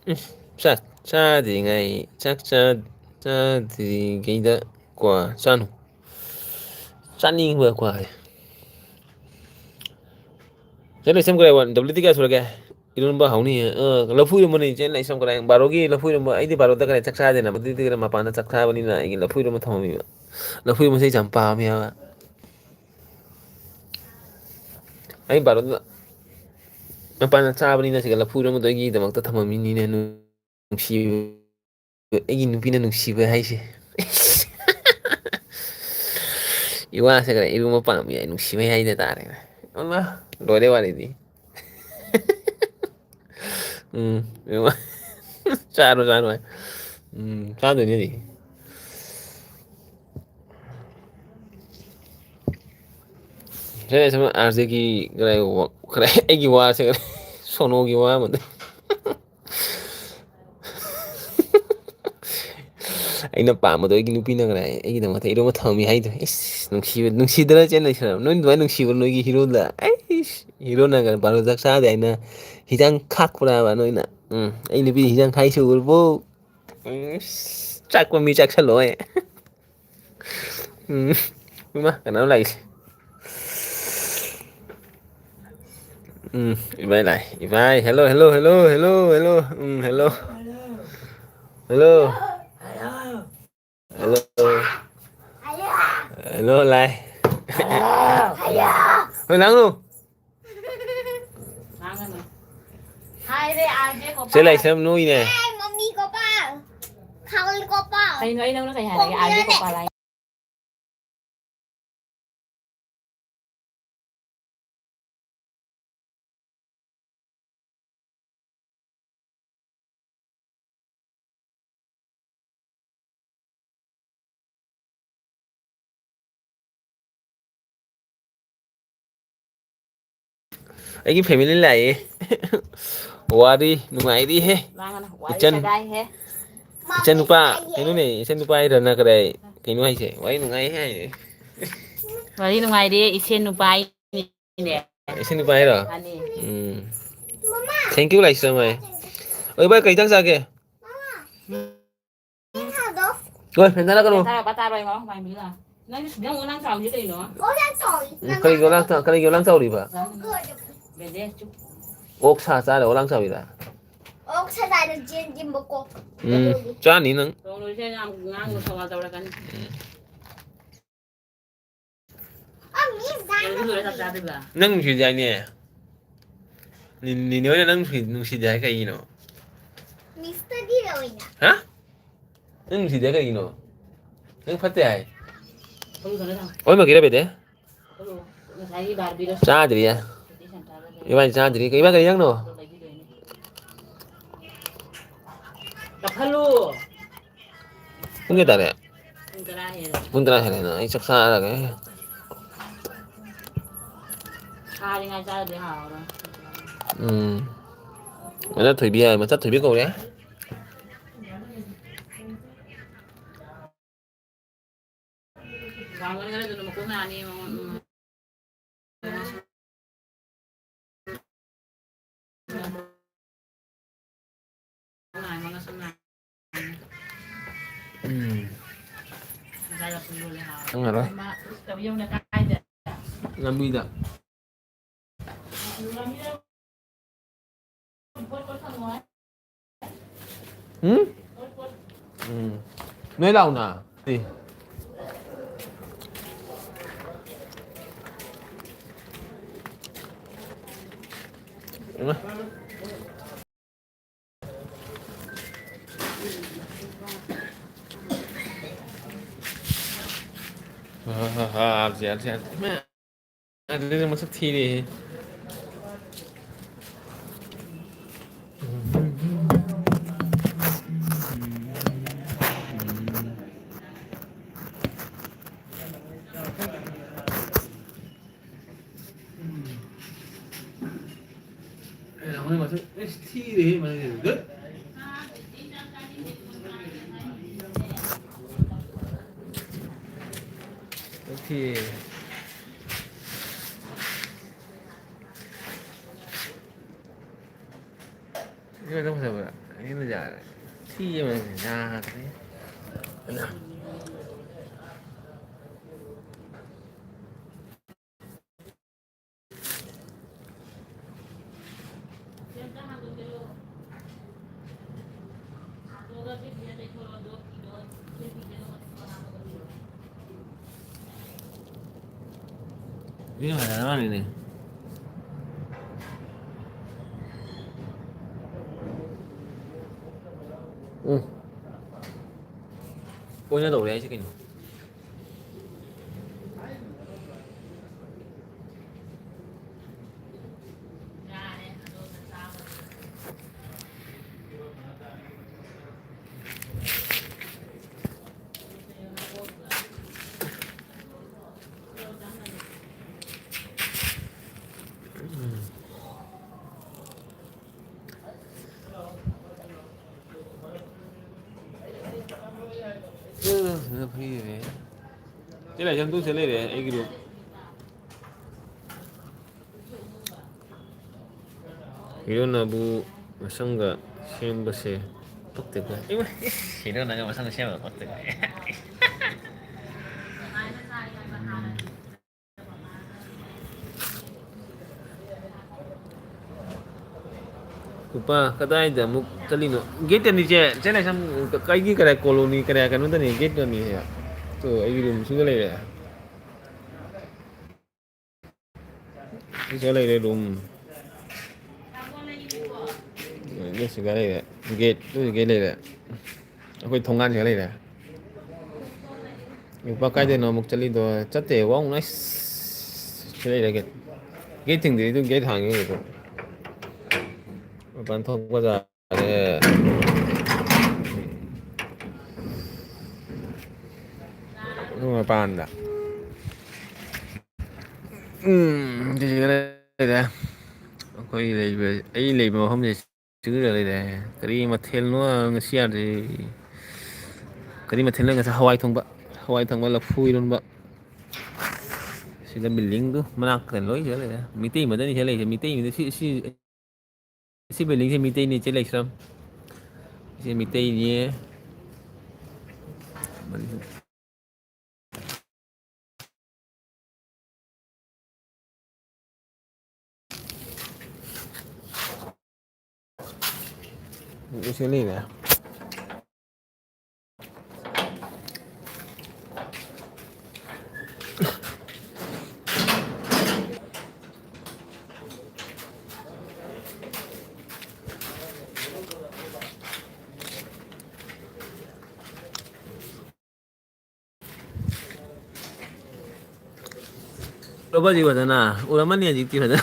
ꯎꯝ, ꯆꯥꯛ ꯆꯥꯗ꯭ꯔꯤꯉꯩ, ꯆꯥꯛ ꯆꯥ-, ꯆꯥꯗ꯭ꯔꯤꯉꯩꯗ ꯀ꯭ꯋꯥ ꯆꯥꯅꯨ꯫ ꯆꯥꯅꯤꯡꯕ ꯀ꯭ꯋꯥ꯫ ꯆꯦ ꯂꯩꯁꯦꯝ ꯀꯔꯥꯏ ꯋꯥꯟ? W T ꯀꯌꯥ ꯁꯨꯔꯒꯦ? ꯏꯔꯣꯟꯕ ꯍꯧꯅꯤ꯫ ꯑ, ꯂꯐꯨ ꯏꯔꯣꯟꯕꯅꯤ ꯆꯦ ꯂꯩꯁꯦꯝ ꯀꯔꯥꯏ꯫ ꯕꯥꯔꯣꯒꯤ ꯂꯐꯨ ꯏꯔꯣꯟꯕ꯫ ꯑꯩꯗꯤ ꯕꯥꯔꯣꯗ ꯀꯔꯥꯏ ꯆꯥꯛ ꯆꯥꯗꯦꯅ, ꯑꯗꯨꯗꯤ ꯀꯔꯥꯏ ꯃꯄꯥꯟꯗ ꯆꯥꯛ ꯆꯥꯕꯅꯤꯅ ꯑꯩꯒꯤ ꯂꯐꯨ ꯏꯔꯣꯟꯕ ꯊꯝꯃꯝꯃꯤꯕ꯫ ꯂꯐꯨ ꯏꯔꯣꯟꯕꯁꯦ ꯑꯩ ꯌꯥꯝ ꯄꯥꯝꯃꯦ ꯍꯥꯏꯕ꯫ ꯑꯩ ꯕꯥꯔꯣꯗ ꯃꯄꯥꯟꯗ ꯆꯥꯕꯅꯤꯅ ꯁꯤꯗ ꯂꯐꯨ ꯏꯔꯣꯟꯕꯗꯣ ꯑꯩꯒꯤꯗꯃꯛꯇ ꯊꯝꯃꯝꯃꯤꯅꯤꯅꯦ꯫ ꯅꯨꯡꯁꯤꯕ, ꯑꯩꯒꯤ ꯅꯨꯄꯤꯅ ꯅꯨꯡꯁꯤꯕ ꯍꯥꯏꯁꯦ꯫ ꯏꯋꯥꯁꯦ ꯈꯔ ꯏꯔꯨ ꯃꯄꯥꯝ ꯌꯥꯏ, ꯅꯨꯡꯁꯤꯕꯩ ꯍꯥꯏꯗ ꯇꯥꯔꯦ꯫ ꯑꯃ ꯂꯣꯏꯔꯦ ꯋꯥꯔꯤꯗꯤ꯫ ꯎꯝ, ꯏꯃꯥ꯫ ꯆꯥꯔꯣ, ꯆꯥꯔꯣ ꯍꯥꯏ꯫ ꯎꯝ, ꯆꯥꯗꯣꯏꯅꯦ꯫ ꯁꯦ, ꯁꯨꯝ ꯑꯥꯔ ꯖꯦꯒꯤ ꯀꯗꯥꯏ ꯋꯥ-, ꯀꯗꯥꯏ ꯑꯩꯒꯤ ꯋꯥꯁꯦ ꯀꯗꯥꯏ ꯁꯣꯅꯣꯒꯤ ꯋꯥ ꯑꯃꯗ꯫ ꯑꯩꯅ ꯄꯥꯝꯕꯗꯣ ꯑꯩꯒꯤ ꯅꯨꯄꯤꯅ ꯀꯗꯥꯏ ꯑꯩꯒꯤꯗꯃꯛꯇ ꯏꯔꯣꯟꯕ ꯊꯝꯃꯝꯃꯤ ꯍꯥꯏꯗꯣ꯫ ꯏꯁ, ꯅꯨꯡꯁꯤꯕ, ꯅꯨꯡꯁꯤꯗꯅ ꯆꯦꯟ ꯂꯩꯁꯤꯔꯕ? ꯅꯣꯏ ꯑꯗꯨꯃꯥꯏꯅ ꯅꯨꯡꯁꯤꯕ꯭ꯔꯣ ꯅꯣꯏꯒꯤ ꯍꯤꯔꯣꯗ? ꯑꯩꯁ, ꯍꯤꯔꯣꯅ ꯀꯩꯅꯣ ꯕꯥꯔꯣ ꯆꯥꯛ ꯆꯥꯗꯦ ꯍꯥꯏꯅ ꯍꯤꯟꯖꯥꯡ ꯈꯥꯛꯄ꯭ꯔꯥꯕ ꯅꯣꯏꯅ? ꯎꯝ, ꯑꯩ ꯅꯨꯄꯤ ꯍꯤꯟꯖꯥꯡ ꯈꯥꯛꯏꯁꯦ ꯎꯔꯕꯣ? ꯎꯝ, ꯆꯥꯛꯄ ꯃꯤ ꯆꯥꯛꯁꯜꯂꯣꯏ꯫ ꯎꯝ꯫ ꯏꯃꯥ, ꯀꯅꯥꯅꯣ ꯂꯥꯛꯏꯁꯦ? ꯎꯝ, ꯏꯕꯥꯏ ꯂꯥꯛꯑꯦ꯫ ꯏꯕꯥꯏ, hello, hello, hello, hello, hello꯫ ꯎꯝ, hello꯫ Hello꯫ Hello꯫ Hello, ꯂꯥꯛꯑꯦ꯫ ꯍꯣꯏ, ꯂꯥꯡꯅꯨ꯫ ꯆꯦ ꯂꯥꯏꯁ꯭ꯔꯝ ꯅꯣꯏꯅꯦ꯫ ꯑꯦ, ꯃꯝꯃꯤ ꯀꯣꯄꯥ꯫ ꯈꯥꯎ ꯀꯣꯄꯥ꯫ ꯀꯩꯅꯣ ꯑꯩ ꯅꯪꯅ ꯀꯩ ꯍꯥꯏꯔꯒꯦ? ꯑꯥꯔ ꯖꯦ ꯀꯣꯄꯥ ꯂꯥꯏ꯫ ꯑꯩꯒꯤ family ꯂꯥꯛꯑꯦ꯫ ꯋꯥꯔꯤ ꯅꯨꯡꯉꯥꯏꯔꯤꯍꯦ꯫ ꯂꯥꯡꯒꯅꯨ, ꯋꯥꯔꯤ ꯏꯆꯟ, ꯁꯒꯥꯏꯍꯦ꯫ ꯏꯆꯟ ꯅꯨꯄꯥ, ꯀꯩꯅꯣꯅꯦ, ꯏꯆꯟ ꯅꯨꯄꯥ ꯍꯥꯏꯗ꯭ꯔꯅ ꯀꯗꯥꯏ, ꯀꯩꯅꯣ ꯍꯥꯏꯁꯦ? ꯋꯥꯔꯤ ꯅꯨꯡꯉꯥꯏ ꯍꯥꯏ꯫ ꯋꯥꯔꯤ ꯅꯨꯡꯉꯥꯏꯔꯤ, ꯏꯆꯦ ꯅꯨꯄꯥ ꯍꯥꯏꯅꯤꯅꯦ꯫ ꯏꯆꯦ ꯅꯨꯄꯥ ꯍꯥꯏꯔꯣ? ꯃꯥꯅꯤ꯫ ꯎꯝ꯫ Thank you, ꯂꯥꯏꯁ꯭ꯔꯝ ꯍꯥꯏ꯫ ꯑꯣꯏ ꯚꯥꯏ, ꯀꯩ ꯏꯟꯖꯥꯡ ꯆꯥꯒꯦ? ꯎꯝ꯫ ꯍꯣꯏ, ꯐꯦꯟ ꯊꯥꯔꯛꯀꯅꯨ꯫ ꯐꯦꯟ ꯊꯥꯔꯛꯄ ꯇꯥꯔꯣꯏ, ꯃꯃꯥ ꯃꯄꯥꯟ ꯃꯤꯒ꯫ ꯅꯪꯗꯤ ꯁꯨꯛꯌꯥꯝ ꯑꯣꯂꯥꯡ ꯆꯥꯎꯔꯤꯁꯦ ꯀꯩꯅꯣ? ꯎꯝ, ꯀꯔꯤꯒꯤ ꯑꯣꯂꯥꯡ ꯆꯥꯎ-, ꯀꯔꯤꯒꯤ ꯑꯣꯂꯥꯡ ꯆꯥꯎꯔꯤꯕ? ꯕꯦꯗꯦ, ꯆꯨꯞ꯫ ꯑꯣꯛ ꯁꯥ ꯆꯥꯔ ꯑꯣꯂꯥꯡ ꯆꯥꯎꯔꯤꯔꯥ? ꯑꯣꯛ ꯁꯥ ꯆꯥꯔ ꯆꯦꯟ ꯆꯦꯟꯕ ꯀꯣ꯫ ꯎꯝ, ꯆꯥꯅꯤ ꯅꯪ꯫ ꯇꯧꯅꯨꯁꯦ ꯌꯥꯝ ꯉꯥꯡꯅꯨ, ꯁꯧ ꯇꯧꯔꯛꯀꯅꯤ꯫ ꯎꯝ꯫ ꯂꯣꯏꯔ ꯆꯥꯛ ꯆꯥꯗꯣꯏꯕ? ꯅꯪ ꯅꯨꯡꯁꯤꯗꯦ ꯍꯥꯏꯅꯦ꯫ ꯅꯤ-, ꯅꯤꯅꯦ ꯍꯣꯏꯅ ꯅꯪ ꯅꯨꯡꯁꯤ-, ꯅꯨꯡꯁꯤꯗꯦ ꯍꯥꯏ ꯀꯩꯒꯤꯅꯣ? ꯃꯤꯁꯇꯗꯤ ꯂꯣꯏꯅ꯫ ꯍꯥ? ꯅꯪ ꯅꯨꯡꯁꯤꯗꯦ ꯍꯥꯏ ꯀꯩꯒꯤꯅꯣ? ꯅꯪ ꯐꯠꯇꯦ ꯍꯥꯏ꯫ ꯈꯣꯏ ꯃꯛꯀꯤꯔ ꯕꯦꯗꯦ? ꯉꯁꯥꯏꯒꯤ ꯕꯥꯔꯕꯤꯗꯣ ꯆꯥꯗ꯭ꯔꯤꯌꯦ꯫ ꯏꯕꯥꯅꯤ ꯆꯥꯗ꯭ꯔꯤ꯫ ꯏꯕꯥꯅꯤ ꯀꯩ ꯏꯟꯖꯥꯡꯅꯣ? ꯀꯞꯍꯜꯂꯨ꯫ ꯄꯨꯡ ꯀꯌꯥ ꯇꯥꯔꯦ? ꯄꯨꯡ ꯇꯔꯥ ꯍꯦꯜꯂꯦ꯫ ꯄꯨꯡ ꯇꯔꯥ ꯍꯦꯜꯂꯦꯅ ꯑꯩ ꯆꯥꯛ ꯆꯥꯔꯒꯦ꯫ ꯁꯥꯔꯤꯉꯩ ꯆꯥꯔꯗꯤ ꯍꯥꯎꯔꯔꯣꯏ꯫ ꯎꯝ꯫ ꯃꯆꯥ ꯊꯣꯏꯕꯤ ꯍꯥꯏ, ꯃꯆꯥ ꯊꯣꯏꯕꯤ ꯀꯧꯔꯦ꯫ ꯋꯥꯡꯃꯟꯈ꯭ꯔꯦ ꯑꯗꯨꯅ ꯃꯈꯣꯡ ꯅꯥꯅꯤ꯫ ꯎꯝ꯫ ꯈꯪꯉꯔꯣꯏ꯫ ꯂꯝꯕꯤꯗ꯫ ꯎꯝ? ꯎꯝ꯫ ꯅꯣꯏ ꯂꯥꯎꯅ꯫ ꯁꯤ꯫ ꯏꯃꯥ꯫ ꯍꯥ, ꯍꯥ, ꯍꯥ, ꯌꯥꯗ꯭ꯔꯦ, ꯌꯥꯗ꯭ꯔꯦ, ꯌꯥꯗ꯭ꯔꯦ꯫ ꯏꯃꯥ꯫ ꯑꯗꯨꯗꯤ ꯃꯁꯛ ꯊꯤꯔꯦꯍꯦ꯫ ꯃꯁꯛ ꯑꯩꯁ ꯊꯤꯔꯦꯍꯦ ꯃꯁꯛꯁꯦ꯫ ꯊꯤ꯫ ꯁꯤ ꯈꯛꯇꯪ ꯐꯖꯕ꯭ꯔꯥ? ꯑꯩꯅ ꯌꯥꯔꯦ꯫ ꯊꯤ ꯑꯃ ꯌꯥꯗ꯭ꯔꯦ꯫ ꯁꯤꯅ ꯐꯖꯔ ꯃꯥꯜꯂꯦꯅꯦ꯫ ꯎꯝ꯫ ꯑꯣꯏꯅ ꯇꯧꯔꯦ ꯍꯥꯏꯁꯦ ꯀꯩꯅꯣ? ꯁꯤ ꯂꯩꯔꯦ, ꯁꯤ ꯂꯩꯔꯦ, ꯑꯩꯒꯤ room꯫ ꯍꯤꯔꯣꯅꯕꯨ ꯃꯁꯝꯒ ꯁꯦꯝꯕꯁꯦ ꯄꯛꯇꯦꯀꯣ꯫ ꯏꯃꯥ, ꯏꯁ, ꯍꯤꯔꯣꯅꯒ ꯃꯁꯝ ꯁꯦꯝꯕ ꯄꯛꯇꯦꯀꯣ꯫ ꯅꯨꯄꯥ, ꯀꯗꯥꯏꯗ ꯑꯃꯨꯛ ꯆꯠꯂꯤꯅꯣ? Gate ꯑꯅꯤꯁꯦ, ꯆꯦ ꯂꯥꯏꯁ꯭ꯔꯝ, ꯀꯩꯒꯤ ꯀꯗꯥꯏ colony, ꯀꯗꯥꯏ ꯀꯩꯅꯣꯗꯅꯤ, gate ꯑꯅꯤꯁꯦ꯫ ꯇꯣ, ꯑꯩꯒꯤ room ꯁꯤꯗ ꯂꯩꯔꯦ꯫ ꯁꯤꯗ ꯂꯩꯔꯦ room꯫ ꯑꯗꯨ ꯁꯤꯗ ꯂꯩꯔꯦ꯫ Gate, ꯑꯗꯨ gate ꯂꯩꯔꯦ꯫ ꯑꯩꯈꯣꯏ ꯊꯣꯡꯒꯥꯟꯁꯤꯗ ꯂꯩꯔꯦ꯫ ꯅꯨꯄꯥ ꯀꯥꯏꯗꯅꯣ ꯑꯃꯨꯛ ꯆꯠꯂꯤꯗꯣ? ꯆꯠꯇꯦ, ꯋꯥꯡ nice꯫ ꯁꯤ ꯂꯩꯔꯦ gate꯫ Gate ꯊꯤꯡꯗ꯭ꯔꯤꯗꯨ gate ꯍꯥꯡꯉꯤ ꯑꯗꯨ꯫ ꯃꯄꯥꯟ ꯊꯣꯛꯄ ꯌꯥꯔꯦ꯫ ꯑꯗꯨ ꯃꯄꯥꯟꯗ꯫ ꯎꯝ, ꯁꯤꯁꯤꯒ ꯂꯩꯔꯦ꯫ ꯑꯩꯈꯣꯏ ꯂꯩꯕ, ꯑꯩ ꯂꯩꯕ ꯃꯐꯝꯁꯦ ꯆꯤꯡꯗ ꯂꯩꯔꯦ꯫ ꯀꯔꯤ ꯃꯊꯦꯜꯅꯣ ꯉꯁꯤ ꯌꯥꯗ꯭ꯔꯤ? ꯀꯔꯤ ꯃꯊꯦꯜꯅꯣ ꯉꯁꯤ? ꯍꯋꯥꯏ ꯊꯣꯡꯕ, ꯍꯋꯥꯏ ꯊꯣꯡꯕ, ꯂꯐꯨ ꯏꯔꯣꯟꯕ꯫ ꯁꯤꯗ buildingꯗꯨ ꯃꯅꯥꯛꯇ ꯂꯣꯏ ꯁꯤꯗ ꯂꯩꯔꯦ꯫ ꯃꯤꯇꯩ ꯃꯗꯅꯤ ꯁꯤꯗ ꯂꯩꯔꯤꯁꯦ꯫ ꯃꯤꯇꯩ ꯃꯤꯗ ꯁꯤ, ꯁꯤ, ꯁꯤ buildingꯁꯦ ꯃꯤꯇꯩꯅꯤ, ꯏꯆꯦ ꯂꯩꯁ꯭ꯔꯝ꯫ ꯁꯤ ꯃꯤꯇꯩꯅꯤ꯫ ꯁꯤ ꯂꯩꯔꯦ꯫ ꯎꯔꯕ ꯍꯧꯖꯤꯛ ꯐꯖꯅ? ꯎꯔꯝꯃꯅꯤ ꯍꯧꯖꯤꯛꯇꯤ ꯐꯖꯅ꯫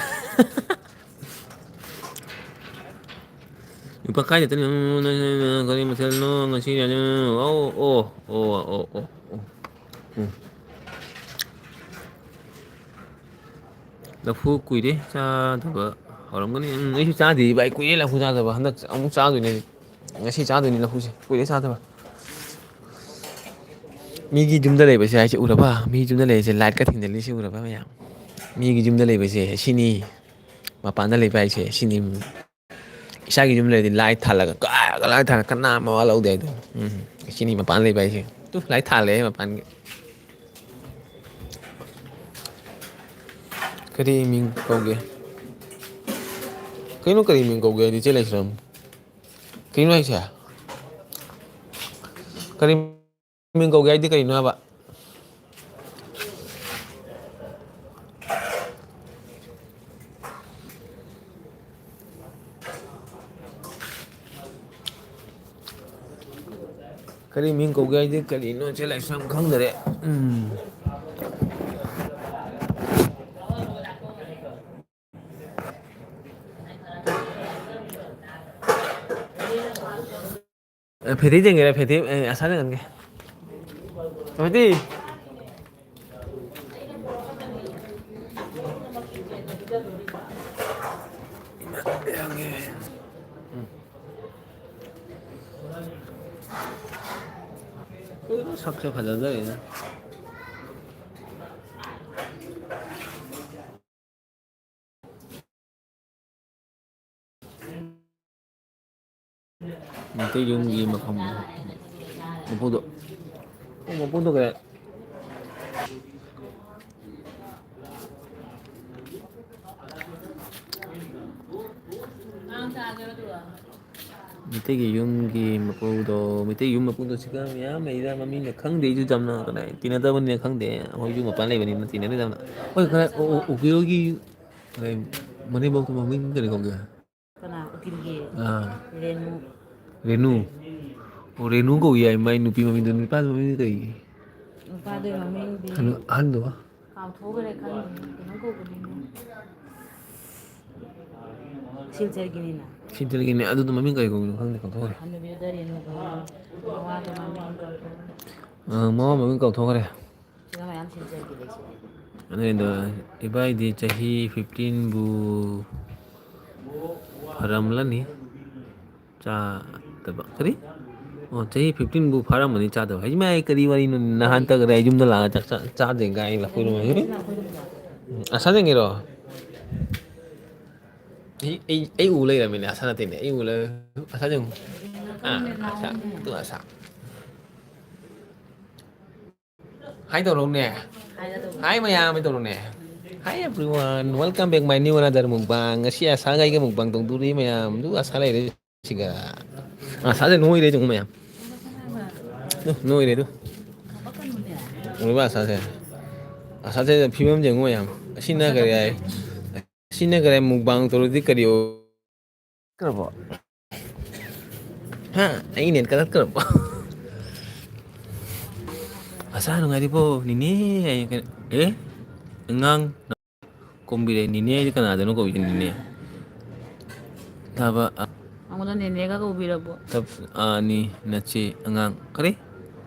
ꯂꯨꯄꯥ ꯀꯥꯏꯗ ꯆꯠꯂꯤꯅꯣ? ꯀꯔꯤ ꯃꯊꯦꯜꯅꯣ ꯉꯁꯤ? ꯑꯣ, ꯑꯣ, ꯑꯣ, ꯑꯣ, ꯑꯣ, ꯑꯣ꯫ ꯎꯝ꯫ ꯂꯐꯨ ꯀꯨꯏꯔꯦ ꯆꯥꯗꯕ꯫ ꯍꯧꯔꯝꯒꯅꯤ꯫ ꯎꯝ, ꯑꯩꯁꯨ ꯆꯥꯗꯦ ꯚꯥꯏ, ꯀꯨꯏꯔꯦ ꯂꯐꯨ ꯆꯥꯗꯕ꯫ ꯍꯟꯗꯛ ꯑꯃꯨꯛ ꯆꯥꯗꯣꯏꯅꯦ꯫ ꯉꯁꯤ ꯆꯥꯗꯣꯏꯅꯤ ꯂꯐꯨꯁꯦ, ꯀꯨꯏꯔꯦ ꯆꯥꯗꯕ꯫ ꯃꯤꯒꯤ ꯌꯨꯝꯗ ꯂꯩꯕꯁꯦ ꯍꯥꯏꯁꯦ ꯎꯔꯕ? ꯃꯤ ꯌꯨꯝꯗ ꯂꯩꯕꯁꯦ ꯂꯥꯏꯠꯀ ꯊꯤꯟꯖꯜꯂꯤꯁꯦ ꯎꯔꯕ ꯃꯌꯥꯝ? ꯃꯤꯒꯤ ꯌꯨꯝꯗ ꯂꯩꯕꯁꯦ ꯁꯤꯅꯤ꯫ ꯃꯄꯥꯟꯗ ꯂꯩꯕ ꯍꯥꯏꯁꯦ ꯁꯤꯅꯤ꯫ ꯏꯁꯥꯒꯤ ꯌꯨꯝ ꯂꯩꯔꯗꯤ ꯂꯥꯏꯠ ꯊꯥꯜꯂꯒ ꯀ-, ꯀ-, ꯂꯥꯏꯠ ꯊꯥꯜꯂꯒ ꯀꯅꯥ ꯃꯋꯥ ꯂꯧꯗꯦ ꯍꯥꯏꯗꯣ꯫ ꯎꯝ, ꯁꯤꯅꯤ ꯃꯄꯥꯟ ꯂꯩꯕ ꯍꯥꯏꯁꯦ꯫ ꯇꯨ, ꯂꯥꯏꯠ ꯊꯥꯜꯂꯦ ꯃꯄꯥꯟꯒꯤ꯫ ꯀꯔꯤ ꯃꯤꯡ ꯀꯧꯒꯦ? ꯀꯩꯅꯣ ꯀꯔꯤ ꯃꯤꯡ ꯀꯧꯒꯦ ꯍꯥꯏꯗꯤ ꯆꯦ ꯂꯩꯁ꯭ꯔꯝ? ꯀꯩꯅꯣ ꯍꯥꯏꯁꯦ? ꯀꯔꯤ ꯃꯤꯡ ꯀꯧꯒꯦ ꯍꯥꯏꯗꯤ ꯀꯔꯤꯅꯣ ꯍꯥꯏꯕ? ꯀꯔꯤ ꯃꯤꯡ ꯀꯧꯒꯦ ꯍꯥꯏꯗꯤ ꯀꯔꯤꯅꯣ ꯆꯦ ꯂꯥꯏꯁ꯭ꯔꯝ ꯈꯪꯗꯔꯦ꯫ ꯎꯝ꯫ ꯑꯦ, ꯐꯦꯇꯤ ꯌꯦꯡꯒꯦꯔꯥ? ꯐꯦꯇꯤ, ꯑꯦ, ꯑꯁꯥꯗ ꯌꯦꯡꯍꯟꯒꯦ꯫ ꯐꯦꯇꯤ! ꯌꯥꯡꯉꯦ꯫ ꯎꯝ꯫ ꯀꯩꯅꯣ ꯁꯛꯁꯦ ꯐꯖꯗꯔꯦꯅꯦ꯫ ꯃꯩꯇꯩ ꯌꯨꯝꯒꯤ ꯃꯐꯝ, ꯃꯄꯨꯗꯣ, ꯃꯄꯨꯗꯣ ꯀꯌꯥ? ꯃꯩꯇꯩꯒꯤ ꯌꯨꯝꯒꯤ ꯃꯄꯨꯗꯣ, ꯃꯩꯇꯩ ꯌꯨꯝ ꯃꯄꯨꯗꯣ ꯁꯤꯒ ꯃꯌꯥꯝ ꯂꯩꯗ, ꯃꯃꯤꯡꯒ ꯈꯪꯗꯦ ꯑꯩꯁꯨ ꯌꯥꯝꯅ, ꯀꯅꯥ ꯇꯤꯟꯅꯗꯕꯅꯤꯅ ꯈꯪꯗꯦ꯫ ꯑꯩꯈꯣꯏꯁꯨ ꯃꯄꯥꯟ ꯂꯩꯕꯅꯤꯅ ꯇꯤꯟꯅꯗꯦꯗ ꯌꯥꯝꯅ꯫ ꯍꯣꯏ, ꯈꯔ ꯎ-, ꯎ-, ꯎꯀꯤꯜꯒꯤ ꯃꯅꯦꯝꯕꯣꯛꯇꯣ ꯃꯃꯤꯡ ꯀꯔꯤ ꯀꯧꯒꯦ? ꯀꯅꯥ? ꯎꯀꯤꯜꯒꯤ? ꯑꯥ꯫ ꯔꯦꯅꯨ꯫ ꯔꯦꯅꯨ? ꯑꯣ, ꯔꯦꯅꯨ ꯀꯧꯏ ꯍꯥꯏ ꯃꯥꯏ ꯅꯨꯄꯤ ꯃꯃꯤꯡꯗꯣ, ꯅꯨꯄꯥꯗꯣ ꯃꯃꯤꯡ ꯀꯔꯤ? ꯅꯨꯄꯥꯗꯣ ꯃꯃꯤꯡꯗꯤ ꯑꯍꯟ-, ꯑꯍꯟꯗꯣ? ꯀꯥꯎꯊꯣꯛꯈ꯭ꯔꯦ, ꯈꯪꯗꯦ꯫ ꯀꯩꯅꯣꯝ ꯀꯧꯕꯅꯤꯅꯦ꯫ ꯁꯤꯜꯆꯔꯒꯤꯅꯤꯅ꯫ ꯁꯤꯜꯆꯔꯒꯤꯅꯦ, ꯑꯗꯨꯗꯣ ꯃꯃꯤꯡ ꯀꯔꯤ ꯀꯧꯕꯅꯣ ꯈꯪꯗꯦ, ꯀꯥꯎꯊꯣꯛꯈ꯭ꯔꯦ꯫ ꯍꯅꯨꯕꯤꯗꯨꯗ ꯔꯦꯅꯨ ꯀꯧꯕꯅꯤ꯫ ꯃꯋꯥꯗꯣ ꯃꯃꯤꯡ ꯀꯥꯎꯊꯣꯛꯈ꯭ꯔꯦ꯫ ꯑ, ꯃꯋꯥ ꯃꯃꯤꯡ ꯀꯥꯎꯊꯣꯛꯈ꯭ꯔꯦ꯫ ꯁꯤꯗ ꯃꯌꯥꯝ ꯁꯤꯟꯖꯔꯒꯦ ꯂꯩꯁꯤꯗꯤ꯫ ꯑꯗꯨꯏꯗꯣ ꯏꯕꯥꯏꯗꯤ ꯆꯍꯤ fifteen ꯕꯨ ꯐꯔꯝꯂꯅꯤ ꯆꯥꯗꯕ꯫ ꯀꯔꯤ? ꯑꯣ, ꯆꯍꯤ fifteen ꯕꯨ ꯐꯥꯔꯝꯃꯅꯤ ꯆꯥꯗꯕ꯫ ꯍꯩ ꯃꯥꯏ, ꯀꯔꯤ ꯋꯥꯔꯤꯅꯣ? ꯅꯍꯥꯟꯇꯒ ꯑꯩ ꯌꯨꯝꯗ ꯂꯥꯛꯑꯒ ꯆꯥꯛ ꯆꯥ-, ꯆꯥꯗꯦ ꯀꯥꯏ ꯂꯐꯣꯏꯔꯣ꯫ ꯎꯝ, ꯑꯁꯥ ꯌꯦꯡꯒꯦꯔꯣ? ꯑꯩ, ꯑꯩ, ꯑꯩ ꯎ ꯂꯩꯔꯝꯃꯤꯅꯦ, ꯑꯁꯥ ꯅꯠꯇꯦꯅꯦ꯫ ꯑꯩ ꯎ ꯂꯩ-, ꯑꯁꯥ ꯌꯦꯡꯉꯨ꯫ ꯑꯥ, ꯑꯁꯥ, ꯇꯨ ꯑꯁꯥ꯫ Hi ꯇꯧꯔꯛꯎꯅꯦ꯫ Hi ꯃꯌꯥꯝ ꯇꯧꯔꯛꯎꯅꯦ꯫ Hi everyone, welcome back my new another mukbang. ꯉꯁꯤ ꯑꯁꯥꯒ ꯑꯩꯒ mukbang ꯇꯧꯗꯣꯔꯤ ꯃꯌꯥꯝ꯫ ꯑꯗꯨ ꯑꯁꯥ ꯂꯩꯔꯦ ꯁꯤꯒ꯫ ꯑꯁꯥꯁꯦ ꯅꯣꯏꯔꯦ ꯌꯦꯡꯉꯨ ꯃꯌꯥꯝ꯫ ꯑꯗꯨ ꯅꯣꯏꯔꯦ ꯑꯗꯨ꯫ ꯎꯔꯕ ꯑꯁꯥꯁꯦ? ꯑꯁꯥꯁꯦ ꯐꯤꯕꯝ ꯌꯦꯡꯉꯨ ꯃꯌꯥꯝ꯫ ꯑꯁꯤꯅ ꯀꯔꯤ ꯍꯥꯏ? ꯑꯁꯤꯅ ꯀꯔꯤ mukbang ꯇꯧꯔꯗꯤ ꯀꯔꯤ ꯑꯣꯏ-, ꯀꯔꯕꯣ? ꯍꯥ? ꯑꯩ ꯅꯦꯠ ꯀꯛꯈ꯭ꯔꯕꯣ? ꯑꯁꯥ ꯅꯨꯡꯉꯥꯏꯔꯤꯕꯣ? ꯅꯤꯅꯦ ꯍꯥꯏꯌꯦ ꯀꯩꯅꯣ? ꯑꯦ? ꯑꯉꯥꯡ ꯀꯣꯝꯕꯤꯔꯦ꯫ ꯅꯤꯅꯦ ꯍꯥꯏꯗꯤ ꯀꯅꯥꯗꯅꯣ ꯀꯧꯏꯁꯦ ꯅꯤꯅꯦ? ꯊꯕ-, ꯑ-, ꯑꯩꯉꯣꯟꯗ ꯅꯦꯅꯦꯒ ꯀꯧꯕꯤꯔꯕꯣ? ꯊꯕ-, ꯑꯅꯤ, ꯅꯆꯦ, ꯑꯉꯥꯡ꯫ ꯀꯔꯤ?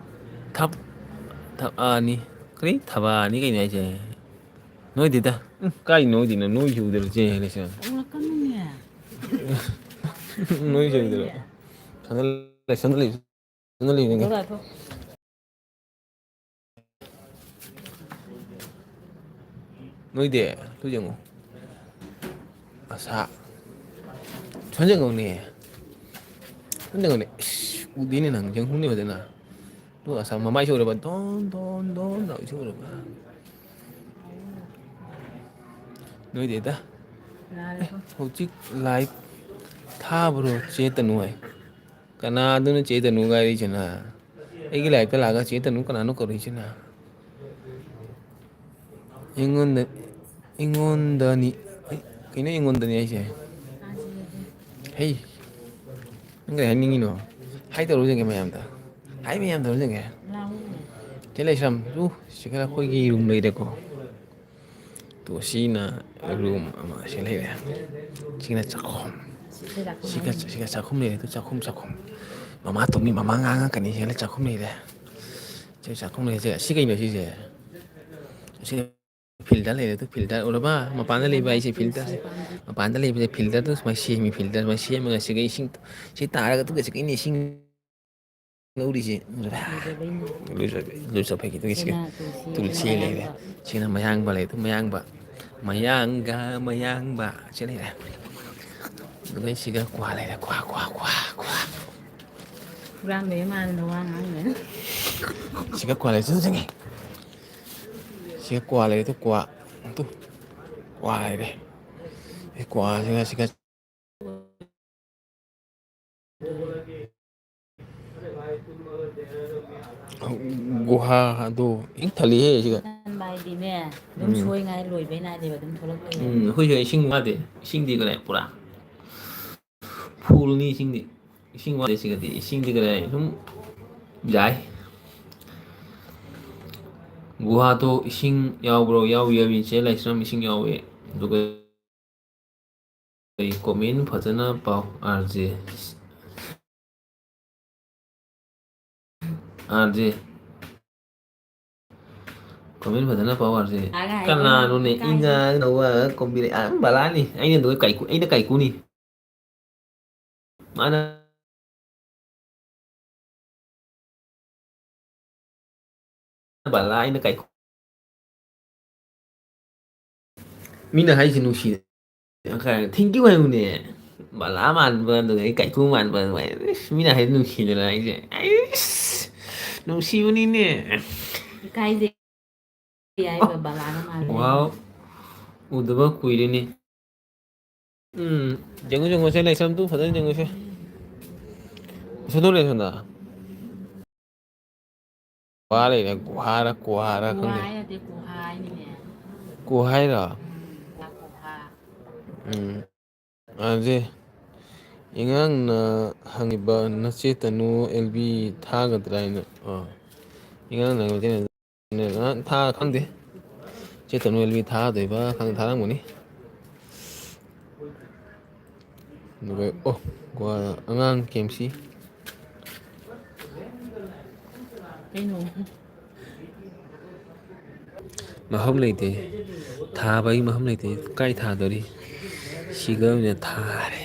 ꯊꯕ-, ꯊꯕ-, ꯑꯅꯤ꯫ ꯀꯔꯤ? ꯊꯕꯥꯅꯤ ꯀꯩꯅꯣ ꯍꯥꯏꯁꯦ? ꯅꯣꯏꯗꯦꯗ꯫ ꯎꯝ, ꯀꯥꯏ ꯅꯣꯏꯗꯣꯏꯅꯣ? ꯅꯣꯏ ꯌꯨꯗꯕ ꯆꯦ ꯍꯥꯏꯅꯁꯦ꯫ ꯎꯔꯛꯀꯅꯨꯅꯦ꯫ ꯅꯣꯏ ꯆꯪꯗ꯭ꯔꯣ? ꯁꯣꯝꯗ ꯂꯩ, ꯁꯣꯝꯗ ꯂꯩ, ꯁꯣꯝꯗ ꯂꯩ, ꯌꯦꯡꯒꯦ꯫ ꯊꯣꯛꯂꯛꯑꯣ, ꯊꯣꯛꯂꯛꯑꯣ꯫ ꯅꯣꯏꯗꯤ? ꯇꯨ ꯌꯦꯡꯉꯣ꯫ ꯑꯁꯥ꯫ ꯁꯣꯝ ꯌꯦꯡꯉꯣꯅꯦ꯫ ꯁꯣꯝ ꯌꯦꯡꯉꯣꯅꯦ꯫ ꯏꯁ, ꯎꯗꯦꯅꯦ ꯅꯪ꯫ ꯌꯦꯡꯍꯧꯅꯦ ꯐꯖꯅ꯫ ꯇꯨ ꯑꯁꯥ ꯃꯃꯥꯏꯁꯦ ꯎꯔꯕ? ꯗꯣꯟ, ꯗꯣꯟ, ꯗꯣꯟ ꯂꯥꯎꯔꯤꯁꯦ ꯎꯔꯕ? ꯅꯣꯏꯗꯦꯗ꯫ ꯌꯥꯔꯦꯀꯣ꯫ ꯑꯦ, ꯍꯧꯖꯤꯛ live ꯊꯥꯕ꯭ꯔꯣ ꯆꯦ ꯇꯅꯨ ꯍꯥꯏ? ꯀꯅꯥꯗꯨꯅꯣ ꯆꯦ ꯇꯅꯨ ꯍꯥꯏꯔꯤꯁꯤꯅ? ꯑꯩꯒꯤ live ꯇ ꯂꯥꯛꯑꯒ ꯆꯦ ꯇꯅꯨ ꯀꯅꯥꯅꯣ ꯀꯧꯔꯤꯁꯤꯅ? ꯑꯩꯉꯣꯟꯗ, ꯑꯩꯉꯣꯟꯗꯅꯤ꯫ ꯑꯩ, ꯀꯩꯅꯣ ꯑꯩꯉꯣꯟꯗꯅꯤ ꯍꯥꯏꯁꯦ? ꯍꯩ, ꯅꯪ ꯀꯔꯤ ꯍꯥꯏꯅꯤꯡꯉꯤꯅꯣ? ꯍꯥꯏ ꯇꯧꯔꯨꯁꯤꯒꯦ ꯃꯌꯥꯝꯗ꯫ ꯍꯥꯏ ꯃꯌꯥꯝ ꯇꯧꯔꯨꯁꯤꯒꯦ꯫ ꯂꯥꯎ꯫ ꯆꯦ ꯂꯩꯁ꯭ꯔꯝ, ꯇꯨ, ꯁꯤꯗ ꯑꯩꯈꯣꯏꯒꯤ room ꯂꯩꯔꯦꯀꯣ꯫ ꯇꯣ ꯁꯤꯅ room ꯑꯃ ꯁꯤ ꯂꯩꯔꯦ꯫ ꯁꯤꯅ ꯆꯥꯛꯈꯨꯝ꯫ ꯁꯤꯁꯦ ꯆꯥꯛꯈꯨꯝ ꯁꯤꯒ, ꯍꯥꯏꯅꯤ꯫ ꯁꯤꯒ ꯆꯥꯛꯈꯨꯝ ꯂꯩꯔꯦ꯫ ꯇꯨ ꯆꯥꯛꯈꯨꯝ, ꯆꯥꯛꯈꯨꯝ꯫ ꯃꯃꯥ ꯇꯨꯝꯃꯤ, ꯃꯃꯥ ꯉꯥꯡꯉꯛꯀꯅꯤ꯫ ꯁꯤꯅ ꯆꯥꯛꯈꯨꯝ ꯂꯩꯔꯦ꯫ ꯁꯤ ꯆꯥꯛꯈꯨꯝ ꯂꯩꯔꯦ꯫ ꯁꯤ ꯀꯩꯅꯣ ꯁꯤꯁꯦ? ꯁꯤ filter ꯂꯩꯔꯦ꯫ Two filter ꯎꯔꯕ? ꯃꯄꯥꯟꯗ ꯂꯩꯕ ꯍꯥꯏꯁꯦ filter ꯁꯦ꯫ ꯃꯄꯥꯟꯗ ꯂꯩꯕꯁꯦ filter ꯇꯨ ꯁꯨꯃꯥꯏꯅ ꯁꯦꯝꯃꯤ꯫ Filter ꯁꯨꯃꯥꯏꯅ ꯁꯦꯝꯃꯒ ꯁꯤꯒ ꯏꯁꯤꯡ, ꯁꯤ ꯇꯥꯔꯒ ꯇꯨ ꯁꯤꯒ ꯏꯁꯤꯡ ꯂꯧꯔꯤꯁꯦ꯫ ꯂꯨꯖꯕꯩꯅꯤ꯫ ꯂꯨꯖꯕꯩ, ꯂꯨꯖꯕꯒꯤ꯫ ꯑꯗꯨꯒꯤ ꯁꯤꯒ ꯁꯤꯅ ꯇꯨꯜꯁꯤ ꯇꯨꯜꯁꯤ ꯂꯩꯔꯦ꯫ ꯃꯌꯥꯡꯕ꯫ ꯁꯤꯅ ꯃꯌꯥꯡꯕ ꯂꯩ꯫ ꯑꯗꯨ ꯃꯌꯥꯡꯕ꯫ ꯃꯌꯥꯡꯒ ꯃꯌꯥꯡꯕ꯫ ꯁꯤ ꯂꯩꯔꯦ꯫ ꯑꯗꯨꯒ ꯁꯤꯒ ꯀ꯭ꯋꯥ ꯂꯩꯔꯦ꯫ ꯀ꯭ꯋꯥ, ꯀ꯭ꯋꯥ, ꯀ꯭ꯋꯥ, ꯀ꯭ꯋꯥ꯫ ꯍꯨꯔꯥꯟꯕꯒꯤ ꯃꯥꯟꯕ ꯋꯥ ꯉꯥꯡꯒꯅꯨ꯫ ꯁꯤꯒ ꯀ꯭ꯋꯥ ꯂꯩꯔꯦ꯫ ꯁꯤ ꯆꯪꯉꯦ꯫ ꯁꯤꯒ ꯀ꯭ꯋꯥ ꯂꯩꯔꯦ꯫ ꯇꯨ ꯀ꯭ꯋꯥ꯫ ꯇꯨ꯫ ꯀ꯭ꯋꯥ ꯂꯩꯔꯦ꯫ ꯁꯤ ꯀ꯭ꯋꯥꯁꯤꯒ ꯁꯤꯒ ꯒꯨꯍꯥ ꯑꯗꯨ ꯄꯤꯛ ꯊꯜꯂꯤꯍꯦ ꯁꯤꯒ꯫ ꯇꯟꯕ ꯍꯥꯏꯗꯤꯅꯦ, ꯑꯗꯨꯝ ꯎꯝ꯫ ꯁꯣꯏꯉꯥꯏ ꯂꯣꯏꯕꯩ ꯅꯥꯏꯗꯦꯕ, ꯑꯗꯨꯝ ꯊꯣꯛꯂꯛꯇꯣꯏꯅꯦ꯫ ꯎꯝ, ꯑꯩꯈꯣꯏꯁꯨ ꯏꯁꯤꯡ ꯋꯥꯗꯦ꯫ ꯏꯁꯤꯡꯗꯤ ꯀꯗꯥꯏ ꯄꯨꯔꯥ full ꯅꯤ ꯏꯁꯤꯡꯗꯤ꯫ ꯏꯁꯤꯡ ꯋꯥꯗꯦ ꯁꯤꯒꯗꯤ꯫ ꯏꯁꯤꯡꯗꯤ ꯀꯗꯥꯏ ꯑꯗꯨꯝ ꯌꯥꯏ꯫ ꯒꯨꯍꯥꯗꯣ ꯏꯁꯤꯡ ꯌꯥꯎꯕ꯭ꯔꯣ? ꯌꯥꯎꯏ, ꯌꯥꯎꯏ꯫ ꯆꯦ ꯂꯥꯏꯁ꯭ꯔꯝ ꯏꯁꯤꯡ ꯌꯥꯎꯏ꯫ ꯑꯗꯨꯒ ꯑꯩ comment ꯐꯖꯅ ꯄꯥꯎ, RJ꯫ RJ꯫ Comment ꯐꯖꯅ ꯄꯥꯎ, RJ꯫ ꯀꯅꯥꯅꯣꯅꯦ? ꯏꯉꯥꯡꯅꯧꯕ ꯀꯣꯝꯕꯤꯔꯦ꯫ ꯑꯥ, ꯕꯂꯥꯅꯤ꯫ ꯑꯩꯅ ꯑꯗꯨꯒ ꯀꯥꯏꯀꯨ-, ꯑꯩꯅ ꯀꯥꯏꯀꯨꯅꯤ꯫ ꯃꯥꯅ ꯕꯂꯥ, ꯑꯩꯅ ꯀꯥꯏꯀꯨ꯫ ꯃꯤꯅ ꯍꯥꯏꯁꯦ ꯅꯨꯡꯁꯤ꯫ ꯀꯩ ꯍꯥꯏꯅꯤ? Thank you ꯍꯥꯏꯕꯅꯦ꯫ ꯕꯂꯥ ꯃꯥꯟꯕ, ꯑꯗꯨꯗꯒꯤ ꯀꯥꯏꯀꯨ ꯃꯥꯟꯕ ꯑꯗꯨꯃꯥꯏꯅ꯫ ꯏꯁ, ꯃꯤꯅ ꯍꯥꯏ ꯅꯨꯡꯁꯤꯗꯅ ꯑꯩꯁꯦ꯫ ꯑꯩꯁ, ꯅꯨꯡꯁꯤꯕꯅꯤꯅꯦ꯫ ꯏꯀꯥꯏꯖꯩ ꯍꯥꯏꯕ ꯕꯂꯥꯅ ꯃꯥꯜꯂꯦ꯫ Wow꯫ ꯎꯗꯕ ꯀꯨꯏꯔꯦꯅꯦ꯫ ꯎꯝ, ꯌꯦꯡꯉꯨ, ꯌꯦꯡꯉꯨꯁꯦ, ꯂꯩꯁꯝꯗꯨ ꯐꯖꯅ ꯌꯦꯡꯉꯨꯁꯦ꯫ ꯁꯣꯝꯗ ꯂꯩ, ꯁꯣꯝꯗ꯫ ꯒꯨꯍꯥ ꯂꯩꯔꯦ, ꯒꯨꯍꯥꯔ ꯀꯨꯍꯥꯔ ꯈꯪꯗꯦ꯫ ꯒꯨꯍꯥ ꯅꯠꯇꯦ, ꯒꯨꯍꯥ ꯍꯥꯏꯅꯤꯅꯦ꯫ ꯒꯨꯍꯥ ꯍꯥꯏꯔꯣ? ꯎꯝ, ꯒꯨꯍꯥ꯫ ꯎꯝ꯫ ꯑꯗꯨꯗꯤ ꯏꯉꯥꯡꯅ ꯍꯪꯉꯤꯕ ꯅꯆꯦ ꯇꯅꯨ ꯑꯦꯜ ꯕꯤ ꯊꯥꯒꯗ꯭ꯔꯥ ꯍꯥꯏꯅ꯫ ꯑꯥ꯫ ꯏꯉꯥꯡꯅ ꯍꯪꯉꯤꯕ ꯅꯆꯦ ꯇꯅꯨ ꯊꯥ ꯈꯪꯗꯦ꯫ ꯆꯦ ꯇꯅꯨ ꯑꯦꯜ ꯕꯤ ꯊꯥꯗꯣꯏꯕ ꯈꯪꯗꯦ, ꯊꯥꯔꯝꯒꯅꯤ꯫ ꯑꯗꯨꯒ, ꯑꯣ, ꯒꯣ-, ꯑꯉꯥꯡ ꯀꯦꯝꯁꯤ꯫ ꯀꯩꯅꯣ? ꯃꯐꯝ ꯂꯩꯇꯦ꯫ ꯊꯥꯕꯒꯤ ꯃꯐꯝ ꯂꯩꯇꯦ꯫ ꯀꯥꯏ ꯊꯥꯗꯣꯔꯤ? ꯁꯤꯒ ꯑꯣꯏꯅ ꯊꯥꯔꯦ꯫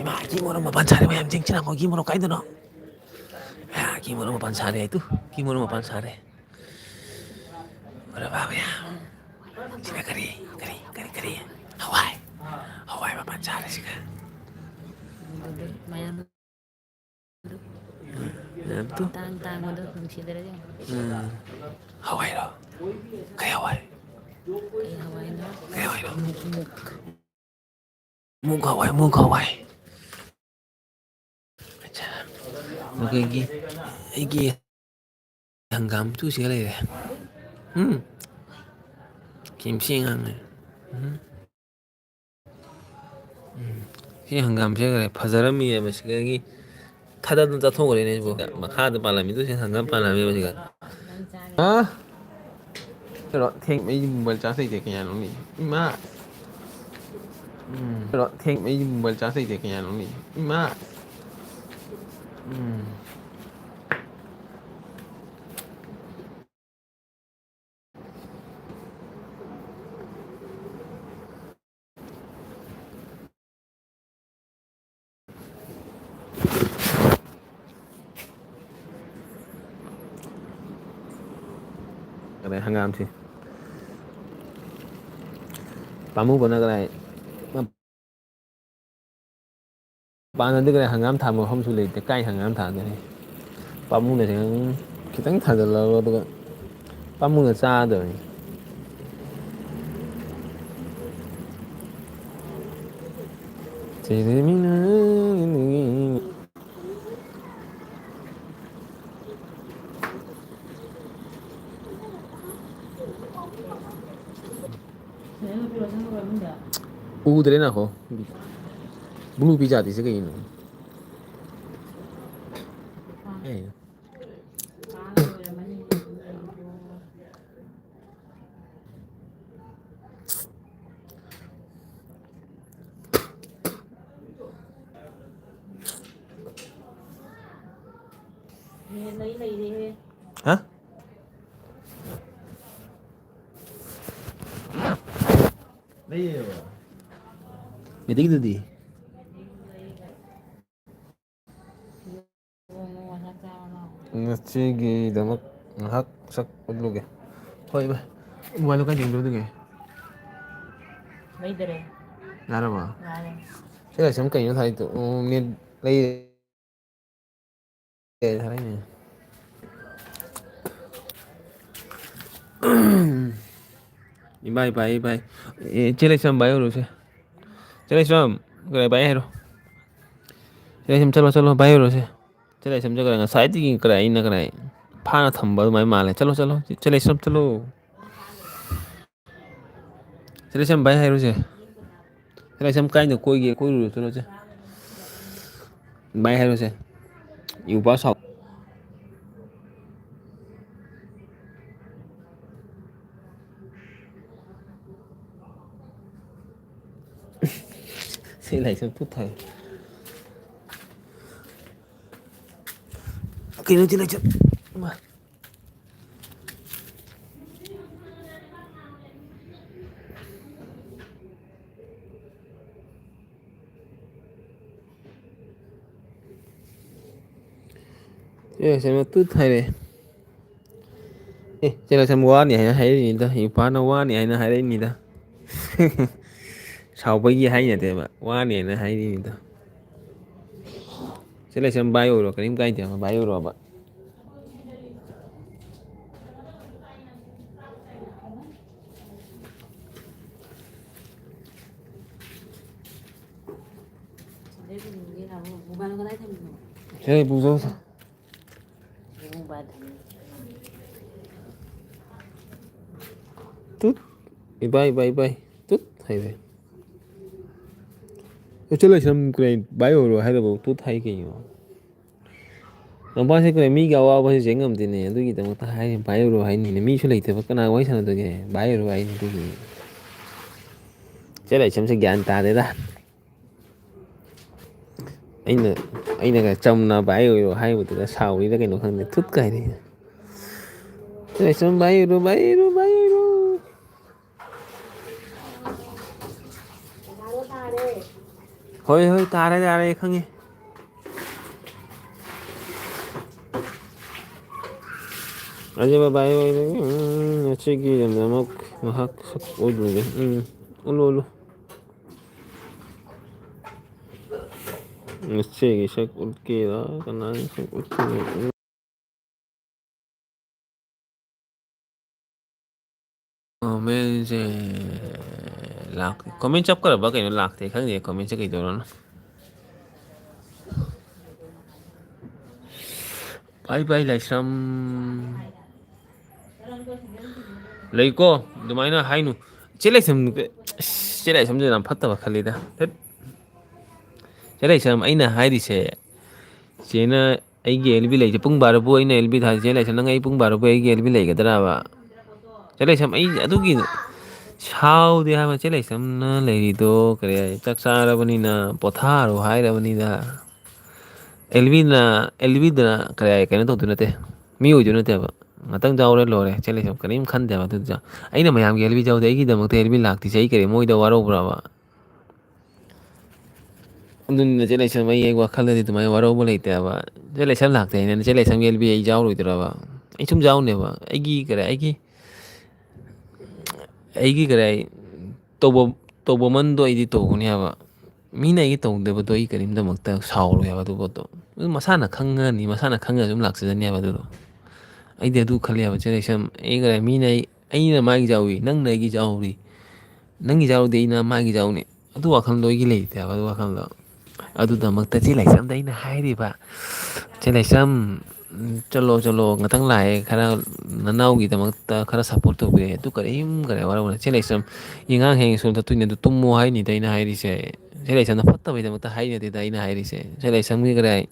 ꯏꯃꯥ, ꯀꯤ ꯃꯣꯔꯣꯛ ꯃꯄꯥꯟ ꯁꯥꯔꯦ ꯃꯌꯥꯝ, ꯆꯦꯡ ꯆꯤꯅꯥ ꯀꯣ, ꯀꯤ ꯃꯣꯔꯣꯛ ꯀꯥꯏꯗꯅꯣ? ꯑ, ꯀꯤ ꯃꯣꯔꯣꯛ ꯃꯄꯥꯟ ꯁꯥꯔꯦ, ꯇꯨ, ꯀꯤ ꯃꯣꯔꯣꯛ ꯃꯄꯥꯟ ꯁꯥꯔꯦ꯫ ꯑꯔꯦ ꯕꯥꯕ ꯌꯥ꯫ ꯁꯤꯅ ꯀꯔꯤ, ꯀꯔꯤ, ꯀꯔꯤ, ꯀꯔꯤ? ꯍꯋꯥꯏ꯫ ꯍꯋꯥꯏ ꯃꯄꯥꯟ ꯁꯥꯔꯦ ꯁꯤꯒ꯫ ꯃꯌꯥꯝ ꯃꯌꯥꯝ ꯇꯨ꯫ ꯇꯥꯡ ꯇꯥꯡꯕꯗꯣ ꯅꯨꯡꯁꯤꯗꯔ ꯌꯦꯡꯉꯣ꯫ ꯎꯝ꯫ ꯍꯋꯥꯏꯔꯣ? ꯀꯩ ꯍꯋꯥꯏ? ꯀꯩ ꯍꯋꯥꯏꯅꯣ? ꯀꯩ ꯍꯋꯥꯏꯅꯣ? ꯃꯨꯛ, ꯃꯨꯛ꯫ ꯃꯨꯛ ꯍꯋꯥꯏ, ꯃꯨꯛ ꯍꯋꯥꯏ꯫ ꯑꯠꯆꯥ꯫ ꯑꯩꯈꯣꯏꯒꯤ, ꯑꯩꯒꯤ ꯍꯪꯒꯥꯝ ꯇꯨꯁꯤꯒ ꯂꯩꯔꯦ꯫ ꯎꯝ꯫ ꯀꯦꯝꯁꯤ ꯑꯉꯥꯡꯅꯦ꯫ ꯎꯝ꯫ ꯎꯝ꯫ ꯁꯤ ꯍꯪꯒꯥꯝꯁꯦ ꯐꯖꯔꯝꯃꯤꯑꯕ, ꯁꯤꯗꯒꯤ ꯊꯥꯗꯠꯇꯅ ꯆꯥꯊꯣꯛꯈ꯭ꯔꯦꯅꯦ ꯁꯤꯕꯨ꯫ ꯃꯈꯥꯗ ꯄꯥꯜꯂꯝꯃꯤꯗꯨ ꯁꯤ ꯍꯪꯒꯥꯝ ꯄꯥꯜꯂꯝꯃꯦꯕ ꯁꯤꯒ꯫ ꯍꯥ? ꯀꯩꯅꯣ, ꯊꯦꯡ ꯃꯩ ꯃꯣꯕꯥꯏꯜ ꯆꯥꯔꯖ ꯂꯩꯇꯦ ꯀꯌꯥꯅꯣ ꯃꯤ? ꯏꯃꯥ! ꯎꯝ꯫ ꯀꯩꯅꯣ, ꯊꯦꯡ ꯃꯩ ꯃꯣꯕꯥꯏꯜ ꯆꯥꯔꯖ ꯂꯩꯇꯦ ꯀꯌꯥꯅꯣ ꯃꯤ? ꯏꯃꯥ! ꯎꯝ꯫ ꯀꯗꯥꯏ ꯍꯪꯒꯥꯝꯁꯤ꯫ ꯄꯥꯝꯃꯨꯕꯅ ꯀꯗꯥꯏ꯫ ꯄꯥꯟꯅꯗꯤ ꯀꯗꯥꯏ ꯍꯪꯒꯥꯝ ꯊꯥꯕ ꯃꯐꯝꯁꯨ ꯂꯩꯇꯦ꯫ ꯀꯥꯏ ꯍꯪꯒꯥꯝ ꯊꯥꯗꯣꯏꯅꯤ? ꯄꯥꯝꯃꯨꯅ ꯈꯤꯇꯪ, ꯈꯤꯇꯪ ꯊꯥꯖꯤꯜꯂꯒ ꯑꯗꯨꯒ ꯄꯥꯝꯃꯨꯅ ꯆꯥꯗꯕꯅꯤ꯫ ꯎꯗ꯭ꯔꯦ ꯅꯈꯣ꯫ ꯕ꯭ꯂꯨ ꯄꯤꯖꯥꯇꯤꯁꯦ ꯀꯩꯅꯣ? ꯑꯦ꯫ ꯍꯥ? ꯂꯩꯌꯦꯕ꯫ ꯃꯤꯇꯩꯗꯨꯗꯤ? ꯉꯁꯤꯒꯤꯗꯃꯛ ꯉꯥꯏꯍꯥꯛ ꯁꯛ ꯎꯠꯂꯨꯒꯦ꯫ ꯍꯣꯏ ꯚꯥꯏ꯫ ꯃꯣꯕꯥꯏꯜꯗꯣ ꯀꯥꯏ ꯆꯦꯟꯈ꯭ꯔꯣ ꯑꯗꯨꯒꯤ? ꯂꯩꯗꯔꯦ꯫ ꯌꯥꯔꯕꯣ? ꯌꯥꯔꯦ꯫ ꯁꯤ ꯂꯥꯏꯁ꯭ꯔꯝ ꯀꯩꯅꯣ ꯊꯥꯏꯗꯣ? ꯑꯣ, ꯅꯦꯠ ꯂꯩ-, ꯂꯩ ꯊꯥꯔꯛꯏꯅꯦ꯫ ꯏꯕꯥꯏ, ꯏꯕꯥꯏ, ꯏꯕꯥꯏ꯫ ꯑꯦ, ꯆꯦ ꯂꯩꯁ꯭ꯔꯝ ꯚꯥꯏ ꯑꯣꯏꯔꯨꯁꯦ꯫ ꯆꯦ ꯂꯩꯁ꯭ꯔꯝ, ꯀꯔꯥꯏ ꯚꯥꯏ ꯍꯥꯏꯔꯣ? ꯆꯦ ꯂꯩꯁ꯭ꯔꯝ, ꯆꯠꯂꯣ, ꯆꯠꯂꯣ, ꯚꯥꯏ ꯑꯣꯏꯔꯨꯁꯦ꯫ ꯆꯦ ꯂꯩꯁ꯭ꯔꯝ ꯆꯠꯈ꯭ꯔꯦ꯫ ꯉꯁꯥꯏꯗꯒꯤ ꯀꯔꯥꯏ, ꯑꯩꯅ ꯀꯔꯥꯏ ꯐꯥꯅ ꯊꯝꯕ ꯑꯗꯨꯃꯥꯏꯅ ꯃꯥꯜꯂꯦ꯫ ꯆꯠꯂꯣ, ꯆꯠꯂꯣ꯫ ꯆꯦ ꯂꯩꯁ꯭ꯔꯝ, ꯆꯠꯂꯣ꯫ ꯆꯦ ꯂꯩꯁ꯭ꯔꯝ, ꯚꯥꯏ ꯍꯥꯏꯔꯨꯁꯦ꯫ ꯆꯦ ꯂꯩꯁ꯭ꯔꯝ, ꯀꯥꯏꯗ ꯀꯣꯏꯒꯦ? ꯀꯣꯏꯔꯨꯔꯣ, ꯆꯠꯂꯣꯁꯦ꯫ ꯚꯥꯏ ꯍꯥꯏꯔꯨꯁꯦ꯫ ꯌꯨ ꯄꯥ ꯁꯥꯎ꯫ ꯁꯤ ꯂꯩꯁ꯭ꯔꯝ ꯄꯨꯊꯥꯏ꯫ ꯀꯩꯅꯣ ꯆꯦ ꯂꯩꯁ꯭ꯔꯝ? ꯏꯃꯥ꯫ ꯑꯦ, ꯁꯦ ꯃꯇꯨ ꯊꯥꯏꯔꯦ꯫ ꯑꯦ, ꯆꯦ ꯂꯥꯏꯁ꯭ꯔꯝ ꯋꯥꯅꯤ ꯍꯥꯏꯅ ꯍꯥꯏꯔꯛꯏꯅꯤꯗ, ꯏꯄꯥꯅ ꯋꯥꯅꯤ ꯍꯥꯏꯅ ꯍꯥꯏꯔꯛꯏꯅꯤꯗ꯫ ꯁꯥꯎꯕꯒꯤ ꯍꯥꯏꯅꯗꯦꯕ, ꯋꯥꯅꯦꯅ ꯍꯥꯏꯔꯤꯅꯤꯗ꯫ ꯆꯦ ꯂꯥꯏꯁ꯭ꯔꯝ ꯚꯥꯏ ꯑꯣꯏꯔꯣ, ꯀꯔꯤꯝ ꯀꯥꯏꯗꯦꯕ, ꯚꯥꯏ ꯑꯣꯏꯔꯣꯕ꯫ ꯁꯦ, ꯄꯨꯖꯧ ꯁꯦ꯫ ꯇꯨꯠ꯫ ꯏꯕꯥꯏ, ꯏꯕꯥꯏ, ꯏꯕꯥꯏ꯫ ꯇꯨꯠ ꯍꯥꯏꯔꯦ꯫ ꯑꯦ, ꯆꯦ ꯂꯥꯏꯁ꯭ꯔꯝ ꯀꯔꯤ ꯚꯥꯏ ꯑꯣꯏꯔꯣ ꯍꯥꯏꯔꯕ? ꯇꯨꯠ ꯍꯥꯏ ꯀꯩꯅꯣ? ꯂꯝꯄꯥꯛꯁꯦ ꯀꯔꯤ ꯃꯤꯒꯤ ꯑꯋꯥꯕꯁꯦ ꯌꯦꯡ ꯉꯝꯗꯦꯅꯦ꯫ ꯑꯗꯨꯒꯤꯗꯃꯛꯇ ꯍꯥꯏꯔꯤ, ꯚꯥꯏ ꯑꯣꯏꯔꯣ ꯍꯥꯏꯅꯤꯅꯦ꯫ ꯃꯤꯁꯨ ꯂꯩꯇꯕ, ꯀꯅꯥ ꯋꯥꯔꯤ ꯁꯥꯟꯅꯗꯣꯏꯒꯦ? ꯚꯥꯏ ꯑꯣꯏꯔꯣ ꯍꯥꯏꯅꯤ ꯑꯗꯨꯒꯤ꯫ ꯆꯦ ꯂꯥꯏꯁ꯭ꯔꯝꯁꯦ ꯒ꯭ꯌꯥꯟ ꯇꯥꯗꯦꯗ꯫ ꯑꯩꯅ, ꯑꯩꯅꯒ ꯆꯝꯅ ꯚꯥꯏ ꯑꯣꯏꯔꯣ ꯍꯥꯏꯕꯗꯨꯗ ꯁꯥꯎꯔꯤꯔ ꯀꯩꯅꯣ ꯈꯪꯗꯦ, ꯊꯨꯠ ꯀꯥꯏꯔꯦ꯫ ꯆꯦ ꯂꯥꯏꯁ꯭ꯔꯝ ꯚꯥꯏ ꯑꯣꯏꯔꯣ, ꯚꯥꯏ ꯑꯣꯏꯔꯣ, ꯚꯥꯏ ꯑꯣꯏꯔꯣ꯫ ꯍꯣꯏ, ꯍꯣꯏ, ꯇꯥꯔꯦ, ꯇꯥꯔꯦ, ꯑꯩ ꯈꯪꯉꯦ꯫ ꯑꯗꯨ ꯚꯥꯏ ꯑꯣꯏꯔꯣ, ꯎꯝ, ꯉꯁꯤꯒꯤ ꯌꯥꯝꯅꯃꯛ ꯉꯥꯏꯍꯥꯛ ꯁꯛ ꯎꯠꯂꯨꯒꯦ꯫ ꯎꯝ, ꯎꯠꯂꯨ, ꯎꯠꯂꯨ꯫ ꯉꯁꯤꯒꯤ ꯁꯛ ꯎꯠꯀꯦꯔꯥ? ꯀꯅꯥꯒꯤ ꯁꯛ ꯎꯠꯀꯦꯔꯥ? ꯀꯣꯃꯦꯟꯁꯦ ꯂꯥꯛꯇꯦ꯫ ꯀꯣꯃꯦꯟ ꯆꯞꯈ꯭ꯔꯕ ꯀꯩꯅꯣ? ꯂꯥꯛꯇꯦ, ꯈꯪꯗꯦ ꯀꯣꯃꯦꯟꯁꯦ ꯀꯩꯗꯧꯔꯅꯣ꯫ ꯕꯥꯏ ꯕꯥꯏ ꯂꯥꯏꯁ꯭ꯔꯝ꯫ ꯂꯩꯀꯣ, ꯑꯗꯨꯃꯥꯏꯅ ꯍꯥꯏꯅꯨ꯫ ꯆꯦ ꯂꯥꯏꯁ꯭ꯔꯝ, ꯆꯦ ꯂꯥꯏꯁ꯭ꯔꯝꯁꯦ ꯌꯥꯝ ꯐꯠꯇꯕ ꯈꯜꯂꯤꯗ꯫ ꯍꯦꯠ꯫ ꯆꯦ ꯂꯥꯏꯁ꯭ꯔꯝ, ꯑꯩꯅ ꯍꯥꯏꯔꯤꯁꯦ, ꯆꯦꯅ ꯑꯩꯒꯤ ꯑꯦꯜ ꯕꯤ ꯂꯩꯁꯦ ꯄꯨꯡ ꯕꯥꯔꯣꯕꯨ ꯑꯩꯅ ꯑꯦꯜ ꯕꯤ ꯊꯥ-, ꯆꯦ ꯂꯥꯏꯁ꯭ꯔꯝ, ꯅꯪ ꯑꯩ ꯄꯨꯡ ꯕꯥꯔꯣꯕꯨ ꯑꯩꯒꯤ ꯑꯦꯜ ꯕꯤ ꯂꯩꯒꯗ꯭ꯔꯕ? ꯆꯦ ꯂꯥꯏꯁ꯭ꯔꯝ, ꯑꯩ ꯑꯗꯨꯒꯤ ꯁꯥꯎꯗꯦ ꯍꯥꯏꯕ꯫ ꯆꯦ ꯂꯥꯏꯁ꯭ꯔꯝꯅ ꯂꯩꯔꯤꯗꯣ ꯀꯔꯤ ꯍꯥꯏ, ꯆꯥꯛ ꯆꯥꯔꯕꯅꯤꯅ ꯄꯣꯊꯥꯔꯣ ꯍꯥꯏꯔꯕꯅꯤꯗ꯫ ꯑꯦꯜ ꯕꯤꯅ, ꯑꯦꯜ ꯕꯤꯗꯅ ꯀꯔꯤ ꯍꯥꯏ, ꯀꯩꯅꯣ ꯇꯧꯗꯣꯏ ꯅꯠꯇꯦ, ꯃꯤ ꯑꯣꯏꯗꯣꯏ ꯅꯠꯇꯦꯕ꯫ ꯉꯥꯛꯇꯪ ꯌꯥꯎꯔ ꯂꯣꯏꯔꯦ꯫ ꯆꯦ ꯂꯥꯏꯁ꯭ꯔꯝ ꯀꯔꯤꯝ ꯈꯟꯗꯦꯕ ꯑꯗꯨꯗ꯫ ꯑꯩꯅ ꯃꯌꯥꯝꯒꯤ ꯑꯦꯜ ꯕꯤ ꯌꯥꯎꯗꯦ, ꯑꯩꯒꯤꯗꯃꯛꯇ ꯑꯦꯜ ꯕꯤ ꯂꯥꯛꯇ꯭ꯔꯤꯁꯦ ꯑꯩ ꯀꯔꯤ, ꯃꯣꯏꯗ ꯋꯥꯔꯧꯕ꯭ꯔꯕ? ꯑꯗꯨꯅꯤꯅ ꯆꯦ ꯂꯥꯏꯁ꯭ꯔꯝ, ꯑꯩ, ꯑꯩ ꯋꯥꯈꯜꯗꯗꯤ ꯑꯗꯨꯃꯥꯏꯅ ꯋꯥꯔꯧꯕ ꯂꯩꯇꯦꯕ꯫ ꯆꯦ ꯂꯥꯏꯁ꯭ꯔꯝ ꯂꯥꯛꯇꯦ ꯍꯥꯏꯅ ꯆꯦ ꯂꯥꯏꯁ꯭ꯔꯝꯒꯤ ꯑꯦꯜ ꯕꯤ ꯑꯩ ꯌꯥꯎꯔꯣꯏꯗ꯭ꯔꯕ? ꯑꯩ ꯁꯨꯝ ꯌꯥꯎꯅꯦꯕ꯫ ꯑꯩꯒꯤ ꯀꯔꯤ, ꯑꯩꯒꯤ, ꯑꯩꯒꯤ ꯀꯔꯤ, ꯇꯧꯕ-, ꯇꯧꯕꯃꯟꯗꯣ ꯑꯩꯗꯤ ꯇꯧꯒꯅꯤ ꯍꯥꯏꯕ꯫ ꯃꯤꯅ ꯑꯩꯒꯤ ꯇꯧꯗꯕꯗꯣ ꯑꯩ ꯀꯔꯤꯝꯗꯃꯛꯇ ꯁꯥꯎꯔꯣꯏ ꯍꯥꯏꯕ ꯑꯗꯨ ꯄꯣꯠꯇꯣ꯫ ꯑꯗꯨ ꯃꯁꯥꯅ ꯈꯪꯉꯅꯤ, ꯃꯁꯥꯅ ꯈꯪꯉꯒ ꯑꯗꯨꯝ ꯂꯥꯛꯆꯖꯅꯤ ꯍꯥꯏꯕ ꯑꯗꯨꯗꯣ꯫ ꯑꯩꯗꯤ ꯑꯗꯨ ꯈꯜꯂꯦ ꯍꯥꯏꯕ, ꯆꯦ ꯂꯩꯁ꯭ꯔꯝ꯫ ꯑꯩ ꯀꯔꯤ, ꯃꯤꯅ ꯑꯩ, ꯑꯩꯅ ꯃꯥꯒꯤ ꯌꯥꯎꯔꯤ, ꯅꯪꯅ ꯑꯩꯒꯤ ꯌꯥꯎꯔꯤ, ꯅꯪꯒꯤ ꯌꯥꯎꯔꯗꯤ ꯑꯩꯅ ꯃꯥꯒꯤ ꯌꯥꯎꯅꯤ꯫ ꯑꯗꯨ ꯋꯥꯈꯜꯗꯣ ꯑꯩꯒꯤ ꯂꯩꯇꯦ ꯍꯥꯏꯕ, ꯑꯗꯨ ꯋꯥꯈꯜꯗꯣ꯫ ꯑꯗꯨꯗꯃꯛꯇ ꯆꯦ ꯂꯩꯁ꯭ꯔꯝꯗ ꯑꯩꯅ ꯍꯥꯏꯔꯤꯕ, ꯆꯦ ꯂꯩꯁ꯭ꯔꯝ, ꯎꯝ, ꯆꯠꯂꯣ, ꯆꯠꯂꯣ, ꯉꯥꯛꯇꯪ ꯂꯥꯛꯑꯦ, ꯈꯔ ꯅꯅꯥꯎꯒꯤꯗꯃꯛꯇ ꯈꯔ support ꯇꯧꯕꯤꯔꯦ, ꯑꯗꯨ ꯀꯔꯤꯝ ꯀꯔꯤ ꯋꯥꯔꯧꯅꯨ꯫ ꯆꯦ ꯂꯩꯁ꯭ꯔꯝ, ꯑꯉꯥꯡ ꯍꯌꯦꯡ ꯁ꯭ꯀꯨꯜ ꯆꯠꯇꯣꯏꯅꯦ, ꯑꯗꯨ ꯇꯨꯝꯃꯣ ꯍꯥꯏꯅꯤꯗ ꯑꯩꯅ ꯍꯥꯏꯔꯤꯁꯦ꯫ ꯆꯦ ꯂꯩꯁ꯭ꯔꯝꯅ ꯐꯠꯇꯕꯩꯗꯃꯛꯇ ꯍꯥꯏꯅꯗꯦꯗ ꯑꯩꯅ ꯍꯥꯏꯔꯤꯁꯦ꯫ ꯆꯦ ꯂꯩꯁ꯭ꯔꯝꯒꯤ ꯀꯔꯤ,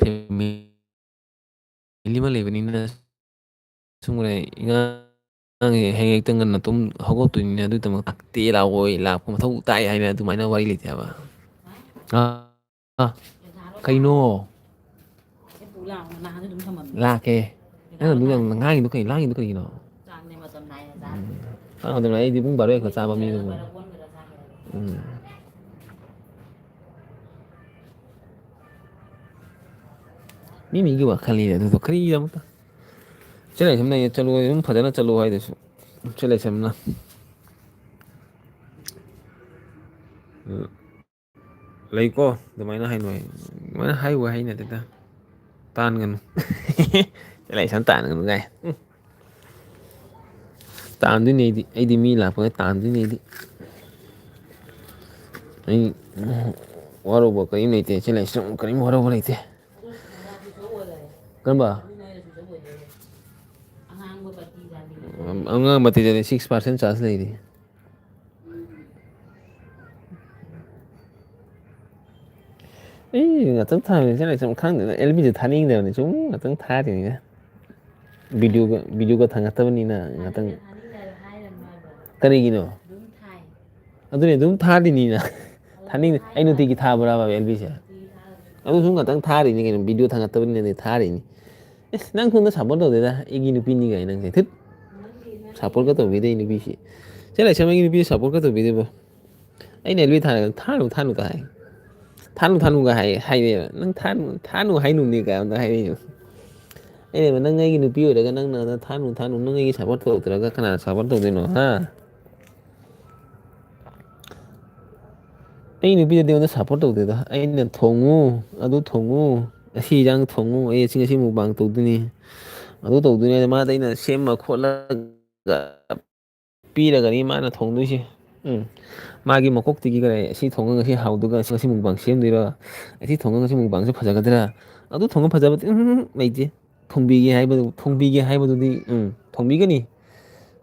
family ꯑꯃ ꯂꯩꯕꯅꯤꯅ ꯁꯨꯝ ꯀꯔꯤ, ꯑꯉꯥꯡꯁꯦ ꯍꯌꯦꯡ ꯍꯦꯛꯇ ꯉꯟꯅ ꯇꯨꯝ ꯍꯧꯒꯠꯇꯣꯏꯅꯤꯅ ꯑꯗꯨꯒꯤꯗꯃꯛ ꯂꯥꯛꯇꯦ, ꯂꯥꯛꯑꯣꯏ, ꯂꯥꯛꯄ ꯃꯊꯧ ꯇꯥꯏ ꯍꯥꯏꯅ ꯑꯗꯨꯃꯥꯏꯅ ꯋꯥꯔꯤ ꯂꯩꯇꯦ ꯍꯥꯏꯕ꯫ ꯑꯥ, ꯑꯥ, ꯀꯩꯅꯣ? ꯂꯥꯛꯀꯦ꯫ ꯅꯪ ꯑꯗꯨ ꯌꯥꯝ ꯉꯥꯡꯉꯤꯗꯣ ꯀꯩ, ꯂꯥꯡꯉꯤꯗꯣ ꯀꯩꯒꯤꯅꯣ? ꯎꯝ꯫ ꯆꯥꯛ ꯃꯇꯝ ꯅꯥꯏ, ꯑꯩꯗꯤ ꯄꯨꯡ ꯕꯥꯔꯣ ꯍꯦꯛꯇ ꯆꯥꯕ ꯃꯤꯗꯨꯕꯨ꯫ ꯎꯝ꯫ ꯃꯤ ꯃꯤꯒꯤ ꯋꯥꯈꯜꯅꯤꯗ ꯑꯗꯨꯗꯣ, ꯀꯔꯤꯒꯤꯗꯃꯛꯇ? ꯆꯦ ꯂꯩꯁ꯭ꯔꯝꯅ ꯑꯩꯅ ꯆꯠꯂꯣ, ꯑꯗꯨꯝ ꯐꯖꯅ ꯆꯠꯂꯣ ꯍꯥꯏꯗꯨꯁꯨ꯫ ꯆꯦ ꯂꯩꯁ꯭ꯔꯝꯅ꯫ ꯂꯩꯀꯣ, ꯑꯗꯨꯃꯥꯏꯅ ꯍꯥꯏꯅꯨ ꯍꯥꯏ꯫ ꯑꯗꯨꯃꯥꯏꯅ ꯍꯥꯏꯕ ꯍꯩꯅꯗꯦꯗ꯫ ꯇꯥꯟꯒꯅꯨ꯫ ꯆꯦ ꯂꯩꯁ꯭ꯔꯝ ꯇꯥꯟꯒꯅꯨ ꯀꯥꯏ꯫ ꯎꯝ꯫ ꯇꯥꯟꯗꯣꯏꯅꯦ ꯑꯩꯗꯤ꯫ ꯑꯩꯗꯤ ꯃꯤ ꯂꯥꯛꯄꯒ ꯇꯥꯟꯗꯣꯏꯅꯦ ꯑꯩꯗꯤ꯫ ꯑꯩ ꯋꯥꯔꯧꯕ ꯀꯔꯤꯝ ꯂꯩꯇꯦ꯫ ꯆꯦ ꯂꯩꯁ꯭ꯔꯝ ꯀꯔꯤꯝ ꯋꯥꯔꯧꯕ ꯂꯩꯇꯦ꯫ ꯀꯔꯝꯕ? ꯑꯉꯥꯡ ꯃꯇꯤꯛꯇꯗꯤ six percent chance ꯂꯩꯔꯤ꯫ ꯑꯩ ꯉꯥꯛꯇꯪ ꯊꯥꯕꯅꯤ, ꯆꯦ ꯂꯩꯁ꯭ꯔꯝ ꯈꯪꯗꯦꯗ, ꯑꯦꯜ ꯕꯤꯁꯦ ꯊꯥꯅꯤꯡꯗꯕꯅꯤ, ꯁꯨꯝ ꯉꯥꯛꯇꯪ ꯊꯥꯔꯤꯅꯤꯗ꯫ Videoꯒ, videoꯒ ꯊꯥꯡꯒꯠꯇꯕꯅꯤꯅ ꯉꯥꯛꯇꯪ꯫ ꯀꯔꯤꯒꯤꯅꯣ? ꯑꯗꯨꯅꯤ, ꯑꯗꯨꯝ ꯊꯥꯔꯤꯅꯤꯅ꯫ ꯊꯥꯅꯤꯡ-, ꯑꯩ ꯅꯨꯡꯇꯤꯒꯤ ꯊꯥꯕ꯭ꯔꯕ ꯑꯦꯜ ꯕꯤꯁꯦ? ꯑꯗꯨ ꯁꯨꯝ ꯉꯥꯛꯇꯪ ꯊꯥꯔꯤꯅꯤ ꯀꯩꯅꯣ, video ꯊꯥꯡꯒꯠꯇꯕꯅꯤꯅ ꯊꯥꯔꯤꯅꯤ꯫ ꯏꯁ, ꯅꯪ ꯁꯣꯝꯗ support ꯇꯧꯗꯦꯗ, ꯑꯩꯒꯤ ꯅꯨꯄꯤꯅꯤ ꯀꯥꯏꯅ ꯅꯪꯁꯦ꯫ ꯊꯤꯠ! Support ꯀ ꯇꯧꯕꯤꯗꯦ ꯑꯩ ꯅꯨꯄꯤꯁꯤ꯫ ꯆꯦ ꯂꯩꯁ꯭ꯔꯝ ꯑꯩꯒꯤ ꯅꯨꯄꯤꯁꯤ support ꯀ ꯇꯧꯕꯤꯗꯦꯕꯣ꯫ ꯑꯩꯅ ꯑꯦꯜ ꯕꯤ ꯊꯥꯔꯒ "ꯊꯥꯅꯨ, ꯊꯥꯅꯨ" ꯀ ꯍꯥꯏ꯫ "ꯊꯥꯅꯨ, ꯊꯥꯅꯨ" ꯀ ꯍꯥꯏ, ꯍꯥꯏꯔꯦꯕ꯫ "ꯅꯪ ꯊꯥꯅꯨ, ꯊꯥꯅꯨ ꯍꯥꯏꯅꯨꯅꯦ" ꯀꯥꯏ ꯑꯝꯇ ꯍꯥꯏꯔꯛꯏꯕ꯫ ꯑꯩꯅ ꯍꯥꯏꯕ, ꯅꯪ ꯑꯩꯒꯤ ꯅꯨꯄꯤ ꯑꯣꯏꯔꯒ ꯅꯪꯅ ꯊꯥꯅꯨ, ꯊꯥꯅꯨ, ꯅꯪ ꯑꯩꯒꯤ ꯁꯞꯄꯣꯔꯠ ꯇꯧꯗ꯭ꯔꯒ ꯀꯅꯥꯅ ꯁꯞꯄꯣꯔꯠ ꯇꯧꯗꯣꯏꯅꯣ, ꯍꯥ? ꯑꯩ ꯅꯨꯄꯤꯗꯗꯤ ꯑꯩꯉꯣꯟꯗ ꯁꯞꯄꯣꯔꯠ ꯇꯧꯗꯦꯗ꯫ ꯑꯩꯅ ꯊꯣꯡꯉꯨ, ꯑꯗꯨ ꯊꯣꯡꯉꯨ, ꯑꯁꯤ ꯏꯟꯖꯥꯡ ꯊꯣꯡꯉꯨ, ꯑꯩ ꯉꯁꯤ, ꯉꯁꯤ ꯃꯨꯛꯕꯥꯡ ꯇꯧꯗꯣꯏꯅꯤ, ꯑꯗꯨ ꯇꯧꯗꯣꯏꯅꯤ ꯍꯥꯏꯅ ꯃꯥꯗ ꯑꯩꯅ ꯁꯦꯝꯃ ꯈꯣꯠꯂꯒ ꯄꯤꯔꯒꯅꯤ ꯃꯥꯅ ꯊꯣꯡꯗꯣꯏꯁꯦ꯫ ꯎꯝ꯫ ꯃꯥꯒꯤ ꯃꯀꯣꯛꯇꯒꯤ ꯀꯔꯤ, ꯑꯁꯤ ꯊꯣꯡꯉꯒ ꯉꯁꯤ ꯍꯥꯎꯗꯨꯒ ꯉꯁꯤ, ꯉꯁꯤ ꯃꯨꯛꯕꯥꯡ ꯁꯦꯝꯗꯣꯏꯔꯣ? ꯑꯁꯤ ꯊꯣꯡꯉꯒ ꯉꯁꯤ ꯃꯨꯛꯕꯥꯡꯁꯦ ꯐꯖꯒꯗ꯭ꯔꯥ? ꯑꯗꯨ ꯊꯣꯡꯉ ꯐꯖꯕꯗꯤ, ꯎꯝ, ꯂꯩꯇꯦ꯫ ꯊꯣꯡꯕꯤꯒꯦ ꯍꯥꯏꯕꯗꯨ, ꯊꯣꯡꯕꯤꯒꯦ ꯍꯥꯏꯕꯗꯨꯗꯤ, ꯎꯝ, ꯊꯣꯡꯕꯤꯒꯅꯤ꯫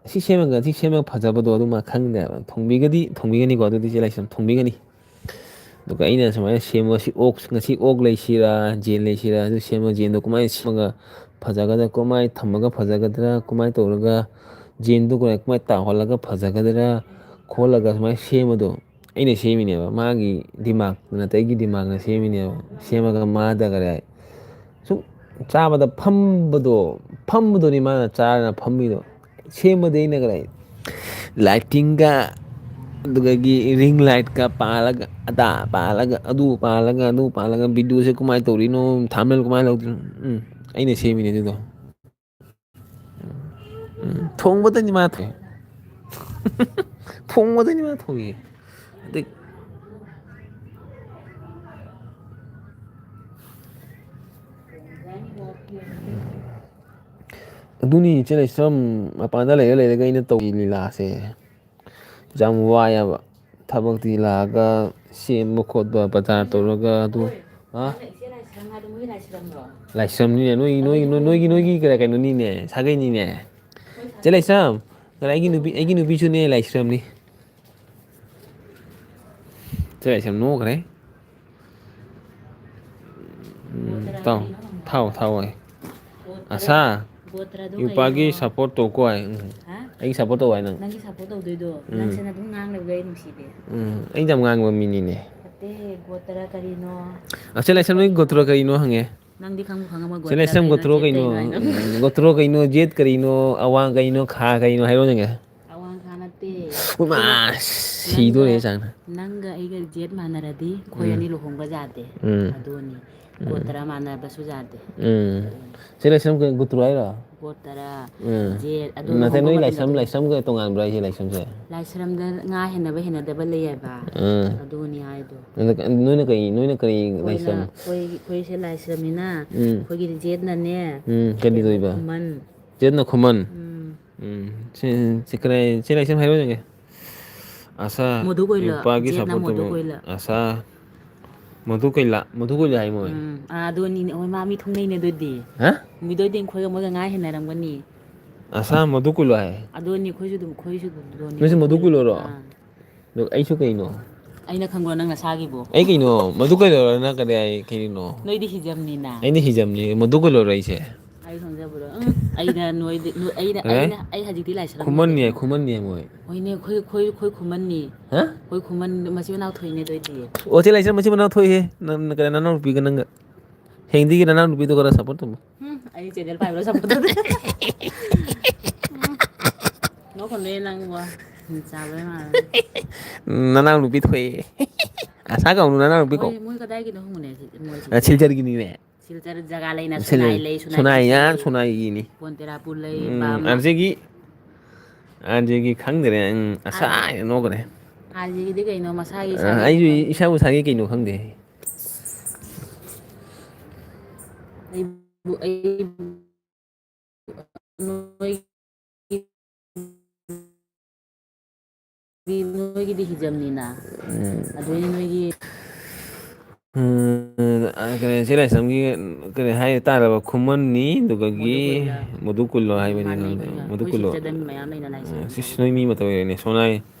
ꯑꯁꯤ ꯁꯦꯝꯃꯒ, ꯑꯁꯤ ꯁꯦꯝꯃꯒ ꯐꯖꯕꯗꯣ ꯑꯗꯨ ꯃꯥ ꯈꯪꯗꯦꯕ꯫ ꯊꯣꯡꯕꯤꯒꯗꯤ, ꯊꯣꯡꯕꯤꯒꯅꯤꯀꯣ, ꯑꯗꯨꯗꯤ ꯆꯦ ꯂꯥꯏꯁ꯭ꯔꯝ, ꯊꯣꯡꯕꯤꯒꯅꯤ꯫ ꯑꯗꯨꯒ ꯑꯩꯅ ꯁꯨꯃꯥꯏꯅ ꯁꯦꯝꯃꯣ, ꯁꯤ ꯑꯣꯛ, ꯉꯁꯤ ꯑꯣꯛ ꯂꯩꯁꯤꯔꯥ, ꯌꯦꯟ ꯂꯩꯁꯤꯔꯥ, ꯑꯗꯨ ꯁꯦꯝꯃꯣ, ꯌꯦꯟꯗꯣ ꯀꯃꯥꯏꯅ ꯁꯦꯝꯃꯒ ꯐꯖꯒꯗ꯭ꯔꯥ, ꯀꯃꯥꯏꯅ ꯊꯝꯃꯒ ꯐꯖꯒꯗ꯭ꯔꯥ, ꯀꯃꯥꯏꯅ ꯇꯧꯔꯒ ꯌꯦꯟꯗꯣ ꯀꯃꯥꯏ-, ꯀꯃꯥꯏꯅ ꯇꯥꯎꯍꯜꯂꯒ ꯐꯖꯒꯗ꯭ꯔꯥ ꯈꯣꯠꯂꯒ ꯁꯨꯃꯥꯏꯅ ꯁꯦꯝꯕꯗꯣ ꯑꯩꯅ ꯁꯦꯝꯃꯤꯅꯦꯕ, ꯃꯥꯒꯤ ꯗꯤꯃꯥꯛ ꯅꯠꯇꯦ, ꯑꯩꯒꯤ ꯗꯤꯃꯥꯛꯅ ꯁꯦꯝꯃꯤꯅꯦꯕ꯫ ꯁꯦꯝꯃꯒ ꯃꯥꯗ ꯀꯔꯤ ꯍꯥꯏ, ꯁꯨꯝ ꯆꯥꯕꯗ ꯐꯝꯕꯗꯣ, ꯐꯝꯕꯗꯨꯅꯤ ꯃꯥꯅ ꯆꯥꯔꯅ ꯐꯝꯃꯤꯗꯣ꯫ ꯁꯦꯝꯕꯗꯤ ꯑꯩꯅ ꯀꯔꯤ ꯍꯥꯏ, ꯂꯥꯏꯇꯤꯡꯒ, ꯑꯗꯨꯗꯒꯤ ꯔꯤꯡ ꯂꯥꯏꯠꯀ ꯄꯥꯜꯂꯒ, ꯑꯗꯥ ꯄꯥꯜꯂꯒ, ꯑꯗꯨ ꯄꯥꯜꯂꯒ, ꯑꯗꯨ ꯄꯥꯜꯂꯒ, ꯚꯤꯗꯤꯑꯣꯁꯦ ꯀꯃꯥꯏꯅ ꯇꯧꯔꯤꯅꯣ, ꯊꯥꯝꯅꯦꯜ ꯀꯃꯥꯏꯅ ꯂꯧꯗꯣꯏꯅꯣ, ꯎꯝ, ꯑꯩꯅ ꯁꯦꯝꯃꯤꯅꯦ ꯑꯗꯨꯗꯣ꯫ ꯎꯝ, ꯊꯣꯡꯕꯗꯅꯤ ꯃꯥ ꯊꯣꯡꯉꯤ꯫ ꯊꯣꯡꯕꯗꯅꯤ ꯃꯥ ꯊꯣꯡꯉꯤ꯫ ꯑꯗꯩ ꯑꯗꯨꯅꯤ ꯏꯆꯦ ꯂꯩꯁ꯭ꯔꯝ, ꯃꯄꯥꯟꯗ ꯂꯩꯔ ꯂꯩꯔꯒ ꯑꯩꯅ ꯇꯧꯔꯤ ꯂꯤꯂꯥꯁꯦ꯫ ꯌꯥꯝ ꯋꯥꯏꯑꯕ꯫ ꯊꯕꯛꯇꯤ ꯂꯥꯛꯑꯒ ꯁꯦꯝꯕ ꯈꯣꯠꯄ, ꯕꯖꯥꯔ ꯇꯧꯔꯒ ꯑꯗꯨ, ꯍꯥ? ꯅꯪꯅ ꯏꯆꯦ ꯂꯥꯏꯁ꯭ꯔꯝ ꯍꯥꯏꯗꯣ ꯃꯣꯏ ꯂꯥꯏꯁ꯭ꯔꯝꯂꯣ? ꯂꯥꯏꯁ꯭ꯔꯝꯅꯤꯅꯦ, ꯅꯣꯏ, ꯅꯣꯏ, ꯅꯣꯏ, ꯅꯣꯏꯒꯤ, ꯅꯣꯏꯒꯤ ꯀꯩꯅꯣ-, ꯀꯩꯅꯣꯅꯤꯅꯦ, ꯁꯥꯒꯩꯅꯤꯅꯦ꯫ ꯃꯣꯏ ꯏꯆꯦ ꯂꯥꯏꯁ꯭ꯔꯝ, ꯀꯩꯅꯣ, ꯑꯩꯒꯤ ꯅꯨꯄꯤ, ꯑꯩꯒꯤ ꯅꯨꯄꯤꯁꯨꯅꯦ ꯂꯥꯏꯁ꯭ꯔꯝꯅꯤ꯫ ꯏꯆꯦ ꯂꯥꯏꯁ꯭ꯔꯝ ꯅꯣꯛꯈ꯭ꯔꯦ꯫ ꯎꯝ, ꯒꯣꯇ꯭ꯔ ꯇꯥꯎ, ꯀꯔꯤꯅꯣ ꯍꯪꯕ? ꯊꯥꯎ, ꯊꯥꯎ ꯍꯥꯏ꯫ ꯒꯣꯇ꯭ꯔ, ꯑꯁꯥ, ꯒꯣꯇ꯭ꯔꯗꯣ ꯌꯨꯄꯥꯒꯤ ꯀꯩꯅꯣ? Support ꯇꯧꯀꯣ ꯍꯥꯏ꯫ ꯎꯝ꯫ ꯍꯥ? ꯑꯩꯒꯤ support ꯇꯧ ꯍꯥꯏ ꯅꯪ꯫ ꯅꯪꯒꯤ support ꯇꯧꯗꯣꯏꯗꯣ? ꯎꯝ꯫ ꯅꯪꯁꯦ ꯅꯗꯨꯝ ꯉꯥꯡ ꯂꯩꯕꯗꯣ ꯑꯩ ꯅꯨꯡꯁꯤꯗꯦ꯫ ꯎꯝ, ꯑꯩ ꯌꯥꯝ ꯉꯥꯡꯕ ꯃꯤꯅꯤꯅꯦ꯫ ꯅꯠꯇꯦ, ꯒꯣꯇ꯭ꯔ ꯀꯔꯤꯅꯣ? ꯑꯁꯦ ꯂꯥꯏꯁ꯭ꯔꯝ ꯅꯣꯏ ꯀꯔꯤꯅꯣ? ꯒꯣꯇ꯭ꯔ ꯀꯔꯤꯅꯣ ꯍꯪꯉꯦ꯫ ꯅꯪꯗꯤ ꯈꯪꯕꯨ ꯈꯪꯉꯝꯃꯣꯏ, ꯁꯦ ꯒꯣꯇ꯭ꯔ ꯂꯥꯏꯁ꯭ꯔꯝ ꯀꯩꯅꯣ, ꯒꯣꯇ꯭ꯔ ꯖꯦꯠ ꯀꯩꯅꯣ? ꯀꯩꯅꯣ ꯍꯥꯏꯅ꯫ ꯎꯝ, ꯒꯣꯇ꯭ꯔ ꯀꯩꯅꯣ, ꯖꯦꯠ ꯀꯔꯤꯅꯣ, ꯑꯋꯥꯡ ꯀꯩꯅꯣ, ꯈꯥ ꯀꯩꯅꯣ ꯍꯥꯏꯔꯣ ꯌꯦꯡꯒꯦ꯫ ꯑꯋꯥꯡ ꯈꯥ ꯅꯠꯇꯦ꯫ ꯎꯃꯥ, ꯀꯩꯅꯣ, ꯁꯤꯗꯣꯔꯦ ꯅꯪꯒ, ꯆꯥꯛꯅ꯫ ꯅꯪꯒ ꯑꯩꯒ ꯖꯦꯠ ꯃꯥꯟꯅꯔꯗꯤ ꯑꯩꯈꯣꯏ ꯎꯝ꯫ ꯑꯅꯤ ꯂꯨꯍꯣꯡꯕ ꯌꯥꯗꯦ꯫ ꯎꯝ꯫ ꯑꯗꯨꯅꯤ꯫ ꯒꯣꯠ ꯇꯔꯥ ꯃꯥꯟꯅꯕꯁꯨ ꯌꯥꯗꯦ꯫ ꯎꯝ꯫ ꯁꯤ ꯂꯥꯏꯁ꯭ꯔꯝ ꯀꯩ ꯒꯨꯇ꯭ꯔꯨ ꯍꯥꯏꯔꯣ? ꯒꯣꯠ ꯇꯔꯥ, ꯎꯝ꯫ ꯖꯦꯠ, ꯑꯗꯨ ꯅꯠꯇꯦ, ꯅꯣꯏ ꯂꯥꯏꯁ꯭ꯔꯝ, ꯂꯥꯏꯁ꯭ꯔꯝꯒ ꯇꯣꯉꯥꯟꯕ꯭ꯔꯥ ꯍꯥꯏꯁꯦ, ꯂꯥꯏꯁ꯭ꯔꯝꯁꯦ? ꯂꯥꯏꯁ꯭ꯔꯝꯗ ꯉꯥ ꯍꯦꯟꯅꯕ ꯍꯦꯟꯅꯗꯕ ꯂꯩꯌꯦꯕ꯫ ꯎꯝ꯫ ꯑꯗꯨꯅꯤ ꯍꯥꯏꯗꯣ꯫ ꯅꯣꯏꯅ, ꯅꯣꯏꯅ ꯀꯩ, ꯅꯣꯏꯅ ꯀꯔꯤ ꯑꯩꯈꯣꯏꯅ, ꯂꯥꯏꯁ꯭ꯔꯝ? ꯑꯩꯈꯣꯏ, ꯑꯩꯈꯣꯏꯁꯦ ꯂꯥꯏꯁ꯭ꯔꯝꯅꯤꯅ, ꯎꯝ꯫ ꯑꯩꯈꯣꯏꯒꯤꯗꯤ ꯖꯦꯠꯅꯅꯦ, ꯎꯝ, ꯀꯔꯤ ꯖꯦꯠꯅ ꯇꯧꯔꯤꯕ? ꯈꯨꯃꯟ꯫ ꯖꯦꯠꯅ ꯈꯨꯃꯟ? ꯎꯝ꯫ ꯎꯝ꯫ ꯁꯤ, ꯁꯤ ꯀꯔꯤ, ꯁꯤ ꯂꯥꯏꯁ꯭ꯔꯝ ꯍꯥꯏꯔꯣ ꯌꯦꯡꯒꯦ꯫ ꯑꯁꯥ, ꯃꯣꯗꯨ ꯀꯣꯏꯂꯥ, ꯅꯨꯄꯥꯒꯤ ꯖꯦꯠꯅ ꯁꯥꯄꯣꯔꯠ ꯃꯣꯗꯨ ꯇꯧꯕ꯫ ꯀꯣꯏꯂꯥ꯫ ꯑꯁꯥ, ꯃꯣꯗꯨ ꯀꯣꯏꯂꯥ, ꯃꯣꯗꯨ ꯀꯣꯏꯂꯥ ꯍꯥꯏ ꯃꯣꯏ꯫ ꯎꯝ, ꯑꯥ, ꯑꯗꯨꯅꯤꯅꯦ꯫ ꯍꯣꯏ, ꯃꯥ ꯃꯤ ꯊꯨꯡꯅꯩꯅꯦ ꯑꯗꯨꯗꯤ꯫ ꯍꯥ? ꯃꯤꯗꯣꯏꯗꯤ ꯑꯩꯈꯣꯏꯒ ꯃꯣꯏꯒ ꯉꯥ ꯍꯦꯟꯅꯔꯝꯒꯅꯤ꯫ ꯑꯁꯥ, ꯃꯣꯗꯨ ꯀꯣꯏꯂꯥ ꯍꯥꯏ꯫ ꯑꯗꯨꯅꯤ, ꯑꯩꯈꯣꯏꯁꯨ ꯑꯗꯨꯝ, ꯑꯩꯈꯣꯏꯁꯨ ꯑꯗꯨꯝ ꯑꯗꯨꯅꯤ, ꯅꯣꯏꯁꯨ ꯃꯣꯗꯨ ꯃꯣꯗꯨ ꯀꯣꯏꯂꯥ꯫ ꯀꯣꯏꯂꯥꯔꯣ? ꯑꯥ꯫ ꯑꯗꯣ ꯑꯩꯁꯨ ꯀꯩꯅꯣ? ꯑꯩꯅ ꯈꯪꯕ꯭ꯔꯣ ꯅꯪ ꯅꯁꯥꯒꯤꯕꯨ? ꯑꯩ ꯀꯩꯅꯣ? ꯃꯣꯗꯨ ꯀꯣꯏꯂꯥꯔꯣ ꯅꯪ ꯀꯔꯤ ꯍꯥꯏ ꯀꯩꯅꯣ? ꯅꯣꯏꯗꯤ ꯍꯤꯖꯝꯅꯤꯅ꯫ ꯑꯩꯅ ꯍꯤꯖꯝꯅꯤ, ꯃꯣꯗꯨ ꯀꯣꯏꯂꯥꯔꯣ ꯑꯩꯁꯦ? ꯑꯩ ꯈꯪꯖꯕ꯭ꯔꯣ? ꯎꯝ, ꯑꯩꯅ ꯅꯣꯏꯗꯤ, ꯅꯣꯏ, ꯑꯩꯅ, ꯀꯩ? ꯑꯩꯅ, ꯑꯩ ꯍꯧꯖꯤꯛꯇꯤ ꯂꯥꯏꯁ꯭ꯔꯝ ꯈꯨꯃꯟꯅꯤ ꯍꯥꯏ, ꯅꯠꯇꯦ꯫ ꯈꯨꯃꯟꯅꯤ ꯍꯥꯏ ꯃꯣꯏ꯫ ꯍꯣꯏꯅꯦ, ꯑꯩꯈꯣꯏ, ꯑꯩꯈꯣꯏ, ꯑꯩꯈꯣꯏ ꯈꯨꯃꯟꯅꯤ꯫ ꯍꯥ? ꯑꯩꯈꯣꯏ ꯈꯨꯃꯟ ꯃꯆꯤꯟ ꯃꯅꯥꯎ ꯊꯣꯛꯏꯅꯦ ꯑꯗꯨ ꯑꯣꯏꯗꯤ꯫ ꯑꯣ, ꯆꯦ ꯂꯥꯏꯁ꯭ꯔꯝ ꯃꯆꯤꯟ ꯃꯅꯥꯎ ꯊꯣꯛꯏꯍꯦ꯫ ꯅꯪ, ꯅꯪ ꯀꯩꯅꯣ, ꯅꯅꯥꯎꯅꯨꯄꯤꯒ ꯅꯪꯒ꯫ ꯍꯌꯦꯡꯗꯒꯤ ꯅꯅꯥꯎꯅꯨꯄꯤꯗꯣ ꯈꯔ ꯁꯞꯄꯣꯔꯠ ꯇꯧꯕ꯫ ꯎꯝ, ꯑꯩ ꯆꯦꯅꯦꯜ ꯄꯥꯏꯕ꯭ꯔꯣ ꯁꯞꯄꯣꯔꯠ ꯇꯧꯗꯦ꯫ ꯎꯝ, ꯅꯣꯛꯀꯅꯨꯍꯦ ꯅꯪꯕꯣ꯫ ꯍꯤꯡꯆꯥꯕꯤ ꯃꯥꯜꯂꯦ꯫ ꯅꯅꯥꯎꯅꯨꯄꯤ ꯊꯣꯛꯏ꯫ ꯑꯁꯥ ꯀꯧꯅꯨ, ꯅꯅꯥꯎꯅꯨꯄꯤ ꯀꯧ꯫ ꯃꯣꯏ, ꯃꯣꯏ ꯀꯗꯥꯏꯒꯤꯅꯣ ꯍꯪꯉꯨꯅꯦ, ꯃꯣꯏꯁꯦ꯫ ꯑ, ꯁꯤꯜꯆꯔꯒꯤꯅꯤꯅꯦ꯫ ꯁꯤꯜꯆꯔ ꯖꯒꯥ ꯂꯩꯅ ꯁꯤꯜ-, ꯁꯨꯅꯥꯏ ꯂꯩ, ꯁꯨꯅꯥꯏ ꯁꯨꯅꯥꯏ, ꯂꯩ꯫ ꯑ, ꯁꯨꯅꯥꯏꯒꯤꯅꯤ꯫ ꯄꯣꯟꯇꯦꯔꯥꯄꯨꯔ ꯂꯩ, ꯎꯝ, ꯕꯥꯝ-, ꯑꯗꯨꯗꯒꯤ, ꯑꯗꯨꯗꯒꯤ ꯈꯪꯗ꯭ꯔꯦ, ꯎꯝ, ꯑꯁꯥ ꯑꯥ, ꯍꯥꯏꯅ ꯅꯣꯛꯈ꯭ꯔꯦ꯫ ꯑꯥꯔꯖꯦꯒꯤ ꯗꯤ ꯀꯩꯅꯣ ꯃꯁꯥꯒꯤ ꯑ, ꯏꯁꯥꯒꯤ ꯑꯩꯁꯨ ꯈꯪ-, ꯏꯁꯥꯕꯨ ꯏꯁꯥꯒꯤ ꯀꯩꯅꯣ ꯈꯪꯗꯦ꯫ ꯑꯩꯕꯨ, ꯑꯩꯕꯨ, ꯅꯣꯏꯒꯤ, ꯅꯣꯏꯒꯤꯗꯤ ꯍꯤꯖꯝꯅꯤꯅ꯫ ꯎꯝ꯫ ꯑꯗꯨꯅꯤ ꯅꯣꯏꯒꯤ ꯎꯝ, ꯑ, ꯀꯔꯤ, ꯆꯦ ꯂꯥꯏꯁ꯭ꯔꯝꯒꯤ, ꯀꯔꯤ ꯍꯥꯏ ꯇꯥꯔꯕ ꯈꯨꯃꯟꯅꯤ, ꯑꯗꯨꯗꯒꯤ ꯃꯣꯗꯨ ꯀꯨꯜꯂꯣ꯫ ꯃꯣꯗꯨ ꯀꯨꯜꯂꯣ ꯎꯝ, ꯍꯥꯏꯕꯅꯤ ꯃꯥꯅꯤ, ꯅꯪꯗꯣ꯫ ꯃꯣꯏꯒ꯫ ꯃꯣꯗꯨ ꯑꯩꯈꯣꯏ ꯀꯨꯜꯂꯣ꯫ ꯁꯤꯗ ꯑꯗꯨꯝ ꯃꯌꯥꯝ ꯂꯩꯅ ꯂꯥꯏꯁ꯭ꯔꯝ ꯎꯝ, ꯁꯤꯁ, ꯂꯩ꯫ ꯅꯣꯏ ꯃꯤ ꯑꯃꯠꯇ ꯑꯣꯏꯔꯦꯅꯦ꯫ ꯁꯣꯅꯥꯏ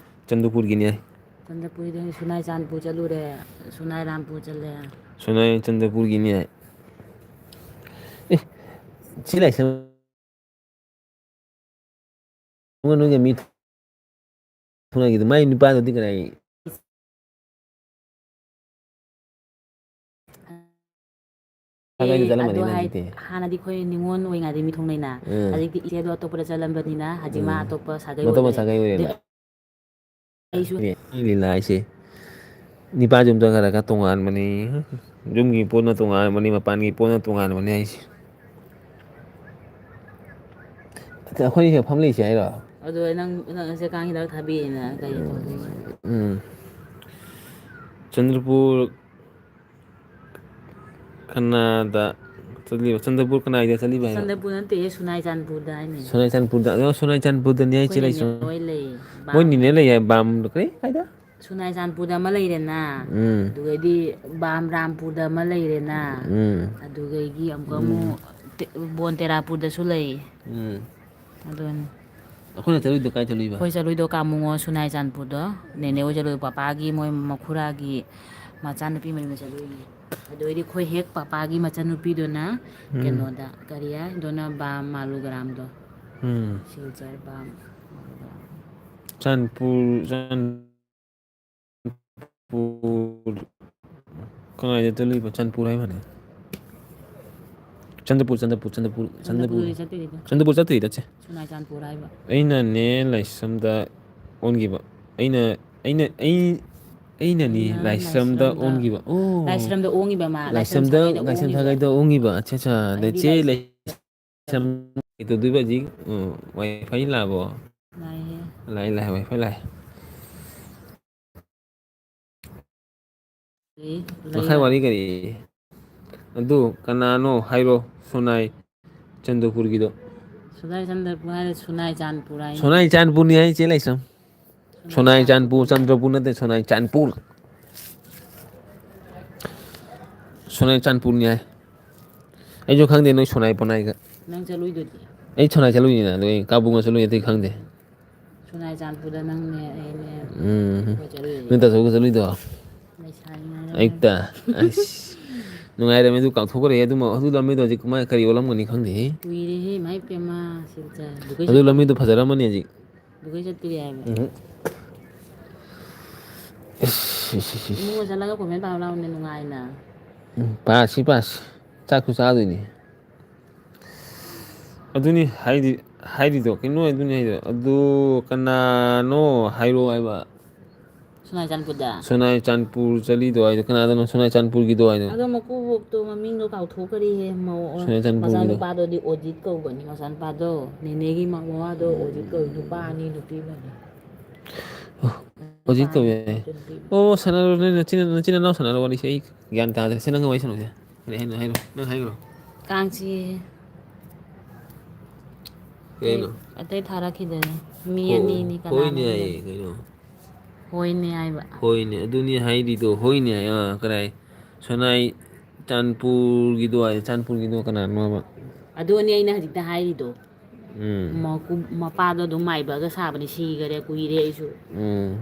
ꯆꯟꯗꯄꯨꯔꯒꯤꯅꯦ꯫ ꯆꯟꯗꯄꯨꯔꯗ ꯁꯨꯅꯥꯏ ꯆꯥꯟꯄꯨꯔ ꯆꯠꯂꯨꯔꯦ, ꯁꯨꯅꯥꯏ ꯔꯥꯝꯄꯨꯔ ꯆꯠꯂꯦ꯫ ꯁꯣꯅꯥꯏ ꯆꯟꯗ꯭ꯔꯄꯨꯔꯒꯤꯅꯦ꯫ ꯑꯦ, ꯁꯤ ꯂꯥꯏꯁꯪ ꯑꯃ ꯅꯣꯏꯒ ꯃꯤ ꯊꯨꯡꯅꯈꯤꯗ ꯃꯥꯏ ꯅꯨꯄꯥꯗꯨꯗꯤ ꯀꯅꯥꯏ? ꯁꯥꯒꯩꯗ ꯑꯦ, ꯆꯠꯂꯝꯃꯅꯤ ꯑꯗꯣ ꯍꯥꯏ-, ꯅꯪꯗꯤ꯫ ꯍꯥꯟꯅꯗꯤ ꯑꯩꯈꯣꯏ ꯅꯤꯉꯣꯜ ꯑꯣꯏꯔꯤꯉꯩꯗ ꯃꯤ ꯊꯨꯡꯅꯩꯅ, ꯎꯝ꯫ ꯍꯧꯖꯤꯛꯇꯤ ꯏꯆꯦꯗꯣ ꯑꯇꯣꯞꯄꯗ ꯆꯠꯂꯝꯕꯅꯤꯅ ꯍꯧꯖꯤꯛ ꯃꯥ ꯎꯝ꯫ ꯑꯇꯣꯞꯄ ꯁꯥꯒꯩ ꯑꯇꯣꯞꯄ ꯑꯣꯏꯈ꯭ꯔꯦ꯫ ꯁꯥꯒꯩ ꯑꯗꯩ ꯑꯣꯏꯔꯦꯅ꯫ ꯑꯩꯁꯨ ꯑꯦ, ꯂꯤꯂꯥ ꯍꯥꯏꯁꯦ꯫ ꯅꯤꯄꯥꯁꯦ ꯑꯝꯇ ꯈꯔ ꯈꯔ ꯇꯣꯉꯥꯟꯕꯅꯤ꯫ ꯌꯨꯝꯒꯤ ꯄꯣꯠꯅ ꯇꯣꯉꯥꯟꯕꯅꯤ, ꯃꯄꯥꯟꯒꯤ ꯄꯣꯠꯅ ꯇꯣꯉꯥꯟꯕꯅꯤ ꯍꯥꯏꯁꯦ꯫ ꯑꯩꯈꯣꯏ ꯁꯤꯗ ꯐꯝ ꯂꯩꯁꯦ ꯍꯥꯏꯔꯣ? ꯑꯗꯣ ꯅꯪ, ꯅꯪ ꯁꯦ ꯀꯥꯡ ꯍꯤꯗꯥꯛ ꯊꯥꯕꯤꯌꯦꯅ ꯀꯔꯤ ꯇꯧꯗꯣꯏꯅꯣ? ꯎꯝ꯫ ꯆꯟꯗ꯭ꯔꯄꯨꯔ ꯀꯅꯥꯗ ꯆꯠꯂꯤꯕ? ꯆꯟꯗ꯭ꯔꯄꯨꯔ ꯀꯅꯥꯏꯗ ꯆꯠꯂꯤꯕ ꯍꯥꯏꯕ? ꯆꯟꯗ꯭ꯔꯄꯨꯔ ꯅꯠꯇꯦꯍꯦ, ꯁꯨꯅꯥꯏ ꯆꯥꯟꯄꯨꯔꯗ ꯍꯥꯏꯅꯦ꯫ ꯁꯨꯅꯥꯏ ꯆꯥꯟꯄꯨꯔꯗ, ꯑꯣ, ꯁꯨꯅꯥꯏ ꯆꯥꯟꯄꯨꯔꯗꯅꯤ ꯍꯥꯏ ꯑꯩꯈꯣꯏ ꯆꯦ ꯅꯦꯅꯦ ꯂꯩꯁ꯭ꯔꯝ꯫ ꯍꯣꯏ ꯂꯩ꯫ ꯃꯣꯏ ꯕꯥꯝ ꯅꯤꯅꯦ ꯂꯩ ꯍꯥꯏ, ꯕꯥꯝ ꯀꯔꯤ ꯀꯥꯏꯗ? ꯁꯨꯅꯥꯏ ꯆꯥꯟꯄꯨꯔꯗ ꯑꯃ ꯂꯩꯔꯦꯅ, ꯎꯝ꯫ ꯑꯗꯨꯒꯩꯗꯤ ꯕꯥꯝ ꯔꯥꯝꯄꯨꯔꯗ ꯑꯃ ꯂꯩꯔꯦꯅ, ꯎꯝ꯫ ꯑꯗꯨꯗꯒꯤ ꯑꯃꯨꯛꯀ ꯎꯝ꯫ ꯑꯃꯨꯛ ꯇꯦ-, ꯕꯣꯟ ꯇꯦꯔꯥꯄꯨꯔꯗꯁꯨ ꯂꯩ꯫ ꯎꯝ꯫ ꯑꯗꯨꯅꯤ꯫ ꯑꯩꯈꯣꯏꯅ ꯆꯠꯂꯨꯏꯗꯣ ꯀꯥꯏ ꯆꯠꯂꯨꯏꯕ? ꯑꯩꯈꯣꯏ ꯆꯠꯂꯨꯏꯗꯣ ꯀꯥꯃꯨꯡꯉꯣ ꯁꯨꯅꯥꯏ ꯆꯥꯟꯄꯨꯔꯗꯣ, ꯅꯦꯅꯦ ꯍꯣꯏ ꯆꯠꯂꯨꯏ, ꯄꯄꯥꯒꯤ ꯃꯣꯏ ꯃꯈꯨꯔꯥꯒꯤ ꯃꯆꯥꯅꯨꯄꯤ ꯃꯌꯨꯝꯗ ꯆꯠꯂꯨꯏꯅꯦ꯫ ꯑꯗꯨꯗꯩꯗꯤ ꯑꯩꯈꯣꯏ ꯍꯦꯛ ꯄꯄꯥꯒꯤ ꯃꯆꯟꯅꯨꯄꯤꯗꯨꯅ ꯎꯝ꯫ ꯀꯩꯅꯣꯗ, ꯀꯔꯤ ꯍꯥꯏꯗꯣꯅ, ꯕꯥꯝ ꯃꯥꯂꯨꯒ꯭ꯔꯥꯝꯗꯣ꯫ ꯎꯝ꯫ ꯁꯤꯜꯆꯔ ꯕꯥꯝ ꯃꯥꯂꯨꯒ꯭ꯔꯥꯝ꯫ ꯆꯥꯟꯄꯨꯔ, ꯆꯥꯟꯄꯨꯔ, ꯀꯅꯥꯏꯗ ꯆꯠꯂꯨꯏꯕ? ꯆꯥꯟꯄꯨꯔ ꯍꯥꯏꯕꯅꯦ꯫ ꯆꯟꯗ꯭ꯔꯄꯨꯔ, ꯆꯟꯗ꯭ꯔꯄꯨꯔ, ꯆꯟꯗ꯭ꯔꯄꯨꯔ, ꯆꯟꯗ꯭ꯔꯄꯨꯔ꯫ ꯆꯟꯗ꯭ꯔꯄꯨꯔꯗꯤ ꯆꯠꯇꯦꯗ꯫ ꯆꯟꯗ꯭ꯔꯄꯨꯔ ꯆꯠꯇ꯭ꯔꯤꯗ, ꯆꯦ꯫ ꯁꯨꯅꯥꯏ ꯆꯥꯟꯄꯨꯔ ꯍꯥꯏꯕ꯫ ꯑꯩꯅꯅꯦ ꯂꯥꯏꯁ꯭ꯔꯝꯗ ꯑꯣꯟꯈꯤꯕ꯫ ꯑꯩꯅ, ꯑꯩꯅ, ꯑꯩ, ꯑꯩꯅꯅꯤ ꯑꯩꯅ ꯂꯥꯏꯁ꯭ꯔꯝꯗ ꯂꯥꯏꯁ꯭ꯔꯝꯗ, ꯑꯣꯟꯈꯤꯕ꯫ ꯑꯣ꯫ ꯂꯥꯏꯁ꯭ꯔꯝꯗ ꯑꯣꯡꯉꯤꯕ ꯃꯥ, ꯂꯥꯏꯁ꯭ꯔꯝ ꯂꯥꯏꯁ꯭ꯔꯝꯗ, ꯁꯥꯒꯩꯗ ꯂꯥꯏꯁ꯭ꯔꯝ ꯑꯣꯡꯉꯤꯕ꯫ ꯁꯥꯒꯩꯗ ꯑꯣꯟꯈꯤꯕ꯫ ꯑꯠꯆꯥ, ꯑꯠꯆꯥ꯫ ꯑꯗ ꯑꯩꯗꯤ ꯆꯦ ꯂꯥꯏꯁ꯭ꯔꯝ ꯂꯥꯏꯁ꯭ꯔꯝ ꯀꯩꯗꯧꯗꯣꯏꯕ ꯍꯧꯖꯤꯛ? ꯎꯝ, ꯋꯥꯏ ꯐꯥꯏ ꯂꯥꯛꯑꯕꯣ? ꯂꯥꯛꯑꯦꯍꯦ꯫ ꯂꯥꯛꯑꯦ, ꯂꯥꯛꯑꯦ, ꯋꯥꯏ ꯐꯥꯏ ꯂꯥꯛꯑꯦ꯫ ꯂꯩ, ꯃꯈꯥꯏ ꯂꯩ꯫ ꯋꯥꯔꯤ ꯀꯔꯤ? ꯑꯗꯨ ꯀꯅꯥꯅꯣ ꯍꯥꯏꯔꯣ, ꯁꯣꯅꯥꯏ ꯆꯟꯗ꯭ꯔꯄꯨꯔꯒꯤꯗꯣ꯫ ꯁꯨꯅꯥꯏ ꯆꯟꯗ꯭ꯔꯄꯨꯔ ꯍꯥꯏꯔꯦ, ꯁꯨꯅꯥꯏ ꯆꯥꯟꯄꯨꯔ ꯍꯥꯏꯅꯤ꯫ ꯁꯣꯅꯥꯏ ꯆꯥꯟꯄꯨꯔꯅꯤ ꯍꯥꯏ ꯆꯦ ꯂꯥꯏꯁ꯭ꯔꯝ꯫ ꯁꯣꯅꯥꯏ ꯁꯣꯅꯥꯏ ꯆꯥꯟꯄꯨꯔ, ꯆꯥꯟꯄꯨꯔ꯫ ꯆꯟꯗ꯭ꯔꯄꯨꯔ ꯅꯠꯇꯦ, ꯁꯣꯅꯥꯏ ꯆꯥꯟꯄꯨꯔ꯫ ꯁꯣꯅꯥꯏ ꯆꯥꯟꯄꯨꯔꯅꯤ ꯍꯥꯏ꯫ ꯑꯩꯁꯨ ꯈꯪꯗꯦ ꯅꯣꯏ ꯁꯣꯅꯥꯏ ꯄꯣꯅꯥꯏꯒ꯫ ꯅꯪ ꯆꯠꯂꯨꯏꯗꯨꯗꯤ? ꯑꯩ ꯁꯣꯅꯥꯏ ꯆꯠꯂꯨꯏꯅꯤꯅ, ꯑꯗꯨ ꯑꯩ ꯀꯥꯕꯨꯡꯒ ꯆꯠꯂꯨꯏ, ꯑꯇꯩ ꯈꯪꯗꯦ꯫ ꯁꯣꯅꯥꯏ ꯆꯥꯟꯄꯨꯔꯗ ꯅꯪꯅꯦ, ꯑꯩꯅꯦ, ꯎꯝ꯫ ꯑꯩꯈꯣꯏ ꯆꯠꯂꯨꯏꯗꯨꯗꯤ꯫ ꯅꯣꯏ ꯇꯥꯆꯧꯒ ꯆꯠꯂꯨꯏꯗꯣ? ꯂꯩꯁꯥꯔꯤꯉꯩꯗꯅꯦ꯫ ꯑꯌꯨꯛꯇ? ꯑꯁ, ꯅꯨꯡꯉꯥꯏꯔꯝꯃꯦ ꯑꯗꯨ, ꯀꯥꯎꯊꯣꯛꯈ꯭ꯔꯦ꯫ ꯑꯗꯨ ꯃ-, ꯑꯗꯨ ꯂꯝꯕꯤꯗꯣ ꯍꯧꯖꯤꯛ ꯀꯃꯥꯏ, ꯀꯔꯤ ꯑꯣꯜꯂꯝꯒꯅꯤ ꯈꯪꯗꯦꯍꯦ꯫ ꯀꯨꯏꯔꯦꯍꯦ, ꯏꯃꯥ ꯏꯄꯦꯝꯃ, ꯁꯤꯜꯆꯔ꯫ ꯑꯗꯨ ꯂꯝꯕꯤꯗꯣ ꯐꯖꯔꯝꯃꯅꯤ ꯍꯧꯖꯤꯛ꯫ ꯑꯗꯨꯒꯩ ꯆꯠꯇ꯭ꯔꯤ ꯍꯥꯏꯕ꯫ ꯎꯝ꯫ ꯏꯁ, ꯏꯁ, ꯏꯁ, ꯏꯁ꯫ ꯏꯃꯨꯡꯗ ꯆꯠꯂꯒ comment ꯄꯥꯕ ꯂꯥꯎꯅꯦ, ꯅꯨꯡꯉꯥꯏꯅ꯫ ꯎꯝ, ꯄꯥꯁꯤ, ꯄꯥꯁꯤ꯫ ꯆꯥꯛꯁꯨ ꯆꯥꯗꯣꯏꯅꯤ꯫ ꯑꯗꯨꯅꯤ ꯍꯥꯏꯗꯤ-, ꯍꯥꯏꯔꯤꯗꯣ, ꯀꯩꯅꯣ ꯑꯗꯨꯅꯤ ꯍꯥꯏꯗꯣ꯫ ꯑꯗꯨ ꯀꯅꯥꯅꯣ ꯍꯥꯏꯔꯣ ꯍꯥꯏꯕ꯫ ꯁꯣꯅꯥꯏ ꯆꯥꯟꯄꯨꯔꯗ꯫ ꯁꯣꯅꯥꯏ ꯆꯥꯟꯄꯨꯔ ꯆꯠꯂꯤꯗꯣ ꯍꯥꯏꯗꯣ ꯀꯅꯥꯗꯅꯣ? ꯁꯣꯅꯥꯏ ꯆꯥꯟꯄꯨꯔꯒꯤꯗꯣ ꯍꯥꯏꯗꯣ꯫ ꯑꯗꯣ ꯃꯀꯨꯕꯣꯛꯇꯣ ꯃꯃꯤꯡꯗꯣ ꯀꯥꯎꯊꯣꯛꯈ꯭ꯔꯦꯍꯦ꯫ ꯃꯧ-, ꯁꯣꯅꯥꯏ ꯆꯥꯟꯄꯨꯔꯒꯤꯗꯣ꯫ ꯃꯆꯥꯅꯨꯄꯥꯗꯣꯗꯤ ꯑꯣꯖꯤꯠ ꯀꯧꯕꯅꯤ꯫ ꯃꯆꯥꯅꯨꯄꯥꯗꯣ ꯅꯦꯅꯦꯒꯤ ꯃ-, ꯃꯋꯥꯗꯣ ꯑꯣꯖꯤꯠ ꯀꯧꯏ꯫ ꯅꯨꯄꯥ ꯑꯅꯤ, ꯅꯨꯄꯤ ꯑꯃꯅꯤ꯫ ꯑꯣ, ꯅꯨꯄꯥ ꯑꯣꯖꯤꯠ ꯀꯧꯏ ꯑꯅꯤ, ꯍꯥꯏ꯫ ꯅꯨꯄꯤ꯫ ꯑꯣ, ꯁꯥꯟꯅꯔꯣ, ꯅꯣꯏ ꯅꯆꯤꯟ, ꯅꯆꯤꯟ ꯅꯅꯥꯎ ꯁꯥꯟꯅꯔꯣ ꯋꯥꯔꯤꯁꯦ꯫ ꯑꯩ ꯒ꯭ꯌꯥꯟ ꯇꯥꯗ꯭ꯔꯦ꯫ ꯁꯦ, ꯅꯪꯒ ꯋꯥꯔꯤ ꯁꯥꯟꯅꯧꯁꯦ꯫ ꯀꯔꯤ ꯍꯥꯏꯅꯣ? ꯍꯥꯏꯔꯣ, ꯅꯪ ꯍꯥꯏꯈ꯭ꯔꯣ꯫ ꯀꯥꯡ ꯆꯤꯛꯑꯦ꯫ ꯀꯩꯅꯣ? ꯑꯇꯩ, ꯑꯇꯩ ꯊꯥꯔꯛꯈꯤꯗꯦꯅꯦ꯫ ꯃꯤ ꯍꯣ-, ꯑꯅꯤꯅꯤ ꯀꯅꯥꯅꯣ ꯍꯣꯏꯅꯦ ꯍꯥꯏꯌꯦ, ꯈꯪꯗꯦ꯫ ꯀꯩꯅꯣ? ꯍꯣꯏꯅꯦ ꯍꯥꯏꯕ꯫ ꯍꯣꯏꯅꯦ, ꯑꯗꯨꯅꯤ ꯍꯥꯏꯔꯤꯗꯣ, ꯍꯣꯏꯅꯦ ꯍꯥꯏ-, ꯑꯥ, ꯀꯗꯥꯏ? ꯁꯣꯅꯥꯏ ꯆꯥꯟꯄꯨꯔꯒꯤꯗꯣ ꯍꯥꯏ, ꯆꯥꯟꯄꯨꯔꯒꯤꯗꯣ ꯀꯅꯥꯅꯣꯕ? ꯑꯗꯨꯅꯤ ꯑꯩꯅ ꯍꯧꯖꯤꯛꯇ ꯍꯥꯏꯔꯤꯗꯣ꯫ ꯎꯝ꯫ ꯃꯀꯨ-, ꯃꯄꯥꯗꯣ ꯑꯗꯨꯝ ꯃꯥꯏꯕꯒ ꯁꯥꯕꯅꯤ, ꯁꯤꯈꯔꯦ ꯀꯨꯏꯔꯦ ꯑꯩꯁꯨ꯫ ꯎꯝ꯫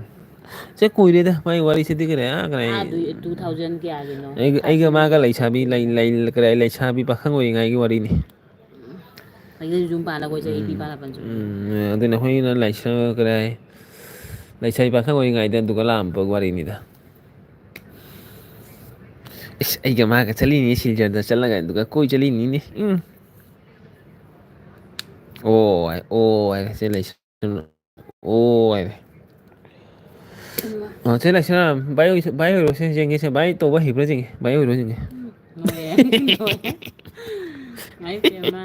ꯁꯦ ꯀꯨꯏꯔꯦꯗ, ꯃꯥꯏ ꯋꯥꯔꯤꯁꯤꯗꯤ ꯀꯔꯤ, ꯑꯥ, ꯀꯔꯤ? ꯑꯥ, ꯑꯗꯨ two thousand ꯀꯌꯥꯒꯤꯅꯣ? ꯑꯩꯒ, ꯑꯩꯒ ꯃꯥꯒ ꯂꯩꯁꯥꯕꯤ, ꯂꯩ-, ꯂꯩ-, ꯀꯔꯤ, ꯂꯩꯁꯥꯕꯤ ꯄꯥꯈꯪ ꯑꯣꯏꯔꯤꯉꯩꯒꯤ ꯋꯥꯔꯤꯅꯤ꯫ ꯑꯩꯒ ꯌꯨꯝ ꯄꯥꯜꯂꯒ ꯑꯩꯈꯣꯏ ꯆꯍꯤ ꯎꯝ꯫ ꯅꯤꯄꯥꯜ ꯃꯥꯄꯜ ꯁꯨꯔꯦ꯫ ꯎꯝ, ꯑꯗꯨꯅ ꯑꯩꯈꯣꯏꯅ ꯂꯩꯁꯥ-, ꯀꯔꯤ ꯍꯥꯏ, ꯂꯩꯁꯥꯕꯤ ꯄꯥꯈꯪ ꯑꯣꯏꯔꯤꯉꯩꯗ ꯑꯗꯨꯒ ꯂꯥꯛꯑꯝꯕ ꯋꯥꯔꯤꯅꯤꯗ꯫ ꯏꯁ, ꯑꯩꯒ ꯃꯥꯒ ꯆꯠꯂꯤꯅꯤ ꯁꯤꯜꯆꯔꯗ ꯆꯠꯂꯒ ꯑꯗꯨꯒ ꯀꯣꯏ ꯆꯠꯂꯤꯅꯤꯅꯦ꯫ ꯎꯝ꯫ ꯑꯣ ꯍꯥꯏ, ꯑꯣ ꯍꯥꯏ, ꯁꯤ ꯂꯩꯁꯥ-, ꯑꯣ ꯍꯥꯏ꯫ ꯏꯃꯥ꯫ ꯑꯣ, ꯁꯤ ꯂꯩꯁꯥ-, ꯚꯥꯏ ꯑꯣꯏ-, ꯚꯥꯏ ꯑꯣꯏꯔꯣ ꯁꯤ ꯌꯦꯡꯒꯦꯁꯦ, ꯚꯥꯏ ꯇꯧꯕ ꯍꯩꯕ꯭ꯔꯥ ꯌꯦꯡꯒꯦ, ꯚꯥꯏ ꯑꯣꯏꯔꯣ ꯌꯦꯡꯒꯦ꯫ ꯂꯣꯏꯔꯦ, ꯂꯣꯏꯔꯦ꯫ ꯏꯃꯥꯏ ꯄꯦꯝꯃ꯫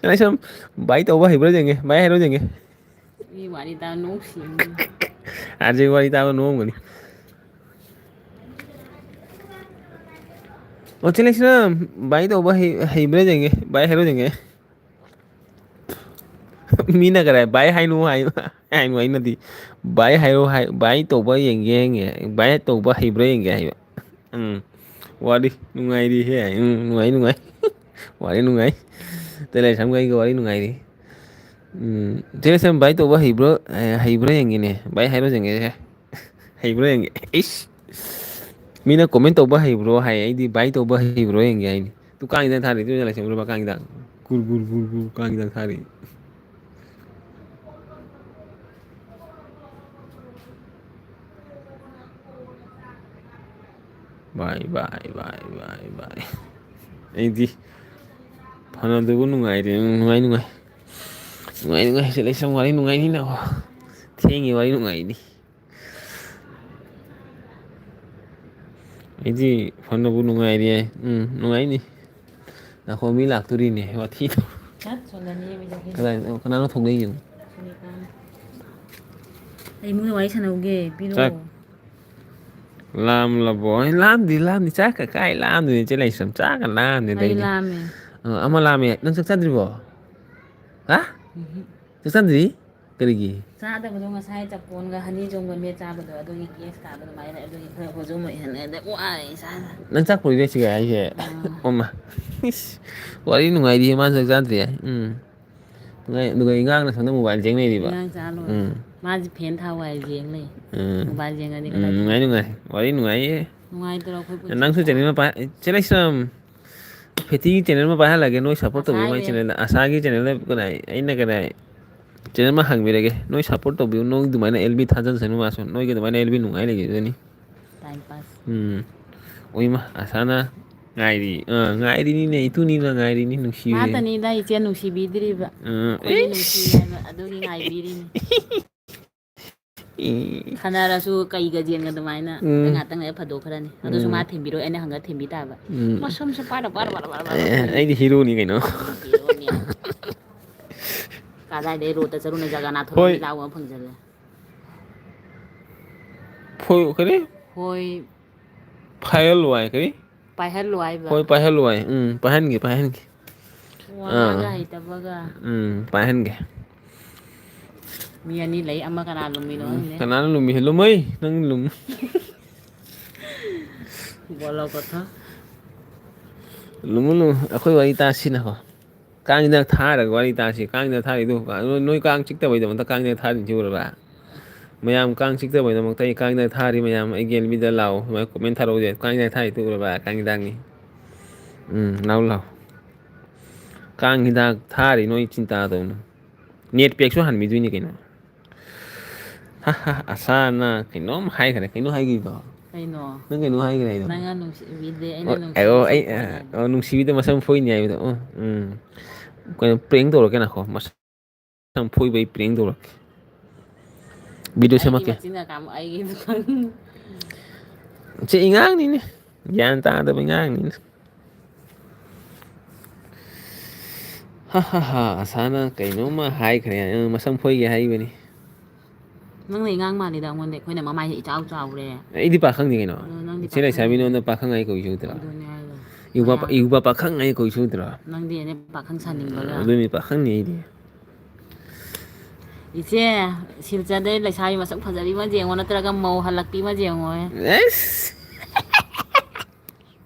ꯁꯤ ꯂꯩꯁꯥ-, ꯚꯥꯏ ꯇꯧꯕ ꯍꯩꯕ꯭ꯔꯥ ꯌꯦꯡꯒꯦ, ꯚꯥꯏ ꯍꯥꯏꯔꯣ ꯌꯦꯡꯒꯦ꯫ ꯃꯤ ꯋꯥꯔꯤ ꯇꯥ ꯅꯣꯛ ꯁꯤꯔꯅꯤ꯫ ꯑꯥꯔꯖꯦ ꯋꯥꯔꯤ ꯇꯥꯕ ꯅꯣꯛꯑꯝꯒꯅꯤ꯫ ꯑꯣ, ꯆꯦ ꯂꯩꯁꯅꯥ, ꯚꯥꯏ ꯇꯧꯕ ꯍꯩ-, ꯍꯩꯕ꯭ꯔꯥ ꯌꯦꯡꯒꯦ, ꯚꯥꯏ ꯍꯥꯏꯔꯣ ꯌꯦꯡꯒꯦ꯫ ꯃꯤꯅ ꯀꯔꯥꯏ, "ꯚꯥꯏ ꯍꯥꯏꯅꯨ ꯍꯥꯏ-, ꯍꯥꯏꯅꯨ" ꯍꯥꯏꯅꯗꯤ, "ꯚꯥꯏ ꯍꯥꯏꯔꯣ ꯍꯥꯏ-, ꯚꯥꯏ ꯇꯧꯕ ꯌꯦꯡꯒꯦ, ꯌꯦꯡꯒꯦ, ꯚꯥꯏ ꯇꯧꯕ ꯍꯩꯕ꯭ꯔꯥ ꯌꯦꯡꯒꯦ" ꯍꯥꯏꯕ꯫ ꯎꯝ, ꯋꯥꯔꯤ ꯅꯨꯡꯉꯥꯏꯔꯤꯍꯦ꯫ ꯎꯝ, ꯅꯨꯡꯉꯥꯏ, ꯅꯨꯡꯉꯥꯏ꯫ ꯋꯥꯔꯤ ꯅꯨꯡꯉꯥꯏ꯫ ꯇꯦꯂꯦꯁꯝꯒ ꯑꯩꯒ ꯋꯥꯔꯤ ꯅꯨꯡꯉꯥꯏꯔꯤ꯫ ꯎꯝ, ꯇꯦꯂꯦꯁꯝ ꯚꯥꯏ ꯇꯧꯕ ꯍꯩꯕ꯭ꯔꯣ? ꯑꯦ, ꯍꯩꯕ꯭ꯔꯥ ꯌꯦꯡꯒꯦꯅꯦ꯫ ꯚꯥꯏ ꯍꯥꯏꯔꯣ ꯌꯦꯡꯒꯦ꯫ ꯍꯩꯕ꯭ꯔꯥ ꯌꯦꯡꯒꯦ꯫ ꯏꯁ! ꯃꯤꯅ comment ꯇꯧꯕ ꯍꯩꯕ꯭ꯔꯣ ꯍꯥꯏ, ꯑꯩꯗꯤ ꯚꯥꯏ ꯇꯧꯕ ꯍꯩꯕ꯭ꯔꯣ ꯌꯦꯡꯒꯦ ꯍꯥꯏꯅꯤ꯫ ꯇꯨ ꯀꯥꯡ ꯍꯤꯗꯥꯛ ꯊꯥꯔꯤ, ꯇꯨ ꯂꯩꯁꯦꯝꯕ꯭ꯔꯣ ꯀꯥꯡ ꯍꯤꯗꯥꯛ꯫ ꯒꯨꯔ, ꯒꯨꯔ, ꯒꯨꯔ, ꯒꯨꯔ ꯀꯥꯡ ꯍꯤꯗꯥꯛ ꯊꯥꯔꯤ꯫ ꯚꯥꯏ, ꯚꯥꯏ, ꯚꯥꯏ, ꯚꯥꯏ, ꯚꯥꯏ꯫ ꯑꯩꯗꯤ ꯐꯅꯗꯨꯕꯨ ꯅꯨꯡꯉꯥꯏꯔꯦ꯫ ꯅꯨꯡꯉꯥꯏ, ꯅꯨꯡꯉꯥꯏ꯫ ꯅꯨꯡꯉꯥꯏ, ꯅꯨꯡꯉꯥꯏ꯫ ꯁꯤ ꯂꯩꯁꯦꯝ ꯋꯥꯔꯤ ꯅꯨꯡꯉꯥꯏꯅꯤꯅꯀꯣ꯫ ꯊꯦꯡꯉꯤ ꯋꯥꯔꯤ ꯅꯨꯡꯉꯥꯏꯅꯤ꯫ ꯑꯩꯗꯤ ꯐꯅꯕꯨ ꯅꯨꯡꯉꯥꯏꯔꯤꯌꯦ꯫ ꯎꯝ, ꯅꯨꯡꯉꯥꯏꯅꯤ꯫ ꯉꯥꯏꯈꯣ, ꯃꯤ ꯂꯥꯛꯇꯣꯔꯤꯅꯦ, ꯋꯥꯊꯤꯗꯣ꯫ ꯆꯠ, ꯁꯣꯝꯗ ꯅꯦꯝꯃꯤꯗꯣ ꯍꯦꯟꯅ꯫ ꯀꯗꯥꯏ, ꯀꯅꯥꯅꯣ ꯊꯣꯛꯂꯛꯏꯁꯤꯕꯣ? ꯁꯨꯅꯤꯀꯥꯅ꯫ ꯑꯩ ꯃꯣꯏ ꯋꯥꯔꯤ ꯁꯥꯟꯅꯧꯒꯦ, ꯄꯤꯔꯛꯑꯣ꯫ ꯆꯥꯛ ꯂꯥꯝꯂꯕꯣ? ꯑꯩ ꯂꯥꯝꯗꯦ, ꯂꯥꯝꯗꯦ꯫ ꯆꯥꯛꯀ ꯀꯥꯏ ꯂꯥꯝꯗꯣꯏꯅꯣ, ꯏꯆꯦ ꯂꯩꯁ꯭ꯔꯝ? ꯆꯥꯛꯀ ꯂꯥꯝꯗꯦꯗ ꯑꯩ ꯑꯩꯗꯤ꯫ ꯂꯥꯝꯃꯦ꯫ ꯑ, ꯑꯃ ꯂꯥꯝꯃꯦ꯫ ꯅꯪ ꯆꯥꯛ ꯆꯥꯗ꯭ꯔꯤꯕꯣ? ꯍꯥ? ꯎꯝꯍꯨꯝ꯫ ꯆꯥꯛ ꯆꯥꯗ꯭ꯔꯤ? ꯀꯔꯤꯒꯤ? ꯆꯥꯗꯕꯗꯣ ꯉꯁꯥꯏ ꯆꯄꯣꯟꯒ ꯍꯅꯤ ꯆꯣꯡꯕ ꯃꯦꯠ ꯆꯥꯕꯗꯣ, ꯑꯗꯨꯒꯤ ꯒꯦꯁ ꯀꯥꯕ ꯑꯗꯨꯃꯥꯏꯅ, ꯑꯗꯨꯒꯤ ꯈꯔ ꯍꯣꯖꯨꯝ ꯑꯣꯏꯍꯜꯂꯦ꯫ ꯑꯗ ꯋꯥꯔꯦ ꯏꯁꯥꯁꯦ꯫ ꯅꯪ ꯆꯥꯛ ꯄꯨꯔꯛꯏꯔꯣ ꯁꯤꯒ ꯍꯥꯏꯁꯦ? ꯑꯥ꯫ ꯑꯣꯃꯥ꯫ ꯏꯁ, ꯋꯥꯔꯤ ꯅꯨꯡꯉꯥꯏꯔꯤꯌꯦ, ꯃꯥ ꯆꯥꯛ ꯆꯥꯗ꯭ꯔꯤ ꯍꯥꯏ꯫ ꯎꯝ꯫ ꯅꯨꯡꯉꯥꯏ-, ꯑꯗꯨꯒ ꯏꯉꯥꯡꯅ ꯁꯣꯝꯗ ꯃꯣꯕꯥꯏꯜ ꯌꯦꯡ ꯂꯩꯔꯤꯕ꯫ ꯏꯉꯥꯡ ꯆꯥ ꯂꯣꯏꯔꯦ꯫ ꯎꯝ꯫ ꯃꯥꯁꯦ ꯐꯦꯟ ꯊꯥꯎ ꯍꯥꯏ ꯌꯦꯡ ꯂꯩ꯫ ꯎꯝ꯫ ꯃꯣꯕꯥꯏꯜ ꯌꯦꯡꯉꯗꯤ ꯎꯝ, ꯀꯗꯥꯏꯗꯒꯤ? ꯅꯨꯡꯉꯥꯏ, ꯅꯨꯡꯉꯥꯏ꯫ ꯋꯥꯔꯤ ꯅꯨꯡꯉꯥꯏꯌꯦ꯫ ꯅꯨꯡꯉꯥꯏꯇ꯭ꯔꯣ ꯑꯩꯈꯣꯏ ꯄꯨꯟꯁꯤꯁꯦ? ꯅꯪꯁꯨ ꯆꯦꯅꯦꯜ ꯑꯃ ꯄꯥꯏ-, ꯆꯦ ꯂꯩꯁ꯭ꯔꯝ꯫ ꯐꯦꯇꯤꯒꯤ ꯆꯦꯅꯦꯜ ꯑꯃ ꯄꯥꯏꯍꯜꯂꯒꯦ, ꯅꯣꯏ ꯁꯞꯄꯣꯔꯠ ꯇꯧꯕꯤꯌꯨ, ꯃꯥꯏ ꯑꯁꯥꯒꯤ ꯆꯦꯅꯦꯜꯗ꯫ ꯑꯁꯥꯒꯤ ꯆꯦꯅꯦꯜꯗ ꯀꯅꯥ-, ꯑꯩꯅ ꯀꯅꯥ-, ꯆꯦꯅꯦꯜ ꯑꯃ ꯍꯥꯡꯕꯤꯔꯒꯦ, ꯅꯣꯏ ꯁꯞꯄꯣꯔꯠ ꯇꯧꯕꯤꯌꯨ, ꯅꯣꯏ ꯑꯗꯨꯃꯥꯏꯅ ꯑꯦꯜ ꯕꯤ ꯊꯥꯖꯟꯁꯅꯨ ꯃꯥꯁꯨ, ꯅꯣꯏꯒꯤ ꯑꯗꯨꯃꯥꯏꯅ ꯑꯦꯜ ꯕꯤ ꯅꯨꯡꯉꯥꯏ ꯂꯩꯖꯒꯅꯤ꯫ Time pass. ꯎꯝ꯫ ꯑꯣꯏꯃ, ꯑꯁꯥꯅ ꯉꯥꯏꯔꯤ꯫ ꯑꯥ, ꯉꯥꯏꯔꯤꯅꯤꯅꯦ, ꯏꯇꯨꯅꯤꯅ ꯉꯥꯏꯔꯤꯅꯤ, ꯅꯨꯡꯁꯤꯔꯦ꯫ ꯃꯥꯇꯅꯤꯗ ꯏꯆꯦ ꯅꯨꯡꯁꯤꯕꯤꯗ꯭ꯔꯤꯕ꯫ ꯑꯥ, ꯑꯩꯈꯣꯏꯗꯤ ꯏꯁ! ꯅꯨꯡꯁꯤ ꯍꯥꯏꯕ ꯑꯗꯨꯒꯤ ꯉꯥꯏꯕꯤꯔꯤꯅꯤ꯫ ꯏ- ꯈꯟꯅꯔꯁꯨ ꯀꯩꯒ ꯌꯦꯟꯒ ꯑꯗꯨꯃꯥꯏꯅ ꯎꯝ꯫ ꯑꯩ ꯉꯥꯛꯇꯪ ꯂꯩꯔ ꯐꯥꯗꯣꯛꯈ꯭ꯔꯅꯤ꯫ ꯑꯗꯨꯁꯨ ꯎꯝ꯫ ꯃꯥ ꯊꯦꯝꯕꯤꯔꯣꯏ, ꯑꯩꯅ ꯍꯪꯉ ꯊꯦꯝꯕꯤ ꯇꯥꯕ꯫ ꯎꯝ꯫ ꯃꯁꯝꯁꯦ ꯄꯥꯏꯔ, ꯄꯥꯏꯔ, ꯄꯥꯏꯔ, ꯄꯥꯏꯔ, ꯄꯥꯏꯔ ꯑꯦ, ꯊꯦꯝꯕꯤ꯫ ꯑꯩꯗꯤ ꯍꯤꯔꯣꯅꯤ ꯀꯩꯅꯣ꯫ ꯍꯤꯔꯣꯅꯤ꯫ ꯀꯗꯥꯏꯗꯩ ꯔꯣꯠꯇ ꯆꯠꯂꯨꯅ ꯖꯒꯥ ꯅꯥꯟꯊꯣꯛꯑ ꯍꯣꯏ꯫ ꯃꯤ ꯂꯥꯎ ꯑꯃ ꯐꯪꯖꯜꯂꯦ꯫ ꯐꯣꯏ-, ꯀꯔꯤ? ꯍꯣꯏ꯫ ꯐꯥꯏꯍꯜꯂꯨ ꯍꯥꯏ ꯀꯔꯤ? ꯄꯥꯏꯍꯜꯂꯨ ꯍꯥꯏꯕ꯫ ꯍꯣꯏ, ꯄꯥꯏꯍꯜꯂꯨ ꯍꯥꯏ꯫ ꯎꯝ, ꯄꯥꯏꯍꯟꯒꯦ, ꯄꯥꯏꯍꯟꯒꯦ꯫ ꯋꯥꯒ ꯑꯥ꯫ ꯍꯩꯇꯕꯒ꯫ ꯎꯝ, ꯄꯥꯏꯍꯟꯒꯦ꯫ ꯃꯤ ꯑꯅꯤ ꯂꯩ, ꯑꯃ ꯀꯅꯥ ꯂꯨꯝꯃꯤꯅꯣ ꯎꯝ, ꯈꯪꯗꯦ꯫ ꯀꯅꯥꯅ ꯂꯨꯝꯃꯤ? ꯂꯨꯝꯃꯣꯏ, ꯅꯪ ꯂꯨꯝ-, ꯕꯣꯂꯣ ꯀꯣꯊꯣ꯫ ꯂꯨꯝꯃꯨ, ꯂꯨꯝꯃꯨ꯫ ꯑꯩꯈꯣꯏ ꯋꯥꯔꯤ ꯇꯥꯁꯤꯅꯀꯣ꯫ ꯀꯥꯡ ꯍꯤꯗꯥꯛ ꯊꯥꯔꯒ ꯋꯥꯔꯤ ꯇꯥꯁꯤ꯫ ꯀꯥꯡ ꯍꯤꯗꯥꯛ ꯊꯥꯔꯤꯗꯨ, ꯅꯣꯏ, ꯅꯣꯏ ꯀꯥꯡ ꯆꯤꯛꯇꯕꯩꯗꯃꯛꯇ ꯀꯥꯡ ꯍꯤꯗꯥꯛ ꯊꯥꯔꯤꯅꯤ ꯁꯤ ꯎꯔꯕ? ꯃꯌꯥꯝ ꯀꯥꯡ ꯆꯤꯛꯇꯕꯩꯗꯃꯛꯇ ꯑꯩ ꯀꯥꯡ ꯍꯤꯗꯥꯛ ꯊꯥꯔꯤ ꯃꯌꯥꯝ꯫ ꯑꯩꯒꯤ ꯑꯦꯜ ꯕꯤꯗ ꯂꯥꯛꯑꯣ꯫ ꯁꯨꯃꯥꯏꯅ ꯀꯣꯃꯦꯟ ꯊꯥꯔꯛꯎꯁꯦ꯫ ꯀꯥꯡ ꯍꯤꯗꯥꯛ ꯊꯥꯔꯤꯗꯨ ꯎꯔꯕ? ꯀꯥꯡ ꯍꯤꯗꯥꯛꯅꯤ꯫ ꯎꯝ, ꯂꯥꯎ, ꯂꯥꯎ꯫ ꯀꯥꯡ ꯍꯤꯗꯥꯛ ꯊꯥꯔꯤ ꯅꯣꯏ ꯆꯤꯟꯇꯥ ꯇꯧꯅꯨ꯫ ꯅꯦꯠ ꯄꯦꯛꯁꯨ ꯍꯟꯕꯤꯗꯣꯏꯅꯤ ꯀꯩꯅꯣ꯫ ꯍꯥ, ꯍꯥ, ꯑꯁꯥꯅ ꯀꯩꯅꯣꯝ ꯍꯥꯏꯈ꯭ꯔꯦ꯫ ꯀꯩꯅꯣ ꯍꯥꯏꯈꯤꯕꯗꯣ? ꯀꯩꯅꯣ? ꯅꯪ ꯀꯩꯅꯣ ꯍꯥꯏꯈ꯭ꯔꯦ ꯍꯥꯏꯗꯣ? ꯅꯪꯅ ꯅꯨꯡꯁꯤ-, ꯕꯤꯗꯦ, ꯑꯩꯅ ꯑꯣ, ꯅꯨꯡꯁꯤꯕ ꯑꯣ, ꯑꯩ, ꯁꯛꯄ ꯑ, ꯍꯥꯏꯅ꯫ ꯑꯣ, ꯅꯨꯡꯁꯤꯕꯤꯗ ꯃꯁꯝ ꯐꯣꯏꯅꯤ ꯍꯥꯏꯕꯗꯣ꯫ ꯑꯣ, ꯎꯝ꯫ ꯀꯩꯅꯣ, ꯄ꯭ꯔꯦꯡ ꯇꯧꯔꯛꯀꯦ ꯉꯥꯏꯈꯣ꯫ ꯃꯁꯝ ꯐꯣꯏꯕꯩ ꯄ꯭ꯔꯦꯡ ꯇꯧꯔꯛꯀꯦ꯫ ꯚꯤꯗꯤꯑꯣ ꯑꯩꯒꯤ ꯁꯦꯝꯃꯛꯀꯦ꯫ ꯃꯆꯤꯟ ꯃꯀꯥ ꯑꯩꯒꯤ ꯆꯦ ꯏꯉꯥꯡꯅꯤꯅꯦ꯫ ꯒ꯭ꯌꯥꯟ ꯇꯥꯗꯕ ꯑꯉꯥꯡꯅꯤꯅ꯫ ꯍꯥ ꯍꯥ ꯍꯥ, ꯑꯁꯥꯅ ꯀꯩꯅꯣꯝꯃ ꯍꯥꯏꯈ꯭ꯔꯦ꯫ ꯑ, ꯃꯁꯝ ꯐꯣꯏꯒꯦ ꯍꯥꯏꯕꯅꯤ꯫ ꯅꯪꯅ ꯏꯉꯥꯡ ꯃꯥꯜꯂꯤꯗ ꯑꯩꯉꯣꯟꯗ, ꯑꯩꯈꯣꯏꯅ ꯃꯃꯥꯏꯁꯦ ꯏꯆꯥꯎ ꯆꯥꯎꯔꯦ꯫ ꯑꯩꯗꯤ ꯄꯥꯈꯪꯅꯤ ꯀꯩꯅꯣ꯫ ꯑꯗꯣ ꯅꯪꯗꯤ ꯏꯆꯦ ꯂꯩꯁꯥꯕꯤ ꯄꯥꯈꯪꯅꯤ꯫ ꯅꯉꯣꯟꯗ ꯄꯥꯈꯪ ꯍꯥꯏ ꯀꯧꯏꯁꯨ ꯅꯠꯇ꯭ꯔꯣ? ꯑꯗꯨꯅꯦ ꯍꯥꯏꯗꯣ꯫ ꯏꯎꯄꯥ ꯄꯥ-, ꯃꯌꯥꯝ ꯏꯎꯄꯥ ꯄꯥꯈꯪ ꯍꯥꯏ ꯀꯧꯏꯁꯨ ꯅꯠꯇ꯭ꯔꯣ? ꯅꯪꯗꯤ ꯑꯩꯅ ꯄꯥꯈꯪ ꯁꯥꯅꯤꯡꯕꯒ꯫ ꯑꯗꯨꯅꯤ ꯄꯥꯈꯪꯅꯤ ꯑꯩꯗꯤ꯫ ꯏꯆꯦ, ꯁꯤꯜꯆꯔꯗꯩ ꯂꯩꯁꯥꯕꯤ ꯃꯁꯛ ꯐꯖꯕꯤ ꯑꯃ ꯌꯦꯡꯉꯣ, ꯅꯠꯇ꯭ꯔꯒ ꯃꯧ ꯍꯜꯂꯛꯄꯤ ꯑꯃ ꯌꯦꯡꯉꯣ꯫ ꯑꯦꯁ!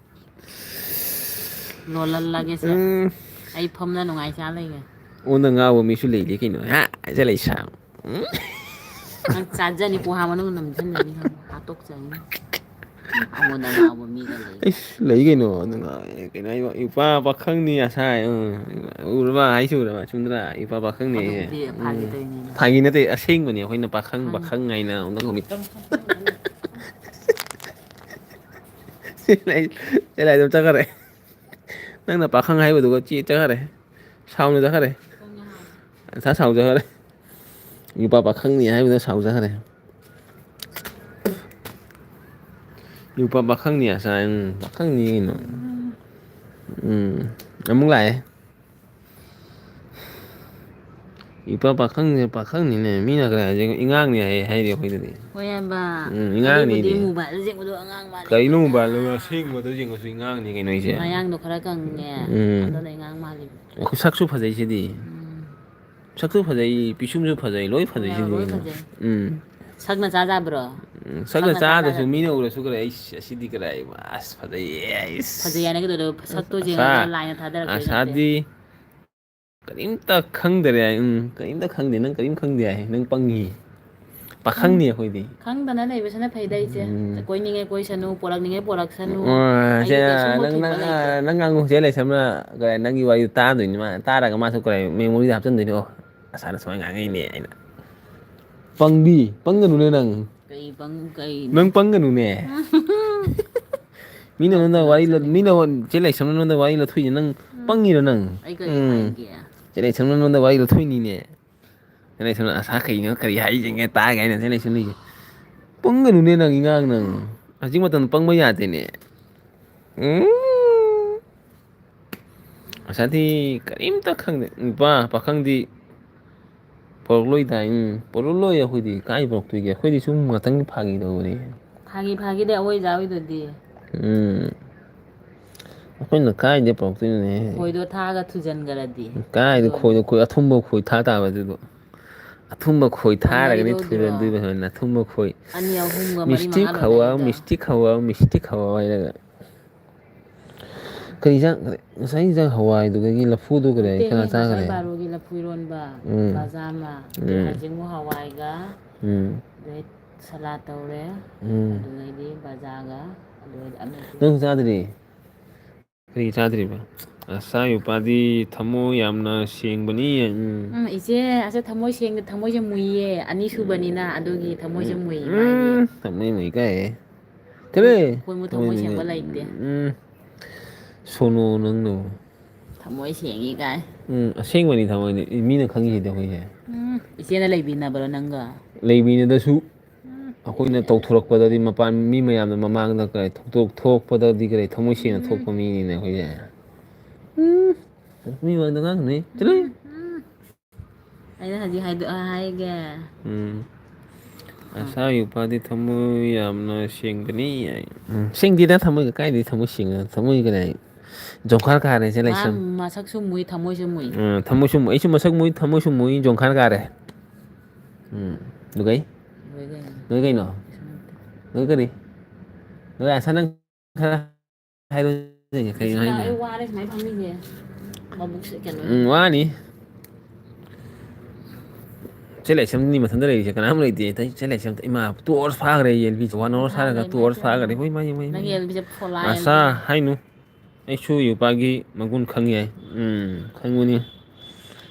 ꯂꯣꯜꯍꯜꯂꯒꯦꯁꯦ꯫ ꯎꯝ꯫ ꯑꯩ ꯐꯝꯅ ꯅꯨꯡꯉꯥꯏ ꯆꯥ ꯂꯩꯒꯦ꯫ ꯑꯣꯟꯗ ꯉꯥꯎꯕ ꯃꯤꯁꯨ ꯂꯩꯔꯤ ꯀꯩꯅꯣ꯫ ꯍꯥ? ꯍꯥꯏꯖ ꯂꯩ ꯁꯥ꯫ ꯎꯝ꯫ ꯅꯪ ꯆꯥꯖꯅꯤ, ꯄꯣꯍꯥ ꯃꯅꯨꯡ ꯅꯝꯖꯟꯖꯅꯤ ꯈꯪꯉꯦ꯫ ꯍꯥꯠꯇꯣꯛꯆꯅꯤ꯫ ꯑꯩꯉꯣꯟꯗ ꯉꯥꯎꯕ ꯃꯤꯒ ꯂꯩ꯫ ꯏꯁ, ꯂꯩ ꯀꯩꯅꯣ꯫ ꯑꯗꯨ ꯉꯥꯎ-, ꯀꯩꯅꯣ ꯍꯥꯏꯕ? ꯏꯄꯥ ꯄꯥꯈꯪꯅꯤ ꯑꯁꯥꯏ꯫ ꯎꯝ꯫ ꯎꯔꯕ? ꯍꯥꯏꯁꯤ ꯎꯔꯕ? ꯆꯨꯝꯗ꯭ꯔꯥ? ꯏꯄꯥ ꯄꯥꯈꯪꯅꯤ ꯑꯩꯁꯦ꯫ ꯑꯗꯨꯕꯨꯗꯤ ꯐꯥꯒꯤ ꯎꯝ꯫ ꯇꯧꯔꯤꯅꯤꯅ꯫ ꯐꯥꯒꯤ ꯅꯠꯇꯦ, ꯑꯁꯦꯡꯕꯅꯤ꯫ ꯑꯩꯈꯣꯏꯅ ꯄꯥꯈꯪ, ꯈꯪꯉꯦ꯫ ꯄꯥꯈꯪ ꯍꯥꯏꯅ ꯑꯃꯨꯛꯇꯪ ꯍꯧꯃꯤꯟ-, ꯆꯦ ꯂꯥꯏ-, ꯆꯦ ꯂꯥꯏꯗꯝ ꯆꯠꯈ꯭ꯔꯦ꯫ ꯅꯪꯅ ꯄꯥꯈꯪ ꯍꯥꯏꯕꯗꯨꯒ ꯆꯦ ꯆꯠꯈ꯭ꯔꯦ꯫ ꯁꯥꯎꯅ ꯆꯠꯈ꯭ꯔꯦ꯫ ꯅꯁꯥ ꯁꯥꯎꯖꯈ꯭ꯔꯦ꯫ ꯅꯨꯄꯥ ꯄꯥꯈꯪꯅꯤ ꯍꯥꯏꯕꯗ ꯁꯥꯎꯖꯈ꯭ꯔꯦ꯫ ꯅꯨꯄꯥ ꯄꯥꯈꯪꯅꯤ ꯑꯁꯥꯏ, ꯎꯝ, ꯄꯥꯈꯪꯅꯤ ꯀꯩꯅꯣ꯫ ꯎꯝ, ꯑꯃꯨꯛ ꯂꯥꯛꯑꯦ꯫ ꯏꯄꯥ ꯄꯥꯈꯪꯅꯦ, ꯄꯥꯈꯪꯅꯤꯅꯦ꯫ ꯃꯤꯅ ꯀꯅꯥ ꯍꯥꯏꯁꯦ ꯏꯉꯥꯡꯅꯦ ꯍꯥꯏ-, ꯍꯥꯏꯔꯤ ꯑꯩꯈꯣꯏꯗꯗꯤ꯫ ꯍꯣꯏ ꯍꯥꯏꯕ꯫ ꯎꯝ, ꯏꯉꯥꯡꯅꯤꯅꯦ꯫ ꯑꯗꯨꯕꯨꯗꯤ ꯃꯣꯕꯥꯏꯜꯗ ꯌꯦꯡꯕꯗꯣ ꯑꯉꯥꯡ ꯃꯥꯜꯂꯦ꯫ ꯀꯩꯅꯣ ꯃꯣꯕꯥꯏꯜꯗ? ꯑꯁꯦꯡꯕꯗ ꯌꯦꯡꯉꯁꯨ ꯏꯉꯥꯡꯅꯤ ꯀꯩꯅꯣ ꯑꯩꯁꯦ꯫ ꯃꯌꯥꯡꯗꯣ ꯈꯔ ꯀꯪꯉꯦ꯫ ꯎꯝ꯫ ꯑꯗꯨꯅ ꯏꯉꯥꯡ ꯃꯥꯜꯂꯤꯕ꯫ ꯑꯩꯈꯣꯏ ꯁꯛꯁꯨ ꯐꯖꯩꯁꯤꯗꯤ꯫ ꯎꯝ꯫ ꯁꯛꯁꯨ ꯐꯖꯩ, ꯄꯤꯁꯨꯝꯁꯨ ꯐꯖꯩ, ꯂꯣꯏ ꯐꯖꯩ ꯁꯤꯗꯤ ꯂꯣꯏ ꯀꯩꯅꯣ꯫ ꯐꯖꯩ꯫ ꯎꯝ꯫ ꯁꯛꯅ ꯆꯥꯖꯕ꯭ꯔꯣ? ꯎꯝ, ꯁꯛꯅ ꯁꯛꯅ ꯆꯥꯗ꯭ꯔꯁꯨ ꯆꯥꯖꯕ꯭ꯔꯣ? ꯃꯤꯅ ꯎꯔꯁꯨ ꯀꯔꯤ, "ꯑꯩꯁ, ꯑꯁꯤꯗꯤ ꯀꯔꯥꯏ, ꯑꯁ, ꯐꯖꯩꯌꯦ, ꯑꯩꯁ"꯫ ꯐꯖꯩ ꯍꯥꯏꯅꯒꯗꯧꯗꯣ ꯁꯛꯇꯣ ꯑꯁ, ꯌꯦꯡꯉꯒ ꯑꯁꯥ-, ꯂꯥꯏꯅ ꯊꯥꯗꯔꯛꯄꯗꯤ ꯅꯠꯇꯦ꯫ ꯑꯁꯥꯗꯤ ꯀꯔꯤꯝꯇ ꯈꯪꯗꯔꯦ ꯍꯥꯏ꯫ ꯎꯝ, ꯀꯔꯤꯝꯇ ꯈꯪꯗꯦ꯫ ꯅꯪ ꯀꯔꯤꯝ ꯈꯪꯗꯦ ꯍꯥꯏ꯫ ꯅꯪ ꯄꯪꯉꯤ꯫ ꯈꯪ-, ꯄꯥꯈꯪꯅꯤ ꯑꯩꯈꯣꯏꯗꯤ꯫ ꯈꯪꯗꯅ ꯂꯩꯕꯁꯤꯅ ꯐꯩꯗ ꯏꯆꯦ꯫ ꯎꯝ꯫ ꯀꯣꯏꯅꯤꯡꯉꯦ ꯀꯣꯏꯁꯅꯨ, ꯄꯣꯔꯛꯅꯤꯡꯉꯦ ꯄꯣꯔꯛꯁꯅꯨ꯫ ꯑꯣ, ꯁꯦ, ꯑꯩꯒꯤ ꯀꯩꯁꯨꯝ ꯅꯪ, ꯅꯪ, ꯃꯣꯠꯈꯤꯕ ꯂꯩꯇꯦ꯫ ꯅꯪ ꯉꯥꯡꯉꯨ, ꯆꯦ ꯂꯩꯁꯝꯅ ꯀꯩ, ꯅꯪꯒꯤ ꯋꯥꯔꯤꯗꯨ ꯇꯥꯗꯣꯏꯅꯤ ꯃꯥ꯫ ꯇꯥꯔꯒ ꯃꯥꯁꯨ ꯀꯩ, memory ꯗ ꯍꯥꯞꯆꯤꯟꯗꯣꯏꯅꯤ꯫ "ꯑꯣ, ꯑꯁꯥꯅ ꯁꯨꯃꯥꯏꯅ ꯉꯥꯡꯉꯛꯏꯅꯦ" ꯍꯥꯏꯅ꯫ ꯄꯪꯕꯤ, ꯄꯪꯒꯅꯨꯅꯦ ꯅꯪ꯫ ꯀꯩ ꯄꯪ-, ꯀꯩ ꯅꯪ ꯄꯪꯒꯅꯨꯅꯦ꯫ ꯃꯤꯅ ꯅꯉꯣꯟꯗ ꯄꯪꯒꯅꯨ ꯋꯥꯔꯤ ꯂ-, ꯆꯠꯂꯦ꯫ ꯃꯤꯅ ꯍꯣꯟ-, ꯆꯦ ꯂꯩꯁꯝꯅ ꯅꯉꯣꯟꯗ ꯋꯥꯔꯤ ꯂꯧꯊꯣꯛꯏꯁꯦ ꯅꯪ ꯎꯝ꯫ ꯄꯪꯉꯤꯔꯣ ꯅꯪ? ꯑꯩ ꯀꯔꯤ ꯎꯝ꯫ ꯍꯥꯏꯒꯦ? ꯆꯦ ꯂꯩꯁꯝꯅ ꯅꯉꯣꯟꯗ ꯋꯥꯔꯤ ꯂꯧꯊꯣꯛꯏꯅꯤꯅꯦ꯫ ꯆꯦ ꯂꯩꯁꯝꯅ ꯑꯁꯥ ꯀꯩꯅꯣ ꯀꯔꯤ ꯍꯥꯏꯁꯤꯒꯦ ꯇꯥꯒꯦ ꯍꯥꯏꯅ ꯆꯦ ꯂꯩꯁꯝꯅ ꯂꯩꯁꯦ꯫ ꯄꯪꯒꯅꯨꯅꯦ ꯅꯪ ꯏꯉꯥꯡ ꯅꯪ꯫ ꯍꯧꯖꯤꯛ ꯃꯇꯝꯗ ꯄꯪꯕ ꯌꯥꯗꯦꯅꯦ꯫ ꯎꯝ꯫ ꯉꯁꯥꯏꯗꯤ ꯀꯔꯤꯝꯇ ꯈꯪꯗꯦ꯫ ꯅꯨꯄꯥ ꯄꯥꯈꯪꯗꯤ ꯄꯣꯔꯛꯂꯣꯏꯗꯥꯏ? ꯎꯝ, ꯄꯣꯔꯛꯂꯣꯏ ꯑꯩꯈꯣꯏꯗꯤ꯫ ꯀꯥꯏ ꯄꯣꯔꯛꯇꯣꯏꯒꯦ? ꯑꯩꯈꯣꯏꯗꯤ ꯁꯨꯝ ꯉꯥꯛꯇꯪꯒꯤ ꯐꯥꯒꯤ ꯇꯧꯕꯅꯤ꯫ ꯐꯥꯒꯤ ꯐꯥꯒꯤꯗꯤ ꯑꯩꯈꯣꯏ ꯖꯥ ꯍꯣꯏꯗꯨꯗꯤ꯫ ꯎꯝ꯫ ꯑꯩꯈꯣꯏꯅ ꯀꯥꯏꯗ ꯄꯣꯔꯛꯇꯣꯏꯅꯣꯅꯦ? ꯈꯣꯏꯗꯣ ꯊꯥꯛꯑꯒ ꯊꯨꯖꯟꯈ꯭ꯔꯗꯤ꯫ ꯀꯥꯏꯗ ꯑꯗꯨ ꯈꯣꯏꯗꯣ? ꯈꯣꯏ ꯑꯊꯨꯝꯕ ꯈꯣꯏ ꯊꯥ ꯇꯥꯕ ꯑꯗꯨꯗꯣ꯫ ꯑꯊꯨꯝꯕ ꯈꯣꯏ ꯊꯥꯔꯒꯅꯤ ꯀꯣꯟꯅꯔꯤꯗꯣ ꯑꯗꯨꯔꯣ? ꯊꯨꯔꯗꯣꯏꯕ ꯍꯣꯔꯦꯟ꯫ ꯑꯊꯨꯝꯕ ꯈꯣꯏ꯫ ꯑꯅꯤ, ꯑꯍꯨꯝꯒ ꯃꯔꯤ, ꯃꯤꯁꯇꯤꯛ ꯃꯉꯥ ꯍꯋꯥ, ꯂꯣꯟꯅꯔꯤꯗꯣ꯫ ꯃꯤꯁꯇꯤꯛ ꯍꯋꯥ, ꯃꯤꯁꯇꯤꯛ ꯍꯋꯥ ꯍꯥꯏꯔꯒ꯫ ꯀꯔꯤ ꯏꯟꯖꯥꯡ? ꯉꯁꯥꯏ ꯏꯟꯖꯥꯡ ꯍꯋꯥꯏꯗꯨꯗꯒꯤ ꯂꯐꯨꯗꯨ ꯀꯔꯤ ꯅꯠꯇꯦ, ꯀꯅꯥ ꯉꯁꯥꯏ ꯆꯥꯈ꯭ꯔꯦ? ꯕꯥꯔꯣꯒꯤ ꯂꯐꯨ ꯏꯔꯣꯟꯕ, ꯎꯝ꯫ ꯕꯖꯥꯔ ꯑꯃ, ꯎꯝ꯫ ꯍꯥꯖꯤꯡꯕꯨ ꯍꯋꯥꯏꯒ, ꯎꯝ꯫ ꯑꯗꯩ ꯁꯂꯥꯠ ꯇꯧꯔꯦ, ꯎꯝ꯫ ꯑꯗꯨꯗꯩꯗꯤ ꯕꯖꯥꯔꯒ, ꯑꯗꯨꯗꯩꯗꯤ ꯑꯃꯦꯠꯄ꯫ ꯅꯪ ꯆꯥꯗ꯭ꯔꯤ? ꯀꯔꯤ ꯆꯥꯗ꯭ꯔꯤꯕ? ꯑꯁ, ꯏꯆꯥ ꯅꯨꯄꯥꯗꯤ ꯊꯃꯣꯏ ꯌꯥꯝꯅ ꯁꯦꯡꯕꯅꯤ꯫ ꯎꯝ꯫ ꯎꯝ, ꯏꯆꯦ, ꯑꯁ, ꯊꯃꯣꯏ ꯁꯦꯡꯗꯦ, ꯊꯃꯣꯏꯁꯦ ꯃꯨꯏꯌꯦ, ꯑꯅꯤꯁꯨꯕꯅꯤꯅ, ꯑꯗꯨꯒꯤ ꯊꯃꯣꯏꯁꯦ ꯃꯨꯏ, ꯃꯥꯒꯤ꯫ ꯎꯝ, ꯊꯃꯣꯏ ꯃꯨꯏ ꯀꯥꯏ꯫ ꯆꯠꯂꯣꯍꯦ꯫ ꯑꯩꯈꯣꯏ ꯃꯨ ꯊꯃꯣꯏ ꯊꯃꯣꯏ ꯃꯨꯏ ꯀꯥꯏ꯫ ꯁꯦꯡꯕ ꯂꯩꯇꯦ꯫ ꯎꯝ꯫ ꯁꯣꯅꯣ ꯅꯪꯅ꯫ ꯊꯃꯣꯏ ꯁꯦꯡꯉꯤ ꯀꯥꯏ꯫ ꯎꯝ, ꯑꯁꯦꯡꯕꯅꯤ ꯊꯃꯣꯏꯗꯤ꯫ ꯃꯤꯅ ꯈꯪꯉꯤꯁꯤꯗꯤ ꯑꯩꯈꯣꯏꯁꯦ꯫ ꯎꯝ, ꯏꯆꯦꯅ ꯂꯩꯕꯤꯅꯕ꯭ꯔꯣ ꯅꯪꯒ? ꯂꯩꯃꯤꯟꯅꯗ꯭ꯔꯁꯨ ꯎꯝ꯫ ꯑꯩꯈꯣꯏꯅ ꯇꯧꯊꯣꯔꯛꯄꯗꯗꯤ ꯃꯄꯥꯟ ꯃꯤ ꯃꯌꯥꯝꯅ ꯃꯃꯥꯡꯗ ꯀꯔꯤ ꯊꯧꯗꯣꯛ ꯊꯣꯛꯄꯗꯗꯤ ꯀꯔꯤ ꯊꯃꯣꯏ ꯁꯦꯡꯅ ꯎꯝ꯫ ꯊꯣꯛꯄ ꯃꯤꯅꯤꯅꯦ ꯑꯩꯈꯣꯏꯁꯦ꯫ ꯎꯝ꯫ ꯃꯤ ꯃꯃꯥꯡꯗ ꯉꯥꯡꯒꯅꯨꯍꯦ꯫ ꯆꯠꯂꯣꯍꯦ꯫ ꯎꯝ꯫ ꯑꯩꯅ ꯍꯧꯖꯤꯛ ꯍꯥꯏꯗꯣ-, ꯍꯥꯏꯒꯦ꯫ ꯎꯝ꯫ ꯑꯥ꯫ ꯑꯁꯥꯒꯤ ꯅꯨꯄꯥꯗꯤ ꯊꯃꯣꯏ ꯌꯥꯝꯅ ꯁꯦꯡꯕꯅꯤ ꯍꯥꯏ꯫ ꯎꯝ꯫ ꯁꯦꯡꯗꯦꯗ ꯊꯃꯣꯏꯒ ꯀꯥꯏꯗꯩ ꯊꯃꯣꯏ ꯁꯦꯡꯅ ꯊꯃꯣꯏ ꯀꯗꯥꯏ ꯖꯣꯡꯈꯥꯔ ꯀꯥꯔꯦ ꯁꯦ ꯃꯥ ꯂꯩꯁꯝ꯫ ꯃꯁꯛꯁꯨ ꯃꯨꯏ, ꯊꯃꯣꯏꯁꯨ ꯃꯨꯏ꯫ ꯎꯝ, ꯊꯃꯣꯏꯁꯨ ꯃꯨꯏ꯫ ꯑꯩꯁꯨ ꯃꯁꯛ ꯃꯨꯏ, ꯊꯃꯣꯏꯁꯨ ꯃꯨꯏ, ꯖꯣꯡꯈꯥꯔ ꯀꯥꯔꯦ꯫ ꯎꯝ꯫ ꯑꯗꯨꯒꯩ? ꯂꯣꯏ ꯀꯩꯅꯣ? ꯂꯣꯏ ꯀꯩꯅꯣ? ꯀꯩꯁꯨ ꯅꯠꯇꯦ꯫ ꯂꯣꯏ ꯀꯔꯤ? ꯂꯣꯏ ꯑꯁꯥ ꯅꯪ ꯈꯔ ꯍꯥꯏꯔꯣ ꯀꯩꯅꯣ ꯍꯥꯏꯅꯣ? ꯑꯩ ꯋꯥꯔꯦ ꯁꯨꯃꯥꯏꯅ ꯐꯝꯃꯤꯁꯦ꯫ ꯃꯕꯨꯛꯁꯦ ꯀꯩꯅꯣ ꯎꯝ, ꯋꯥꯅꯤ꯫ ꯆꯦ ꯂꯩꯁꯝꯅꯤ ꯃꯊꯟꯇ ꯂꯩꯔꯤꯁꯦ, ꯀꯅꯥꯝ ꯂꯩꯇꯦ꯫ ꯆꯦ ꯂꯩꯁꯝ, ꯏꯃꯥ, two hours ꯐꯥꯈ꯭ꯔꯦ, ꯌꯦꯟꯕꯤꯁꯦ꯫ One hour ꯐꯥꯈ꯭ꯔꯦ, ꯁꯥꯔꯒ ꯃꯥ two hours ꯐꯥꯈ꯭ꯔꯦ꯫ ꯏꯃꯥ, ꯏꯃꯥ, ꯏꯃꯥ, ꯅꯪ ꯏꯃꯥ꯫ ꯌꯦꯟꯕꯤꯁꯦ ꯐꯣꯂꯥꯏ ꯑꯁꯥ ꯑꯃ꯫ ꯍꯥꯏꯅꯨ꯫ ꯑꯩꯁꯨ ꯌꯨꯄꯥꯒꯤ ꯃꯒꯨꯟ ꯈꯪꯉꯦ꯫ ꯎꯝ, ꯈꯪꯕꯅꯤ꯫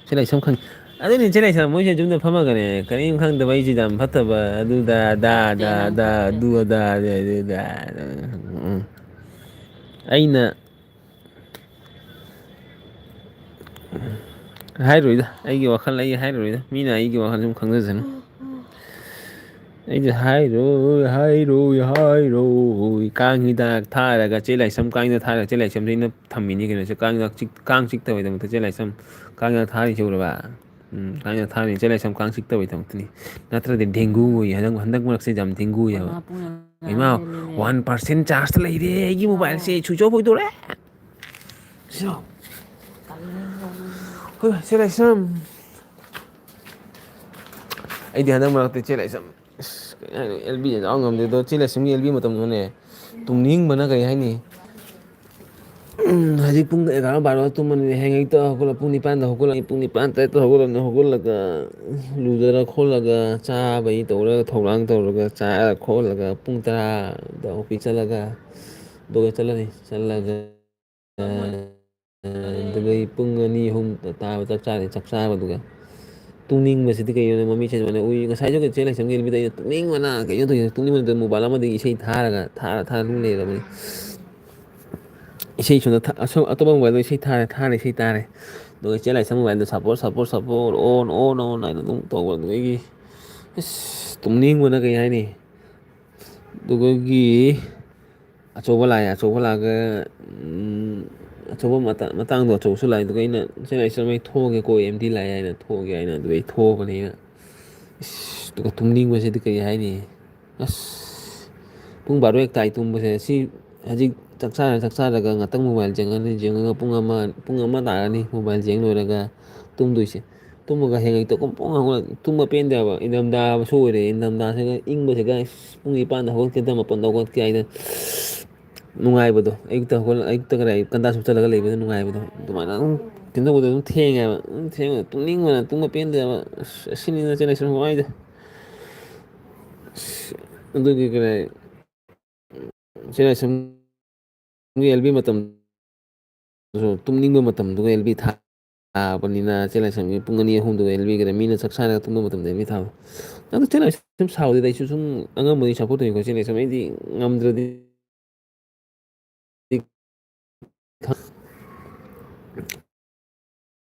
ꯆꯦ ꯂꯩꯁꯝ ꯈꯪ-, ꯑꯗꯨꯅꯤ ꯆꯦ ꯂꯩꯁꯝ, ꯃꯣꯏꯁꯦ ꯌꯨꯝꯗ ꯐꯝꯃꯒꯅꯦ, ꯀꯔꯤꯝ ꯈꯪꯗꯕ, ꯑꯩꯁꯤꯗ ꯌꯥꯝ ꯐꯠꯇꯕ, ꯑꯗꯨꯗ, ꯑꯗꯥ, ꯐꯠꯇꯦ, ꯑꯗꯥ, ꯅꯪ ꯑꯗꯥ, ꯐꯠꯇꯦ꯫ ꯑꯗꯨ, ꯑꯗꯥ, ꯑꯗꯥ, ꯑꯗꯥ, ꯎꯝ꯫ ꯑꯩꯅ ꯍꯥꯏꯔꯣꯏꯗ, ꯑꯩꯒꯤ ꯋꯥꯈꯜ ꯑꯩ ꯍꯥꯏꯔꯣꯏꯗ, ꯃꯤꯅ ꯑꯩꯒꯤ ꯋꯥꯈꯜ ꯁꯨꯝ ꯈꯪꯖꯁꯅꯨ꯫ ꯑꯩꯗꯤ ꯍꯥꯏꯔꯣꯏ, ꯍꯥꯏꯔꯣꯏ, ꯍꯥꯏꯔꯣꯏ꯫ ꯀꯥꯡ ꯍꯤꯗꯥꯛ ꯊꯥꯔꯒ ꯆꯦ ꯂꯥꯏꯁ꯭ꯔꯝ, ꯀꯥꯡ ꯍꯤꯗꯥꯛ ꯊꯥꯔꯒ ꯆꯦ ꯂꯥꯏꯁ꯭ꯔꯝꯁꯦ ꯑꯩꯅ ꯊꯝꯃꯤꯅꯤ ꯀꯩꯅꯣ꯫ ꯁꯤ ꯀꯥꯡ ꯍꯤꯗꯥꯛ ꯆꯤꯛ-, ꯀꯥꯡ ꯆꯤꯛꯇꯕꯩꯗꯃꯛꯇ ꯆꯦ ꯂꯥꯏꯁ꯭ꯔꯝ ꯀꯥꯡ ꯍꯤꯗꯥꯛ ꯊꯥꯔꯤꯁꯦ ꯎꯔꯕ? ꯎꯝ, ꯀꯥꯡ ꯍꯤꯗꯥꯛ ꯊꯥꯔꯤꯁꯦ ꯆꯦ ꯂꯥꯏꯁ꯭ꯔꯝ ꯀꯥꯡ ꯆꯤꯛꯇꯕꯩꯗꯃꯛꯇꯅꯤ꯫ ꯅꯠꯇ꯭ꯔꯗꯤ dengue ꯑꯣꯏꯌꯦ꯫ ꯍꯟꯗꯛ, ꯍꯟꯗꯛ ꯃꯔꯛꯁꯦ ꯌꯥꯝ dengue ꯑꯣꯏꯌꯦꯕ꯫ ꯏꯃꯥ, one percent charge ꯂꯩꯔꯦ ꯑꯩꯒꯤ mobileꯁꯦ, switch off ꯑꯣꯏꯗꯣꯔꯦ꯫ ꯁꯤ ꯂꯥꯎ꯫ ꯍꯣꯏ, ꯆꯦ ꯂꯥꯏꯁ꯭ꯔꯝ꯫ ꯑꯩꯗꯤ ꯍꯟꯗꯛ ꯃꯔꯛꯇ ꯆꯦ ꯂꯥꯏꯁ꯭ꯔꯝ, ꯑꯁ, ꯀꯩ ꯍꯥꯏꯅꯤ, ꯑꯦꯜ ꯕꯤꯁꯦ ꯌꯥꯎ ꯉꯝꯗꯦ꯫ ꯑꯗꯣ ꯆꯦ ꯂꯥꯏꯁ꯭ꯔꯝꯒꯤ ꯑꯦꯜ ꯕꯤ ꯃꯇꯝꯗꯨꯅꯦ, ꯇꯨꯝꯅꯤꯡꯕꯅ ꯀꯩ ꯍꯥꯏꯅꯤ? ꯎꯝ, ꯍꯧꯖꯤꯛ ꯄꯨꯡ ꯑꯦꯒꯥꯔꯣ ꯕꯥꯔꯣ ꯇꯨꯝꯃꯅꯤ, ꯍꯌꯦꯡ ꯑꯌꯨꯛꯇ ꯍꯧꯒꯠꯂ ꯄꯨꯡ ꯅꯤꯄꯥꯟꯗ ꯍꯧꯒꯠꯂꯅꯤ, ꯄꯨꯡ ꯅꯤꯄꯥꯟ ꯇꯔꯦꯠꯇ ꯍꯧꯒꯠꯂꯅꯤ, ꯍꯧꯒꯠꯂꯒ ꯂꯨꯖꯔ ꯈꯣꯠꯂꯒ ꯆꯥꯕꯩ ꯇꯧꯔꯒ ꯊꯧꯔꯥꯡ ꯇꯧꯔꯒ ꯆꯥꯔ ꯈꯣꯠꯂꯒ ꯄꯨꯡ ꯇꯔꯥꯗ office ꯆꯠꯂꯒ ꯑꯗꯨꯒ ꯆꯠꯂꯅꯤ, ꯆꯠꯂꯒ ꯑꯗꯨꯗꯩ ꯄꯨꯡ ꯑꯅꯤ ꯑꯍꯨꯝ ꯇꯥꯕ ꯆꯞ ꯆꯥꯔꯦ, ꯆꯥꯛ ꯆꯥꯕꯗꯨꯒ꯫ ꯇꯨꯝꯅꯤꯡꯕꯁꯤꯗꯤ ꯀꯩꯅꯣꯅꯦ, ꯃꯃꯤꯠꯁꯦ ꯁꯨꯃꯥꯏꯅ ꯎꯏ꯫ ꯉꯁꯥꯏꯁꯨ ꯆꯦ ꯂꯥꯏꯁ꯭ꯔꯝꯒꯤ ꯑꯦꯜ ꯕꯤꯗ ꯑꯩꯅ ꯇꯨꯝꯅꯤꯡꯕꯅ ꯀꯩꯅꯣ ꯇꯧꯔꯤꯁꯦ, ꯇꯨꯝꯅꯤꯡꯕꯗ mobile ꯑꯃꯗꯒꯤ ꯏꯁꯩ ꯊꯥꯔꯒ, ꯊꯥꯔ, ꯊꯥꯔ ꯑꯗꯨꯝ ꯂꯩꯔꯕꯅꯤ꯫ ꯏꯁꯩ ꯁꯣꯝꯗ ꯊꯥ-, ꯑꯁꯣꯝ ꯑꯇꯣꯞꯄ mobileꯗ ꯏꯁꯩ ꯊꯥꯔꯦ, ꯊꯥꯔꯦ, ꯏꯁꯩ ꯇꯥꯔꯦ꯫ ꯑꯗꯨꯒ ꯆꯦ ꯂꯥꯏꯁ꯭ꯔꯝ mobileꯗ support, support, support, on, on, on ꯍꯥꯏꯅ ꯑꯗꯨꯝ ꯇꯧꯕ꯫ ꯑꯗꯨꯗꯒꯤ ꯑꯁ, ꯇꯨꯝꯅꯤꯡꯕꯅ ꯀꯩ ꯍꯥꯏꯅꯤ? ꯑꯗꯨꯗꯒꯤ ꯑꯆꯧꯕ ꯂꯥꯛꯑꯦ, ꯑꯆꯧꯕ ꯂꯥꯛꯑꯒ, ꯎꯝ, ꯑꯆꯧꯕ ꯃꯇꯥ-, ꯃꯇꯥꯡꯗꯣ ꯑꯆꯧꯕꯁꯨ ꯂꯥꯛꯑꯦ꯫ ꯑꯗꯨꯒ ꯑꯩꯅ, "ꯆꯦ ꯂꯥꯏꯁ꯭ꯔꯝ, ꯑꯩ ꯊꯣꯛꯑꯒꯦꯀꯣ, ꯑꯦꯝ ꯗꯤ ꯂꯥꯛꯑꯦ" ꯍꯥꯏꯅ ꯊꯣꯛꯑꯒꯦ ꯍꯥꯏꯅ, ꯑꯗꯨꯒ ꯑꯩ ꯊꯣꯛꯑꯕꯅꯦ ꯑꯩꯅ꯫ ꯏꯁ, ꯑꯗꯨꯒ ꯇꯨꯝꯅꯤꯡꯕꯁꯤꯗꯤ ꯀꯔꯤ ꯍꯥꯏꯅꯤ? ꯑꯁ, ꯄꯨꯡ ꯕꯥꯔꯣ ꯍꯦꯛ ꯇꯥꯏ ꯇꯨꯝꯕꯁꯦ꯫ ꯁꯤ ꯍꯧꯖꯤꯛ ꯆꯥꯛ ꯆꯥꯔ, ꯆꯥꯛ ꯆꯥꯔꯒ ꯉꯥꯛꯇꯪ mobile ꯌꯦꯡꯉꯅꯤ, ꯌꯦꯡꯉꯒ ꯄꯨꯡ ꯑꯃ, ꯄꯨꯡ ꯑꯃ ꯇꯥꯔꯅꯤ mobile ꯌꯦꯡ ꯂꯣꯏꯔꯒ ꯇꯨꯝꯗꯣꯏꯁꯦ꯫ ꯇꯨꯝꯃꯒ ꯍꯌꯦꯡ ꯑꯌꯨꯛꯇ ꯀꯣꯝ ꯄꯣꯡ ꯍꯧꯒꯠꯂ-, ꯇꯨꯝꯕ ꯄꯦꯟꯗꯦ ꯍꯥꯏꯕ꯫ ꯏꯪꯊꯝꯊꯥꯁꯨ ꯑꯣꯏꯔꯦ, ꯏꯪꯊꯝꯊꯥꯁꯤꯒ ꯏꯪꯕꯁꯤꯒ, ꯏꯁ, ꯄꯨꯡ ꯅꯤꯄꯥꯟꯗ ꯍꯧꯒꯠꯀꯦ, ꯃꯥꯄꯟꯗ ꯍꯧꯒꯠꯀꯦ ꯍꯥꯏꯗꯅ ꯅꯨꯡꯉꯥꯏꯕꯗꯣ꯫ ꯑꯌꯨꯛꯇ ꯍꯧꯒꯠꯂ-, ꯑꯌꯨꯛꯇ ꯀꯗꯥꯏ ꯀꯟꯗꯥ ꯁꯨꯞꯆꯜꯂꯒ ꯂꯩꯕꯗ ꯅꯨꯡꯉꯥꯏꯕꯗꯣ꯫ ꯑꯗꯨꯃꯥꯏꯅ ꯑꯗꯨꯝ ꯀꯩꯅꯣ ꯇꯧꯕꯗ ꯑꯗꯨꯝ ꯊꯦꯡꯉꯦꯕ꯫ ꯑꯗꯨꯝ ꯊꯦꯡꯉ ꯇꯨꯝꯅꯤꯡꯕꯅ ꯇꯨꯝꯕ ꯄꯦꯟꯗꯦꯕ꯫ ꯑꯁ, ꯑꯁꯤꯅꯤꯅ ꯆꯦ ꯂꯥꯏꯁ꯭ꯔꯝ ꯋꯥꯏꯗ꯫ ꯑꯁ, ꯑꯗꯨꯒꯤ ꯀꯔꯤ, ꯆꯦ ꯂꯥꯏꯁ꯭ꯔꯝꯒꯤ ꯑꯦꯜ ꯕꯤ ꯃꯇꯝꯗꯨꯁꯨ ꯇꯨꯝꯅꯤꯡꯕ ꯃꯇꯝꯗꯨꯒ ꯑꯦꯜ ꯕꯤ ꯊꯥꯕꯅꯤꯅ, ꯆꯦ ꯂꯥꯏꯁ꯭ꯔꯝꯒꯤ ꯄꯨꯡ ꯑꯅꯤ ꯑꯍꯨꯝꯗꯨꯒ ꯑꯦꯜ ꯕꯤꯒꯗ ꯃꯤꯅ ꯆꯥꯛ ꯆꯥꯔꯒ ꯇꯨꯝꯕ ꯃꯇꯝꯗ ꯑꯦꯜ ꯕꯤ ꯊꯥꯕ꯫ ꯑꯗꯨ ꯆꯦ ꯂꯥꯏꯁ꯭ꯔꯝ ꯁꯥꯎꯗꯦꯗ, ꯑꯩꯁꯨ ꯁꯨꯝ ꯑꯉꯝꯕꯗꯤ support ꯇꯧꯋꯤꯀꯣ꯫ ꯆꯦ ꯂꯥꯏꯁ꯭ꯔꯝ ꯑꯩꯗꯤ ꯉꯝꯗ꯭ꯔꯗꯤ